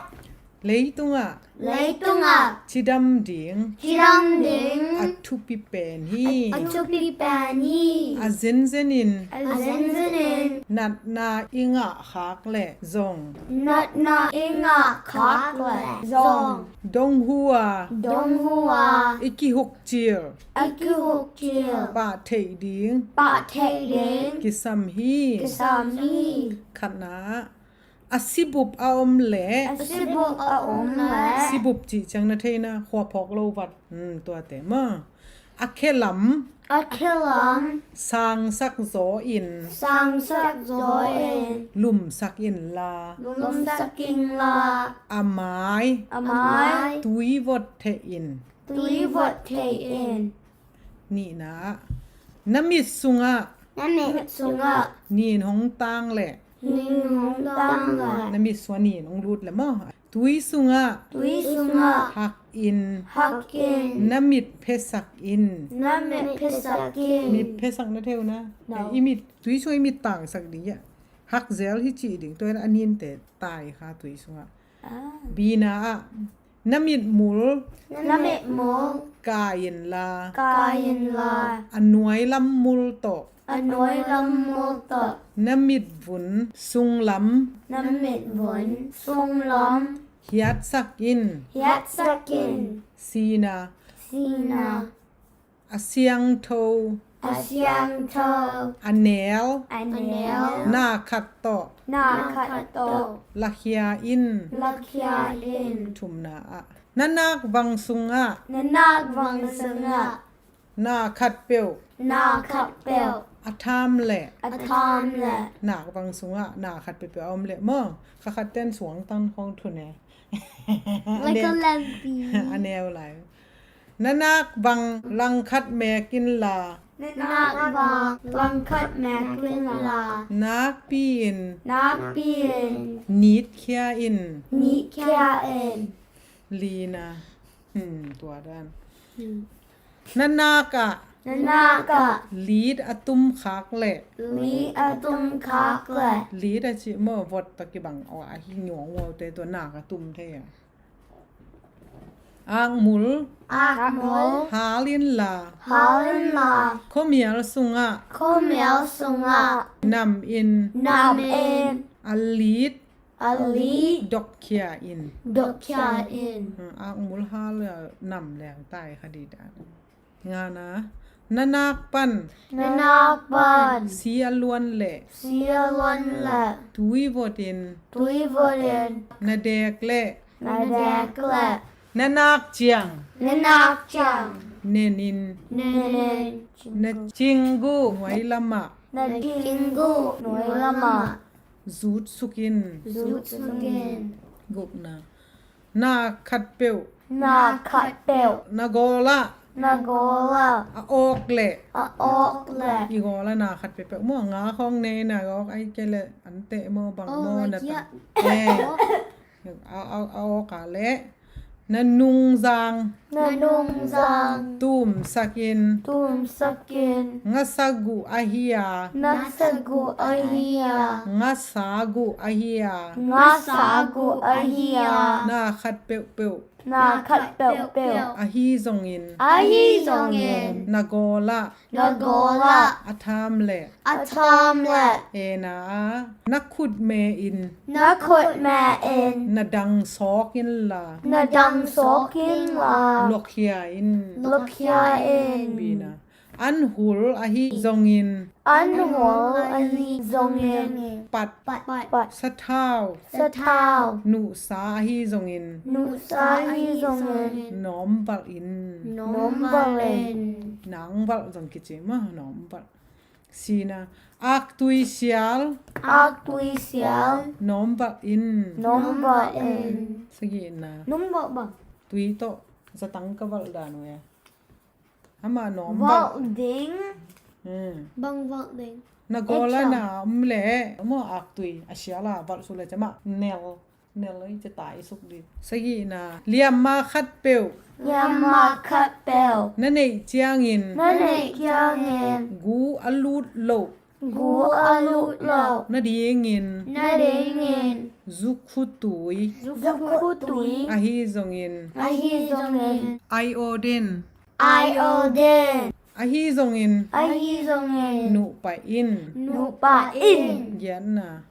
Leitungah. Leitungah. Cidam ding. Cidam ding. A thupi pen hi. A thupi pen hi. A zenzenin. A zenzenin. Natna i ngah khak le zong. Natna i ngah khak le zong. Dong hua. Dong hua. I kihukcil. I kihukcil. Pah theih ding. Pah theih ding. Kisam hi. Kisam hi. Khatna. A sibup a om le. A sibup a om le. Sibup cih ciang na theina, khua phawk lo vat. Hmm, tuate maw. A khelam. A khelam. Sangsak zaw in. Sangsak zaw in. Lumsak in la. Lumsak in la. A mai. A mai. Tui vot theh in. Tui vot theh in. Nihna ah. Na mit sungah. Na mit sungah. Nin hong tang le. Nin hong tang le. Na mit sungah nin hong lut le maw. Tui sungah. Tui sungah. Hak in. Hak in. Na mit phesak in. Na mit phesak in. Mit phesak na theu na. No. I mit, tui sungah i mit tangsak ding ia. Hak zel hi cih ding. Tua in a ninte tai kha tui sungah. Ah. Bina ah. Na mitmul. Na mitmul. Kai in la. Kai in la. A nuai lam mul tawh. A nuai lam mul tawh. Na mitvun sunglam. Na mitvun sunglam. Hiatsak in. Hiatsak in. Sina. Sina. A siangtho. A siangtho. A nel. A nel. Na khat tawh. Na khat tawh. Lakhia in. Lakhia in. Thumna ah. Na nak vang sungah. Na nak vang sungah. Na khat peuh. Na khat peuh. A tham le. A tham le. Nak vang sungah. Na khat peuh peuh a om le maw. Kha khat ten suang tan khong thun e. Like a lampi. A neu lai. Na nak vang langkhat mek in la. Na nak vang langkhat mek in la. Nakpi in. Nakpi in. Nitkhia in. Nitkhia in. Lina. Hmm, tua dan. Hmm. Na nak ah. Na nak ah. Lit a tum khak le. Lit a tum khak le. Lit a ci maw vot ta kibang aw a hi nyuang wow te tua nak a tum thei a. Akmul. Akmul. Hal in la. Hal in la. Khuamial sungah. Khuamial sungah. Nam in. Nam in. A lit. A lit. Dokkhia in. Dokkhia in. Hmm, akmul hal le nam leng tai kha di dan. Ngana. Na nak pan. Na nak pan. Si a luan le. Si a luan le. Tui vot in. Tui vot in. Na dek le. Na dek le. Na nak ciang. Na nak ciang. Nen in. Nen in. Na cingguh nuai lamah. Na cingguh nuai lamah. Zut suk in. Zut suk in. Gukna. Na khat peuh. Na khat peuh. Na gawlah. Na gawlah. A awk le. A awk le. I gawlah na khat peuh peuh. Maw nga khawng nei na awk ai ke le an teh maw bang maw na ta. Eh. A, a, a awk a le. Na nungzang. Na nungzang. Tumsakin. Tumsakin. Ngasa guh ahi a. Ngasa guh ahi a. Ngasa guh ahi a. Ngasa guh ahi a. Na khat peuhpeuh. Na khat peuhpeuh. Ahi zongin. Ahi zongin. Na gawlah. Na gawlah. A tham le. A tham le. Ena. Na khutme in. Na khutme in. Na dang sawk inla. Na dang sawk inla. Luakhia in. Luakhia in. Bina. An hul ahi zongin. An hul ahi zongin. Pat. Pat. Sathau. Sathau. Nuhsa ahi zongin. Nuhsa ahi zongin. Nawmvalh in. Nawmvalh in. Nangvalh zong kici maw, nawmvalh. Sina. Aktui sial. Aktui sial. Nawmvalh in. Nawmvalh in. Sagihna. Nawmvalh bang. Tui tawh zatang ka valh dan uh e. Amah nawmvalh. Valh ding. Hmm. Bang valh ding. Na gawlah na om le maw, aktui a sial a valh suk le ciamah nel. Nel ei ci tai suk dih. Sagihna. Liamma khat peuh. Liamma khat peuh. Na neih ciangin. Na neih ciangin. Gu a lut loh. Gu a lut loh. Nadingin. Nadingin. Zukhutui. Zukhutui. Ahi zongin. Ahi zongin. Iodine. Iodine. Ahi zongin. Ahi zongin. Nuhpah in. Nuhpah in. Gianna.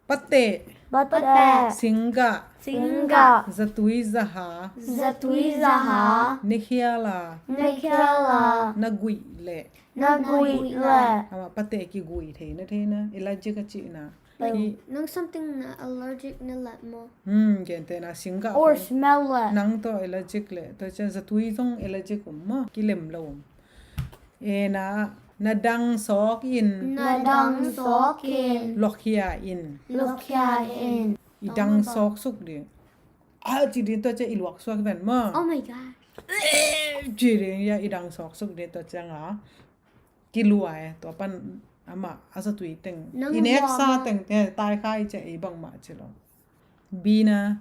Pateh. Pateh. Singgah. Singgah. Zatui zaha. Zatui zaha. Nekhiala. Nekhiala. Na guih leh. Na guih leh. Amah pateh kiguih theina theina. Allergic a cihna. Like, nang something na allergic na leh maw. Hmm, gentehna singgah. Or smell leh. Nang tawh allergic leh. Tua ciang zatui zong allergic om maw. Kilem lo om. Ena, na dang sawk in. Na dang sawk in. Luakhia in. Luakhia in. I dang sawk suk ding. A, ci ding tua ciang i luak suak ven maw. Oh my God. Ci ding ya i dang sawk suk ding tua ciang a. Kilua e, tua pan amah a zatui teng. I neksa teng te, tai khai ciang i bangmah ci lo. Bina,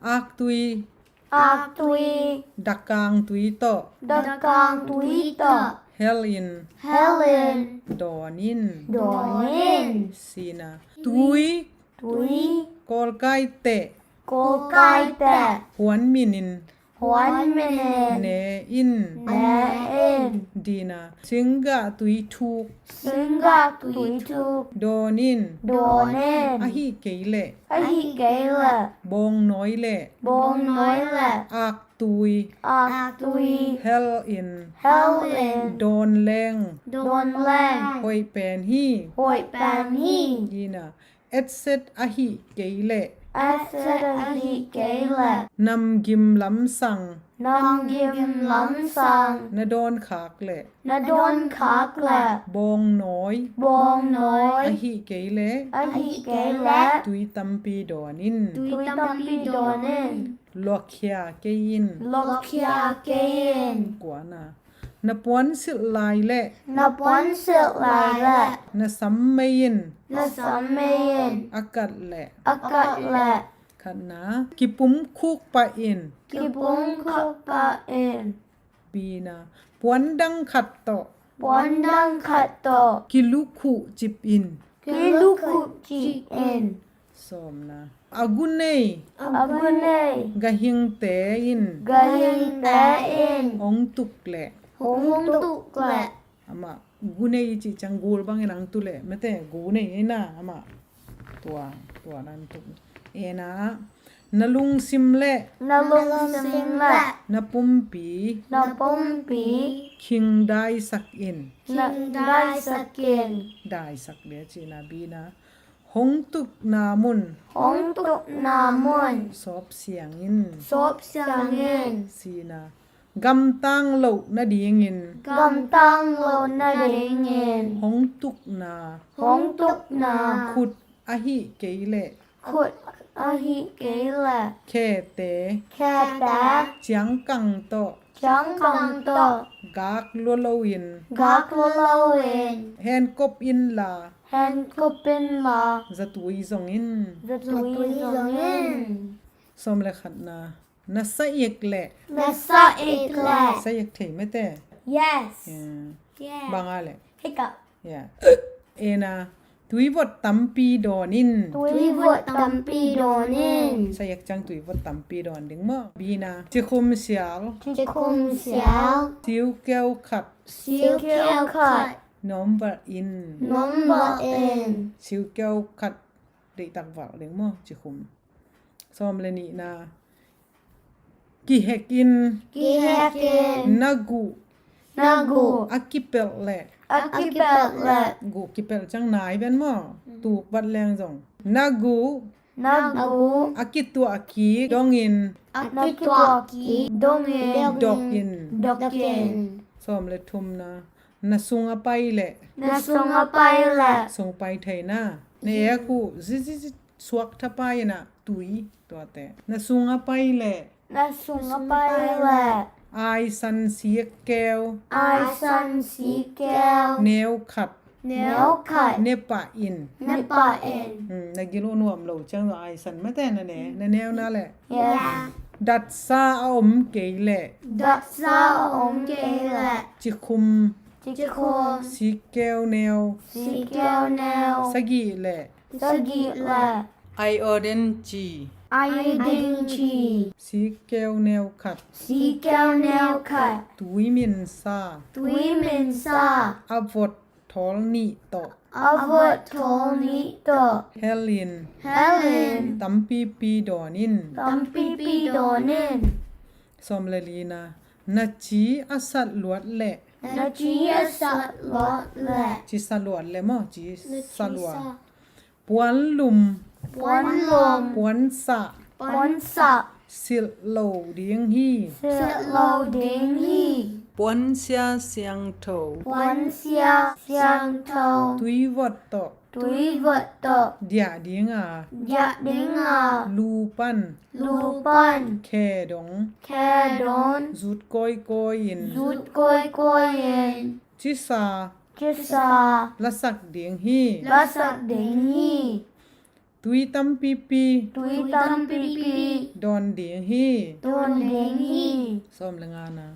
aktui. Aktui. Dakang tui tawh. Dakang tui tawh. Hel in. Hel in. Dawn in. Dawn in. Sina. Tui. Tui. Kawlkai teh. Kawlkai teh. Huan min in. Huan min in. Ne in. Ne in. Dina. Singgah tui thuk. Singgah tui thuk. Dawn in. Dawn in. Ahi kei leh. Ahi kei leh. Bawngnawi leh. Bawngnawi leh. Aktui. Aktui. Hel in. Hel in. Dawn leng. Dawn leng. Hoih pen hi. Hoih pen hi. Dina. Etset ahi kei leh. Etset ahi kei leh. Namgim lamsang. Namgim lamsang. Na dawn khak leh. Na dawn khak leh. Bawngnawi. Bawngnawi. Ahi kei leh. Ahi kei leh. Tui tampi dawn in. Tui tampi dawn in. Luakhia kei in. Luakhia kei in. Kuana. Na puan silh lai leh. Na puan silh lai leh. Na sam mei in. Na sam mei in. A kat leh. A kat leh. Khatna. Kipum khuk pah in. Kipum khuk pah in. Bina. Puan dang khat tawh. Puan dang khat tawh. Kilukhuh cip in. Kilukhuh cip in. Sawmna. A gunei. A gunei. Gahingte in. Gahingte in. Hong tuk leh. Hong tuk leh. Amah gunei cih ciang gul bangin ang tu leh mete gunei ei na amah. Tua, tua nan tuk. Ena. Na lungsim leh. Na lungsim leh. Na pumpi. Na pumpi. Khing daisak in. Khing daisak in. Daisak dia cihna bina. Hong tukna mun. Hong tukna mun. Sawp siang in. Sawp siang in. Sina. Gamtang loh nadingin. Gamtang loh nadingin. Hong tukna. Hong tukna. Khut ahi kei leh. Khut ahi kei leh. Khete. Khete. Ciangkang tawh. Ciangkang tawh. Gak lua loin. Gak lua loin. Henkop inla. Henkop inla. Zatui zongin. Zatui zongin. Sawm le khatna. Na saik leh. Na saik leh. Saik thei mete. Yes. Yeah. Yeah. Bang a leh. Hiccup. Yeah. Ena, tuivot tampi dawn in. Tuivot tampi dawn in. Saik ciang tuivot tampi dawn ding maw. Bina. Cikhum sial. Cikhum sial. Siukeu khat. Siukeu khat. Nuam valh in. Nuam valh in. Siukeu khat. Deihtak valh ding maw, cikhum. Sawm le nihna. Kihek in. Kihek in. Na guh. Na guh. A kipelh leh. A kipelh leh. Guh kipelh ciang nai ven maw. Tuk vat leng zong. Na guh. Na guh. A kituah kik dongin. A kituah kik dongin. Dok in. Dok in. Sawm le thumna. Na sung a pai leh. Na sung a pai leh. Sung pai theina. Na ek uh zizizi suak thapai inah tui tuate. Na sung a pai leh. Na sung a pai leh. Aisan sikkeu. Aisan sikkeu. Neu khat. Neu khat. Ne pah in. Ne pah in. Hmm, na gil uh nuam lo ciang lo aisan mate na ne. Na neu na leh. Yeah. Datsa a om kei leh. Datsa a om kei leh. Cikhum. Cikhum. Sikkeu neu. Sikkeu neu. Sagih leh. Sagih leh. Iodine ci. Iodine ci. Sikkeu neu khat. Sikkeu neu khat. Tui minsa. Tui minsa. A vot thawl nih tawh. A vot thawl nih tawh. Hel in. Hel in. Tampipi dawn in. Tampipi dawn in. Sawm le lina. Na ci a sat luat leh. Na ci a sat luat leh. Ci sat luat leh maw, ci sat luat. Puanlum. Puanlum. Puansah. Puansah. Silh lo ding hi. Silh lo ding hi. Puansia siangtho. Puansia siangtho. Tuivot tawh. Tuivot tawh. Diah dinga. Diah dinga. Lu pan. Lu pan. Khe dong. Khe dong. Zut kawikawi in. Zut kawikawi in. Cisa. Cisa. Lasak ding hi. Lasak ding hi. Tui tampipi. Tui tampipi. Dawn ding hi. Dawn ding hi. Sawm le ngana.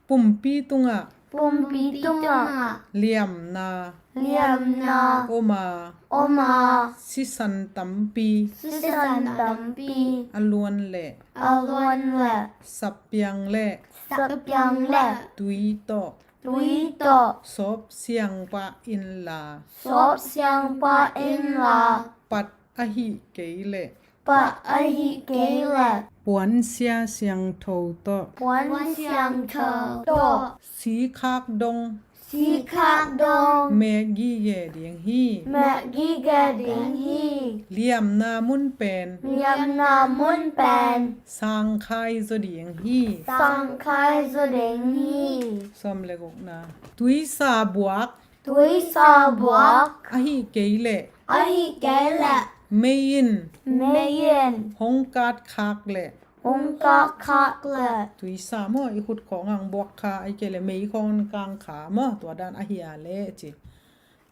Pumpi tungah. Pumpi tungah. Liamna. Liamna. Oma. Oma. Sisan tampi. Sisan tampi. A luan leh. A luan leh. Sapiang leh. Sapiang leh. Tui tawh. Tui tawh. Sawp siang pah inla. Sawp siang pah inla. Pat ahi kei leh. Pat ahi kei leh. Puansia siangtho tawh. Puan siangtho tawh. Sikhak dong. Sikhak dong. Mek gige ding hi. Mek gige ding hi. Liamna mun pen. Liamna mun pen. Sangkhai zaw ding hi. Sangkhai zaw ding hi. Sawm le gukna. Tuisa buak. Tuisa buak. Ahi kei leh. Ahi kei leh. Mei in. Mei in. Hong kat khak leh. Hong kat khak leh. Tuisa maw, i khut khawng ang buak kha, ahi kei leh mei khawng kang kha maw, tua dan ahi a leh ci.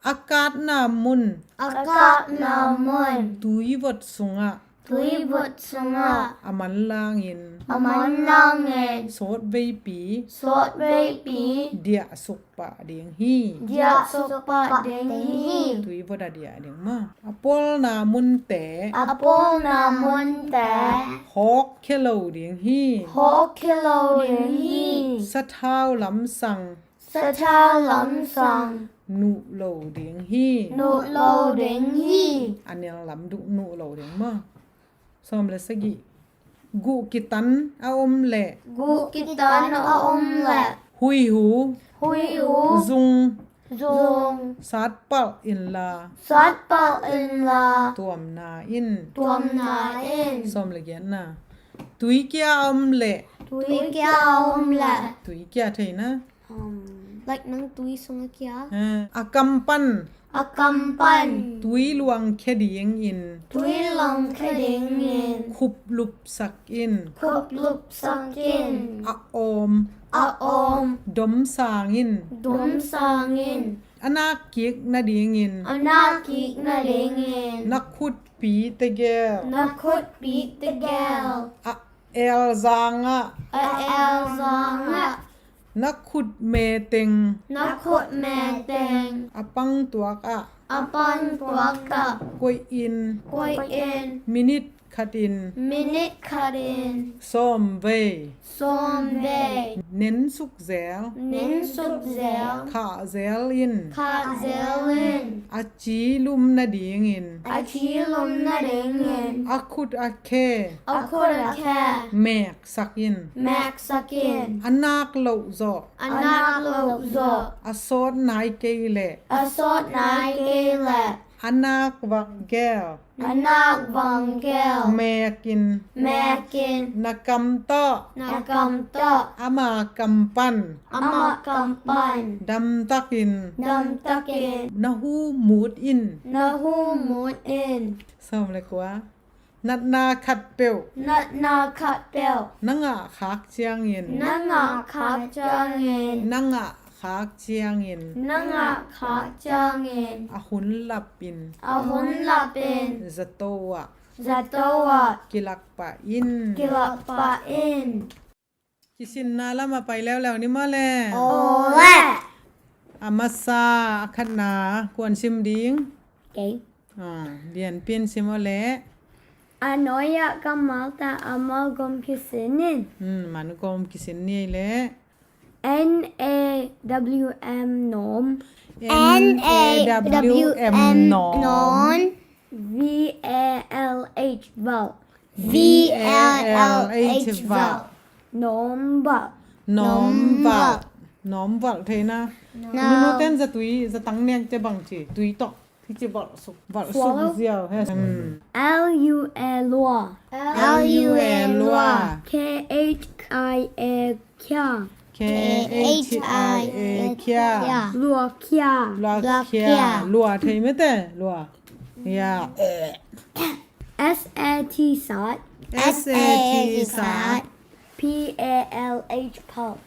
A katna mun. A katna mun. Tuivot sungah. Tuivot sungah. A manlangin. A manlangin. Sawt veipi. Sawt veipi. Diah suk pah ding hi. Diah suk pah ding hi. Tuivot a diah ding maw. A pawlna munte. A pawlna munte. Hawk khia lo ding hi. Hawk khia lo ding hi. Sathau lamsang. Sathau lamsang. Nuh lo ding hi. Nuh lo ding hi. A nel lam duk nuh lo ding maw. Sawm le sagih. Guh kitan a om leh. Guh kitan a om leh. Huihu. Huihu. Zung. Zung. Satpalh inla. Satpalh inla. Tuamna in. Tuamna in. Sawm le giatna. Tuikia a om leh. Tuikia a om leh. Tuikia theina. Um, like nang tui sungah kia. Eh, a kam pan. A kam pan. Tui luangkhia dingin. Tui luangkhia dingin. Khuplupsak in. Khuplupsak in. A awm. A awm. Domsang in. Domsang in. A nak kik nadingin. A nak kik nadingin. Na khutpi tegel. Na khutpi tegel. A Elzang ah. A elzang ah. Na khut meteng. Na khut meteng. A pangtuak ah. A pangtuak ah. Koih in. Koih in. Minit khatin. Minit khatin. Sawm vei. Sawm vei. Nensuk zel. Nensuk zel. Khah zel in. Khah zel in. A ci lum nadingin. A ci lum nadingin. A khut a khe. A khut a khe. Meksak in. Meksak in. A nak loh zawh. A nak loh zawh. A sawt nai kei leh. A sawt nai kei leh. A nak vak gel. A nak vak gel. Mekin. Mekin. Na kam tawh. Na kam tawh. Ama kam pan. Ama kam pan. Damtakin. Damtakin. Na hu mut in. Na hu mut in. Sawm le kua. Natna khat peuh. Natna khat peuh. Na ngah khak ciangin. Na ngah khak ciangin. Na ngah khak ciangin. Na ngah khak ciangin. A hun lap in. A hun lap in. Zato ah. Zato ah. Kilak pah in. Kilak pah in. Kisinna lam a pai leuleu ni maw le. Aw le. A masa a khatna kuan sim ding. Kei. Ah, Lianpian sim aw le. A nuai ah kammal ta a mal gawm kisin in. Hmm, man gawm kisin ni le. N A W M, nawm. N A W M, nawm. V A L H, valh. V A L H, valh. Nawm valh. Nawm valh. Nawm valh thei na. Nawm. Nunu ten zatui, zatang nek te bang ci, tui tawh. Hi ci valh suk, valh suk ziau he. Hmm. L U A, lua. L U A, lua. K H I A, khia. K H I A, khia. Lua khia. Lua khia. Lua thei mete, lua. Ya. S A T, sat. S A T, sat. P A L H, palh.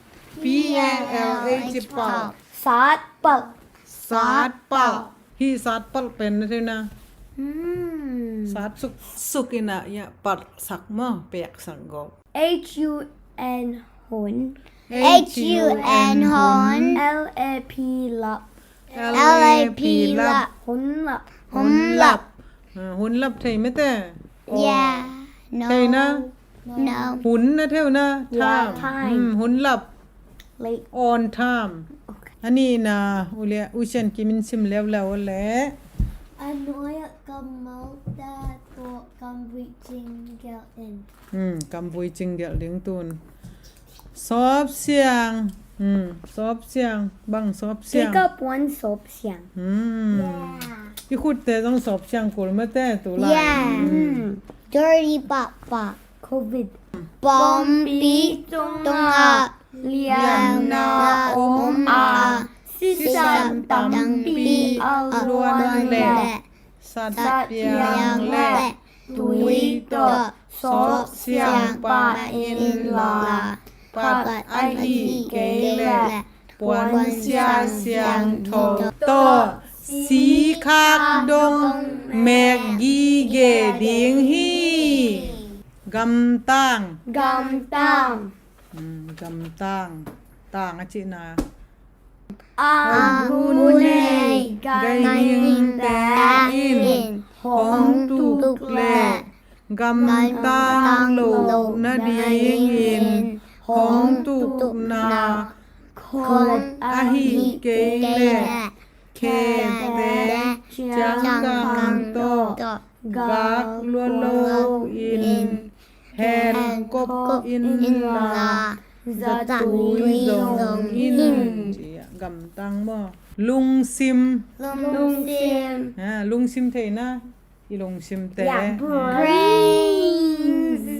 P A L H, palh. Sat palh. Sat palh. Hi sat palh pen na thei na. Hmm. Sat suk, suk in a ya palh sak maw, pek sak gawp. H U N, hun. H U N, hun. L A P, lap. L A P, lap. Hun lap. Hun lap. Ah, hun lap thei mete? Yeah. No. Thei na? No. Hun na thei na? Yeah, time. Hmm, hun lap. Late. On time. Okay. A nihna, u le, u Sian Kim in sim leuleu le. A nuai ah kammal ta tawh kamvui cing gelh in. Hmm, kamvui cing gelh ding tun. Sawp siang. Hmm, sawp siang. Bang sawp siang. Kei ka puan sawp siang. Hmm. Yeah. I khutte zong sawp siang kul mete tu lai. Yeah. Hmm. Dirty papa. Covid. Pawngpi tungah liamna om a, sisan tampi a luan leh satpiang leh tui tawh sawp siang pah inla, phat ahih kei leh puansia siangtho tawh sikhak dong mek gige ding hi. Gamtang. Gamtang. Hmm, gamtang. Tang a cihna. A gu nei ganhingte in hong tuk leh gamtang loh nadingin hong tukna khop ahih kei leh khete ciangkang tawh gak lua lo in hel kop inla zatui zong in. Gamtang maw? Lungsim. Lungsim. Ha, lungsim thei na. I lungsimte. Yeah, brains.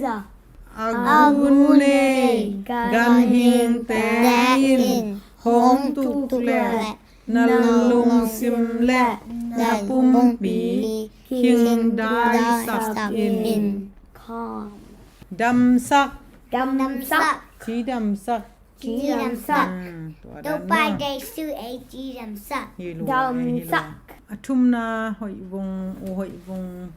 A gu nei ganhingte in hong tuk leh na lungsim leh na pumpi khingdaisak in. Calm. Damsak. Damsak. Ci damsak. Ci damsak. Hmm, tua dan Topa maw? Jesu ei ci damsak. Hi lua, hi lua. Damsak. A thumna Hoih Vung, U Hoih Vung.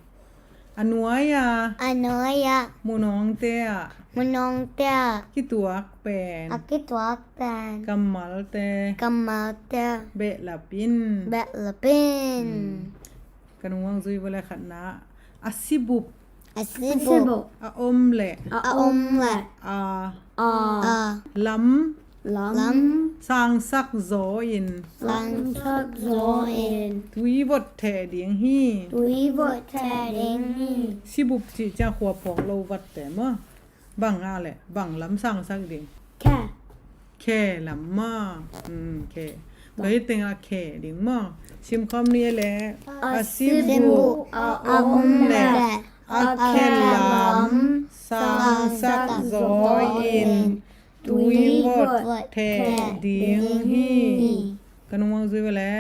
A nuai-a, a nuai-a, munawngte ah, munawngte ah, kituak pen, a kituak pen, kammalte, kammalte, behlap in, behlap in. Hmm. Ka nung uang zui vua le khatna, a sibup, a sibup, a om le, a om le, a, a, lam, lam, sangsak zaw in, sangsak zaw in, tui vot theh ding hi, tui vot theh ding hi. Sibup cih ciang khua phawk lo vatte maw. Bang a le, bang lam sangsak ding? Khe. Khe lam maw. Hmm, khe. Tua hi tengah khe ding maw. Simkhawm ni le, a sibup a om le, a khe lam sangsak zaw in, tui vot theh ding hi. Ka nung uang zui vua le,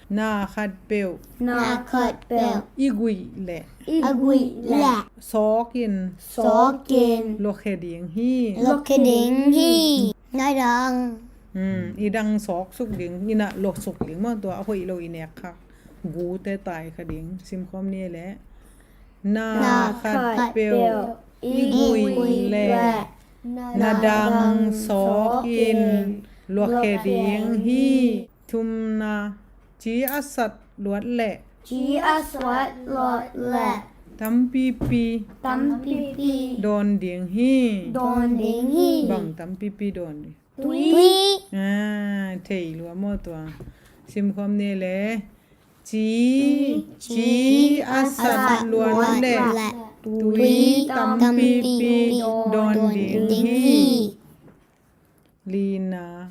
na khatpeuh, na khatpeuh, i guih le, i guih le, sawk in, sawk in, luakhe ding hi, luakhe ding hi. Na dang, hmm, i dang sawk suk ding, i na luak suk ding maw, tua a hoih lo i nek khak gute tai kha ding. Simkhawm ni le, na khatpeuh i guih le, na dang sawk in luakhe ding hi. Thumna, ci a sat luat le, ci a sat luat le, tampipi, tampipi, dawn ding hi, dawn ding hi. Bang tampipi dawn ding? Tui. Ah, thei lua maw tua. Simkhawm ni le, ci, ci a sat luat le, tui tampipi dawn ding hi. Lina,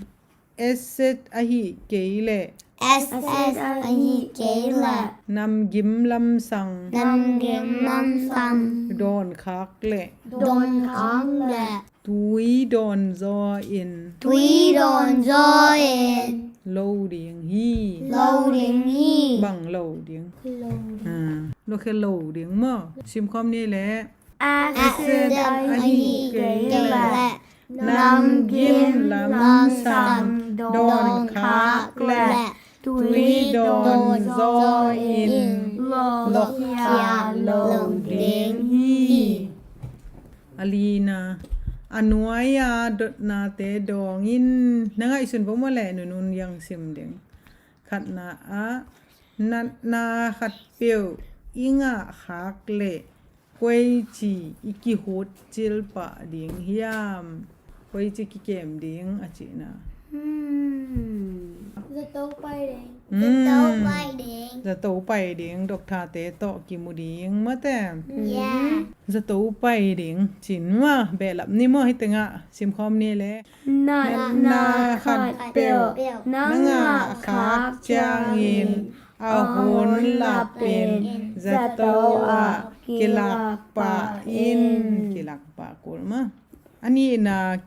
S Z ahi kei le, S Z ahi kei le, namgim lamsang, namgim lamsang, dawn khak le, dawn khak le, tui dawn zaw in, tui dawn zaw in, lo ding hi, lo ding hi. Bang lo ding? Lo ding. Ah, lo khe lo ding maw. Simkhawm ni le, a sat ahi kei le, namgim lamsang dawn khak le, tui dawn zaw in, lawhkhia lo ding hi. A lina, a nuai-a dotnate dawng in. Na ngaihsun vo maw le, nunun yang sim ding. Khatna ah, natna khatpeuh i ngah khak le, koici i kihut cil pah ding hiam? Koici kikem ding a cihna? Hmm. Zato pai ding. Hmm. Zato pai ding. Zato pai ding, doctor-te tawh kimu ding, mate? Yeah. Zato pai ding, cin maw, behlap ni maw, hi tengah simkhawm ni le. Natna khatpeuh na ngah khak ciangin a hun lapin zato ah kilak pah in. Kilak pah kul maw. A nihna,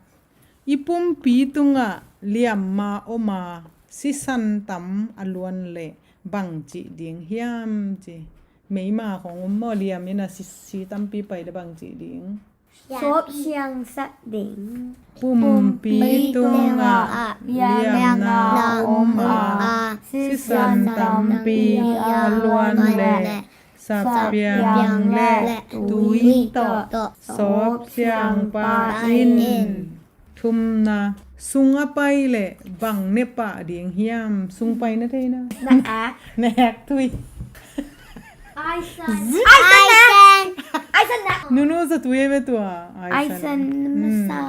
i pumpi tungah liamma om a, sisan tam a luan le bangci ding hiam ci. Meima khong om maw, liam in a si, si tampi pai le bangci ding? Sawp siangsak ding. Pumpi tungah liamna om a, sisan tampi a luan le, sapiang le tui tawh sawp siang pah in. Thumna, sung a pai le bang ne pah ding hiam? Sung pai na thei na? Na ak. Na ak tui. Aisan. Aisan. Aisan na. Nunu zatui e ve tua. Aisan. Aisan masa.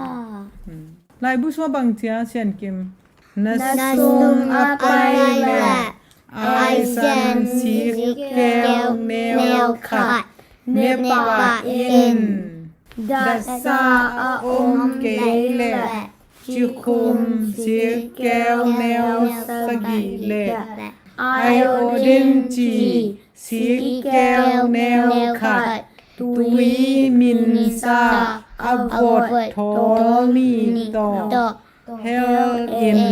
Hmm. Laibu sua bang cia Sian Kim. Na sung a pai le aisan sik keu neu khat ne pah in. Datsa a om kei le cikhum sik keu neu sagih le iodine ci sik keu neu khat tui minsa a vot thawl nih tawh hel in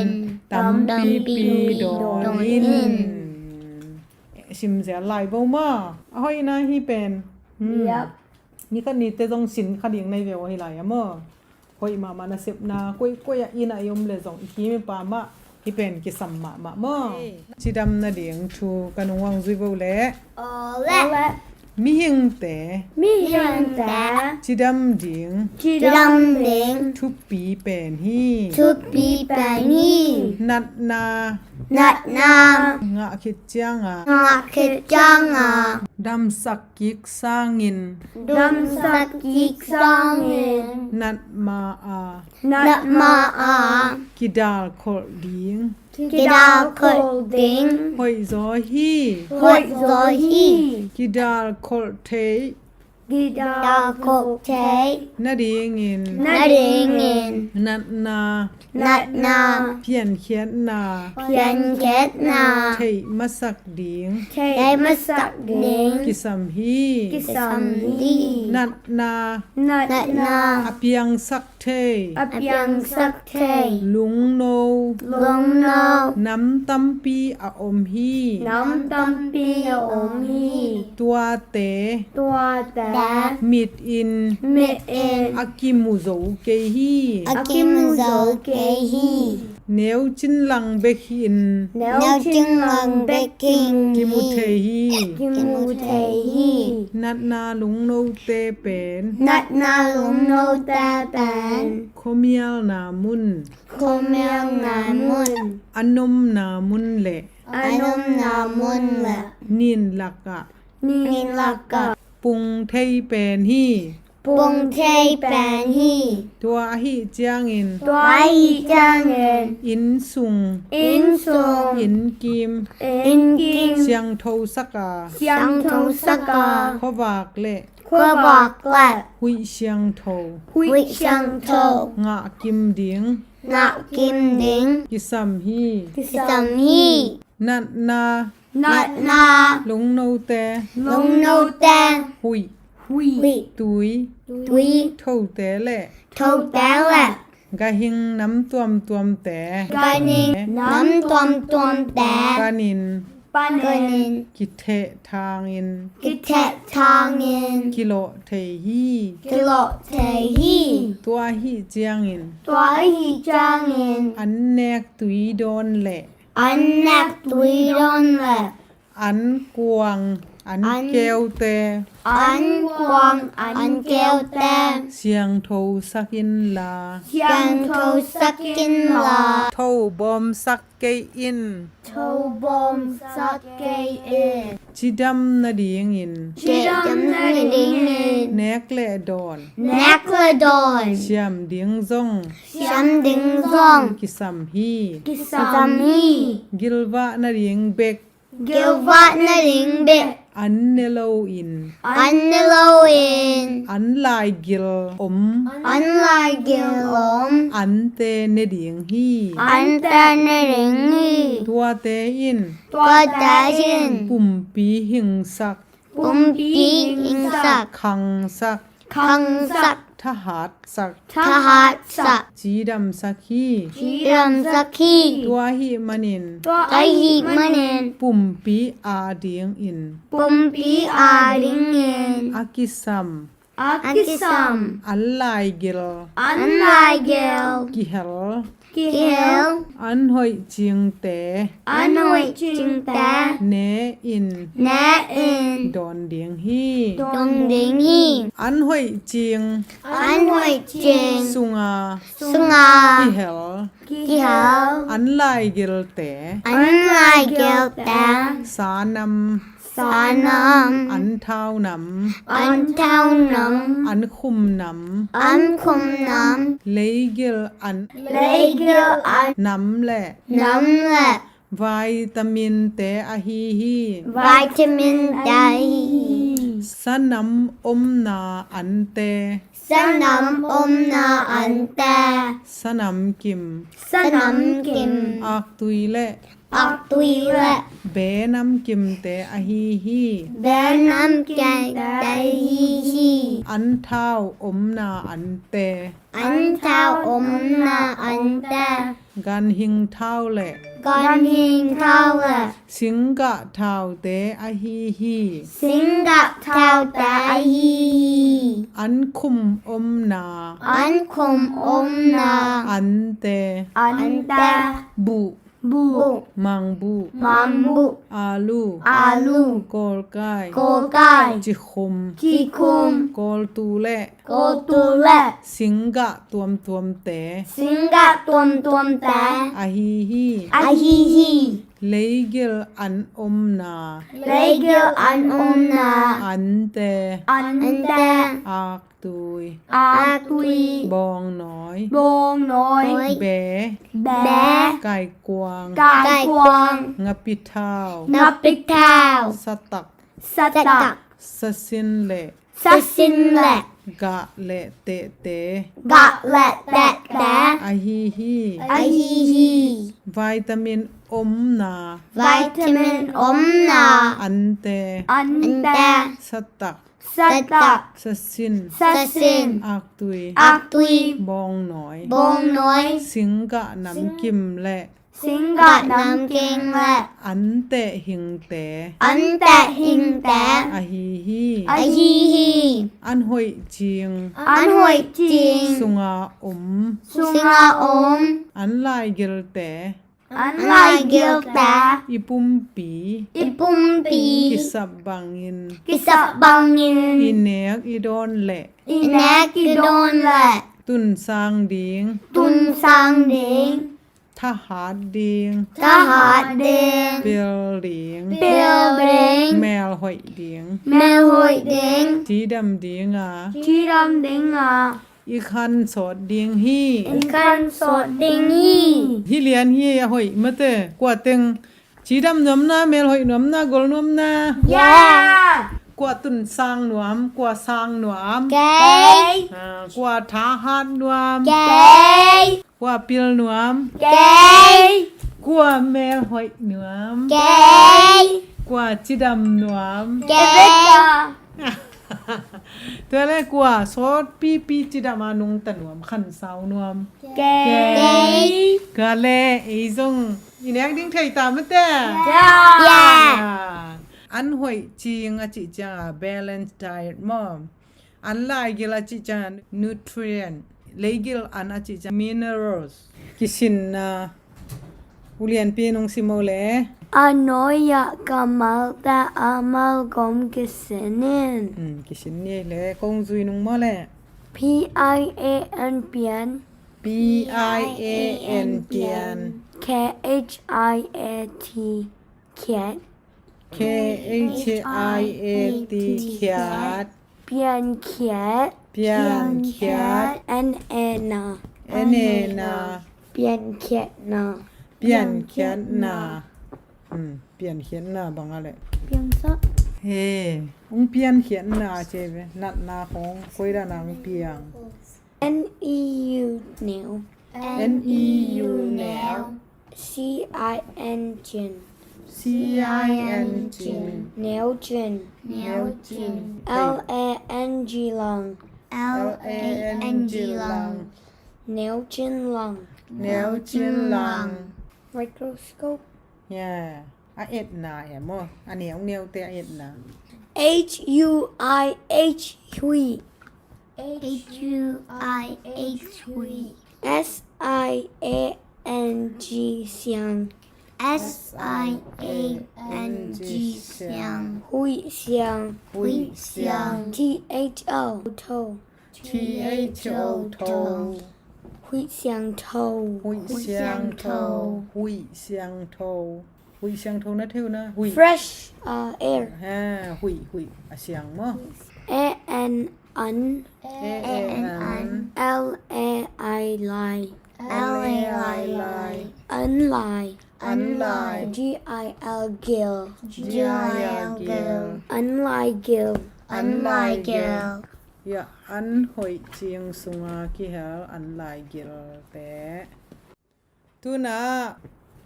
tampipi dawn in. Simzel lai bo maw? A hoihna hi pen. Hmm. Yep. Ni khat ni te zong sin kha ding nai ve aw hi lai a maw? Hoih mahmah, nasepna koih koih ah inn ah i om le zong i kim i pam ah hih pen kisam mahmah maw? Cidam nading thu ka nung uang zui vo le. Aw le. Mihingte, mihingte cidam ding, cidam ding thupi pen hi. Thupi pen hi. Natna, natna ngah khit cianga, ngah khit cianga damsak kik sangin, damsak kik sangin, nat ma-a, nat ma-a kidal kholh ding, kidal kholh ding hoih zaw hi. Hoih zaw hi. Kidal kholh thei, kidal kholh thei nadingin, nadingin natna, natna piankhiatna, piankhiatna theih masak ding, theih masak ding kisam hi. Kisam hi. Natna, natna a piangsak thei, a piangsak thei lungno, lungno nam tampi a om hi. Nam tampi a om hi. Tuate, tuate mit in, mit in a kimu zo kei hi. A kimu zo kei hi. Neucin lang bek hi-in, neucin lang bek hi-in kimu thei hi. Kimu thei hi. Natna lungnote pen, natna lungnote pen khuamialna mun, khuamialna mun, a nomna mun le, a nomna mun le nin lakah, nin lakah pung thei pen hi. Pung thei pen hi. Tua ahih ciangin, tua ahih ciangin innsung, innsung innkim, innkim siangthosak a, siangthosak a khuavak le, khuavak le huih siangtho, huih siangtho ngah kim ding, ngah kim ding kisam hi. Kisam hi. Natna, natna lungnote, lungnote huih, huih tui, tui thote le, thote le ganhing nam tuamtuamte, ganhing nam tuamtuamte panin, panin kitheh thangin, kitheh thangin kilawh thei hi. Kilawh thei hi. Tua ahih ciangin, tua ahih ciangin an nek tui dawn le, an nek tui dawn le an kuang, an, an keute, an kuang, an keute siangthosak inla, siangthosak inla thobawmsak kei in. Thobawmsak kei in. Cidam nadingin, cidam nadingin nek le dawn, nek le dawn siam ding zong, siam ding zong kisam hi. Kisam hi. Gilvah nading bek, gilvah nading bek an ne loin, an ne loin an laigil om, an laigil om ante ne ding hi. Ante ne ding hi. Tuate in, tuate in pumpi hingsak, pumpi hingsak, khangsak, khangsak, thahatsak, thahatsak, cidamsak hi. Cidamsak hi. Tua ahih manin, tua ahih manin pumpi a dingin, pumpi a dingin a kisam, a kisam an laigil, an laigil kihel, kihel an hoih cingte, an hoih cingte ne in, ne in dawn ding hi. Dawn ding hi. An hoih cing, an hoih cing sunga, sunga kihel, kihel an laigilte, an laigilte sanam, sanam an thaunam, an thaunam an khumnam, an khumnam leigil an, leigil an nam le, nam le vitaminte ahi hi. Vitaminte ahi hi. Sanam omna ante, sanam omna ante sanam kim, sanam kim aktui le, aktui le be namkimte ahi hi. Be namkimte ahi hi. An thau omna ante, an thau omna ante ganhing thau le, ganhing thau le singgah thaute ahi hi. Singgah thaute ahi hi. An khum omna, an khum omna ante, ante buh, Buh. Mangbuh. Mangbuh. Alu. Alu. Kawlkai. Kawlkai. Cikhum. Cikhum. Kawltu le. Kawltu le. Singgah tuamtuamte. Singgah tuamtuamte. Ahi hi. Ahi hi. Leigil an omna. Leigil an omna. Ante. Ante. Aktui. Aktui. Bawngnawi. Bawngnawi. Be. Be. Kaikuang. Kaikuang. Ngapithau. Ngapithau. Satak. Satak. Sasin le. Sasin le. Gah le tehte. Gah le tehte. Ahi hi. Ahi hi. Vitamin omna. Vitamin omna. Ante. Ante. Satak. Satak. Sasin. Sasin. Aktui. Aktui. Bawngnawi. Bawngnawi. Singgah namkim le. Singgah namkim le. An teh hingte. An teh hingte. Ahi hi. Ahi hi. An hoih cing. An hoih cing. Sunga om. Sunga om. An laigilte. An laigilte. I pumpi. I pumpi. Kisap bangin. Kisap bangin. I nek i dawn le. I nek i dawn le. Tunsang ding. Tunsang ding. Thahat ding. Thahat ding. Pil ding. Pil ding. Mel hoih ding. Mel hoih ding. Cidam dinga. Cidam dinga. I khan sawt ding hi. I khan sawt ding hi. Hi lian hi a hoih mate. Kua teng cidam nuamna, mel hoih nuamna, gol nuamna. Ya. Kua tunsang nuam, kua sang nuam. Kei. Ah, kua thahat nuam. Kei. Kua pil nuam. Kei. Kua mel hoih nuam. Kei. Kua cidam nuam. Kei. Tua le kua sawt pipi cidam a nungta nuam, khansau nuam. Kei. Kei. Ka le ei zong i nek ding thei ta mate. Ya. Ya. An hoih cing a cih ciang a balance diet maw. An laigil a cih ciang nutrient, leigil an a cih ciang minerals. Kisinna, ulianpi nung si maw le. A nuai-ah kammalte a malgom kisin in. Hmm, kisin ni le, kong zui nung maw le. P I A N pian. P I A N pian. K H I A T khiat. K H I A T khiat. Piankhiat. Piankhiat. N A na. N A na. Piankhiatna. Piankhiatna. Hmm, piankhiatna bang a le. Piangsak. He, ung piankhiatna ce ve. Natna khong koi dan a ung piang. N E U neu. N E U neu. C I N cin. C I N cin. Neu cin. Neu cin. L A N G lang. L A N G lang. Neu cin lang. Neu cin lang. Microscope. Yeah. A etna e maw. A neu neute a etna. H U I H, huih. H U I H, huih. S I A N G, siang. S I A N G, siang. Huih siang. Huih siang. T H O, tho. T H O, tho. Huih siangtho. Huih siangtho. Huih siangtho. Huih siangtho na thei uh na. Huih. Fresh, uh, air. Ha, huih, huih. A siang maw. A N, an. A N, an. L A I, lai. L A I, lai. Anlai. Anlai. G I L, gil. G I L, gil. Anlai gil. Anlai gil. Ya, an hoih cing sunga kihel anlai gilte. Tuna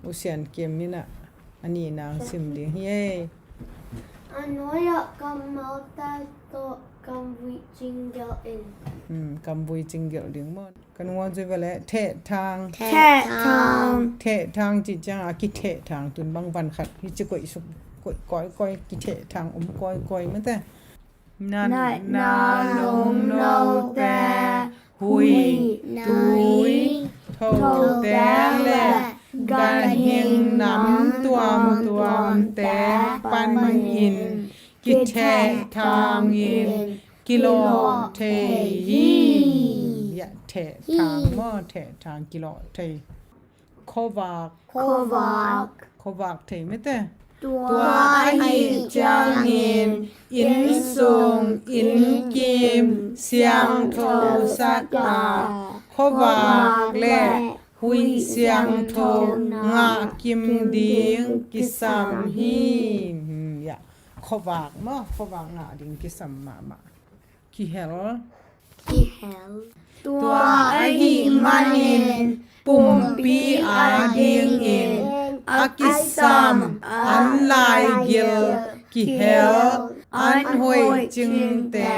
U Sian Kim in a nihna sim ding hi ei. A nuai-ah kammalte tawh kamvuih cinggelh in. Hmm, kamvuih cinggelh ding maw. Ka nung a zui va le, thehthang. Thehthang. Thehthang cih ciang a kithehthang tun bang van khat hi ci koih suk, koih kawikawi, kithehthang om kawikawi mate. Natna nungnote, huih, tui, thoteng le Ganhing nam tuamtuamte panin kithehthangin kilawh thei hi. Ya, thehthang maw, thehthang, kilawh thei. Khuavak. Khuavak. Khuavak thei mete. Tua ahih ciangin innsung innkim siangtho sak a, khuavak le huih siangtho ngah kim ding kisam hi. Hmm, ya. Khuavak maw, khuavak ngah ding kisam mahmah. Kihel. Kihel. Tua ahih manin pumpi adingin a kisam an laigil kihel an hoih cingte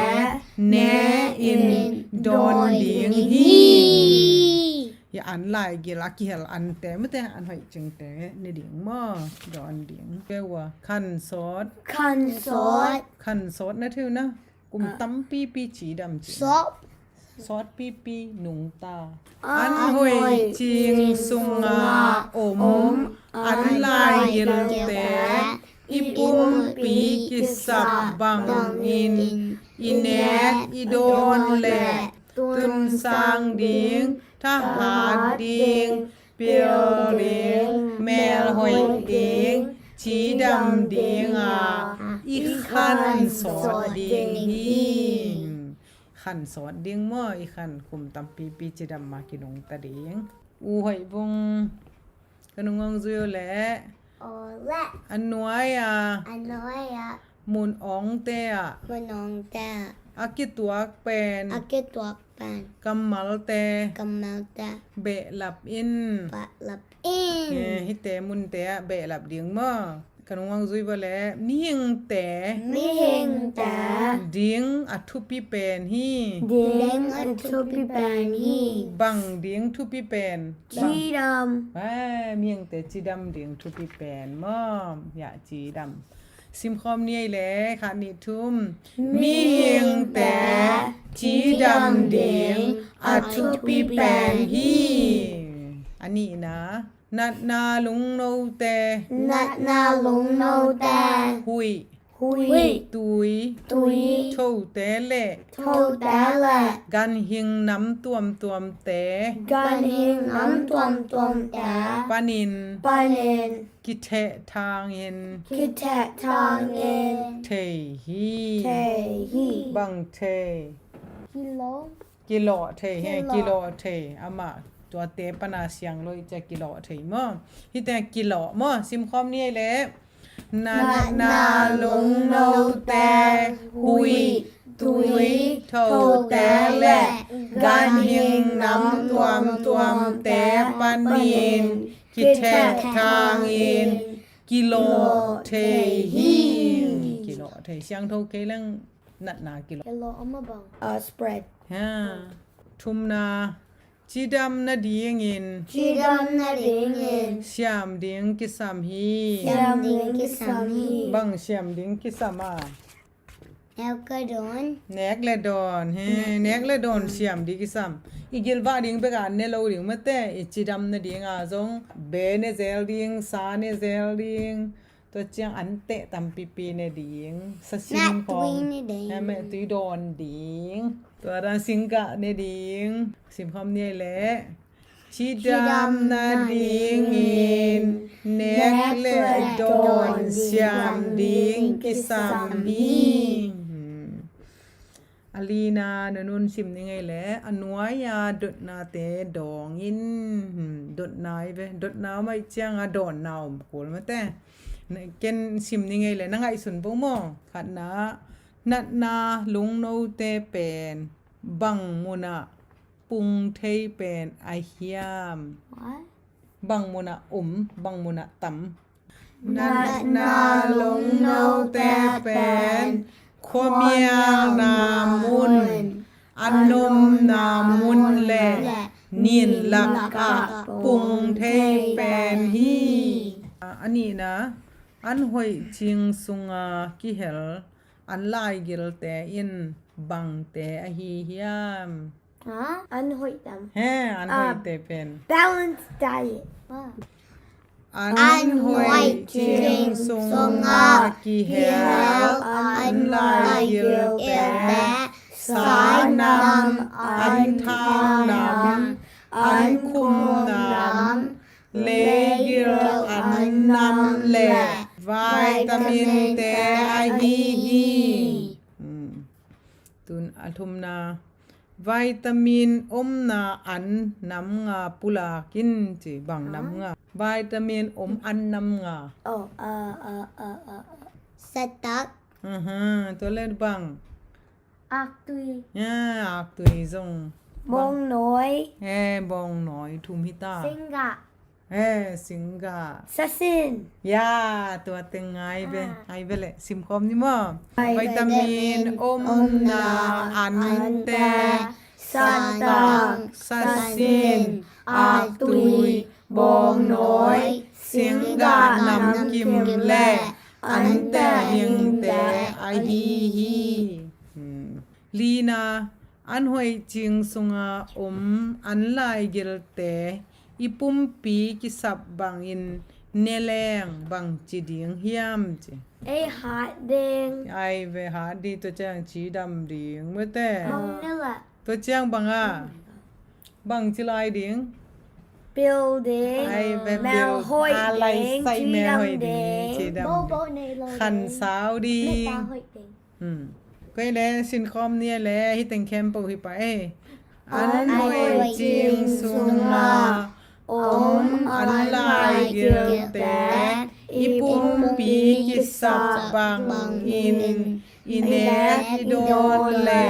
ne-in dawn ding hi. Hi an laigil a kihel ante mete an hoih cingte ne ding maw, dawn ding. Keu a khan sawt. Khan sawt. Khan sawt na thei uh na. Kum tampipi cidam cin. Sawp. Sawtpipi nungta. An hoih cing sunga om an laigilte i pumpi kisap bangin i nek i dawn le tunsang ding, thahat ding, pil ding, melhoih ding, cidam dinga i khan sawt ding hi. Khan sawt ding maw, i khan kum tampipi cidam ma kinungta ding. U Hoih Vung, ka nung hong zui uh leh. Aw leh. A nuai-a. A nuai-a. Mun awngte ah. Mun awngte ah. A kituak pen. A kituak pen. Kammalte. Kammalte. Behlap in. Behlap in. Eh, hihte munte ah behlap ding maw. Ka nung hong zui uh leh. Mihingte. Mihingte. Ding a thupi pen hi. Ding a thupi pen hi. Bang ding thupi pen. Cidam. Ai, mihingte cidam ding thupi pen maw. Ya, cidam. Simkhawm ni ei leh, khat nih thum. Mihingte cidam ding a thupi pen hi. A nihna, natna lungnote. Natna lungnote. Huih. Huih. Tui. Tui. Thote le. Thote le. Ganhing nam tuamtuamte. Ganhing nam tuamtuamte. Panin. Panin. Kithehthangin. Kithehthangin. Thei hi. Thei hi. Bang thei. Kilawh. Kilawh thei hi, kilawh thei. Amah tuate pana siang lo i cia kilawh thei maw. Hihte kilawh maw, simkhawm ni ei leh. Natna lungnote, huih, tui, thote le ganhing nam tuamtuamte panin kithehthangin kilawh thei hi. Kilawh thei, siangtho kei leng natna kilawh. Kilawh a mah bang. A spread. Ha. Thumna, cidam nadingin. Cidam nadingin. Siam ding kisam hi. Siam ding kisam hi. Bang siam ding kisam a. Nek le dawn. Nek le dawn. He, nek le dawn siam ding kisam. I gilvah ding bek a ne lo ding mate, i cidam nadinga zong be ne zel ding, sa ne zel ding. Tua ciang anteh tampipi ne ding. Sasin khawng. Mehtui dawn ding. Tua dan singgah ne ding. Simkhawm ni ei leh. Cidam nadingin nek le dawn siam ding kisam hi. A lina, nunun sim ni ngei leh, a nuai-a dotnate dawng in, dotna hi ve, dotna om ahih cianga dawnna om kul mate. Ken sim ni ngei leh, na ngaihsun bo maw? Khatna, natna lungnote pen bang munah pung thei pen a hiam? Bang munah om, bang munah tam? Natna lungnote pen khuamialna mun, a nomna mun le nin lakah pung thei pen hi. A nihna, an hoih cing sunga kihel an laigilte in bangte ahi hiam? Ha? An hoih tam. He, an hoihte pen. Balanced diet. An hoih cing sungah kihel an laigilte, Sai nam, an thang nam, an khum nam, leigil an nam le vitaminte ahi hi. Tun a thumna, vitamin omna an nam nga pulak in ci. Bang nam nga? Vitamin om an nam nga. Satak. Tua le bang? Aktui. Ya, aktui zong. Bawngnawi. Eh, bawngnawi thum hi ta. Singgah. Eh, singgah. Sasin. Ya, tua teng ngai ve. Ngai ve le, simkhawm ni maw? Vitamin omna ante, satak, sasin, aktui, bawngnawi, singgah namkim le ante hingte ahi hi. Lina, an hoih cing sunga om an laigilte i pumpi kisap bangin ne leng bangci ding hiam ci? Ei hat ding. Ai ve, hat ding, tua ciang cidam ding mete. Tua ciang banga bangci lai ding? Pil ding. Ai ve, melhoih ding, cidam ding. Khansau ding. Koi le, sinkhawm ni le, hi teng khempeuh hi pah ei. An hoih cing sunga om an laigilte i pumpi kisap bangin i nek i dawn le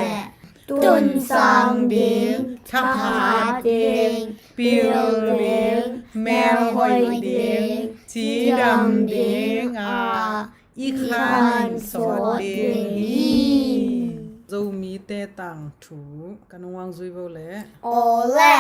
tunsang ding, thahat ding, pil ding, melhoih ding, cidam ding a i khan sawt ding hi. Zomite tangthu kan hong zui vo le. Aw le.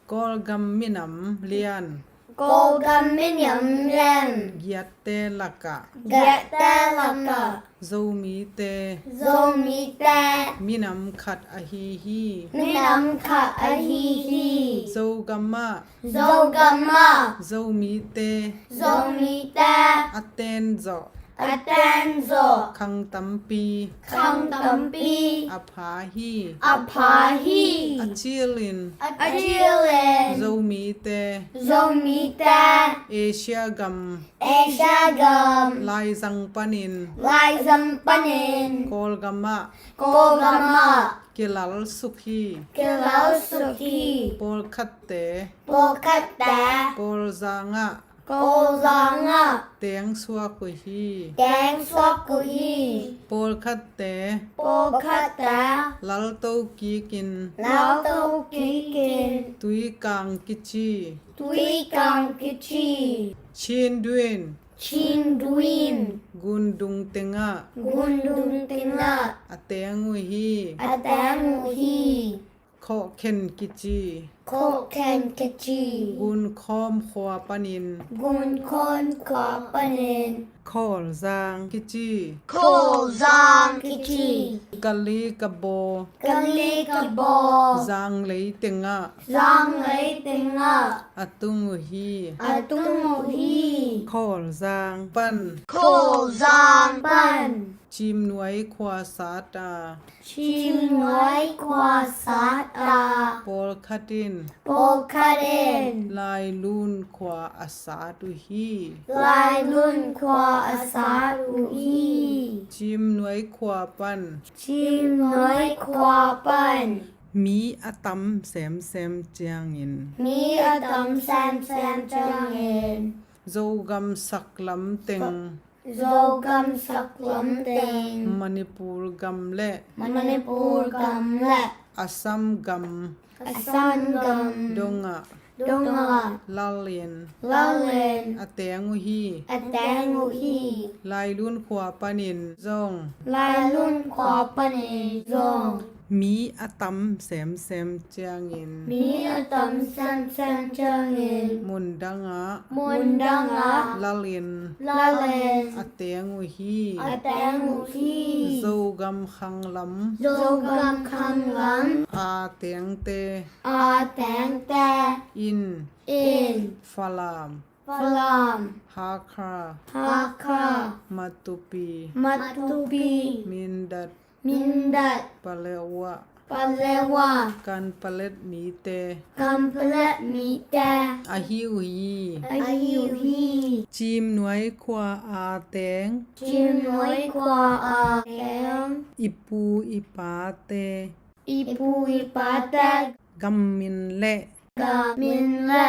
Kawlgam minam lian. Kawlgam minam lian. Giatte lakah. Giatte lakah. Zomite. Zomite. Minam khat ahi hi. Minam khat ahi hi. Zogamah. Zogamah. Zomite. Zomite. A ten zawh. A ten zawh. Khang tampi. Khang tampi. A pha hi. A pha hi. A cilin. A cilin. Zomite. Zomite. Asia gam. Asia gam. Laizang panin. Laizang panin. Kawlgamah. Kawlgamah. Kilal suk hi. Kilal suk hi. Pawlkhatte. Pawlkhatte. Kawlzangah. Kawlzangah. Teng suak uh hi. Teng suak uh hi. Pawlkhatte. Pawlkhatte. Lalto kikin. Lalto kikin. Tuikang kici. Tuikang kici. Chinduin. Chinduin. Gundung tengah. Gundung tengah. A teng uh hi. A teng uh hi. Khawhkhen kici. Khawhkhen kici. Gunkhawm khua panin. Gunkhawm khua panin. Khawlzang kici. Khawlzang kici. Kali kabaw. Kali kabaw. Zanglei tengah. Zanglei tengah. A tung uh hi. A tung uh hi. Khawlzang pan. Khawlzang pan. Cimnuai khua sat a. Cimnuai khua sat a. Pawlkhat in. Pawlkhat in. Lailun khua a sat uh hi. Lailun khua a sat uh hi. Cimnuai khua pan. Cimnuai khua pan. Mi a tam semsem ciangin. Mi a tam semsem ciangin. Zogam saklam teng. Zogam saklam teng. Manipur gam le. Manipur gam le. Assam gam. Assam gam. Dongah. Dongah. Lalin. Lalin. A teng uh hi. A teng uh hi. Lailun khua panin zong. Lailun khua panin zong. Mi a tam semsem ciangin. Mi a tam semsem ciangin. Mundangah. Mundangah. Lalin. Lalin. A teng uh hi. A teng uh hi. Zogam khanglam. Zogam khanglam. A tengte. A tengte. In. In. Falam. Falam, Hakha, Hakha, Matupi, Matupi, Mindat, Mindat, Paletwa, Paletwa, Kanpalet mite, Kanpalet mite, ahi uh hi, ahi uh hi. Cimnuai khua a teng, Cimnuai khua a teng, i pu i pate, i pu i pate, gam min le, gam min le,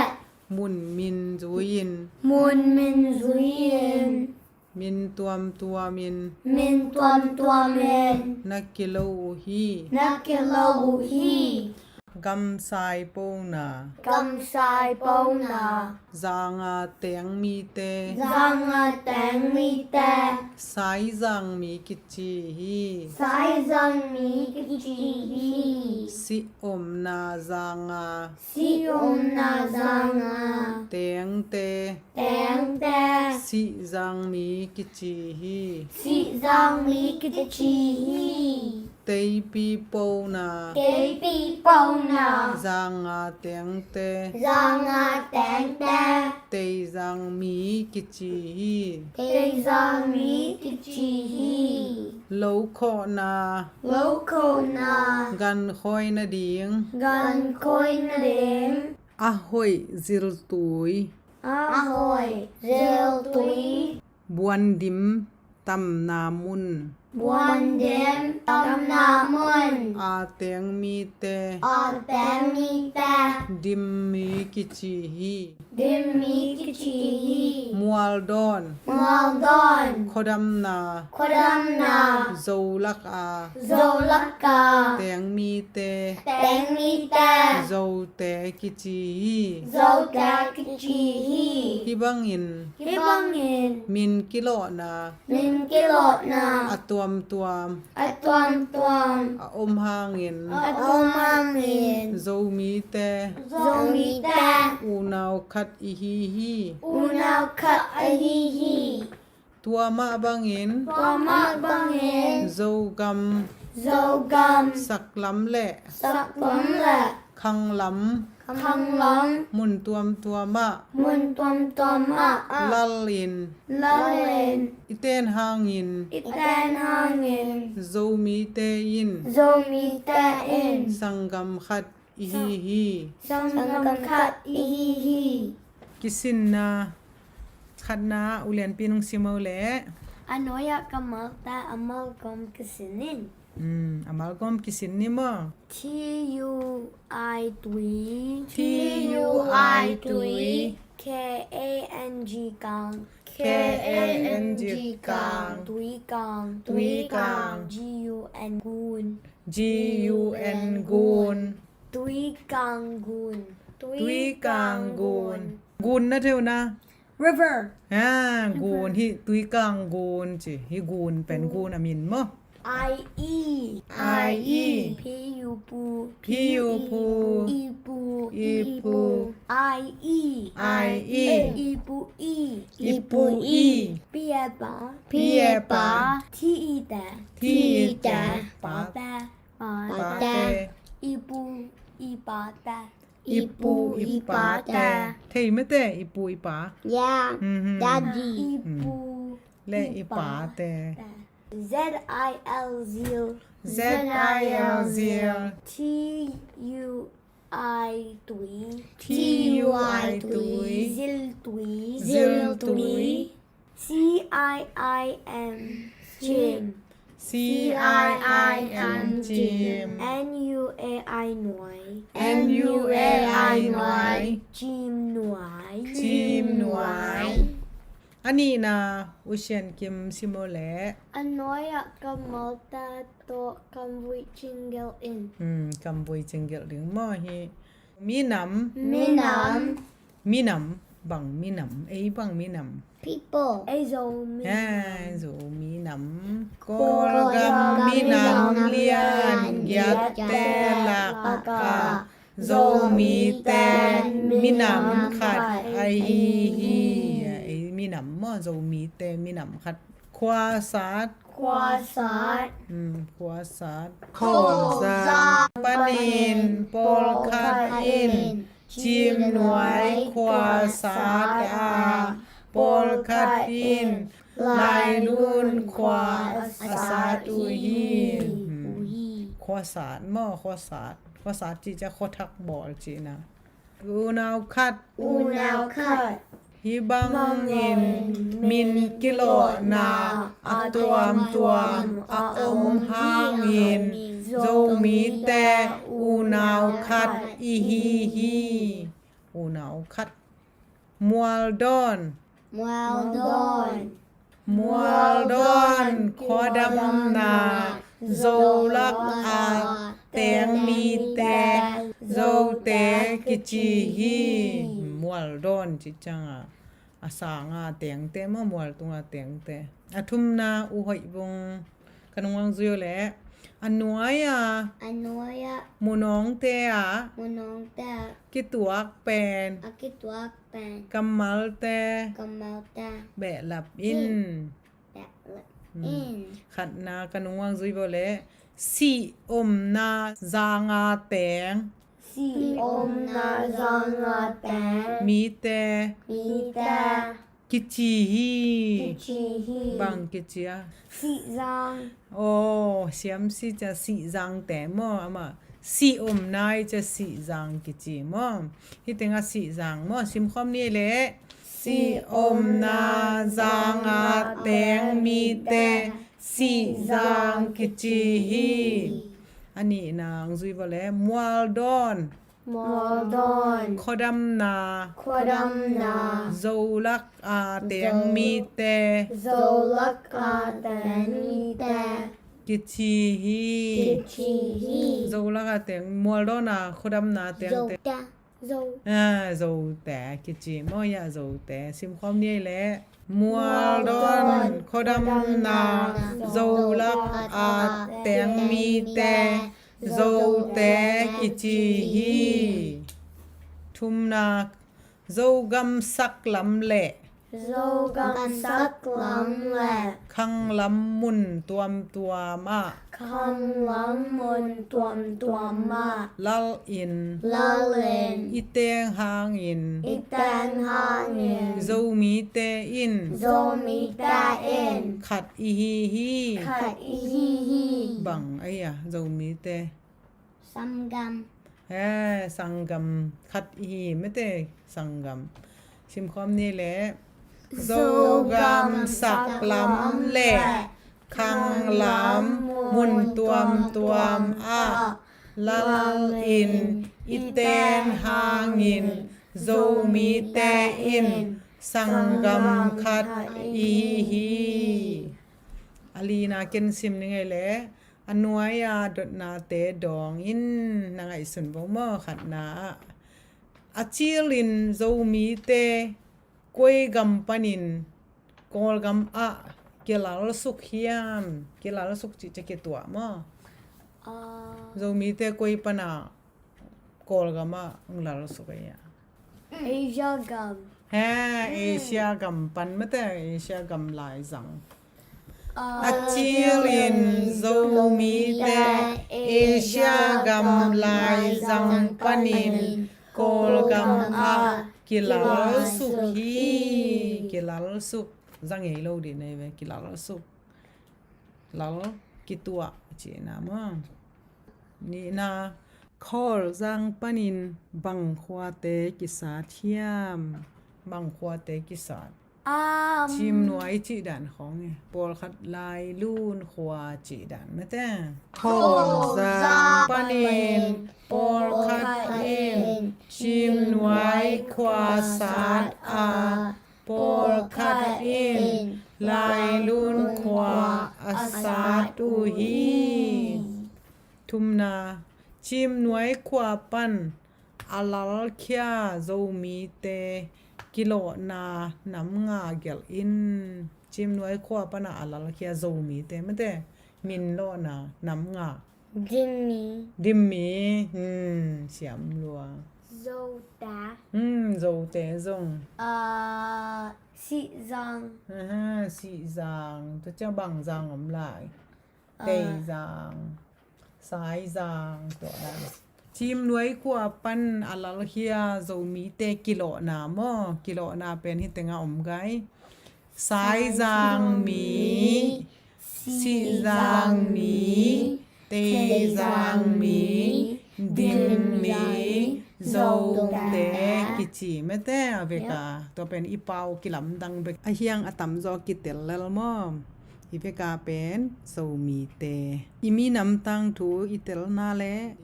mun min zui-in, mun min zui-in, min tuamtuamin, min tuamtuamin, na kilo uh hi, na kilo uh hi. Gamsai pona, Gamsai pona, Zanga teng mite, Zanga teng mite, Saizang mi kici hi, Saizang mi kici hi. Sih omna Zanga, Sih omna Zanga, tengte, tengte, Sihzang mi kici hi, Sihzang mi kici hi. Teipi pona, Teipi pona, Zanga tengte, Zanga tengte, Teizang mi kici hi, Teizang mi kici hi. Lokhawhna, Lokhawhna, gankhoi nading, gankhoi nading, a hoih ziltui, a hoih ziltui, buandim tamna mun, buandim tamna mun, a teng mite, a teng mite, dim mi kici hi, dim mi kici hi. Mualdawn, Mualdawn, khuadamna, khuadamna, Zo laka, Zo laka, teng mite, teng mite, Zote kici hi, Zote kici hi. Hih bangin, hih bangin, min kilawhna, min kilawhna, a tuamtuam, a tuamtuam, a om hangin, a om hangin, Zomite, Zomite, unau khat i hi hi, unau khat i hi hi. Tua mah bangin, tua mah bangin, Zogam, Zogam, saklam le, saklam le, khanglam, khanglam, mun tuamtuam ah, mun tuamtuam ah, lal in, lal in, i ten hangin, i ten hangin, Zomite in, Zomite in, sanggam khat i hi hi, sanggam khat i hi hi. Kisinna khatna, ulianpi nung sim o leh. A nuai-ah ka malte a malgawm kisin in. Mm, a malgawm kisin ni maw? T U I tui. T U I tui. K A N G kang. K A N G kang. Tui kang. Tui kang. G U N gun. G U N gun. Tui kang gun. Tui kang gun. Gun na theu na. River. Ha, gun hi, tui kang gun ci. Hi gun pen gun a min maw? I E. I E. P U pu. P U pu. I pu. I pu. I E. I E. I pu i. I pu i. P E pa. P E pa. T E te. T E te. Pa te. Pa te. I pu i pa te. I pu i pa te. Thei mete i pu i pa. Yeah. Mhm. Daddy. I pu le i pa te. Z I L zil. Z I L zil. T U I tui. T U I tui. Zil tui. Zil tui. C I I M, cim. C I I M, cim. N U A I, nuai. N U A I, nuai. Cim nuai. Cim nuai. A nihna, U Sian Kim sim o leh. A nuai-ah ka malte tawh kam vui cinggelh in. Hmm, kam vui cinggelh ding maw hi. Minam. Minam. Minam. Bang minam. Ei bang minam. People. Ei Zomi. Ha, Zomi nam. Kawlgam minam lian giatte lakah Zomite minam khat ahi hi. Ei minam maw, Zomite minam khat. Khuasat. Khuasat. Hmm, khuasat. Khuasat. Khuasat panin pawlkhat in Cimnuai khua sat a, pawlkhat in Lailun khua a sat uh hi. Hmm. Khua sat maw, khua sat. Khua sat cih ciang khua thak bawl cihna. Unau khat. Unau khat. Hih bangin min kilawhna a tuamtuam a om hangin Zomite unau khat i hi hi. Unau khat. Mualdawn. Mualdawn. Mualdawn khuadamna Zolak a teng mite Zote kici hi. Mualdawn cih ciangin a sanga tengte maw, mual tunga tengte. A thumna, U Hoih Vung, ka nung ang zui uh leh, a nuai-a, a nuai-a, munawngte ah, munawngte ah, kituak pen, a kituak pen, kammalte, kammalte, behlap in. Behlap in. Hmm. Khatna, ka nung ang zui uh leh, sih omna zanga teng, sih omna zanga teng, mite, mite, kici hi. Kici hi. Bang kici a? Sihzang. Aw, siamsi ca sihzangte maw, amah sih omna i ca sihzang kici maw. Hih tengah sihzang maw, simkhawm ni leh. Sih omna zanga teng mite sihzang kici hi. A nihna ang zui uh leh, mualdawn. Mualdawn. Khuadamna. Khuadamna. Zolak a teng mite. Zolak a teng mite. Kici hi. Kici hi. Zolak a teng, mualdawn a khuadamna tengte. Zote. Zo. Ah, Zote kici maw, ya Zote. Simkhawm ni leh. Mualdawn khuadamna Zolak a teng mite Zote kici hi. Thumna, Zogam saklam le, Zogam saklam le, khanglam mun tuamtuam ah, khanglam mun tuamtuam ah, lal in, lal in, i teng hangin, i teng hangin, Zomite in, Zomite in, khat i hi hi. Khat i hi hi. Bang a hi a, Zomite? Sanggam. He, sanggam khat i hi mate, sanggam. Simkhawm ni leh. Zogam saklam le khanglam mun tuamtuam ah lal in i teng hangin Zomite in sanggam khat i hi hi. A lina ken sim ni ngei leh. A nuai-a dotnate dawng in na ngaihsun vo maw, khatna ah. A cilin Zomite koi gam panin Kawlgam ah kilalsuk hiam? Kilalsuk cih ciang kituah maw? Ah. Zomite koi pana Kawlgam ah hong lalsuk a hi a? Asia gam. He, Asia gam pan mate, Asia gam laizang. Ah. A cilin Zomite Asia gam laizang panin Kawlgam ah kilalsuk hi. Kilalsuk, za ngei lo dih nei ve, kilalsuk. Lal kituah cihna maw? Nihna, Kawlzang panin bang khuate kisat hiam? Bang khuate kisat? Um. Cimnuai cih dan khawng e. Pawlkhat Lailun khua cih dan mate. Kawlzang panin pawlkhat in Cimnuai khua sat a, pawlkhat in Lailun khua a sat uh hi. Thumna, Cimnuai khua pan a lalkhia Zomite kilawhna nam nga gelh in. Cimnuai khua pana a lalkhia Zomite mate, min lawhna nam nga. Dimmi. Dimmi. Hmm, siam lua. Zote. Hmm, Zote zong. Ah, Sihzang. Aha, Sihzang. Tua ciang bang zang om lai? Ah. Teizang. Saizang. Tua dan. Cimnuai khua pan a lalkhia Zomite kilawhna maw, kilawhna pen hih tengah om gai. Saizang mi, Sihzang mi, Teizang mi, Din mi, Zote kici mete a veka. Tua pen i pau kilamdang bek a hiang a tamzaw kitel lel maw. I veka pen Zomite i minam tangthu i telna le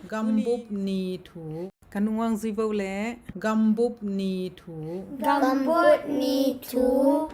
gambup ni thu. Ka nungwang zui vo le gambup ni thu. Gambup ni thu.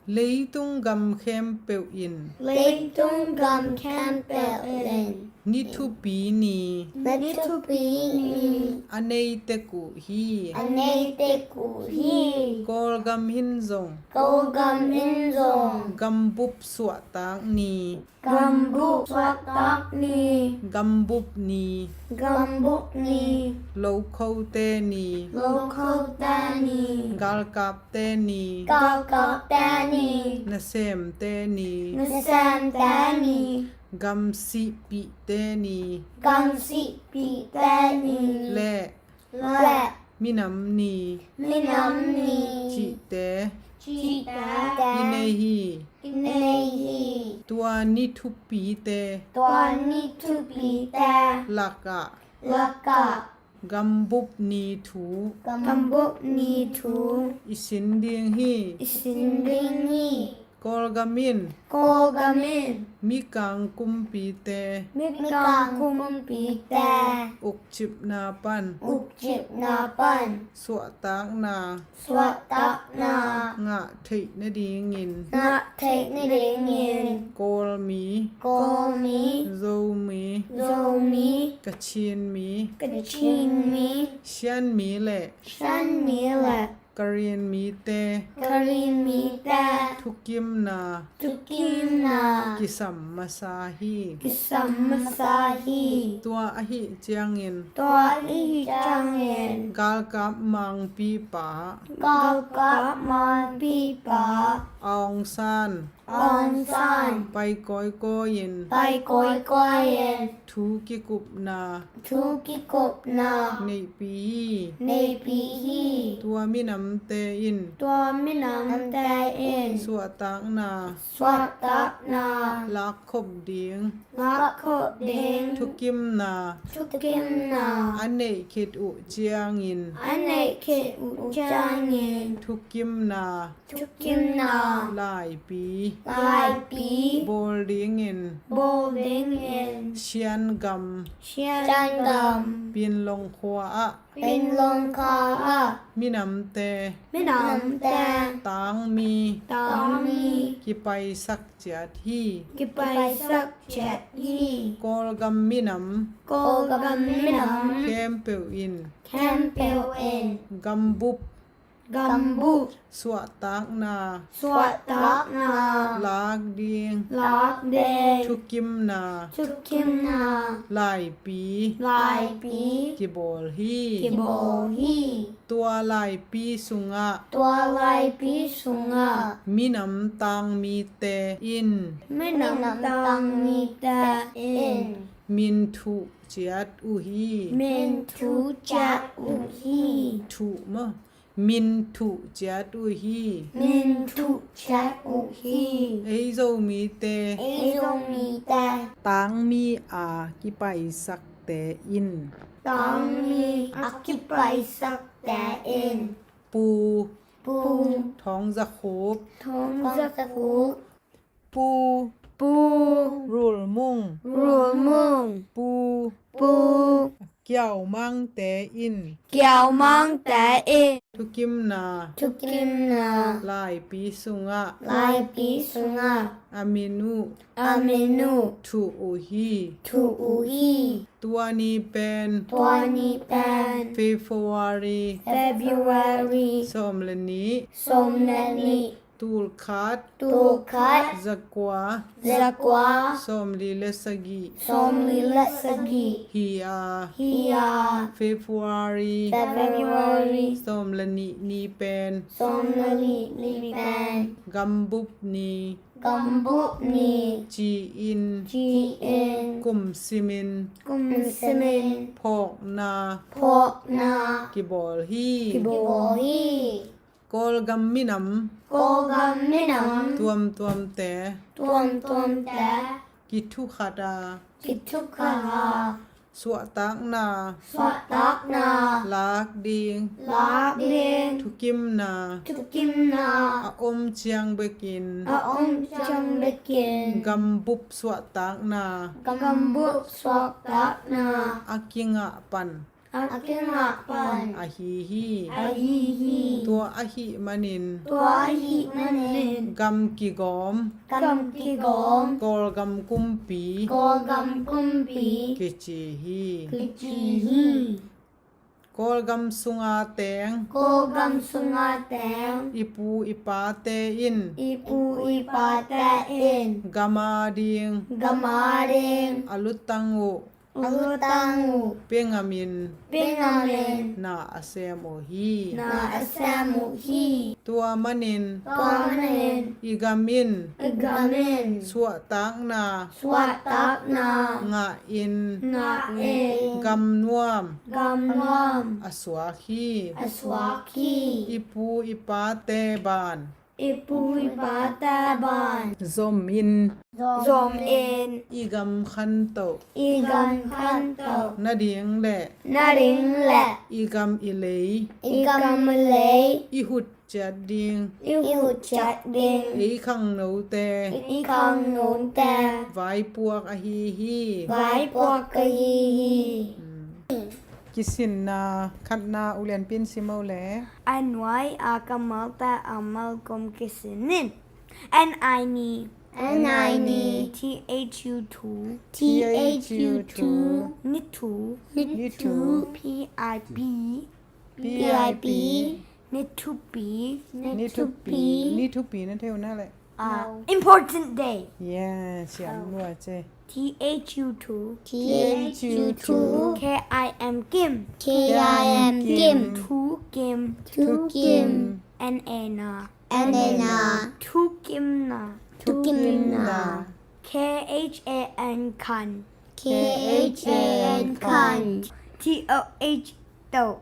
Leitung gam khempeuh in. Leitung gam khempeuh in. Ni thupi ni. Ni thupi ni. A nei tek uh hi. A nei tek uh hi. Kawlgam in zong. Kawlgam in zong. Gambup suahtak ni. Gambup suahtak ni. Gambup ni. Gambup ni. Lokhote ni. Lokhote ni. Galkapte ni. Galkapte ni. Nasemte ni. Nasemte ni. Gamsihpihte ni. Gamsihpihte ni. Le. Le. Minam ni. Minam ni. Cihte. Cihte. I nei hi. I nei hi. Tua ni thupite. Tua ni thupite. Lakah. Lakah. Gambup ni thu. Gambup ni thu. I sin ding hi. I sin ding hi. Kawlgam in. Kawlgam in. Mikang kumpite. Mikang kumpite. Ukcipna pan. Ukcipna pan. Suahtakna. Suahtakna. Ngah theih nadingin. Ngah theih nadingin. Kawlmi. Kawlmi. Zomi. Zomi. Kachinmi. Kachinmi. Shanmi le. Shanmi le. Karenmite. Karenmite. Thukimna. Thukimna. Kisam masa hi. Kisam masa hi. Tua ahih ciangin. Tua ahih ciangin. Galkap mangpipa. Galkap mangpipa. Aung San. Aung San. Pai kawikawi in. Pai kawikawi in. Thu kikupna. Thu kikupna. Neihpih hi. Neihpih hi. Tua minamte in. Tua minamte in. Suahtakna. Suahtakna. Lakkhop ding. Lakkhop ding. Thukimna. Thukimna. A neih khit uh ciangin. A neih khit uh ciangin. Thukimna. Thukimna. Laipi. Laipi. Bawl dingin. Bawl dingin. Shan gam. Shan gam. Pinlong khua ah. Pinlong khua ah. Minamte. Minamte. Tangmi. Tangmi. Kipaisak ciat hi. Kipaisak ciat hi. Kawlgam minam. Kawlgam minam. Khempeuh in. Khempeuh in. Gambup. Gambup. Suahtakna. Suahtakna. Lak ding. Lak ding. Thukimna. Thukimna. Laipi. Laipi. Kibawl hi. Kibawl hi. Tua laipi sungah. Tua laipi sungah. Minam tangmite in. Minam tangmite in. Min thuh ciat uh hi. Min thuh ciat uh hi. Thuh maw. Min thuh ciat uh hi. Min thuh ciat uh hi. Ei Zomite. Ei Zomite. Tangmi a kipaisakte in. Tangmi a kipaisakte in. Pu. Pu. Thawng Za Khup. Thawng Za Khup. Pu. Pu. Rul Mung. Rul Mung. Pu. Pu. Kiau Mangte in. Kiau Mangte in. Thukimna. Thukimna. Laipi sungah. Laipi sungah. A min uh. A min uh. Thuh uh hi. Thuh uh hi. Tua ni pen. Tua ni pen. February. February. Sawm le nih. Sawm le nih. Tulkhat. Tulkhat. Zakua. Zakua. Sawmli le sagih. Sawmli le sagih. Hi a. Hi a. February. February. Sawm le nih ni pen. Sawm le nih ni pen. Gambup ni. Gambup ni. Ci-in. Ci-in. Kum simin. Kum simin. Phawkna. Phawkna. Kibawl hi. Kibawl hi. Kawlgam minam. Kawlgam minam. Tuamtuamte. Tuamtuamte. Kithukhat a. Kithukhat a. Suahtakna. Suahtakna. Lak ding. Lak ding. Thukimna. Thukimna. A om ciang bekin. A om ciang bekin. Gambup suahtakna. Gambup suahtakna. A kingah pan. A kingah pan. Ahi hi. Ahi hi. Tua ahih manin. Tua ahih manin. Gam kigawm. Gam kigawm. Kawlgam kumpi. Kawlgam kumpi. Kici hi. Kici hi. Kawlgam sunga teng. Kawlgam sunga teng. I pu i pate in. I pu i pate in. Gam a ding. Gam a ding. A lutang uh. A lutang uh. Pia ngamin. Pia ngamin. Na a sem uh hi. Na a sem uh hi. Tua manin. Tua manin. I gam in. I gam in. Suahtakna. Suahtakna. Ngah in. Ngah in. Gam nuam. Gam nuam. A suak hi. A suak hi. I pu i pate ban. I pu i pate ban. Zom in. Zom in. I gam khantoh. I gam khantoh. Nading le. Nading le. I gam i lei. I gam i lei. I hut ciat ding. I hut ciat ding. Ei khangnote. Ei khangnote. Vaipuak ahi hi. Vaipuak ahi hi. Mm. Kisinna khatna ulianpin simo le. A nuai a kammalte a malkom kisinin. N I ni. N I ni. T H U two. T H U two. Ni two. Ni two. P I P. P I P. Ni thupi. Ni thupi. Ni thupi na theu na le. Ah, important day. Yes, siam lua ce. T H U two. T H U two. K I M Kim. K I M Kim. Thu Kim. Thu Kim. N A na. N A na. Thu Kim na. Thu Kim na. K H A N khan. K H A N khan. T O H toh.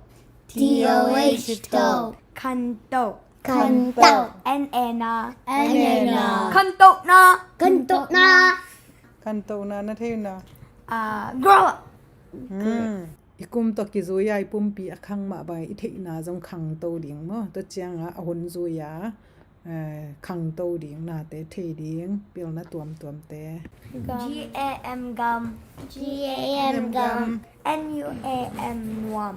T O H toh. Khantoh. Khantoh. N A na. N A na. Khantohna. Khantohna. Khantohna na thei na. Ah, grow up. Hmm. I kum tawh kizui a i pumpi a khang mah bang i theihna zong khangto ding maw? Tua ciangah a hun zui a, eh, khangto ding nate thei ding pilna tuamtuamte. G A M gam. G A M gam. N U A M nuam.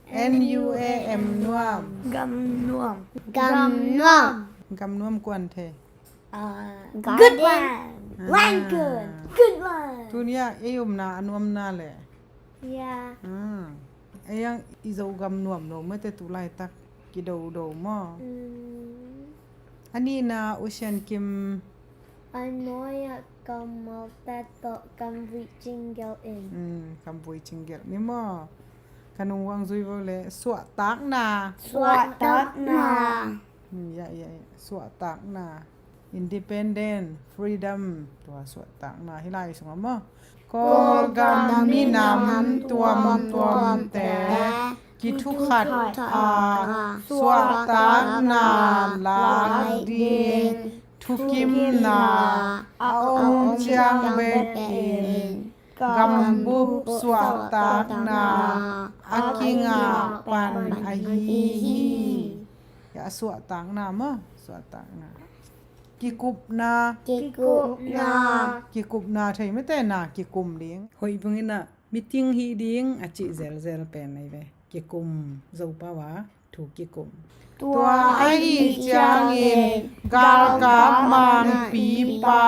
N U A M nuam. Gam nuam. Gam nuam. Gam nuam kuan thei. Ah, good one. Ah. One good. Good one. Tunia ei omna a nuamna le. Ya. Ah. Ei ang i Zogam nuam lo mate tu laitak kidodo maw? Mm. A nihna Ocean Kim. A nuai a kammalte tawh kamvui cinggelh in. Mm, kamvui cinggelh ni maw? Ka nung wang zui vo le suahtakna. Suahtakna. Mm, ya, ya, ya. Suahtakna. Independent, freedom, tua suahtakna hi lai sungah maw? Kawlgam minam tuamtuamte kithukhat a suahtakna lak ding thukimna a om ciang bekin gambup suahtakna a kingah pan ahi hi. Ya, suahtakna maw? Suahtakna. Kikupna. Kikupna. Kikupna thei mite na kikum ding. Hoih bangin ah meeting hi ding a cih zelzel pen ahi ve. Kikum Zopau a thu kikum. Tua ahih ciangin galkap mangpipa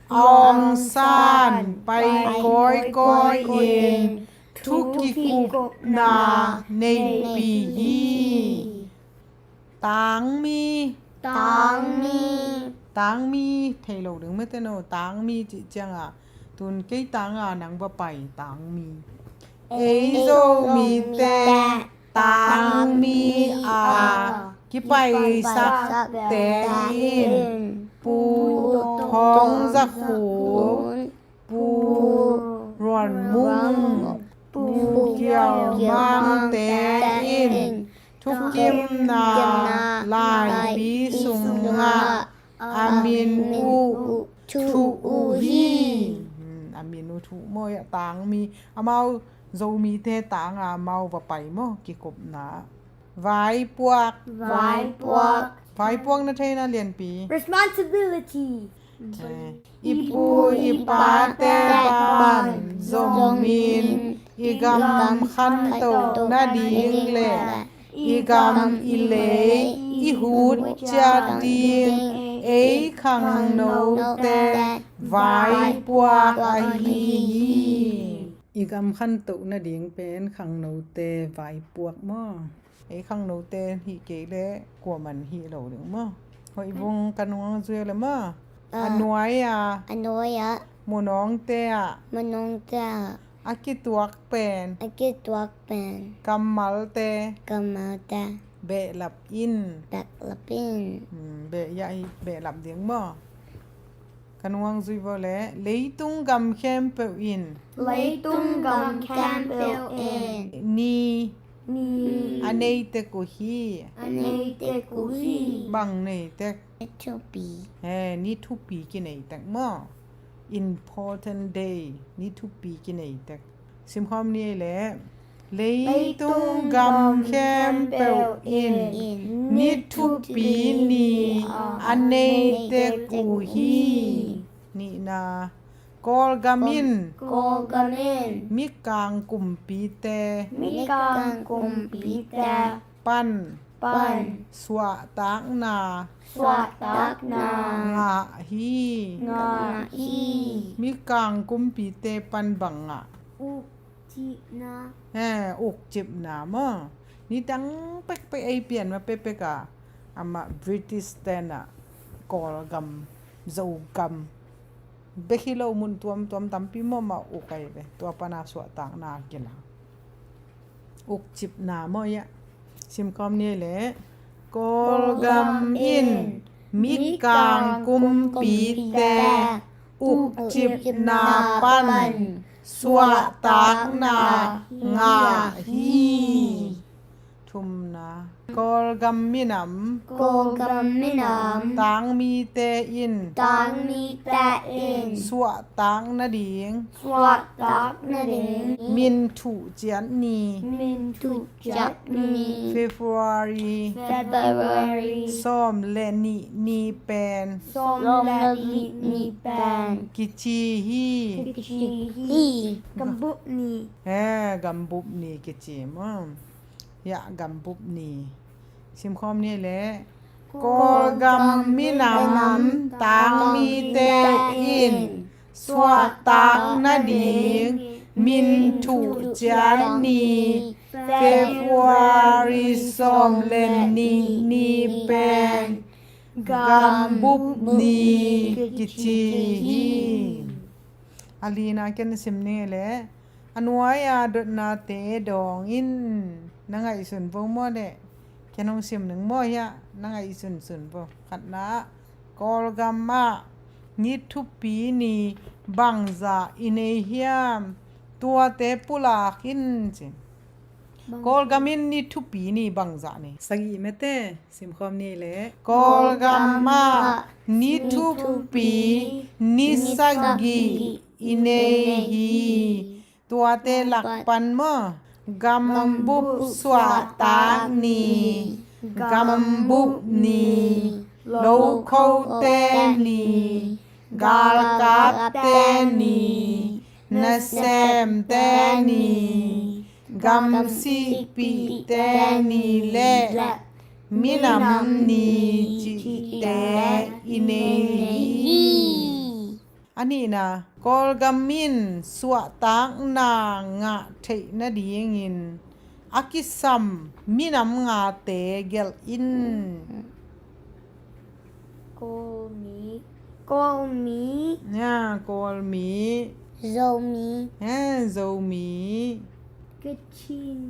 Aung San pai kawikawi in thu kikupna neihpih hi. Tangmi. Tangmi. Tangmi thei lo ding mete no, tangmi cih ciangah tun kei tanga nang va pai tangmi. Ei Zomite tangmi a kipaisak te in Pu Thawng Za Khun, Pu Ruan Mung, Pu Kiau Mang te in thukimna laipi sungah a min uh thuh uh hi. Hmm, a min uh thuh maw, a tangmi, amau Zomite tanga amau va pai maw, kikupna. Vaipuak. Vaipuak. Vaipuak na theina, Lianpi? Responsibility. Eh, i pu i pate pan zong min i gam khantoh nading le i gam i lei i hut ciat ding ei khangnote vaipuak ahi hi. I gam khantoh nading pen khangnote vaipuak maw? Ei khangnote hih kei le kuaman hih lo ding maw? Hoih vung ka nung zui le maw? A nuai a, a nuai a, munawngte ah, munawngte ah, a kituak pen, a kituak pen, kammalte, kammalte, behlap in, behlap in. Hmm, beh, ya hi, behlap ding maw? Ka nuang zui vo le, leitung gam khempeuh in, leitung gam khempeuh in, ni, ni, a nei tek uh hi. A nei tek uh hi. Bang nei tek? Ni thupi. He, ni thupi kinei tek maw? Important day, ni thupi kinei tek. Simkhawm ni ei le, leitung gam khempeuh in ni thupi ni a nei tek uh hi. Nihna, Kawlgam in, Kawlgam in, Mikang kumpite, Mikang kumpite pan, pan, suahtakna, suahtakna, ngah hi, ngah hi. Mikang kumpite pan bang ngah? Ukcipna. He, ukcipna maw? Nidang pekpek ei pian ma pekpek a, amah British ten ah Kawlgam, Zogam bek hi lo mun tuamtuam tampi maw mah uk ai ve. Tua pana suahtakna kila. Ukcipna maw ia. Simkhawm ni le, Kawlgam in Mikang kumpite ukcipna pan suahtakna ngah hi. Thumna, Kawlgam minam, Kawlgam minam, tangmite in, tangmite in, suahtak nading, suahtak nading, min thuh ciat ni, min thuh ciat ni, February, February, sawm le nih ni pen, sawm le nih ni pen, kici hi, kici hi, gambup ni. He, gambup ni kici maw? Ia, gambup ni. Simkhawm ni le, Kawlgam minam tangmite in suahtak nading min thuh ciat ni, February sawm le nih ni pen gambup ni kici hi. A lina ken sim ni le, a nuai a dotnate dawng in na ngaihsun vo maw le, ken hong sim ning maw ia, na ngaihsun sun vo. Khatna, Kawlgam ah ni thupi ni bangzah i nei hiam? Tuate pulak in ci. Kawlgam in ni thupi ni bangzah nei? Sagih mete, simkhawm ni le. Kawlgam ah ni thupi ni sagih i nei hi. Tuate lak pan maw? Gambup suahtak ni, gambup ni, lokhote ni, galkapte ni, nasemte ni, gamsihpihte ni le minam ni cihte i nei hi. A nihna, Kawlgam in suahtakna ngah theih nadingin a kisam minam ngate gelh in. Kawlmi. Kawlmi. Ya, Kawlmi. Zomi. Ya, Zomi. Kachin.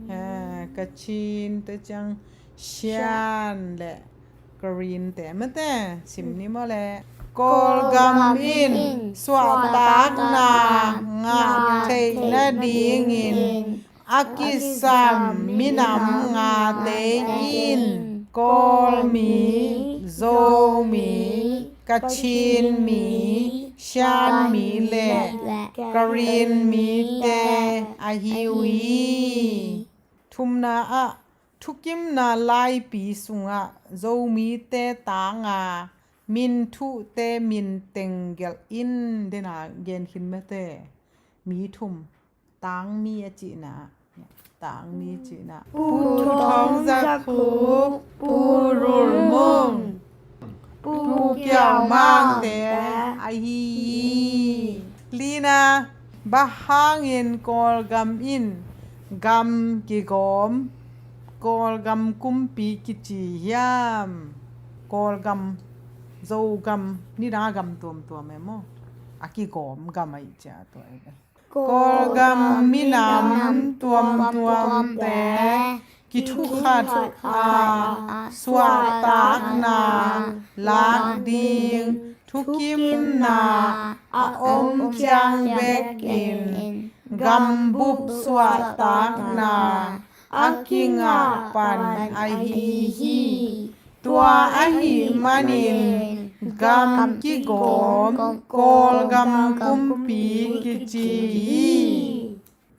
Ya, Kachin te ciang Shan le Karen te mate sim ni maw le. Kawlgam in suahtakna ngah theih nadingin a kisam minam ngate in Kawlmi, Zomi, Kachinmi, Shanmi le Karenmi te ahi uh hi. Thumna ah, thukimna laipi sungah Zomite tanga min thuhte min teng gelh in dena gen khin mate. Mi thum. Tangmi a cihna. Tangmi cihna. Pu Thawng Za Khuk, Pu Rul Mung, Pu Kiau Mang te ahi hi. Lina, bang hangin Kawlgam in gam kigawm, Kawlgam kumpi kici hiam? Kawlgam, Zogam, nidang a gam tuamtuam e maw? A kigawm gam ahi cia tua e. Kawlgam minam tuamtuamte kithukhat a suahtakna lak ding thukimna a om ciang bekin gambup suahtakna a kingah pan ahi hi. Tua ahih manin gam kigawm Kawlgam kumpi kici hi.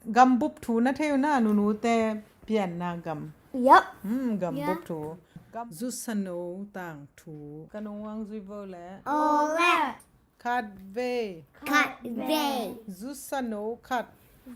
Gambup thu na thei uh na, nunute pianna gam. Yep. Hmm, gambup thu. Gam zusano tangthu. Ka nung wang zui vo le. Ole. Khat vei. Khat vei. Zusano khat.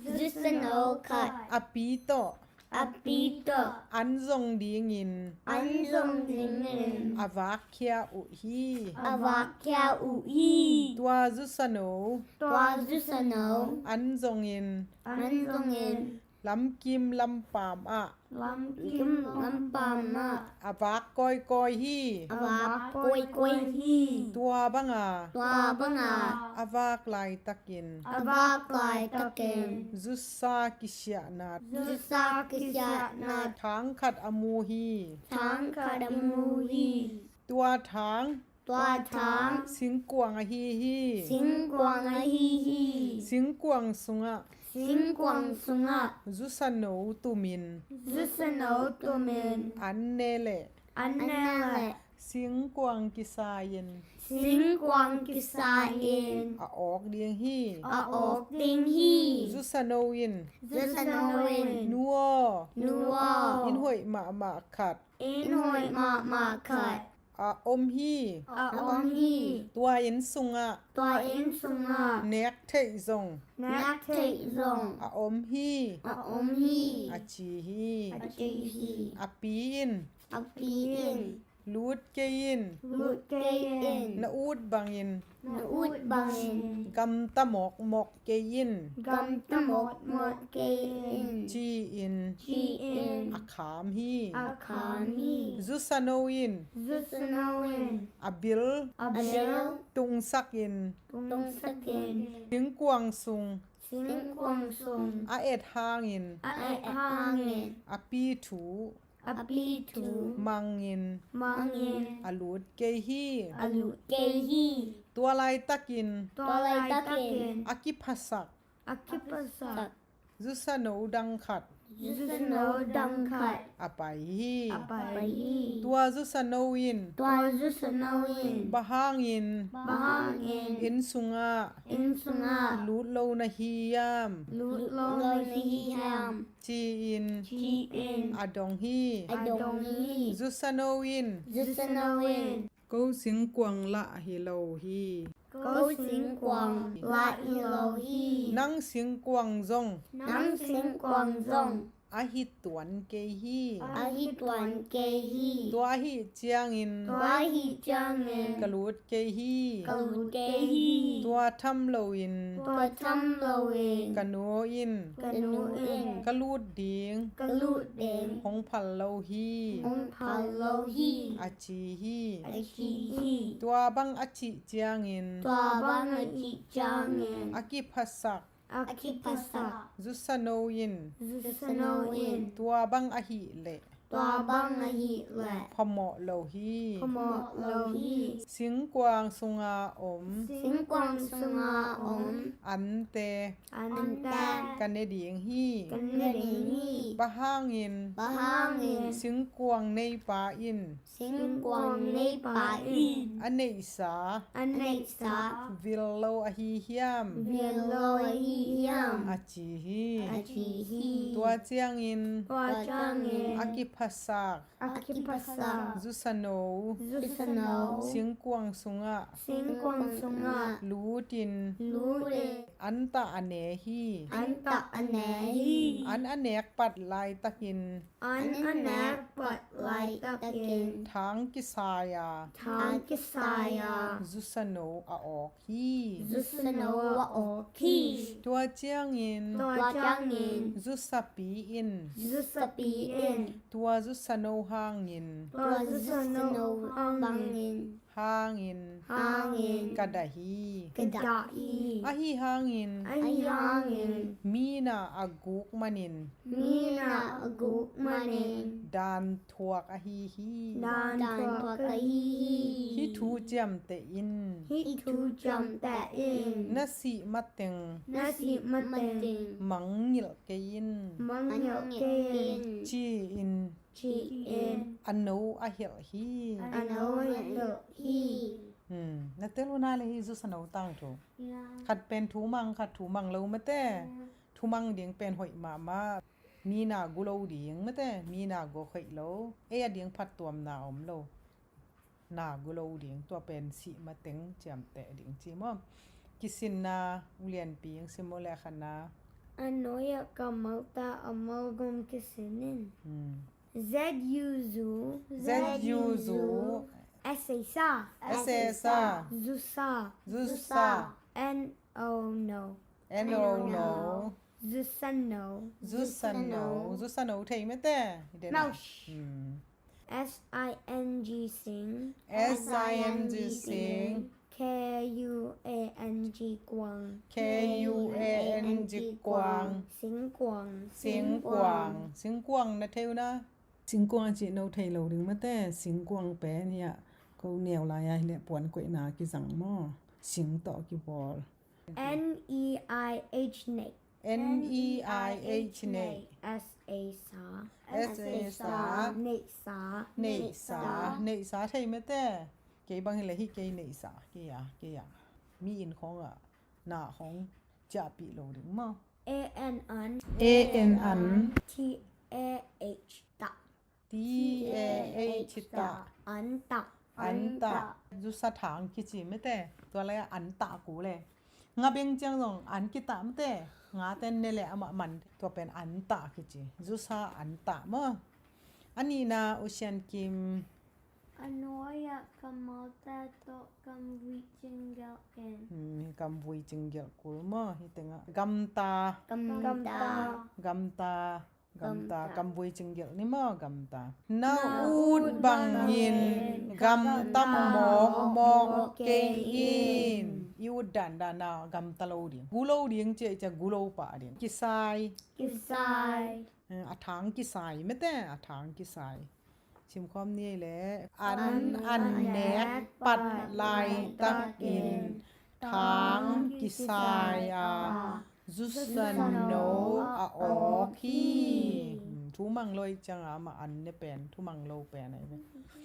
Zusano khat. A pi tawh. A pi tawh. An zong dingin. An zong dingin. A vakkhia uh hi. A vakkhia uh hi. Tua zusano. Tua zusano. An zongin. An zongin. Lamkim lampam ah. Lamkim lampam ah. A vak kawikawi hi. A vak kawikawi hi. Tua banga. Tua banga. A vak laitakin. A vak laitakin. Zusa kisiahnat. Zusa kisiahnat. Thang khat a mu hi. Thang khat a mu hi. Tua thang. Tua thang. Singkuang ahi hi. Singkuang ahi hi. Singkuang sungah. Singkuang sungah. Zusano tumin. Zusano tumin. An ne le. An ne le. Singkuang kisa-in. Singkuang kisa-in. A awk ding hi. A awk ding hi. Zusano in. Zusano in. Nu aw. Nu aw. Inn hoih mahmah khat. Inn hoih mahmah khat. A om hi. A om hi. Tua inn sungah. Tua inn sungah. Nek theih zong. Nek theih zong. A om hi. A om hi. A ci hi. A ci hi. A pi in. A pi in. Lut kei in. Lut kei in. Na ut bangin. Na ut bangin. Gamta mawkmawk kei in. Gamta mawkmawk kei in. Ci-in. Ci-in. A kham hi. A kham hi. Zusano in. Zusano in. A bil. A bil. Tungsak in. Tungsak in. Singkuang sung. Singkuang sung. A et hangin. A et hangin. A pi thu. A pi thu. Mangin. Mangin. A lut kei hi. A lut kei hi. Tua laitakin. Tua laitakin. A kiphasak. A kiphasak. Zusano dang khat. Zusano dang khat. A pai hi. A pai hi. Tua zusano in. Tua zusano in. Bang hangin. Bang hangin. Inn sungah. Inn sungah. Lut lo na hiam. Lut lo na hiam. Ci-in. Ci-in. A dong hi. A dong hi. Zusano in. Zusano in. Ko singkuang lah hi lo hi. Ko singkuang lah hi lo hi. Nang singkuang zong. Nang singkuang zong. a hi tuan kei hi. A hi tuan kei hi. Tua ahih ciangin, tua ahih ciangin, ka lut kei hi. Ka lut kei hi. Tua tham loin, tua tham loin, ka nu in, ka nu in, ka lut ding, ka lut ding, hong phal lo hi. Hong phal lo hi. A ci hi. A ci hi. Tua bang a cih ciangin, tua bang a cih ciangin, a kiphasak, a kiphasak, zusano in, zusano in, tua bang ahih leh, tua bang ahih leh, phamawh lo hi. Phamawh lo hi. Singkuang sunga om, singkuang sunga om, ante, ante, ka ne ding hi. Ka ne ding hi. Bang hangin, bang hangin, singkuang neipa in, singkuang neipa in, a neihsa, a neihsa, vil lo ahi hiam? Vil lo ahi hiam? A ci hi. A ci hi. Tua ciangin, tua ciangin, a kiphasak, a kiphasak, zusano, zusano, singkuang sungah, singkuang sungah, lutin, lutin, an tah a ne hi. An tah a ne hi. An a nek pat laitakin, an a nek pat laitakin, thang kisai a, thang kisai a, zusano a awk hi. Zusano a awk hi. Tua ciangin, tua ciangin, zusapi in, zusapi in, tua zusano hangin, tua zusano hangin, hangin, hangin, ka dah hi. Ka dah hi. Ahi hangin, ahi hangin, mi na a guk manin, mi na a guk manin, dan thuak ahi hi. Dan thuak ahi hi. Hih thu ciamteh in, hih thu ciamteh in, na sih mateng, na sih mateng, mangngilh kei in. Mangngilh kei in. Ci-in, ci-in, a no a hilh hi. A no a hilh hi. Hmm, na tel uh na le hi zusano tangthu. Ya. Khat pen thumang, khat thumang lo mate. Ya. Thumang ding pen hoih mahmah. Mi na gu lo ding mate, mi na gu hoih lo. Ei a ding phattuamna om lo. Na gu lo ding, tua pen sih mateng ciamteh ding ci maw. Kisinna, ulianpi ing sim maw le khatna. A nuai-ah kammal ta a malgam kisin in. Hmm. Z U zu. Z U zu. S A sa. S A sa. Zu sa. Zu sa. N O no. N O no. Zusano. Zusano. Zusano thei mate. Maush. Hmm. S I N G sing. S I N G sing. K U A N G kuang. K U A N G kuang. Singkuang. Singkuang. Singkuang na thei uh na. Singkuang a cih no thei lo ding mate, singkuang pen hiah ko neu lai-a hileh puan koihna kizang maw? Sing tawh kibawl. N E I H neih. N E I H neih. S A sa. S A sa. Neihsa. Neihsa. Neihsa thei mate. Kei bang hileh hih kei neihsa. Kei a, kei a. Mi inn khawngah na khawng ciahpih lo ding maw? A N an. A N an. T A H tah. T A H tah. An tah. An tah. Zusa thang kici mate. Tua lai-ah an tah ku le. Nga beng ciang zong an kitah mate. Nga ten ne le amah man. Tua pen an tah kici. Zusa an tah maw. A nihna, U Sian Kim. A nuai-ah kammalte tawh gamvui cinggelh in. Hmm, gamvui cinggelh kul maw, hih tengah. Gamta. Gamta. Gamta. Gamta. Gamta. Gamvui cinggelh ni maw, gamta. Na ut bangin gamta mawkmawk kei in. I ut dandan a gamta lo ding. Gu lo ding ciah ciah gu lo pah ding. Kisai. Kisai. Eh, a thang kisai mate, a thang kisai. Simkhawm ni ei le. An, an nek pat laitakin thang kisai a zusano a awk hi. Hmm, thumang lo ih ciangin amah an ne pen, thumang lo pen ahi ve.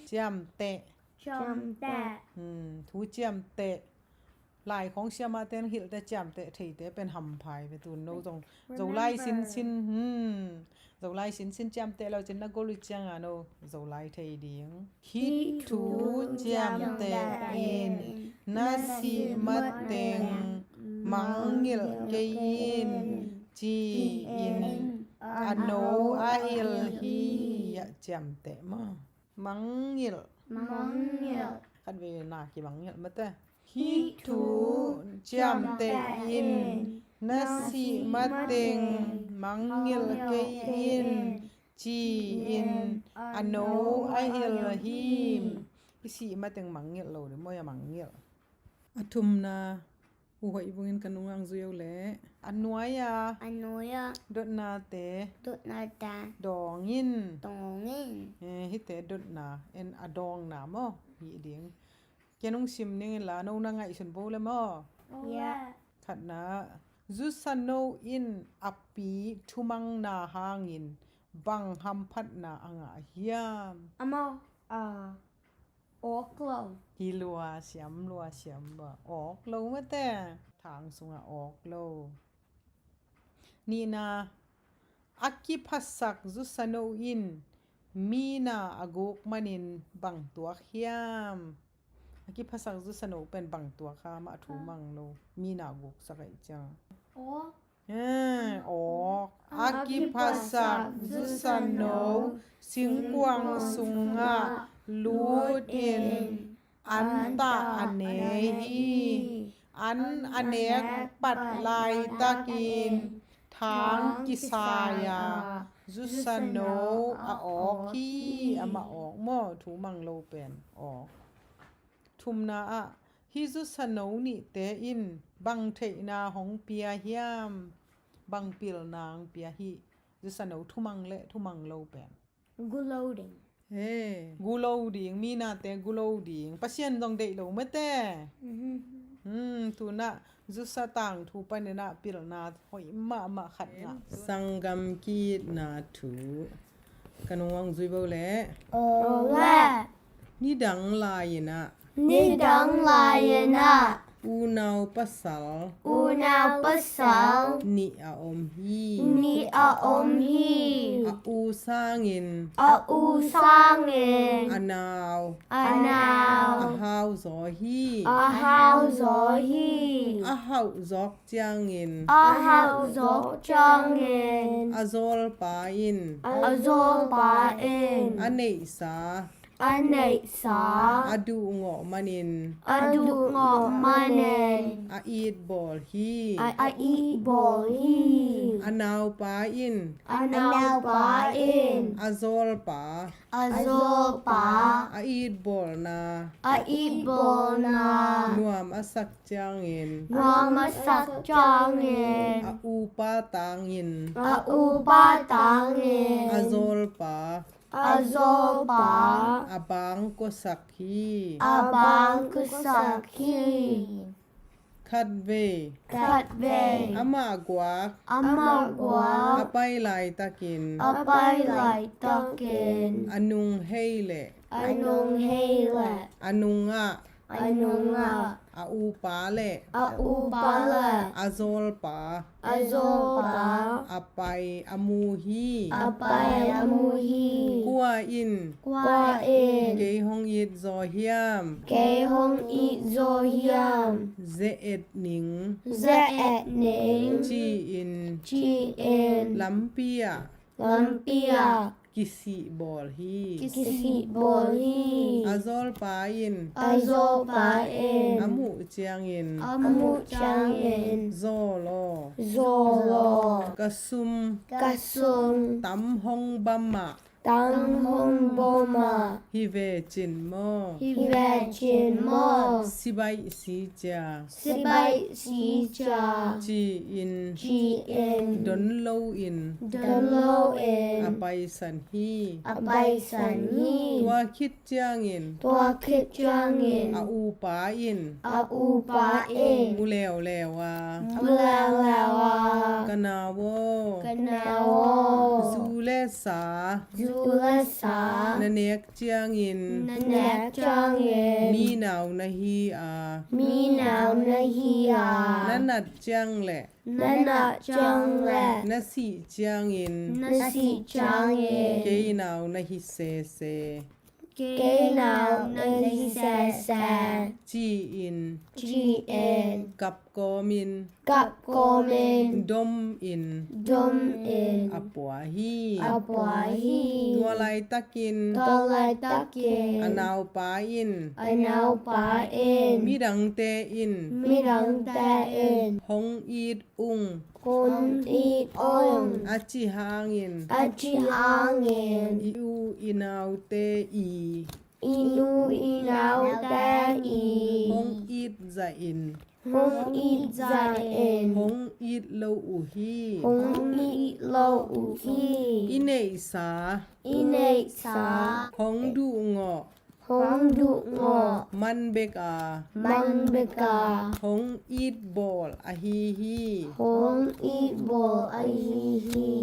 Ciamteh. Ciamteh. Hmm, thu ciamteh. Lai khawng siamahte in hilhte ciamteh theite pen hampha hi ve tun no zong. Zolai sinsin, hmm. Zolai sinsin ciamteh lo cin na gol uh ciangin no Zolai thei ding. Hih thu ciamteh in na sih mateng mangngilh kei in ci-in a no a Ciamteh maw? Mangngilh. Mangngilh. Khatvei na kimangngilh mate. Hih thu ciamteh in, na sih mateng mangngilh kei in, ci-in a no a hilh hi. I sih mateng mangngilh lo ding maw, a mangngilh. A thumna, U Hoih Vung in ka nungang zui o leh. A nuai-a. A nuai-a. Dotnate. Dotnate. Dawng in. Dawng in. Eh, hihte dotna, en a dawngna maw? Hi ding. Ken hong sim ning in la, no na ngaihsun bo le maw? Ya. Khatna, zusano in a pi thumangna hangin bang hamphatna a ngah hiam? Amau, a, awk lo. Hi lua siam, lua siam lua. Awk lo mate. Thang sungah awk lo. Nihna, a kiphasak zusano in mi na a guk manin bang tuak hiam? A kiphasak zusano pen bang tuak hiam, a thu mang lo. Mi na a guksak ahih ciang. Awk. Eh, awk. A kiphasak zusano singkuang sungah lut in an tah a ne hi. An a nek pat laitakin thang kisai-a zusano a awk hi. Amah awk maw, thu mang lo pen awk. Thumna ah, hih zusano nihte in bang theihna hong pia hiam? Bang pilna hong pia hih zusano thumang le thumang lo pen? Gu lo ding. He, gu lo ding, mi nate gu lo ding. Pasian zong deih lo mate. Mhm. Hmm, tu-in ah zusa tangthu panin ah pilna hoih mahmah khat ngah. Sanggam ki-itna thu. Ka nung hong zui bo leh. Aw leh. Nidang lai-in ah. Nidang lai-in ah. Unau pasal. Unau pasal. Nih a om hi. Nih a om hi. A u sangin. A u sangin. A nau. A nau. A hau zaw hi. A hau zaw hi. A hauh zawk ciangin. A hauh zawk ciangin. A zawlpa in. A zawlpa in. A neihsa. A neihsa. A duhngawh manin. A duhngawh manin. A itbawl hi. A, a itbawl hi. A naupa in. A naupa in. A zawlpa. A zawlpa. A itbawlna. A itbawlna. Nuam a sak ciangin. Nuam a sak ciangin. A upa tangin. A upa tangin. A zawlpa. A zawlpa. A bang kuasak hi. A bang kuasak hi. Khatvei. Khatvei. Amah guak. Amah guak. A pai laitakin. A pai laitakin. A nung hei leh. A nung hei leh. A nungah. A nungah. A upa leh. A upa leh. A zawlpa. A zawlpa. A pai a mu hi. A pai a mu hi. Kua in. Kua in. Kei hong it zaw hiam. Kei hong it zaw hiam. Ze-et ning. Ze-et ning. Ci-in. Ci-in. Lampi ah. Lampi ah. Kisihbawl hi. Kisihbawl hi. A zawlpa in. A zawlpa in. A muh ciangin. A muh ciangin. Zawl aw. Zawl aw. Ka sum. Ka sum. Tam hong bam ah. Tam hong bam ah. Hi ve cin maw. Hi ve cin maw. Sibaih si cia. Sibaih si cia. Ci-in. Ci-in. Don loin. Don loin. A paisan hi. A paisan hi. Tua khit ciangin. Tua khit ciangin. A upa in. A upa in. Mu leuleu a. Mu leuleu a. Ka nau aw. Ka nau aw. Zu le sa. Zu le sa. Na nek ciangin. Na nek ciangin. Mi nau na hi a. Mi nau na hi a. Na nat ciang leh. Na nat ciang leh. Na sih ciangin. Na sih ciangin. Kei nau na hi sese. Kei nau na hi sese, ci-in, ci-in, kap kawmin, kap kawmin, domin, domin, a pua hi, a pua hi. Tua laitakin, tua laitakin, a naupa in, a naupa in, midangte in, midangte in, hong it ung, hong it ung, a cih hangin, a cih hangin, i u i naute i, i u i naute i, hong it zahin, hong it zahin, hong it lo uh hi, hong it lo uh hi. I neihsa, i neihsa, hong duhngawh, hong duhngawh, man bek a, man bek a, hong it bawl ahi hi, hong it bawl ahi hi.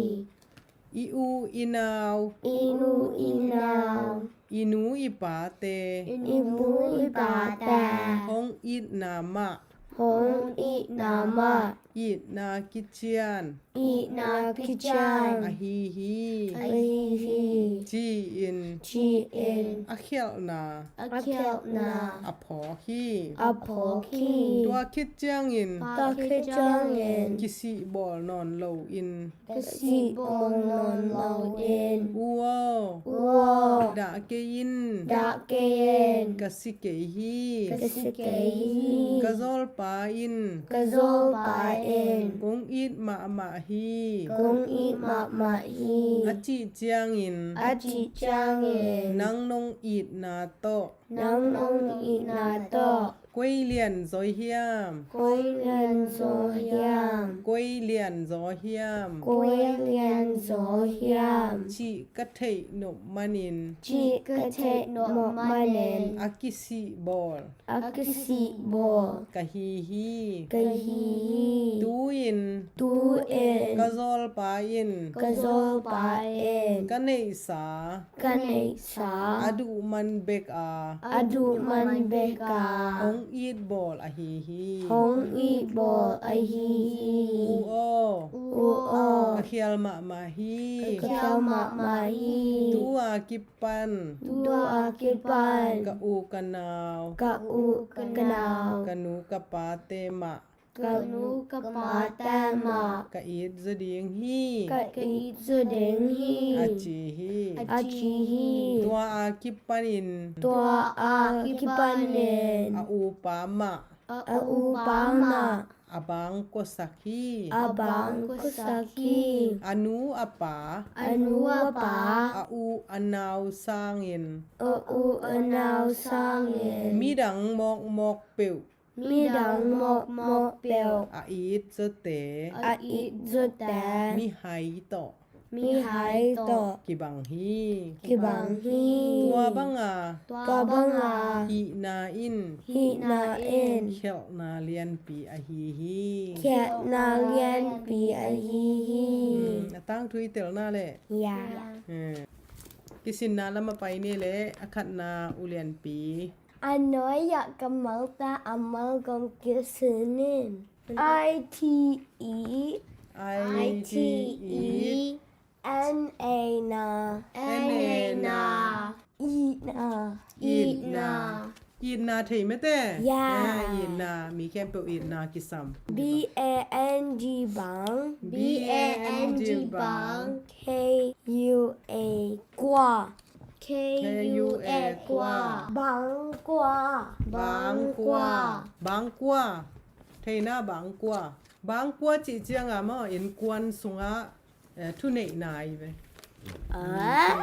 I u i nau, i u i nau, i nu i pate, i nu i pate, hong itna mah, hong itna mah, itna kician, itna kician, ahi hi, ahi hi, ci-in, ci-in, a khialhna, a khialhna, a phawk hi, a phawk hi. Tua khit ciangin, tua khit ciangin, kisih bawl nawn loin, kisih bawl nawn loin, u aw, u aw, dah kei in, dah kei in, ka si kei hi, ka si kei hi. Ka zawlpa in, ka zawlpa in, kong it mahmah hi, kong it mahmah hi, a cih ciangin, a cih ciangin, nang nong itna tawh, nang nong itna tawh, koi lian zaw hiam, koi lian zaw hiam, koi lian zaw hiam, koi lian zaw hiam, cih ka theih nop manin, cih ka theih nop manin, a kisih bawl, a kisih bawl, ka hi hi, ka hi hi. Tu-in, tu-in, ka zawlpa in, ka zawlpa in, ka neihsa, ka neihsa, a duh man bek a, a duh man bek a, hong it bawl ahi hi, hong it bawl ahi hi. U aw, u aw, ka khial mahmah hi, ka khial mahmah hi. Tu-a kipan, tu-a kipan, ka u ka nau, ka u ka nau, ka nu ka pate mah, ka nu ka pate mah, ka it zaw ding hi, ka it zaw ding hi, a ci hi, a ci hi. Tua a kipanin, tua a kipanin, a upa mah, a upa mah, a bangkuasak hi, a bangkuasak hi. A nu a pa, a nu a pa, a u a nau sangin, a u a nau sangin, midang mawkmawk peuh, midang mawkmawk peuh, a it zawte, a it zawte, mihai tawh, mihai tawh, kibang hi, kibang hi. Tua banga, tua banga, hihna in, hihna in, khialhna lianpi ahi hi, khialhna lianpi ahi hi. Hmm, a tangthu i telna le. Ya. Hmm. Kisinna lam a pai ni le, a khatna, u lianpi. A nuai-ah kammalte a malgam kisin in. I T E, I T E, N A na, N A na, itna, itna. Itna thei mate? Ya. Eh, itna, mi khempeuh itna kisam. B A N G bang, B A N G bang, K U A kua, K U A kua, bangkua, bangkua, bangkua. Theihna bangkua. Bangkua cih cianga maw, innkuan sungah, eh, thuneihna ahi ve. Ah.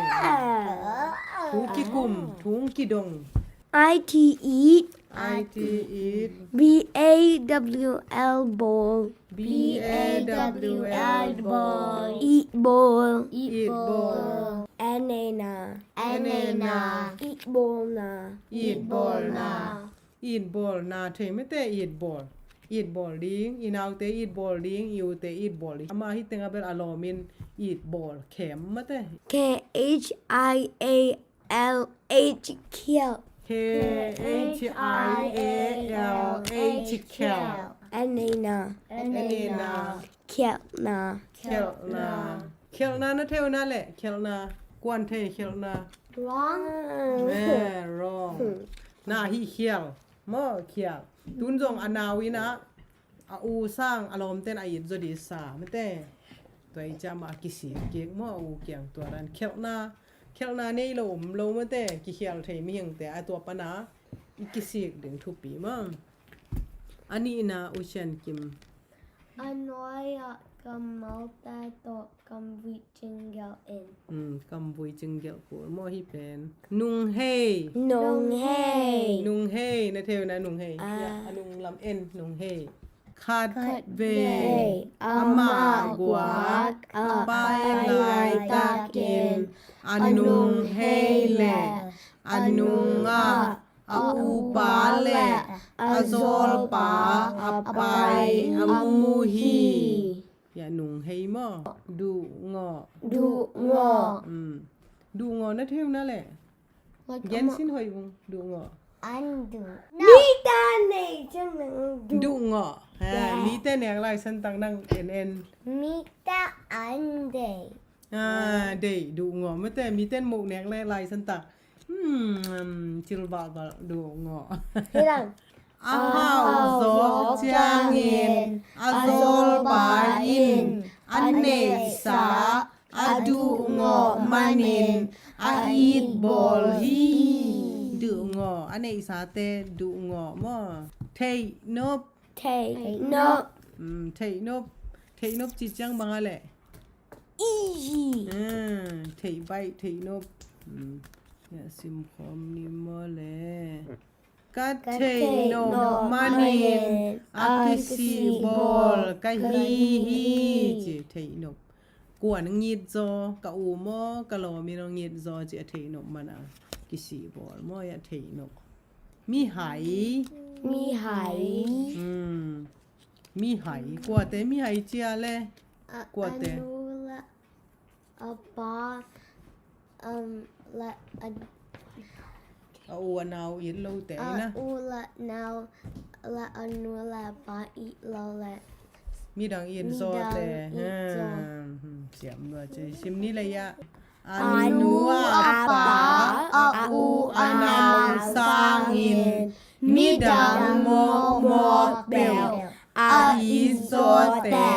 Thu kikum, thu kidong. I T E, I T E, B A W L, bawl, B A W L, bawl, it bawl, it bawl. N A na, N A na, it bawlna, it bawlna. It bawlna thei mate, it bawl. It bawl ding, i naute it bawl ding, i ute it bawl ding. Amah hi tengah bel a lawmin it bawl khem mate. K H I A L H, khialh. K H I A L H, khialh. N A na, N A na, khialhna, khialhna. Khialhna na thei uh na le, khialhna. Kuan thei khialhna. Wrong. Eh, wrong. Na hih khial maw, khial. Tun zong a nau in ah a u sang a lawmten a it zaw ding sa mate. Tua i ciah mah a kisik kik maw, a u kiang tua dan khialhna, khialhna nei lo om lo mate, kikhial thei mihingte a tua pana i kisik ding thupi maw. A nihna, U Sian Kim. A nuai-ah kammalte tawh kamvui cinggelh in. Hmm, kamvui cinggelh kul maw hih pen. Nunghei. Nunghei. Nunghei, na thei uh na, nunghei. Ah. Ya, a nung lam en, nunghei. Khat vei amah guak a pai laitakin a nunghei leh a nungah a upa leh a zawlpa a pai a mu hi. Ya, nunghei maw? Duhngawh. Duhngawh. Hmm. Duhngawh na thei uh na leh. Gen sin hoih ung, duhngawh. An duh. Mite nei ciang nang duh. Duhngawh. Ha, mite nek lai santak nang en en. Mite an deih. Ah, deih, duhngawh mate, mite in moh nek lai santak. Hmm, um, cil balbal, duhngawh. A hau zawk ciangin a zawlpa in a neihsa a duhngawh manin a it bawl hi. Duhngawh, a neihsate duhngawh maw? Theihnop. Theihnop. Hmm, theihnop. Theihnop cih ciang bang a leh? Easy. Ah, theih baih, theihnop. Hmm. Ya, simkhawm ni maw leh. Ka theihnop manin a kisih bawl ka hi hi, ci theihnop. Kua in hong it zaw, ka u maw, ka lawm in hong it zaw, ci a theihnop man a kisih bawl maw, ya theihnop. Mihai. Mihai. Hmm. Mihai. Kuate mihai ci a leh? Kuate? A nu leh a pa, um, leh a, a u a nau it lote a ina. U leh nau leh a nu leh a pa it lo leh midang it zawte. Midang it zaw. Hmm, hmm, siam lua ci. Sim ni leh ya. A nu a pa, a u a nau sangin midang mawkmawk peuh a it zawte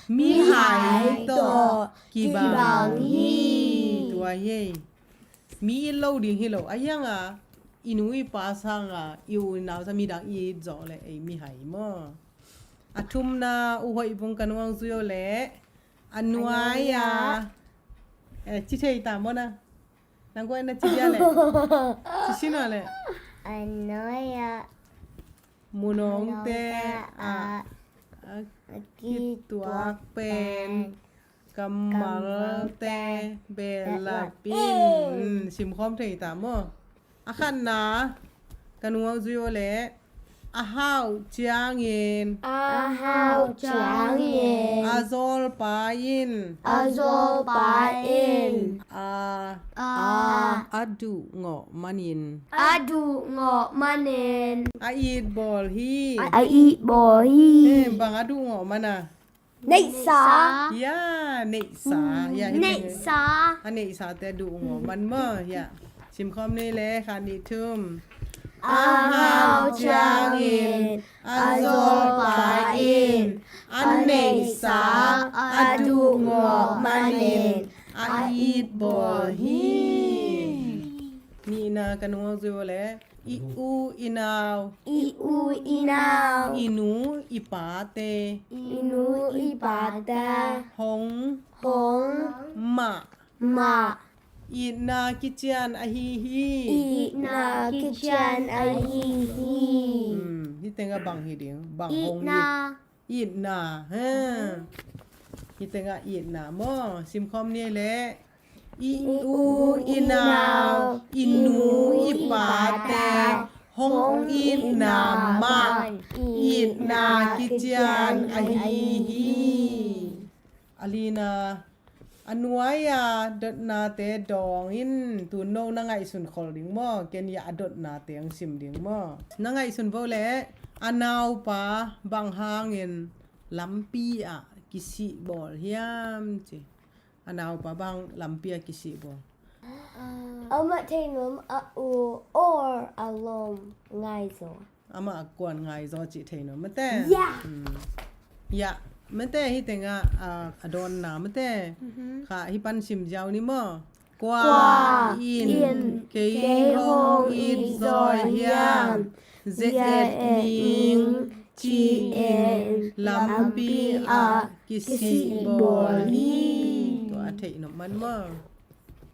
mihai tawh kibang hi. Tua hi ei. Mi it lo ding hi lo. A hiang a i nu i pa sang a i u i nau sang midang it zawh leh ei mihai maw. A thumna, U Hoih Vung, ka nung hong zui o leh. A nuai-a. Eh, ci thei ta maw na? Nang guai na ci dia leh. Ci sin a leh. A nuai-a. Munawngte a, a kituak pen kammalte behlap in. Simkhawm thei ta maw? A khatna, ka nung hong zui o leh. A hau ciangin. A hau ciangin. A zawlpa in. A zawlpa in. A. A. A duhngawh manin. A duhngawh manin. A it bawl hi. A it bawl hi. Eh, bang a duhngawh man a? Neihsa. Ya, neihsa. Ya, hi neihsa. A neihsate duhngawh man maw. Ya. Simkhawm ni leh, khat nih thum. A hau ciangin a zawlpa in a neihsa a duhngawh manin a it bawl hi. Nihna, ka nung hong zui o leh. I u i nau. I u i nau. I nu i pate. I nu i pate. Hong. Hong. Mah. Mah. Itna kician ahi hi. Itna kician ahi hi. Hmm, hih tengah bang hi ding? Bang hong it? Itna. Itna, ha. Hih tengah itna maw? Simkhawm ni leh. I u i nau, i nu i pate hong itna mah itna kician ahi hi. A lina, a nuai-a dotnate dawng in. Tu no na ngaihsun khol ding maw? Ken a dotnate hong sim ding maw? Na ngaihsun vo leh a naupa bang hangin lampi ah kisih bawl hiam ci. A naupa bang lampi ah kisih bawl? A, Amah thei nuam a u or a lawm ngai zaw. Amah a kuan ngai zaw cih thei nuam mate. Ya. Hmm. Ya, mate hi tengah a, a dawnna mate. Mhm. Kha hi pan sim ziau ni maw. Kua in kei hong it zaw hiam? Ze et ning ci-in lampi ah kisih bawl hi. Tua a theih nop man maw.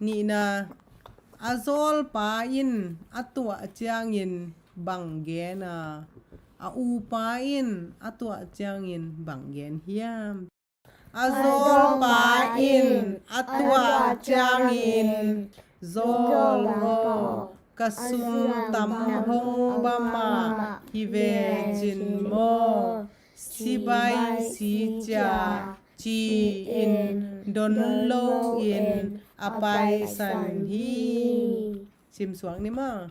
Nihna, a zawlpa in a tuah ciangin bang gen a, a upa in a tuah ciangin bang gen hiam? A zawlpa in a tuah ciangin, zawl aw, ka sum tam hong bam a hi ve cin maw, sibai si cia ci-in don lo in a paisan hi. Simsuak ni maw.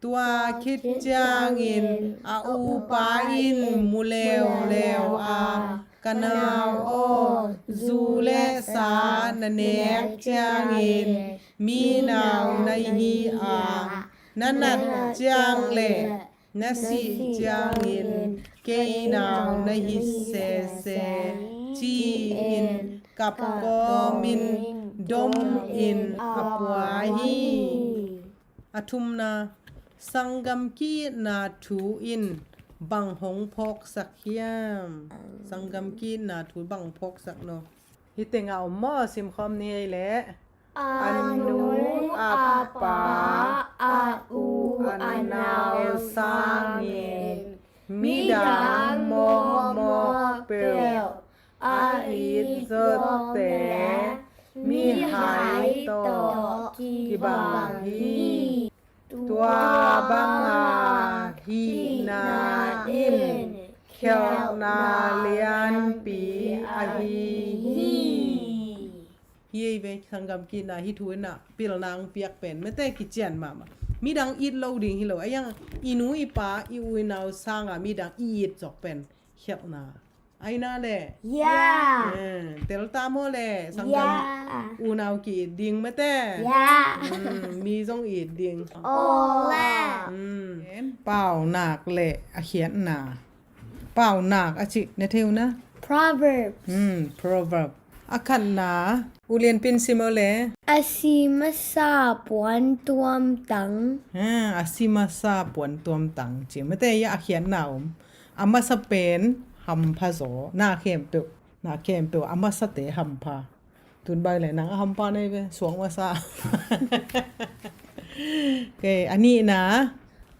Tua khit ciangin a upa in mu leuleu a, ka nau aw, zu le sa na nek ciangin mi nau na hi a, na nat ciang le na sih ciangin kei nau na hi sese ci-in kap kawmin dom in a pua hi. A thumna, sanggam ki-itna thu in bang hong phawksak hiam? Sanggam ki-itna thu bang phawksak no? Hi tengah om maw, simkhawm ni hei leh. A nu, a pa, a u, a nau sangin midang mawkmawk peuh a it zawte mihai tawh kibang hi. Tua banga hihna in khialhna lianpi ahi hi. Hi ei ve, sanggam ki-itna hi thu in ah pilna ang piak pen mete kician mahmah. Midang it lo ding hi lo, a iang i nu i pa i u i nau sanga midang i it zawk pen khialhna. Aina le. Ya. Eh, tel ta maw le, sanggam. Ya. Unau ki-it ding mete. Ya. Hmm, mi zong it ding. Aw le. Hmm. Paunak le a khiatna. Paunak a cih na thei uh na. Proverbs. Hmm, proverb. A khatna, u lianpin sim aw le. A si masa puan tuam tang. Ha, a si masa puan tuam tang. Ci mete ia a khiatna om. A masa pen hampha zaw. Na khempeuh, na khempeuh a masate hampha. Tun bai le nang a hampha nei ve, suang masa. Kei, a nihna,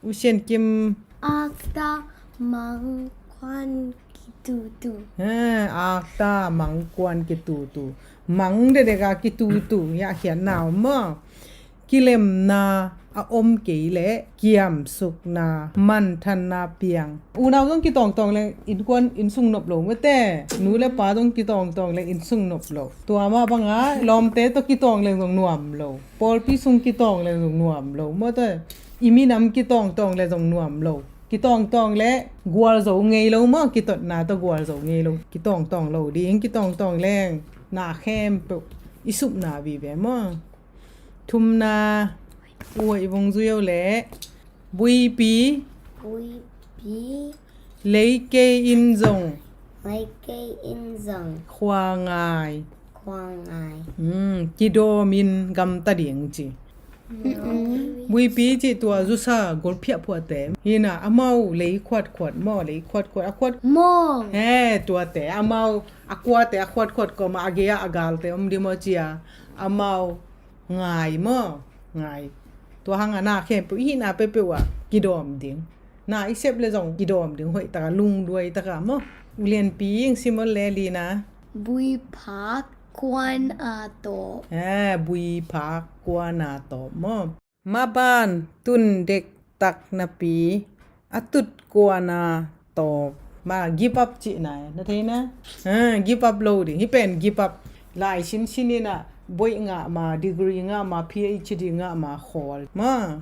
U Sian Kim. Akta mangkuan kitutu. Ha, akta mangkuan kitutu. Mang dedeka kitutu, ia a khiatna om maw. Kilemna a om kei leh kiamsukna, manthanna piang. Unau zong kitawngtawng leng innkuan innsung nop lo mete. Nu le pa zong kitawngtawng leng innsung nop lo. Tua mah banga lawmte tawh kitawng leng zong nuam lo. Pawlpi sung kitawng leng zong nuam lo. Mawte i minam kitawngtawng leng zong nuam lo. Kitawngtawng leh gualzo ngei lo maw, kitotna tawh gualzo ngei lo. Kitawngtawng lo ding, kitawngtawng leng na khempeuh i supna vive maw. Thumna, ua i vung zui o le. Buipi. Buipi. Leikei in zong. Leikei in zong. Khua ngai. Khua ngai. Hmm, kidawmin gamta ding ci. Mm-mm. Buipi ci tua zusa golphiah phuahte. Hina amau lei khuatkhuat maw, lei khuatkhuat a khuat. Maw. He, tuate amau a kuate a khuatkhuat kawma a gei-a a galte om di maw cia. Amau ngai maw, ngai. Tua hanga na khempeuh i hihna peuhpeuh ah kidawm ding. Na i sep le zong kidawm ding hoih taka, lungduai taka maw. U lianpi ing simon le lina. Buiphak kuan a tawp. Eh, buiphak kuan a tawp maw. Maban tun dektak napi a tut kuan a tawp. Ma give up cihna e, na theina? Ha, give up lo ding. Hi pen give up. Lai sinsin ina boih ngah ma, degree ngah ma, P H D ngah ma khawl ma.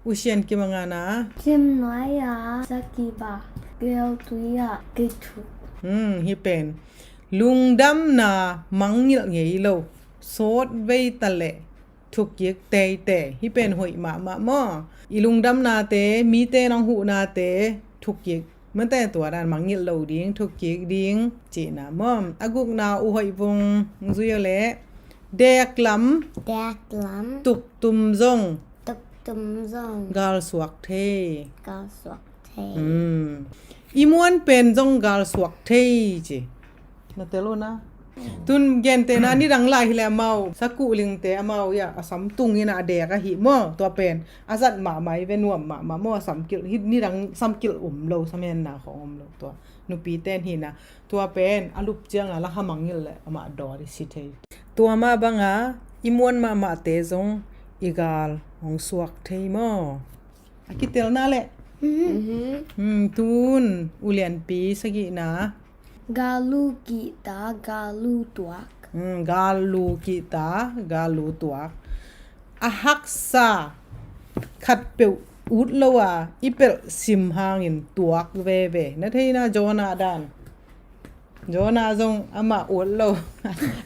U Sian Kim a ngahna. Cim nuai a sakiba, gel tui a kithuk. Hmm, hi pen. Lungdamna mangngilh ngei lo. Sawt vei ta leh Thukik teitei, hih pen hoih mahmah maw. I lungdamnate, mite nong huhnate thukik, mate tua dan mangngilh lo ding, thukik ding cihna maw. A gukna uh hoih vung zui uh leh, deklam, deklam, tuktum zong, tuktum zong, galsuak thei, galsuak thei. Hmm. I muan pen zong galsuak thei ci. Na tel uh na. Tun gentehna nidang lai hileh amau, Sakuhlingte amau ia a sam tung ina a dek ahi maw. Tua pen a zat mahmah i ve, nuam mahmah maw, a samkilh, hi nidang samkilh um lo, samhenna khong um lo tua. Nupite in hina tua pen a lup cianga la kha mangngilh leh amah daw di si thei. Tua mah banga i muan mahmahte zong i gal hong suak thei maw. A kitelna leh. Mhm. Hmm, tun ulianpi sagihna. Galu kihta, galu tuak. Hmm, galu kihta, galu tuak. A haksa khatpeuh ut lo a i pelh sim hangin tuak veve. Na theina Jonah dan. Jonah zong amah ut lo.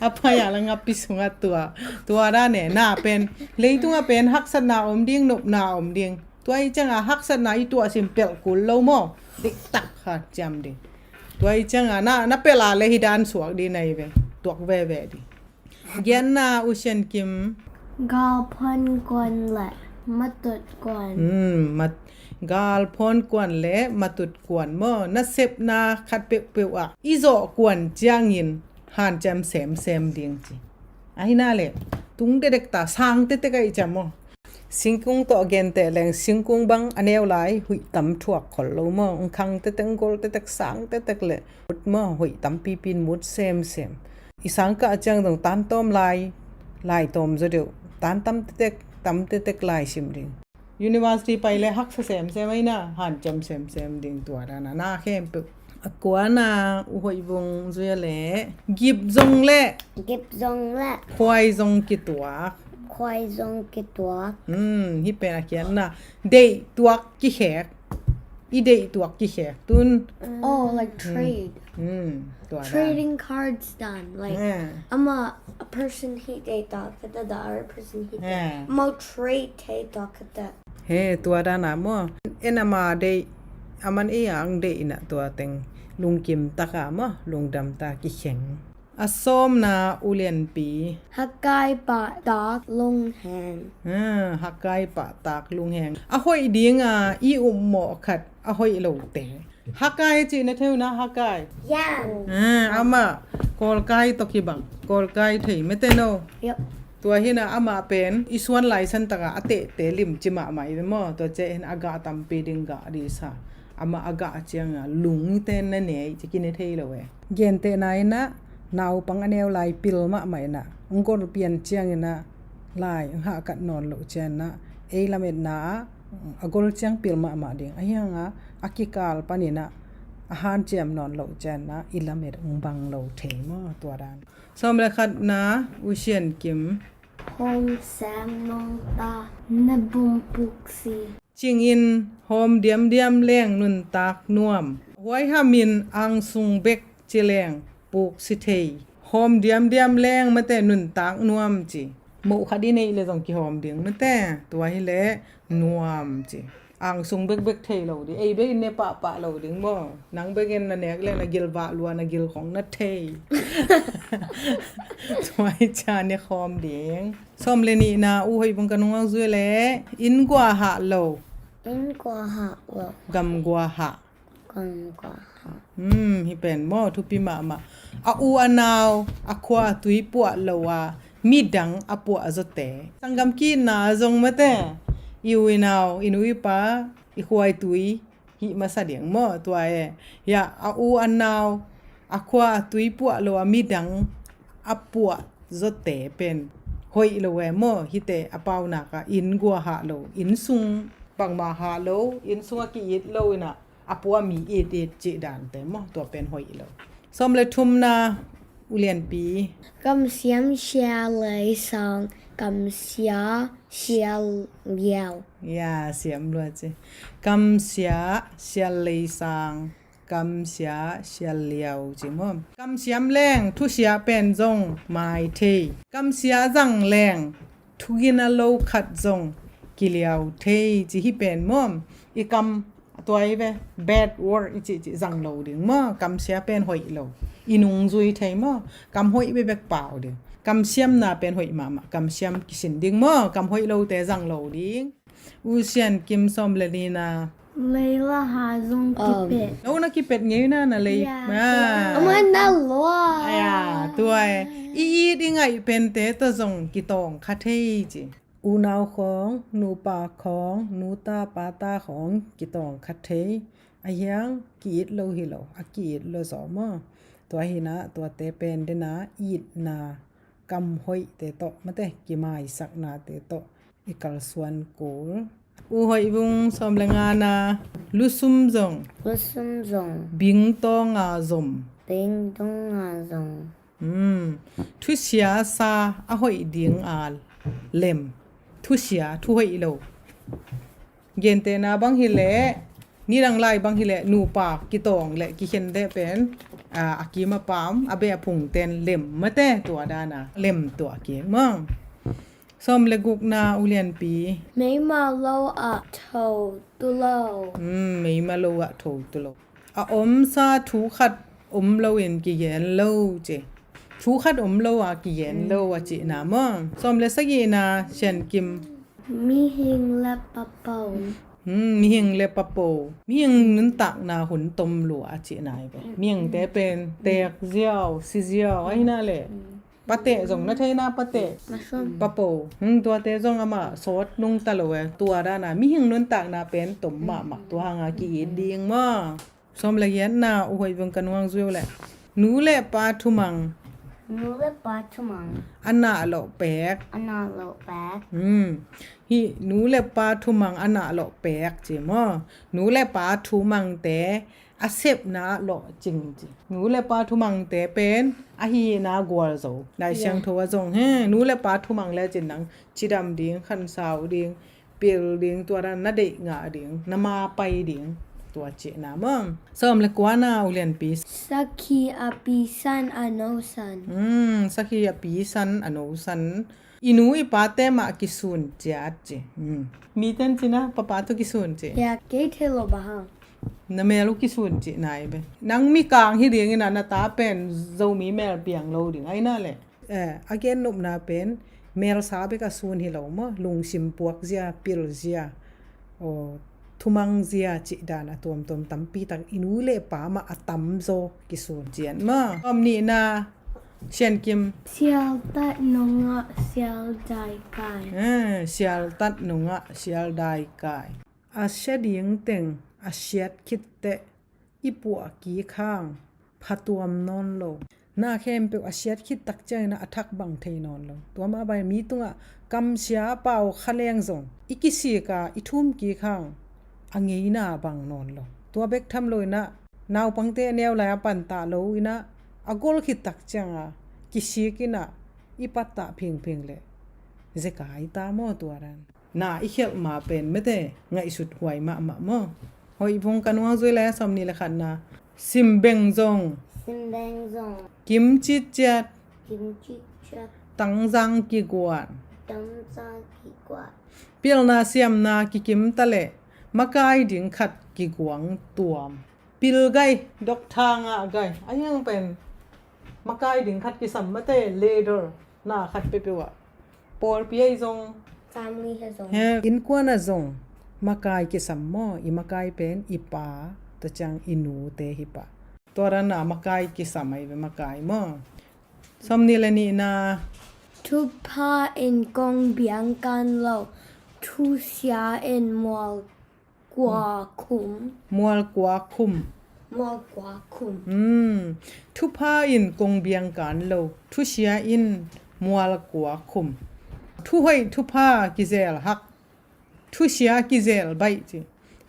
A pai a la ngapi sungah tua. Tua dan e, na pen. Leitunga pen haksatna om ding, nopna om ding. Tua i cianga haksatna i tuah sim pelh kul lo maw. Diktak kha ciam ding. Tua i cianga na, na pelh a le hi dan suak ding na hi ve. Tuak veve ding. Gianna, U Sian Kim. Galphuan kuan le matut kuan. Hmm, mat, galphuan kuan le matut kuan maw. Nasepna khat peuhpeuh ah i zawh kuan ciangin hanciam semsem ding ci. Ahina le tung dedek ta, sang tetek ah i ciam maw. Singkung tawh genteh leng singkung bang a neu lai huih tam thuak khol lo maw. Ong khang tetek, ong gol tetek, sang tetek le mut maw, huih tampipi in mut semsem. I sang kah ciang zong tan tawm lai, lai tawm zaw deuh, tan tam tetek, tam tetek lai sim ding. University pai le haksa semsem ahina, hanciam semsem ding tua dana, na khempeuh. A kuana, U Hoih Vung zui a le, gip zong le, gip zong le, khuai zong kituak. Khuai zong kituak. Hmm, hih pen a khiatna. Deih tuak kikhek. I deih tuak kikhek. Tun. Oh, like, hmm, trade. Hmm, tua dan. Trading cards dan. Like, yeah, amah, a person hih deih tuak kata, the other person hih deih. Yeah. Amah trade thei tuak kata. He, tua dana maw. En ama deih, aman ei ang deih ina tua teng. Lungkim taka maw, lungdam ta kikheng. A sawmna, U Lianpi. Haggai pahtak lungheng. Ha, Haggai pahtak lungheng. A hoih dinga i ummawh khat a hoih lote. Haggai cih na thei uh na, Haggai. Yeah. Ha, amah Kawlkai tawh kibang. Kawlkai thei mete no. Yep. Tua hina amah pen i suan laisan taka a tehte limci mahmah i ve maw. Tua ciah hin a gah tampi ding gah disa. Amah a gah cianga lungte na nei ci kine thei lo e. Gentehna inah naupang a neu lai pil mahmah inah, ong gol pian ciang inah lai ong hahkat nawn loh ciang inah, ei lametna ah a gol ciang pil mahmah ding. Ahi hanga a kikal pan inah a hanciam nawn loh ciang inah i lamet ong bang lo thei maw, tua dan. Sawm le khatna, U Sian Kim. Hawm sem nungta na bum puksi. Cingin hawm diamdiam leng nuntak nuam. Huaihamin angsung bek ci leng puksi thei. Hawm diamdiam leng mate nuntak nuam ci. Moh khat i neih le zong kihawm ding mate. Tua hileh nuam ci. Angsung bekbek thei lo ding. Ei bekin ne pahpah lo ding maw. Nang bekin na nek leng na gil vah lua, na gil khong na thei. Tua hi ca ne khawm ding. Sawm le nihna, U Hoih Vung ka nung ang zui le. Inn gua hah lo. Inn gua hah lo. Gam gua hah. Gam gua hah. Hmm, hih pen maw, thupi mahmah. A u a nau a khua a tui puah lo a midang a puah zawte. Sanggam kihna zong mate. I u i nau, i nu i pa, i khua i tui hih masa ding maw, tua e. Hia, a u a nau a khua a tui puah lo a midang a puah zawte pen hoih lo e maw. Hihte a paunak ah inn gua hah lo, inn sung bangmah hah lo, inn sung a ki-it lo inah a pua mi it it cih dante maw, tua pen hoih lo. Sawm le thumna, U Lianpi. Kamsiam sia lei sang, kamsia sia liau. Ya, siam lua ci. Kamsia sia lei sang, kamsia sia liau ci maw. Kamsiam leng thusia pen zong mai thei. Kamsia zang leng Thugina lo khat zong kiliau thei ci hi pen maw. I kam tua i ve, bad word i cih cih zang lo ding maw. Kamsia pen hoih lo. I nungzui thei maw. Kam hoih bekbek pau ding. Kamsiamna pen hoih mahmah. Kamsiam kisin ding maw. Kam hoih lote zang lo ding. U Sian Kim sawm le nina. Leila ha zong kipet. Lo na kipet ngei na na lei. Ya, tua. Ama na lua. Ya, tua e. I it i ngaih pente tawh zong kitawng kha thei ci. Unau khawng, nupa khawng, nuta pata khawng kitawng kha thei. A hiang ki-it lo hi lo, a ki-it lo zaw maw. Tua hina, tuate pen dena itna, kam hoihte tawh, mate, kimaisaknate tawh i kalsuan kul. U Hoih Vung sawm le ngana, lusum zong. Lusum zong. Bingtawnga zom. Bingtawnga zong. Hmm. Thusia sa a hoih dinga lem. Thusia, thu hoih lo. Gentehna bang hileh, nidang lai bang hileh, nupa kitawng le kikhen deh pen, a, a kim a pam, a be a phungten lem, mate tua dana, lem tua kim maw. Sawm le gukna, U Lianpi. Meima lo ah tho tu lo. Hmm, meima lo ah tho tu lo. A omsa thu khat om loin kigen lo ci. Thu khat om lo a kigen lo a cihna maw. Sawm le sagihna, Sian Kim. Mihing le papo. Hmm, mihing le papo. Mihing nuntakna hun tom lua a cihna hi ve. Mihingte pen teek ziau, si ziau, ahina le. Pateh zong na theina pateh. Mashroom. Papo. Hmm, tuate zong amah sawt nungta lo e. Tua dana mihing nuntakna pen tom mahmah. Tua hanga ki-it ding maw. Sawm le giatna, U Hoih Vung ka nuang zui uh le. Nu le pa thumang. Nu le pa thumang. A nah lawh pek. A nah lawh pek. Hmm. Hi nu le pa thumang a nah lawh pek ci maw. Nu le pa thumangte a sepna ah lawhcing ci. Nu le pa thumangte pen a hihna gualzo. Lai Siangtho ah zong he, nu le pa thumang lecin nang cidam ding, khansau ding, pil ding, tua dan na deih ngah ding, na ma pai ding, tua cihna maw. Sawm le kuana, U Lianpi. Sakhi a pi san a no san. Hmm, sakhi a pi san a no san. I nu i pate mah kisun ciat ci. Hmm. Miten cina papa tu kisun ci. Ya, kei thei lo ba hang. Na mel uh kisun cihna hi ve. Nang mikang hi dingina na ta pen Zomi mel piang lo ding ahina le. Eh, a gen nopna pen melsa bek a sun hi lo maw, lungsim puak zia, pil zia, aw, thumang zia cih dan a tuamtuam tampi tak i nu le pa mah a tamzaw kisun cian maw. Sawm nihna, Sian Kim. Sial tat nungah sial dai kai. Eh, sial tat nungah sial dai kai. A sia ding teng a siat khit teh i puah kik hang phatuam nawn lo. Na khempeuh a siat khit tak ciangin a thak bang thei nawn lo. Tua mah bangin mi tungah kamsia pau kha leng zong i kisik a i thum kik hang a ngeina bang nawn lo. Tua bek tham loinah naupangte a neu lai a pantah loinah a gol khit tak cianga kisik inah i pattah phingphing le zekai ta maw tua dan. Na i khialh ma pen mete ngaihsut huai mahmah maw. Hoih Vung ka nuang zui le sawm nih le khatna. Simbeng zong. Simbeng zong. Kim citciat. Kim citciat. Tangzang kiguat. Tangzang kiguat. Pilna siamna kikim ta le makai ding khat kiguang tuam. Pil gai, dok thanga gai. A hiang pen makai ding khat kisam mate, leader na khat peuhpeuh ah. Pawlpi ah zong. Family ah zong. He, innkuan ah zong. Makai kisam maw, i makai pen, i pa, tua ciang i nute hi pah. Tua dan a makai kisam ahi ve makai maw. Sawm nih le nihna. Thupha in kong biang kan lo, thusia in mual kua khum. Mual kua khum. Mual kua khum. Hmm. Thupha in kong biang kan lo. Thusia in mual kua khum. Thuhoih thupha kizel hak. Thusia kizel baih ci.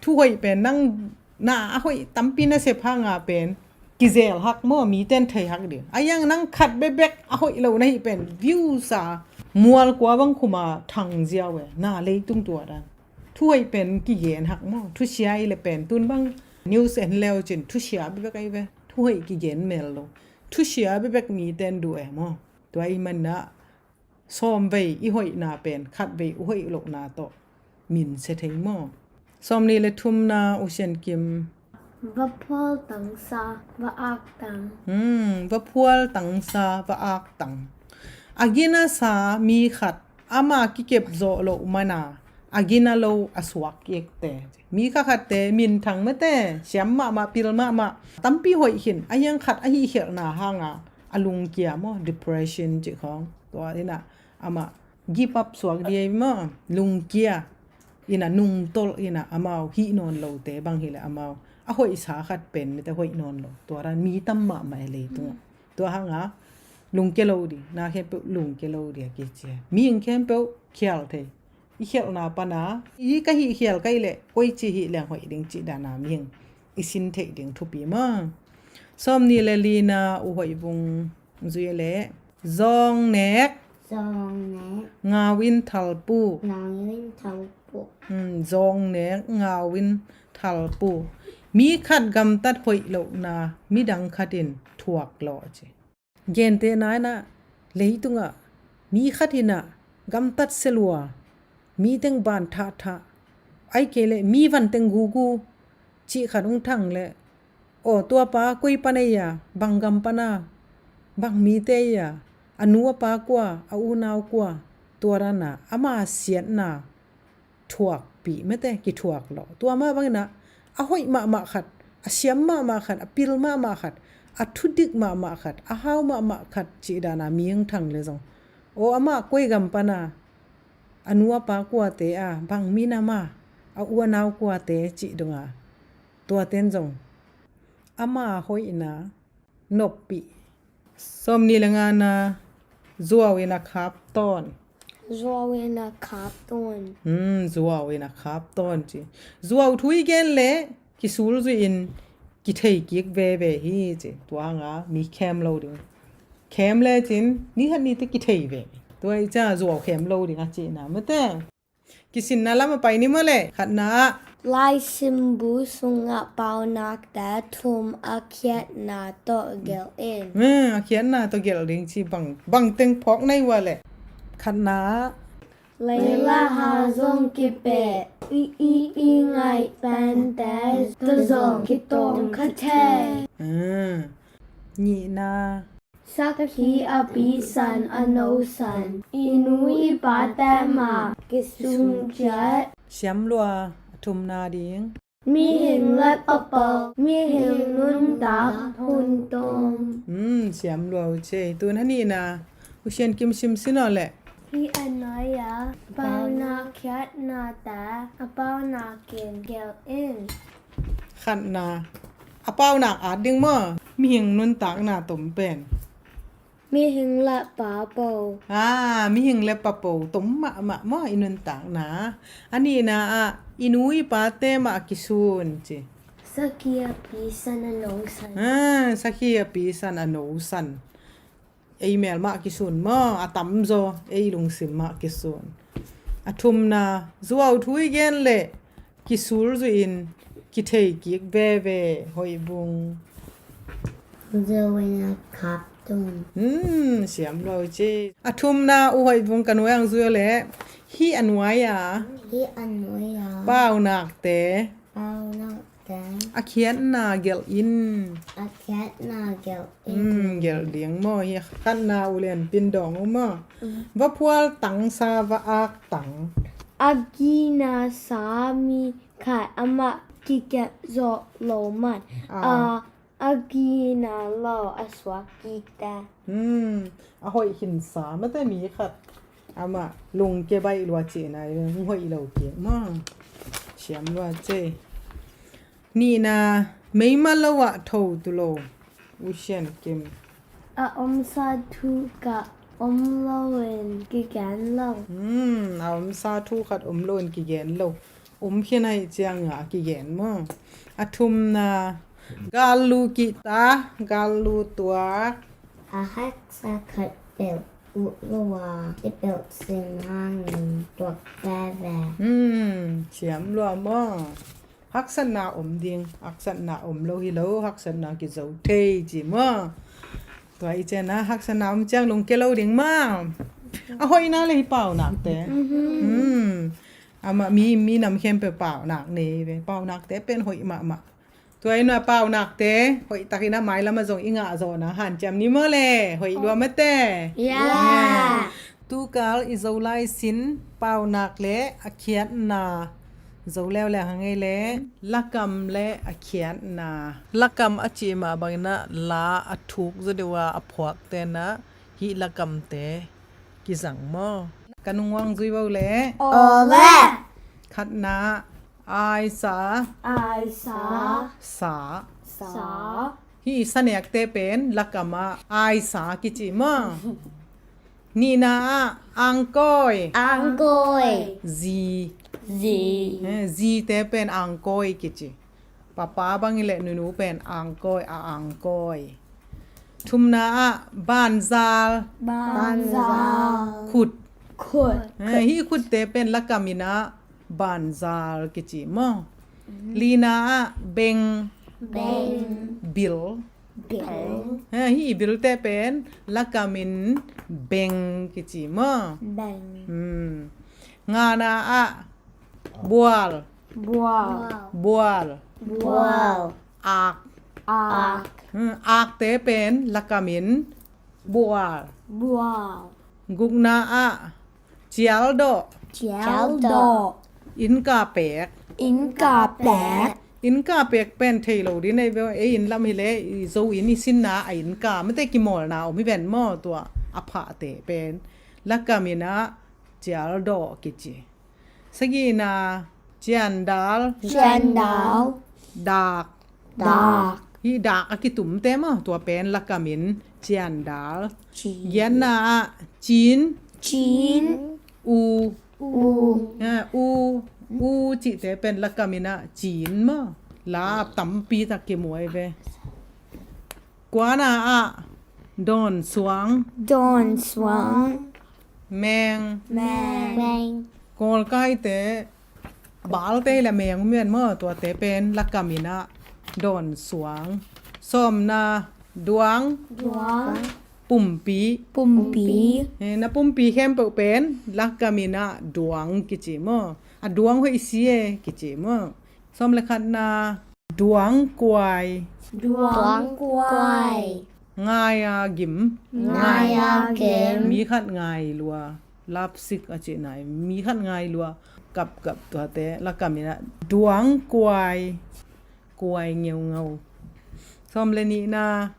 Thuhoih pen nang na a hoih tampi na sep hanga pen kizel hak maw, miten thei hak ding. A hiang nang khat bekbek a hoih lo na hih pen views a mual kua bang khuma thang ziau e, na leitung tua dan. Thuhoih pen kigen hak maw, thusia i le pen tun bang news en leu cin thusia bekbek ahi ve, thuhoih kigen mel lo. Thusia bekbek miten duh e maw. Tua i manna Sawm vei i hoihna pen khat vei i hoih lohna tawh min sia thei maw? Sawmnih le thumna, U Sian Kim. Va phual tangsa, va ak tang. Hmm, va phual tangsa, va ak tang. A gina sa mi khat ama kikep zawh loh mana a gina lo a suak kikte. Mi kha khatte minthang mete, siam mahmah, pil mahmah, tampi hoih khin, a hiang khat a hihkhialhna hanga a lungkia maw, depression cih khawng. Tua ina amah give up suak ding ei maw, lungkia ina nungtolh ina amau hih nawn lote bang hileh amau a hoihsa khat pen mite hoih nawn lo. Tua dan mi tam mahmah e leitungah. Tua hanga lungkia lo ding, na khempeuh lungkia lo ding a kici a. Mihing khempeuh khial thei. I khialhna pana i ka hihkhial ka hih leh koici hih leng hoih ding cih dana mihing i sin theih ding thupi maw? Sawmnih le lina, U Hoih Vung zui leh. Zawng nek. Zawng nek. Ngau in thalpu. Ngau in thalpu. Hmm, zawng nek, ngau in thalpu. Mi khat gamtat hoih lohna midang khat in thuak lawh ci. Gentehna inah leitungah mi khat inah gamtat sia lua, mi teng ban thahthah, ahih kei leh mi van teng gugu cih khat hong thang leh, aw, tua pa koi pan ei a, bang gam pan a, bang mite ei a, a nu a pa kua, a unau kua, tua dana ama siatna thuakpih mete, kithuak lawh. Tua mah bangin ah a hoih mahmah khat, a siam mahmah khat, a pil mahmah khat, a thudik mahmah khat, a hau mahmah khat cih dana mi hong thang leh zong, aw, amah koi gam pan a, a nu a pa kuate a, bang minam a, a unau kuate cih donga, tuaten zong ama hoihna noppih. Sawmnih le ngana, zuau in a khap tawn. Zuau in a khap tawn. Hmm, zuau in a khap tawn ci. Zuau thu i gen leh kisul zui in kithei kik veve hi ci. Tua hanga mi khem lo ding. Khem lecin ni khat ni teh kithei ve. Tua i ca zuau khem lo ding a cihna mate. Kisinna lam a pai ni maw leh, khatna ah. Laisimbu sungah paunakte thum a khiatna tawh gelh in. Hmm, a khiatna tawh gelh ding ci bang, bang teng phawk na hi ua leh. Khatna ah. Lei le ha zong kipeh, i, i, i ngaih pente tawh zong kitawng kha thei. Hmm. Nihna. Sakhi a pisan a nosan, i nu i pate mah kisun ciat. Siam lua, a thumna ding. Mihing le papo, mihing nuntak hun tom. Hmm, siam lua uh cei. Tun a nihna, U Sian Kim sim sin aw leh. Hih a nuai a, paunak khiatnate a paunakin gelh in. Khatna. A paunak at ding maw? Mihing nuntakna tom pen. Mihing le papo. Ah, mihing le papo tom mahmah maw i nuntakna? A nihna ah, i nu i pate mah kisun ci. Sakhi a pisan a nosan. Ah, sakhi a pisan a nosan. Ei mel mah kisun maw, a tamzaw ei lungsim mah kisun. A thumna, zuau thu i gen leh kisul zui in kithei kik veve, Hoih Vung. Zuau in a khap tawn. Hmm, siam lua uh cei. A thumna, U Hoih Vung, ka nuai ang zui leh. Hih a nuai a. Hih a nuai a. Paunakte. Paunakte. A khiatna gelh in. A khiatna gelh in. Hmm, gelh ding maw? Hih khatna, U Lian Pin dawng uh maw? Hmm. Va phual tangsa, va ak tang. A gina sa mi khat amah kikep zawh loh man. Ah. A, a gina lo a suak kikte. Hmm, a hoih khinsa mate mi khat. Amah lungkia baih lua cihna, hong hoih lo kik maw? Siam lua cei. Nihna, meima lo ah tho tu lo. U Sian Kim. A omsa thu khat om lo in kigen lo. Hmm, a omsa thu khat om lo in kigen lo. Om khin ahih cianga kigen maw? A thumna, gallu kihta, gallu tuak. A haksa khat pelh uh lo a, i pelh sin hangin tuak veve. Hmm, siam lua maw? Haksatna om ding, haksatna om lo hi lo, haksatna kizo thei ci maw? Tua i ciangin haksatna om ciang lungkia lo ding maw? A hoihna le hi paunakte. Hmm. Amah mi, minam khempeuh paunak nei ve. Paunakte pen hoih mahmah. Tua in a paunakte hoihtakin a mailam ah zong i ngah zawhna hanciam ni maw le? Hoih lua mate. Yeah. Tukal i Zolai sin paunak le a khiatna zo leuleu hang ei le, lakam le a khiatna. Lakam a cih mah bangin a la a thuk zaw deuh a, a phuakte in a hih lakamte kizang maw? Ka nungwang zui vo le. Aw le. Khatna, aisa. Aisa. Sa. Sa. Hih sanekte pen lakam ah aisa kici maw? Nihna ah angkawi. Angkawi. Zi. Zi. Eh, zite pen angkawi kici. Papa bang i le nunu pen angkawi, a angkawi. Thumna ah banzal. Banzal. Khut. Khut. Eh, hih khutte pen lakam in a banzal kici maw? Lina ah beng. Beng. Bil. Bil. Eh, hih bilte pen lakam in beng kici maw? Beng. Hmm. Ngana ah bual. Bual. Bual. Bual. Ak. Ak. Hmm, akte pen lakam in bual. Bual. Gukna ah cialdawh. Cialdawh. Innka pek. Innka pek. Innka pek pen thei lo ding nei ve, ei inn lam hi le, i Zo inn i sinna a innka mate kimawlna om hi ven maw, tua a phahte pen lakam in a cialdawh kici. Sagihna, ciandal. Ciandal. Dak. Dak. Hih dak a kitumte maw, tua pen lakam in ciandal. Cin. Giatna ah cin. Cin. U. U. Ah, u. U cihte pen lakam in a cin maw? La tampi tak kimu ei ve. Kuana ah dawnsuang. Dawnsuang. Meng. Meng. Meng. Kawlkaite, balte hi le meng um ven maw, tuate pen lakam in a dawnsuang. Sawmna, duang. Duang. Pumpi. Pumpi. Eh, na pumpi khempeuh pen lakam in a duang kici maw? A duang hoih si e kici maw? Sawm le khatna, duangkuai. Duangkuai. Ngai a gim. Ngai a gim. Mi khat ngai lua. Love sick a cihna hi. Mi khat ngai lua. Kapkap tuate lakam in a duangkuai. Kuai ngeungau. Sawm le nihna,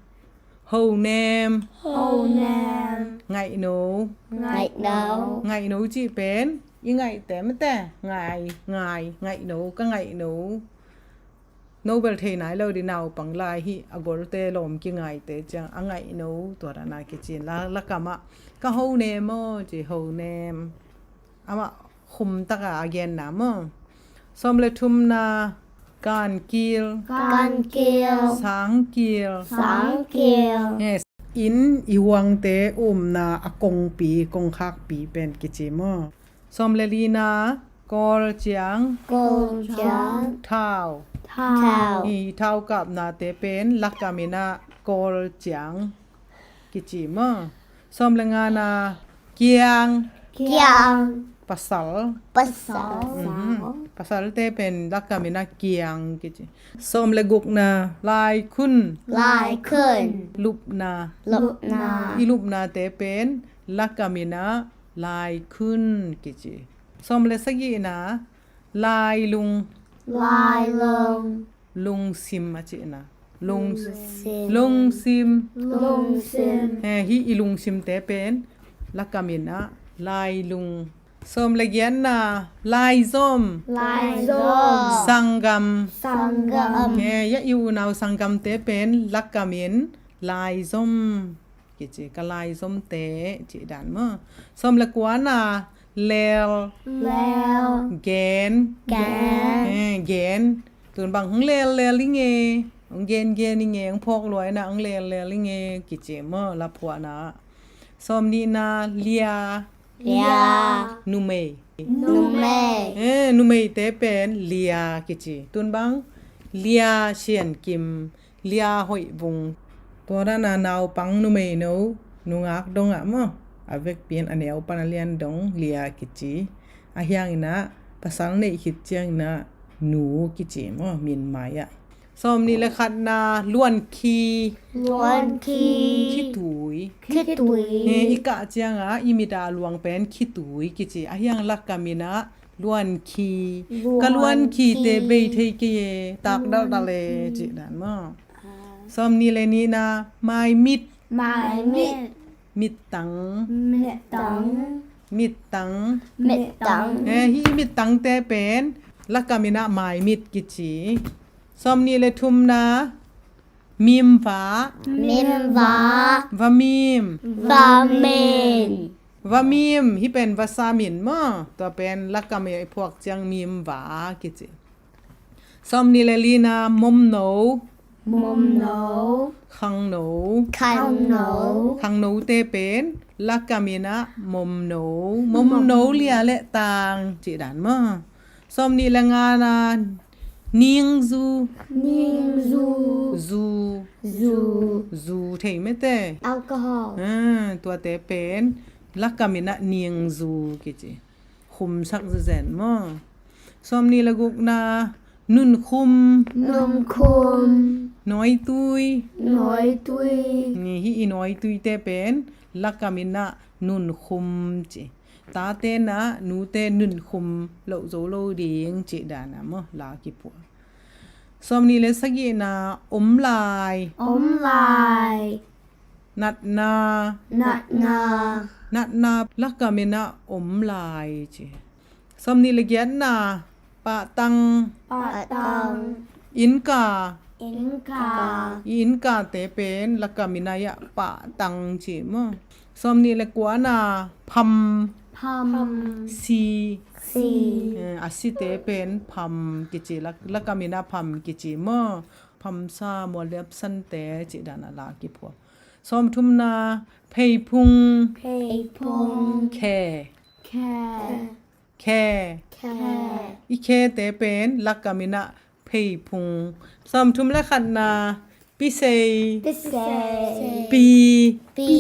honem. Honem. Ngaihno. Ngaihno. Ngaihno cih pen i ngaihte mate. Ngai, ngai, ngaihno, ka ngaihno. No bel thei nai lo ding, naupang lai hi, a golte lawm kingaite ciang a ngaihno, tua dan a kici in la, lakam ah ka honem aw ci, honem. Amah khum taka a genna maw? Sawm le thumna, kankil. Kankil. Sangkil. Sangkil. Yes. Inn i huangte umna a kongpi, kongkhakpi pen kici maw? Sawm le lina, kawl ciang. Kawl ciang. Thau. Thau. I thau kapnate pen lakam in a kawl ciang kici maw? Sawm le ngana, kiang. Kiang. Pasal. Pasal. Mhm. Pasalte pen lakam in a kiang kici. Sawm le gukna, laikhun. Laikhun. Lupna. Lupna. I lupnate pen lakam in a laikhun kici. Sawm le sagihna, lailung. Lailung. Lungsim a cihna. Lung-, lungsim. Lungsim. Lungsim. Eh, hih i lungsimte pen lakam in a lailung. Sawm le giatna, laizom. Laizom. Sanggam. Sanggam. Eh, ya i unau sanggamte pen lakam in laizom kici, ka laizomte cih dan maw? Sawm le kuana, leel. Leel. Gen. Gen. Eh, gen. Tun bang hong leel leel i nge, hong gen gen i nge, hong phawk lua in a hong leel leel i nge kici maw, laphuahna. Sawm nihna, lia. Lia. Numei. Numei. Eh, numeite pen lia kici. Tun bang, lia siankim, lia hoih vung. Tua dan a naupang, numeino, nungak dongah maw? A vekpi in a neu pan a lian dong lia kici. A hiangin ah pasal neih khit ciangin ah nu kici maw, min mai ah. Sawmnih le khatna luankhi. Luankhi. Khitui. Khitui. He, i kah ciangah i mit a luang pen khitui kici. A hiang lakam in ah luankhi. Ka luankhi te bei thei kei e, tak daldal e, cih dan maw. Sawmnih le nihna maimit. Maimit. Mittang. Mittang. Mittang. Mittang. Eh, hih mittangte pen lakam in ah maimit kici. Sawmnih le thumna mimva. Mimva. Vamim. Vamim. Vamim, hih pen vasa min maw. Tua pen lakam in ah i phuak ciang mimva kici. Sawmnih le lina momno. Momno. Khangno. Khangno. Khangnote pen lakam in ah momno. Momno lia le tang cih dan maw. Sawmnih le ngana ningzu. Ningzu. Zu. Zu. Zu thei mete. Alcohol. Ah, tuate pen lakam in ah ningzu kici. Khumsak zezen maw. Sawmnih le gukna nunkhum. Nunkhum. Nawitui. Nawitui. Ni hih i nawituite pen lakam in ah nunkhum ci. Tate in ah nute nunkhum loh zo lo ding cih dan a maw la kipua. Sawmnih le sagihna omlai. Omlai. Natna. Natna. Natna lakam in ah omlai ci. Sawmnih le giatna pahtang. Pahtang. Innka. Innka. I innkate pen lakam in ah pahtang ci maw. Sawmnih le kuana pham. Pham. Si. Si. Eh, a site pen pham kici, lak-, lakam in ah pham kici maw. Phamsa mualiap sante cih dan a la kipua. Sawmthumna pheiphung. Pheiphung. Khe. Khe. Khe. Khe. I khete pen lakam in ah pheiphung. Sawmthum le khatna pisei. Pisei. Pi. Pi.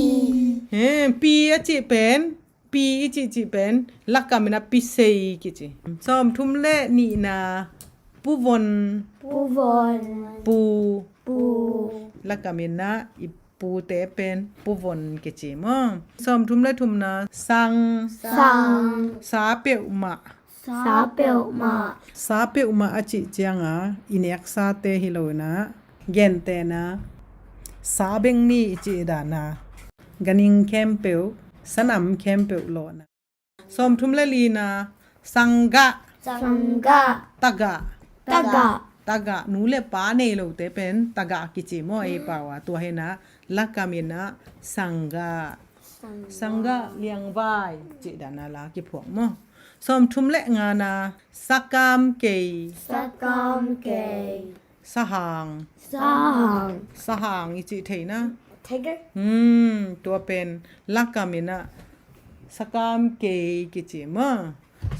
He, pi a cih pen, pi i cihcih pen lakam in ah pisei kici. Sawmthum le nihna puvon. Puvon. Pu. Pu. Lakam in ah i pute pen puvon kici maw. Sawmthum le thumna sang. Sang. Sa peuhmah. Sa peuhmah. Sa peuhmah a cih cianga i neksate hi lo in ah, gentehna sa beng ni i cih dan a, ganhing khempeuh, sanam khempeuh lawhna. Sawmthum le lina sanggah. Sanggah. Tagah. Tagah. Tagah. Nu le pa nei lote pen tagah kici maw ei pau a. Tua hi in ah lakam in ah sanggah. Sanggah liangvai cih dan a la kiphuak maw. Sawmthum le ngana sakam kei. Sakam kei. Sahang. Sahang. Sahang i cih thei na. Tiger. Hmm, tua pen lakam in ah sakam kei kici maw.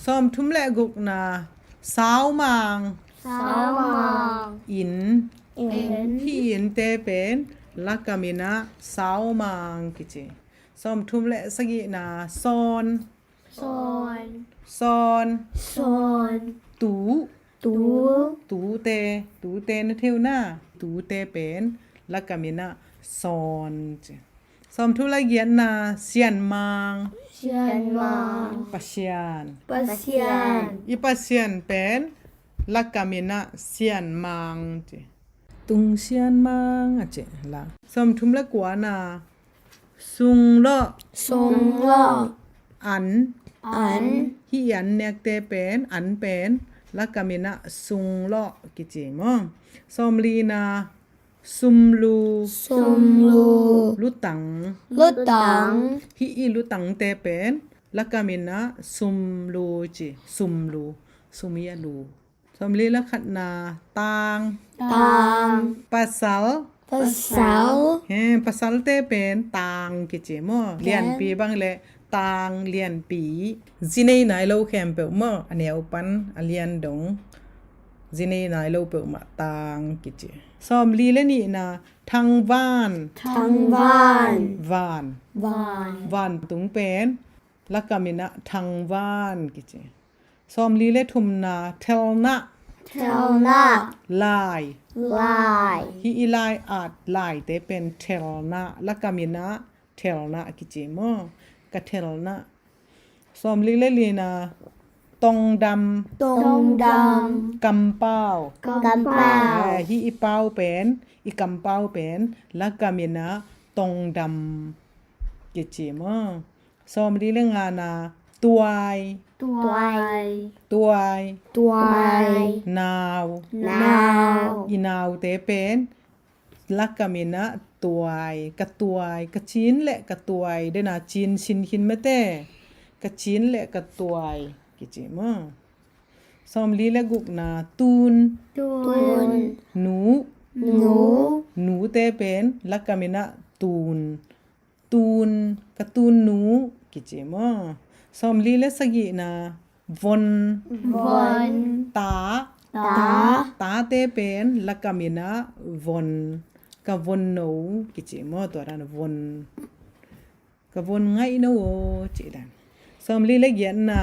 Sawmthum le gukna saumang. Saumang. Inn. Inn. Hih innte pen lakam in ah saumang kici. Sawmthum le sagihna sawn. Sawn. Sawn. Sawn. Tu. Tu. Tute. Tute na thei uh na. Tute pen lakam in ah sawn ci. Sawmthum le giatna sianmang. Sianmang. Pasian. Pasian. I Pasian pen lakam in ah sianmang ci. Tung sianmang a ci la. Sawmthum le kuana sunglawh. Sunglawh. An. An. Hih i an nekte pen, an pen lakam in ah sunglawh kici maw. Sawmlina sumlu. Sumlu. Lutang. Lutang. Hih i lutangte pen lakam in ah sumlu ci. Sumlu. Sum i a lu. Sawmli le khatna tang. Tang. Pasal. Pasal. He, pasalte pen tang kici maw. Lianpi bang le tang lianpi. Zi nei nai lo khempeuh maw, a neu pan a lian dong Zi nei nai lo peuhmah tang kici. Sawmli le nihna, thangvan. Thangvan. Van. Van. Vantung pen lakamin ah thangvan kici. Sawmli le thumna, thelna. Thelna. Lai. Lai. Hih i lai at laite pen thelna, lakamin ah thelna kici maw. Ka thelna. Sawmli le lina, tongdam. Tongdam. Kampau. Kampau. Eh, hih i pau pen, i kampau pen lakamin ah tongdam kici maw. Sawmli le ngana, tuai. Tuai. Tuai. Tuai. Nau. Nau. I naute pen lakamin ah tuai, ka tuai, ka cin le ka tuai, dena cin sin khin mate, ka cin le ka tuai kici maw. Sawmli le gukna, tun. Tun. Nu. Nu. Nute pen lakamin ah tun. Tun, ka tun nu kici maw. Sawmli le sagihna, von. Von. Ta. Ta. Tate pen lakamin ah von. Ka von no kici maw, tua dan von. Ka von ngaih no aw ci dan. Sawmli le giatna,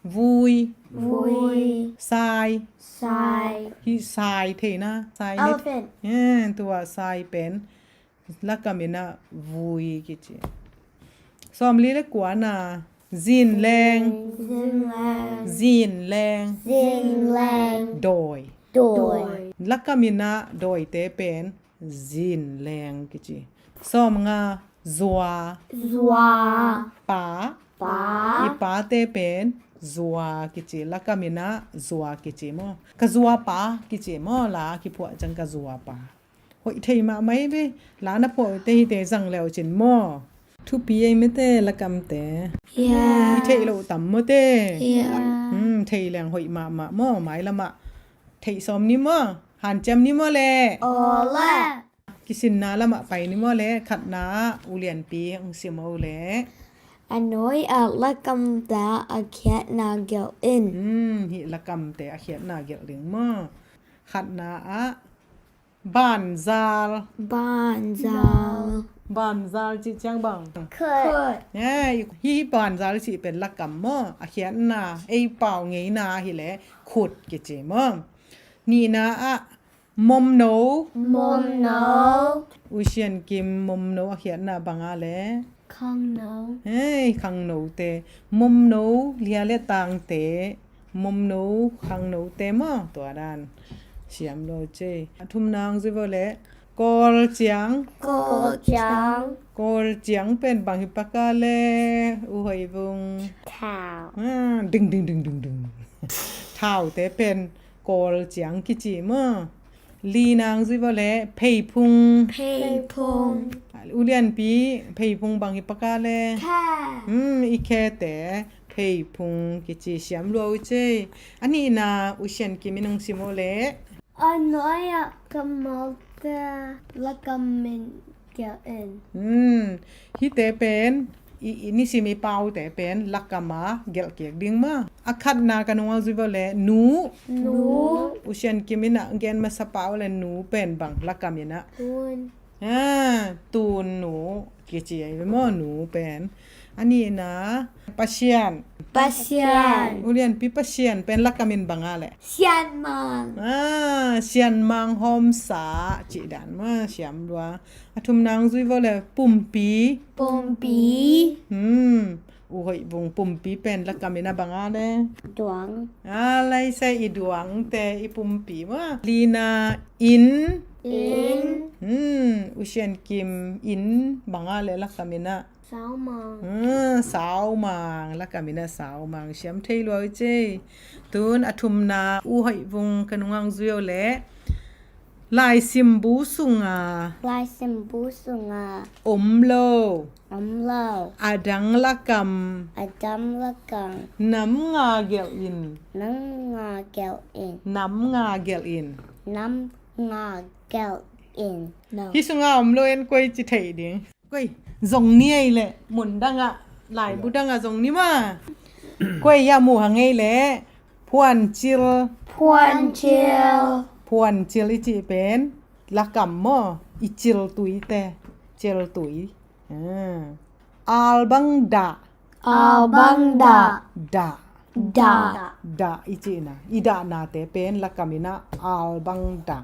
vui. Vui. Sai. Sai. Hih sai theihna, sai ni. Elephant. Eh, tua sai pen lakamin ah vui kici. Sawmli le kuana, zinleng. Zinleng. Zinleng. Zinleng. Dawi. Dawi. Lakamin ah dawite pen zinleng kici. Sawmnga, zua. Zua. Pa. Pa. I pate pen zua kici. Lakamin ah zua kici maw. Ka zua pa kici maw, la kiphuah ciang ka zua pa. Hoih thei mahmah hi ve. La na phuah uh te hite zang leu cin maw. Thupi ei mete lakamte. Yeah. I theih loh tam maw te. Yeah. Hmm, thei leng hoih mahmah maw, mailamah. Theih sawm ni maw. Hanciam ni maw le. Aw le. Kisinna lamah pai ni maw le. Khatna ah ulianpi hong sim o le. A nawi ah lakamte a khiatna gelh in. Hmm, hih lakamte a khiatna gelh ding maw. Khatna ah Banzal. Banzal. Banzal cih ciang bang. Khut. Eh, hih banzal cih pen lakam maw. A khiatna, ei pau ngeina hileh khut kici maw. Nihna ah momno. Momno. U Sian Kim momno a khiatna banga le. Khangno. Hei, khangnote. Momno, lia le tangte. Momno, khangnote maw, tua dan. Siam lo cei. A thumna hong zui vo le. Kawlciang. Kawlciang. Kawlciang pen bang hi paka le. U Hoih Vung. Thau. Ah, ding, ding, ding, ding, ding. Thaute pen Kawlciang kici maw. Lina hong zui vo le, pheiphung. Pheiphung. Ulianpi, pheiphung bang hi paka le. Khe. Hmm, i khete pheiphung kici, siam lua uh cei. A nihna, U Sian Kim in hong sim o le. A nawi ah kammalte lakam in gelh in. Hmm, hihte pen i, i nisim i paute pen lakam a gelh kik ding maw. A khatna ka nung a zui vo le, nu. Nu. U Sian Kim in a gen masa pau le, nu pen bang lakam in a. Tun. Ha, tun nu kici ai maw, nu pen. A nihna, Pasian. Pasian. Ulianpi Pasian pen lakam in banga le. Sianmang. Ah, sianmang hawmsa cih dan maw, siam lua. A thumna hong zui vo le, pumpi. Pumpi. Hmm. U Hoih Vung, pumpi pen lakam in a banga le. Duang. A laisai, i duangte, i pumpi maw. Lina, inn. Inn. Hmm. U Sian Kim, inn banga le lakam in a. Saumang. Hmm, saumang. Lakam in a saumang. Siam thei lua uh cei. Tun a thumna, U Hoih Vung, ka nung hong zui o le. Laisimbu sunga. Laisimbu sunga. Om lo. Om lo. A dang lakam. A dang lakam. Nam nga gelh in. Nam nga gelh in. Nam nga gelh in. Nam nga gelh in. Hih sunga om lo en koi ci thei ding. Koi, zong ni ei le, mun dangah, laibu dangah zong ni maw. Koi a mu hang ei le, phuancil. Phuancil. Phuancil i cih pen lakam maw, i cil tuite, cil tui. Ah. Al bang dah. Al bang dah. Dah. Dah. Dah i cihna, i dahnate pen lakam inah al bang dah.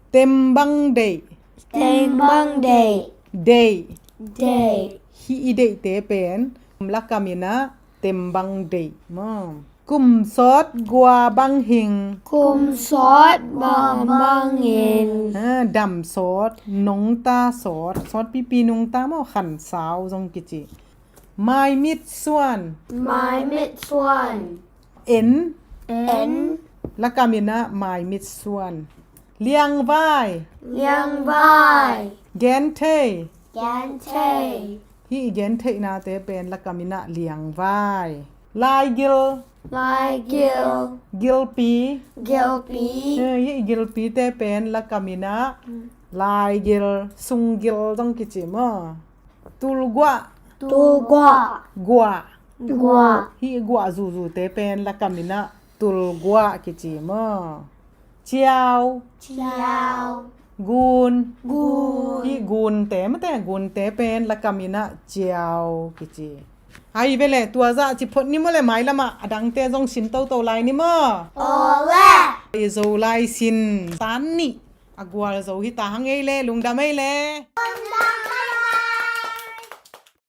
Tem bang deih. Tem bang deih. Deih. Deih. Hih i deihte pen lakam inah tem bang deih maw. Kum sawt gua bang hing. Kum sawt gua bang hing. Ah, dam sawt, nungta sawt, sawt pipi nungta maw, khansau zong kici. Maimit suan. Maimit suan. En. En. Lakam inah maimit suan. Liangvai. Liangvai. Genthei. Genthei. Hih i gentheihnate pen lakam inah liangvai. Laigil. Laigil. Gilpi. Gilpi. Eh, hih i gilpite pen lakam inah laigil, sunggil zong kici maw. Tulguah. Tulguah. Guah. Guah. Hih guah zuzute pen lakam inah tulguah kici maw. Ciau. Ciau. Gun. Gun. Hih gunte mate, gunte pen lakam inah ciau kici. Hai ve le, tua zah ci phot ni maw le, mailamah a dangte zong sin toto lai ni maw. Aw le. I Zolai sin san nih a gualzo hi ta hang ei le, lungdam ei le.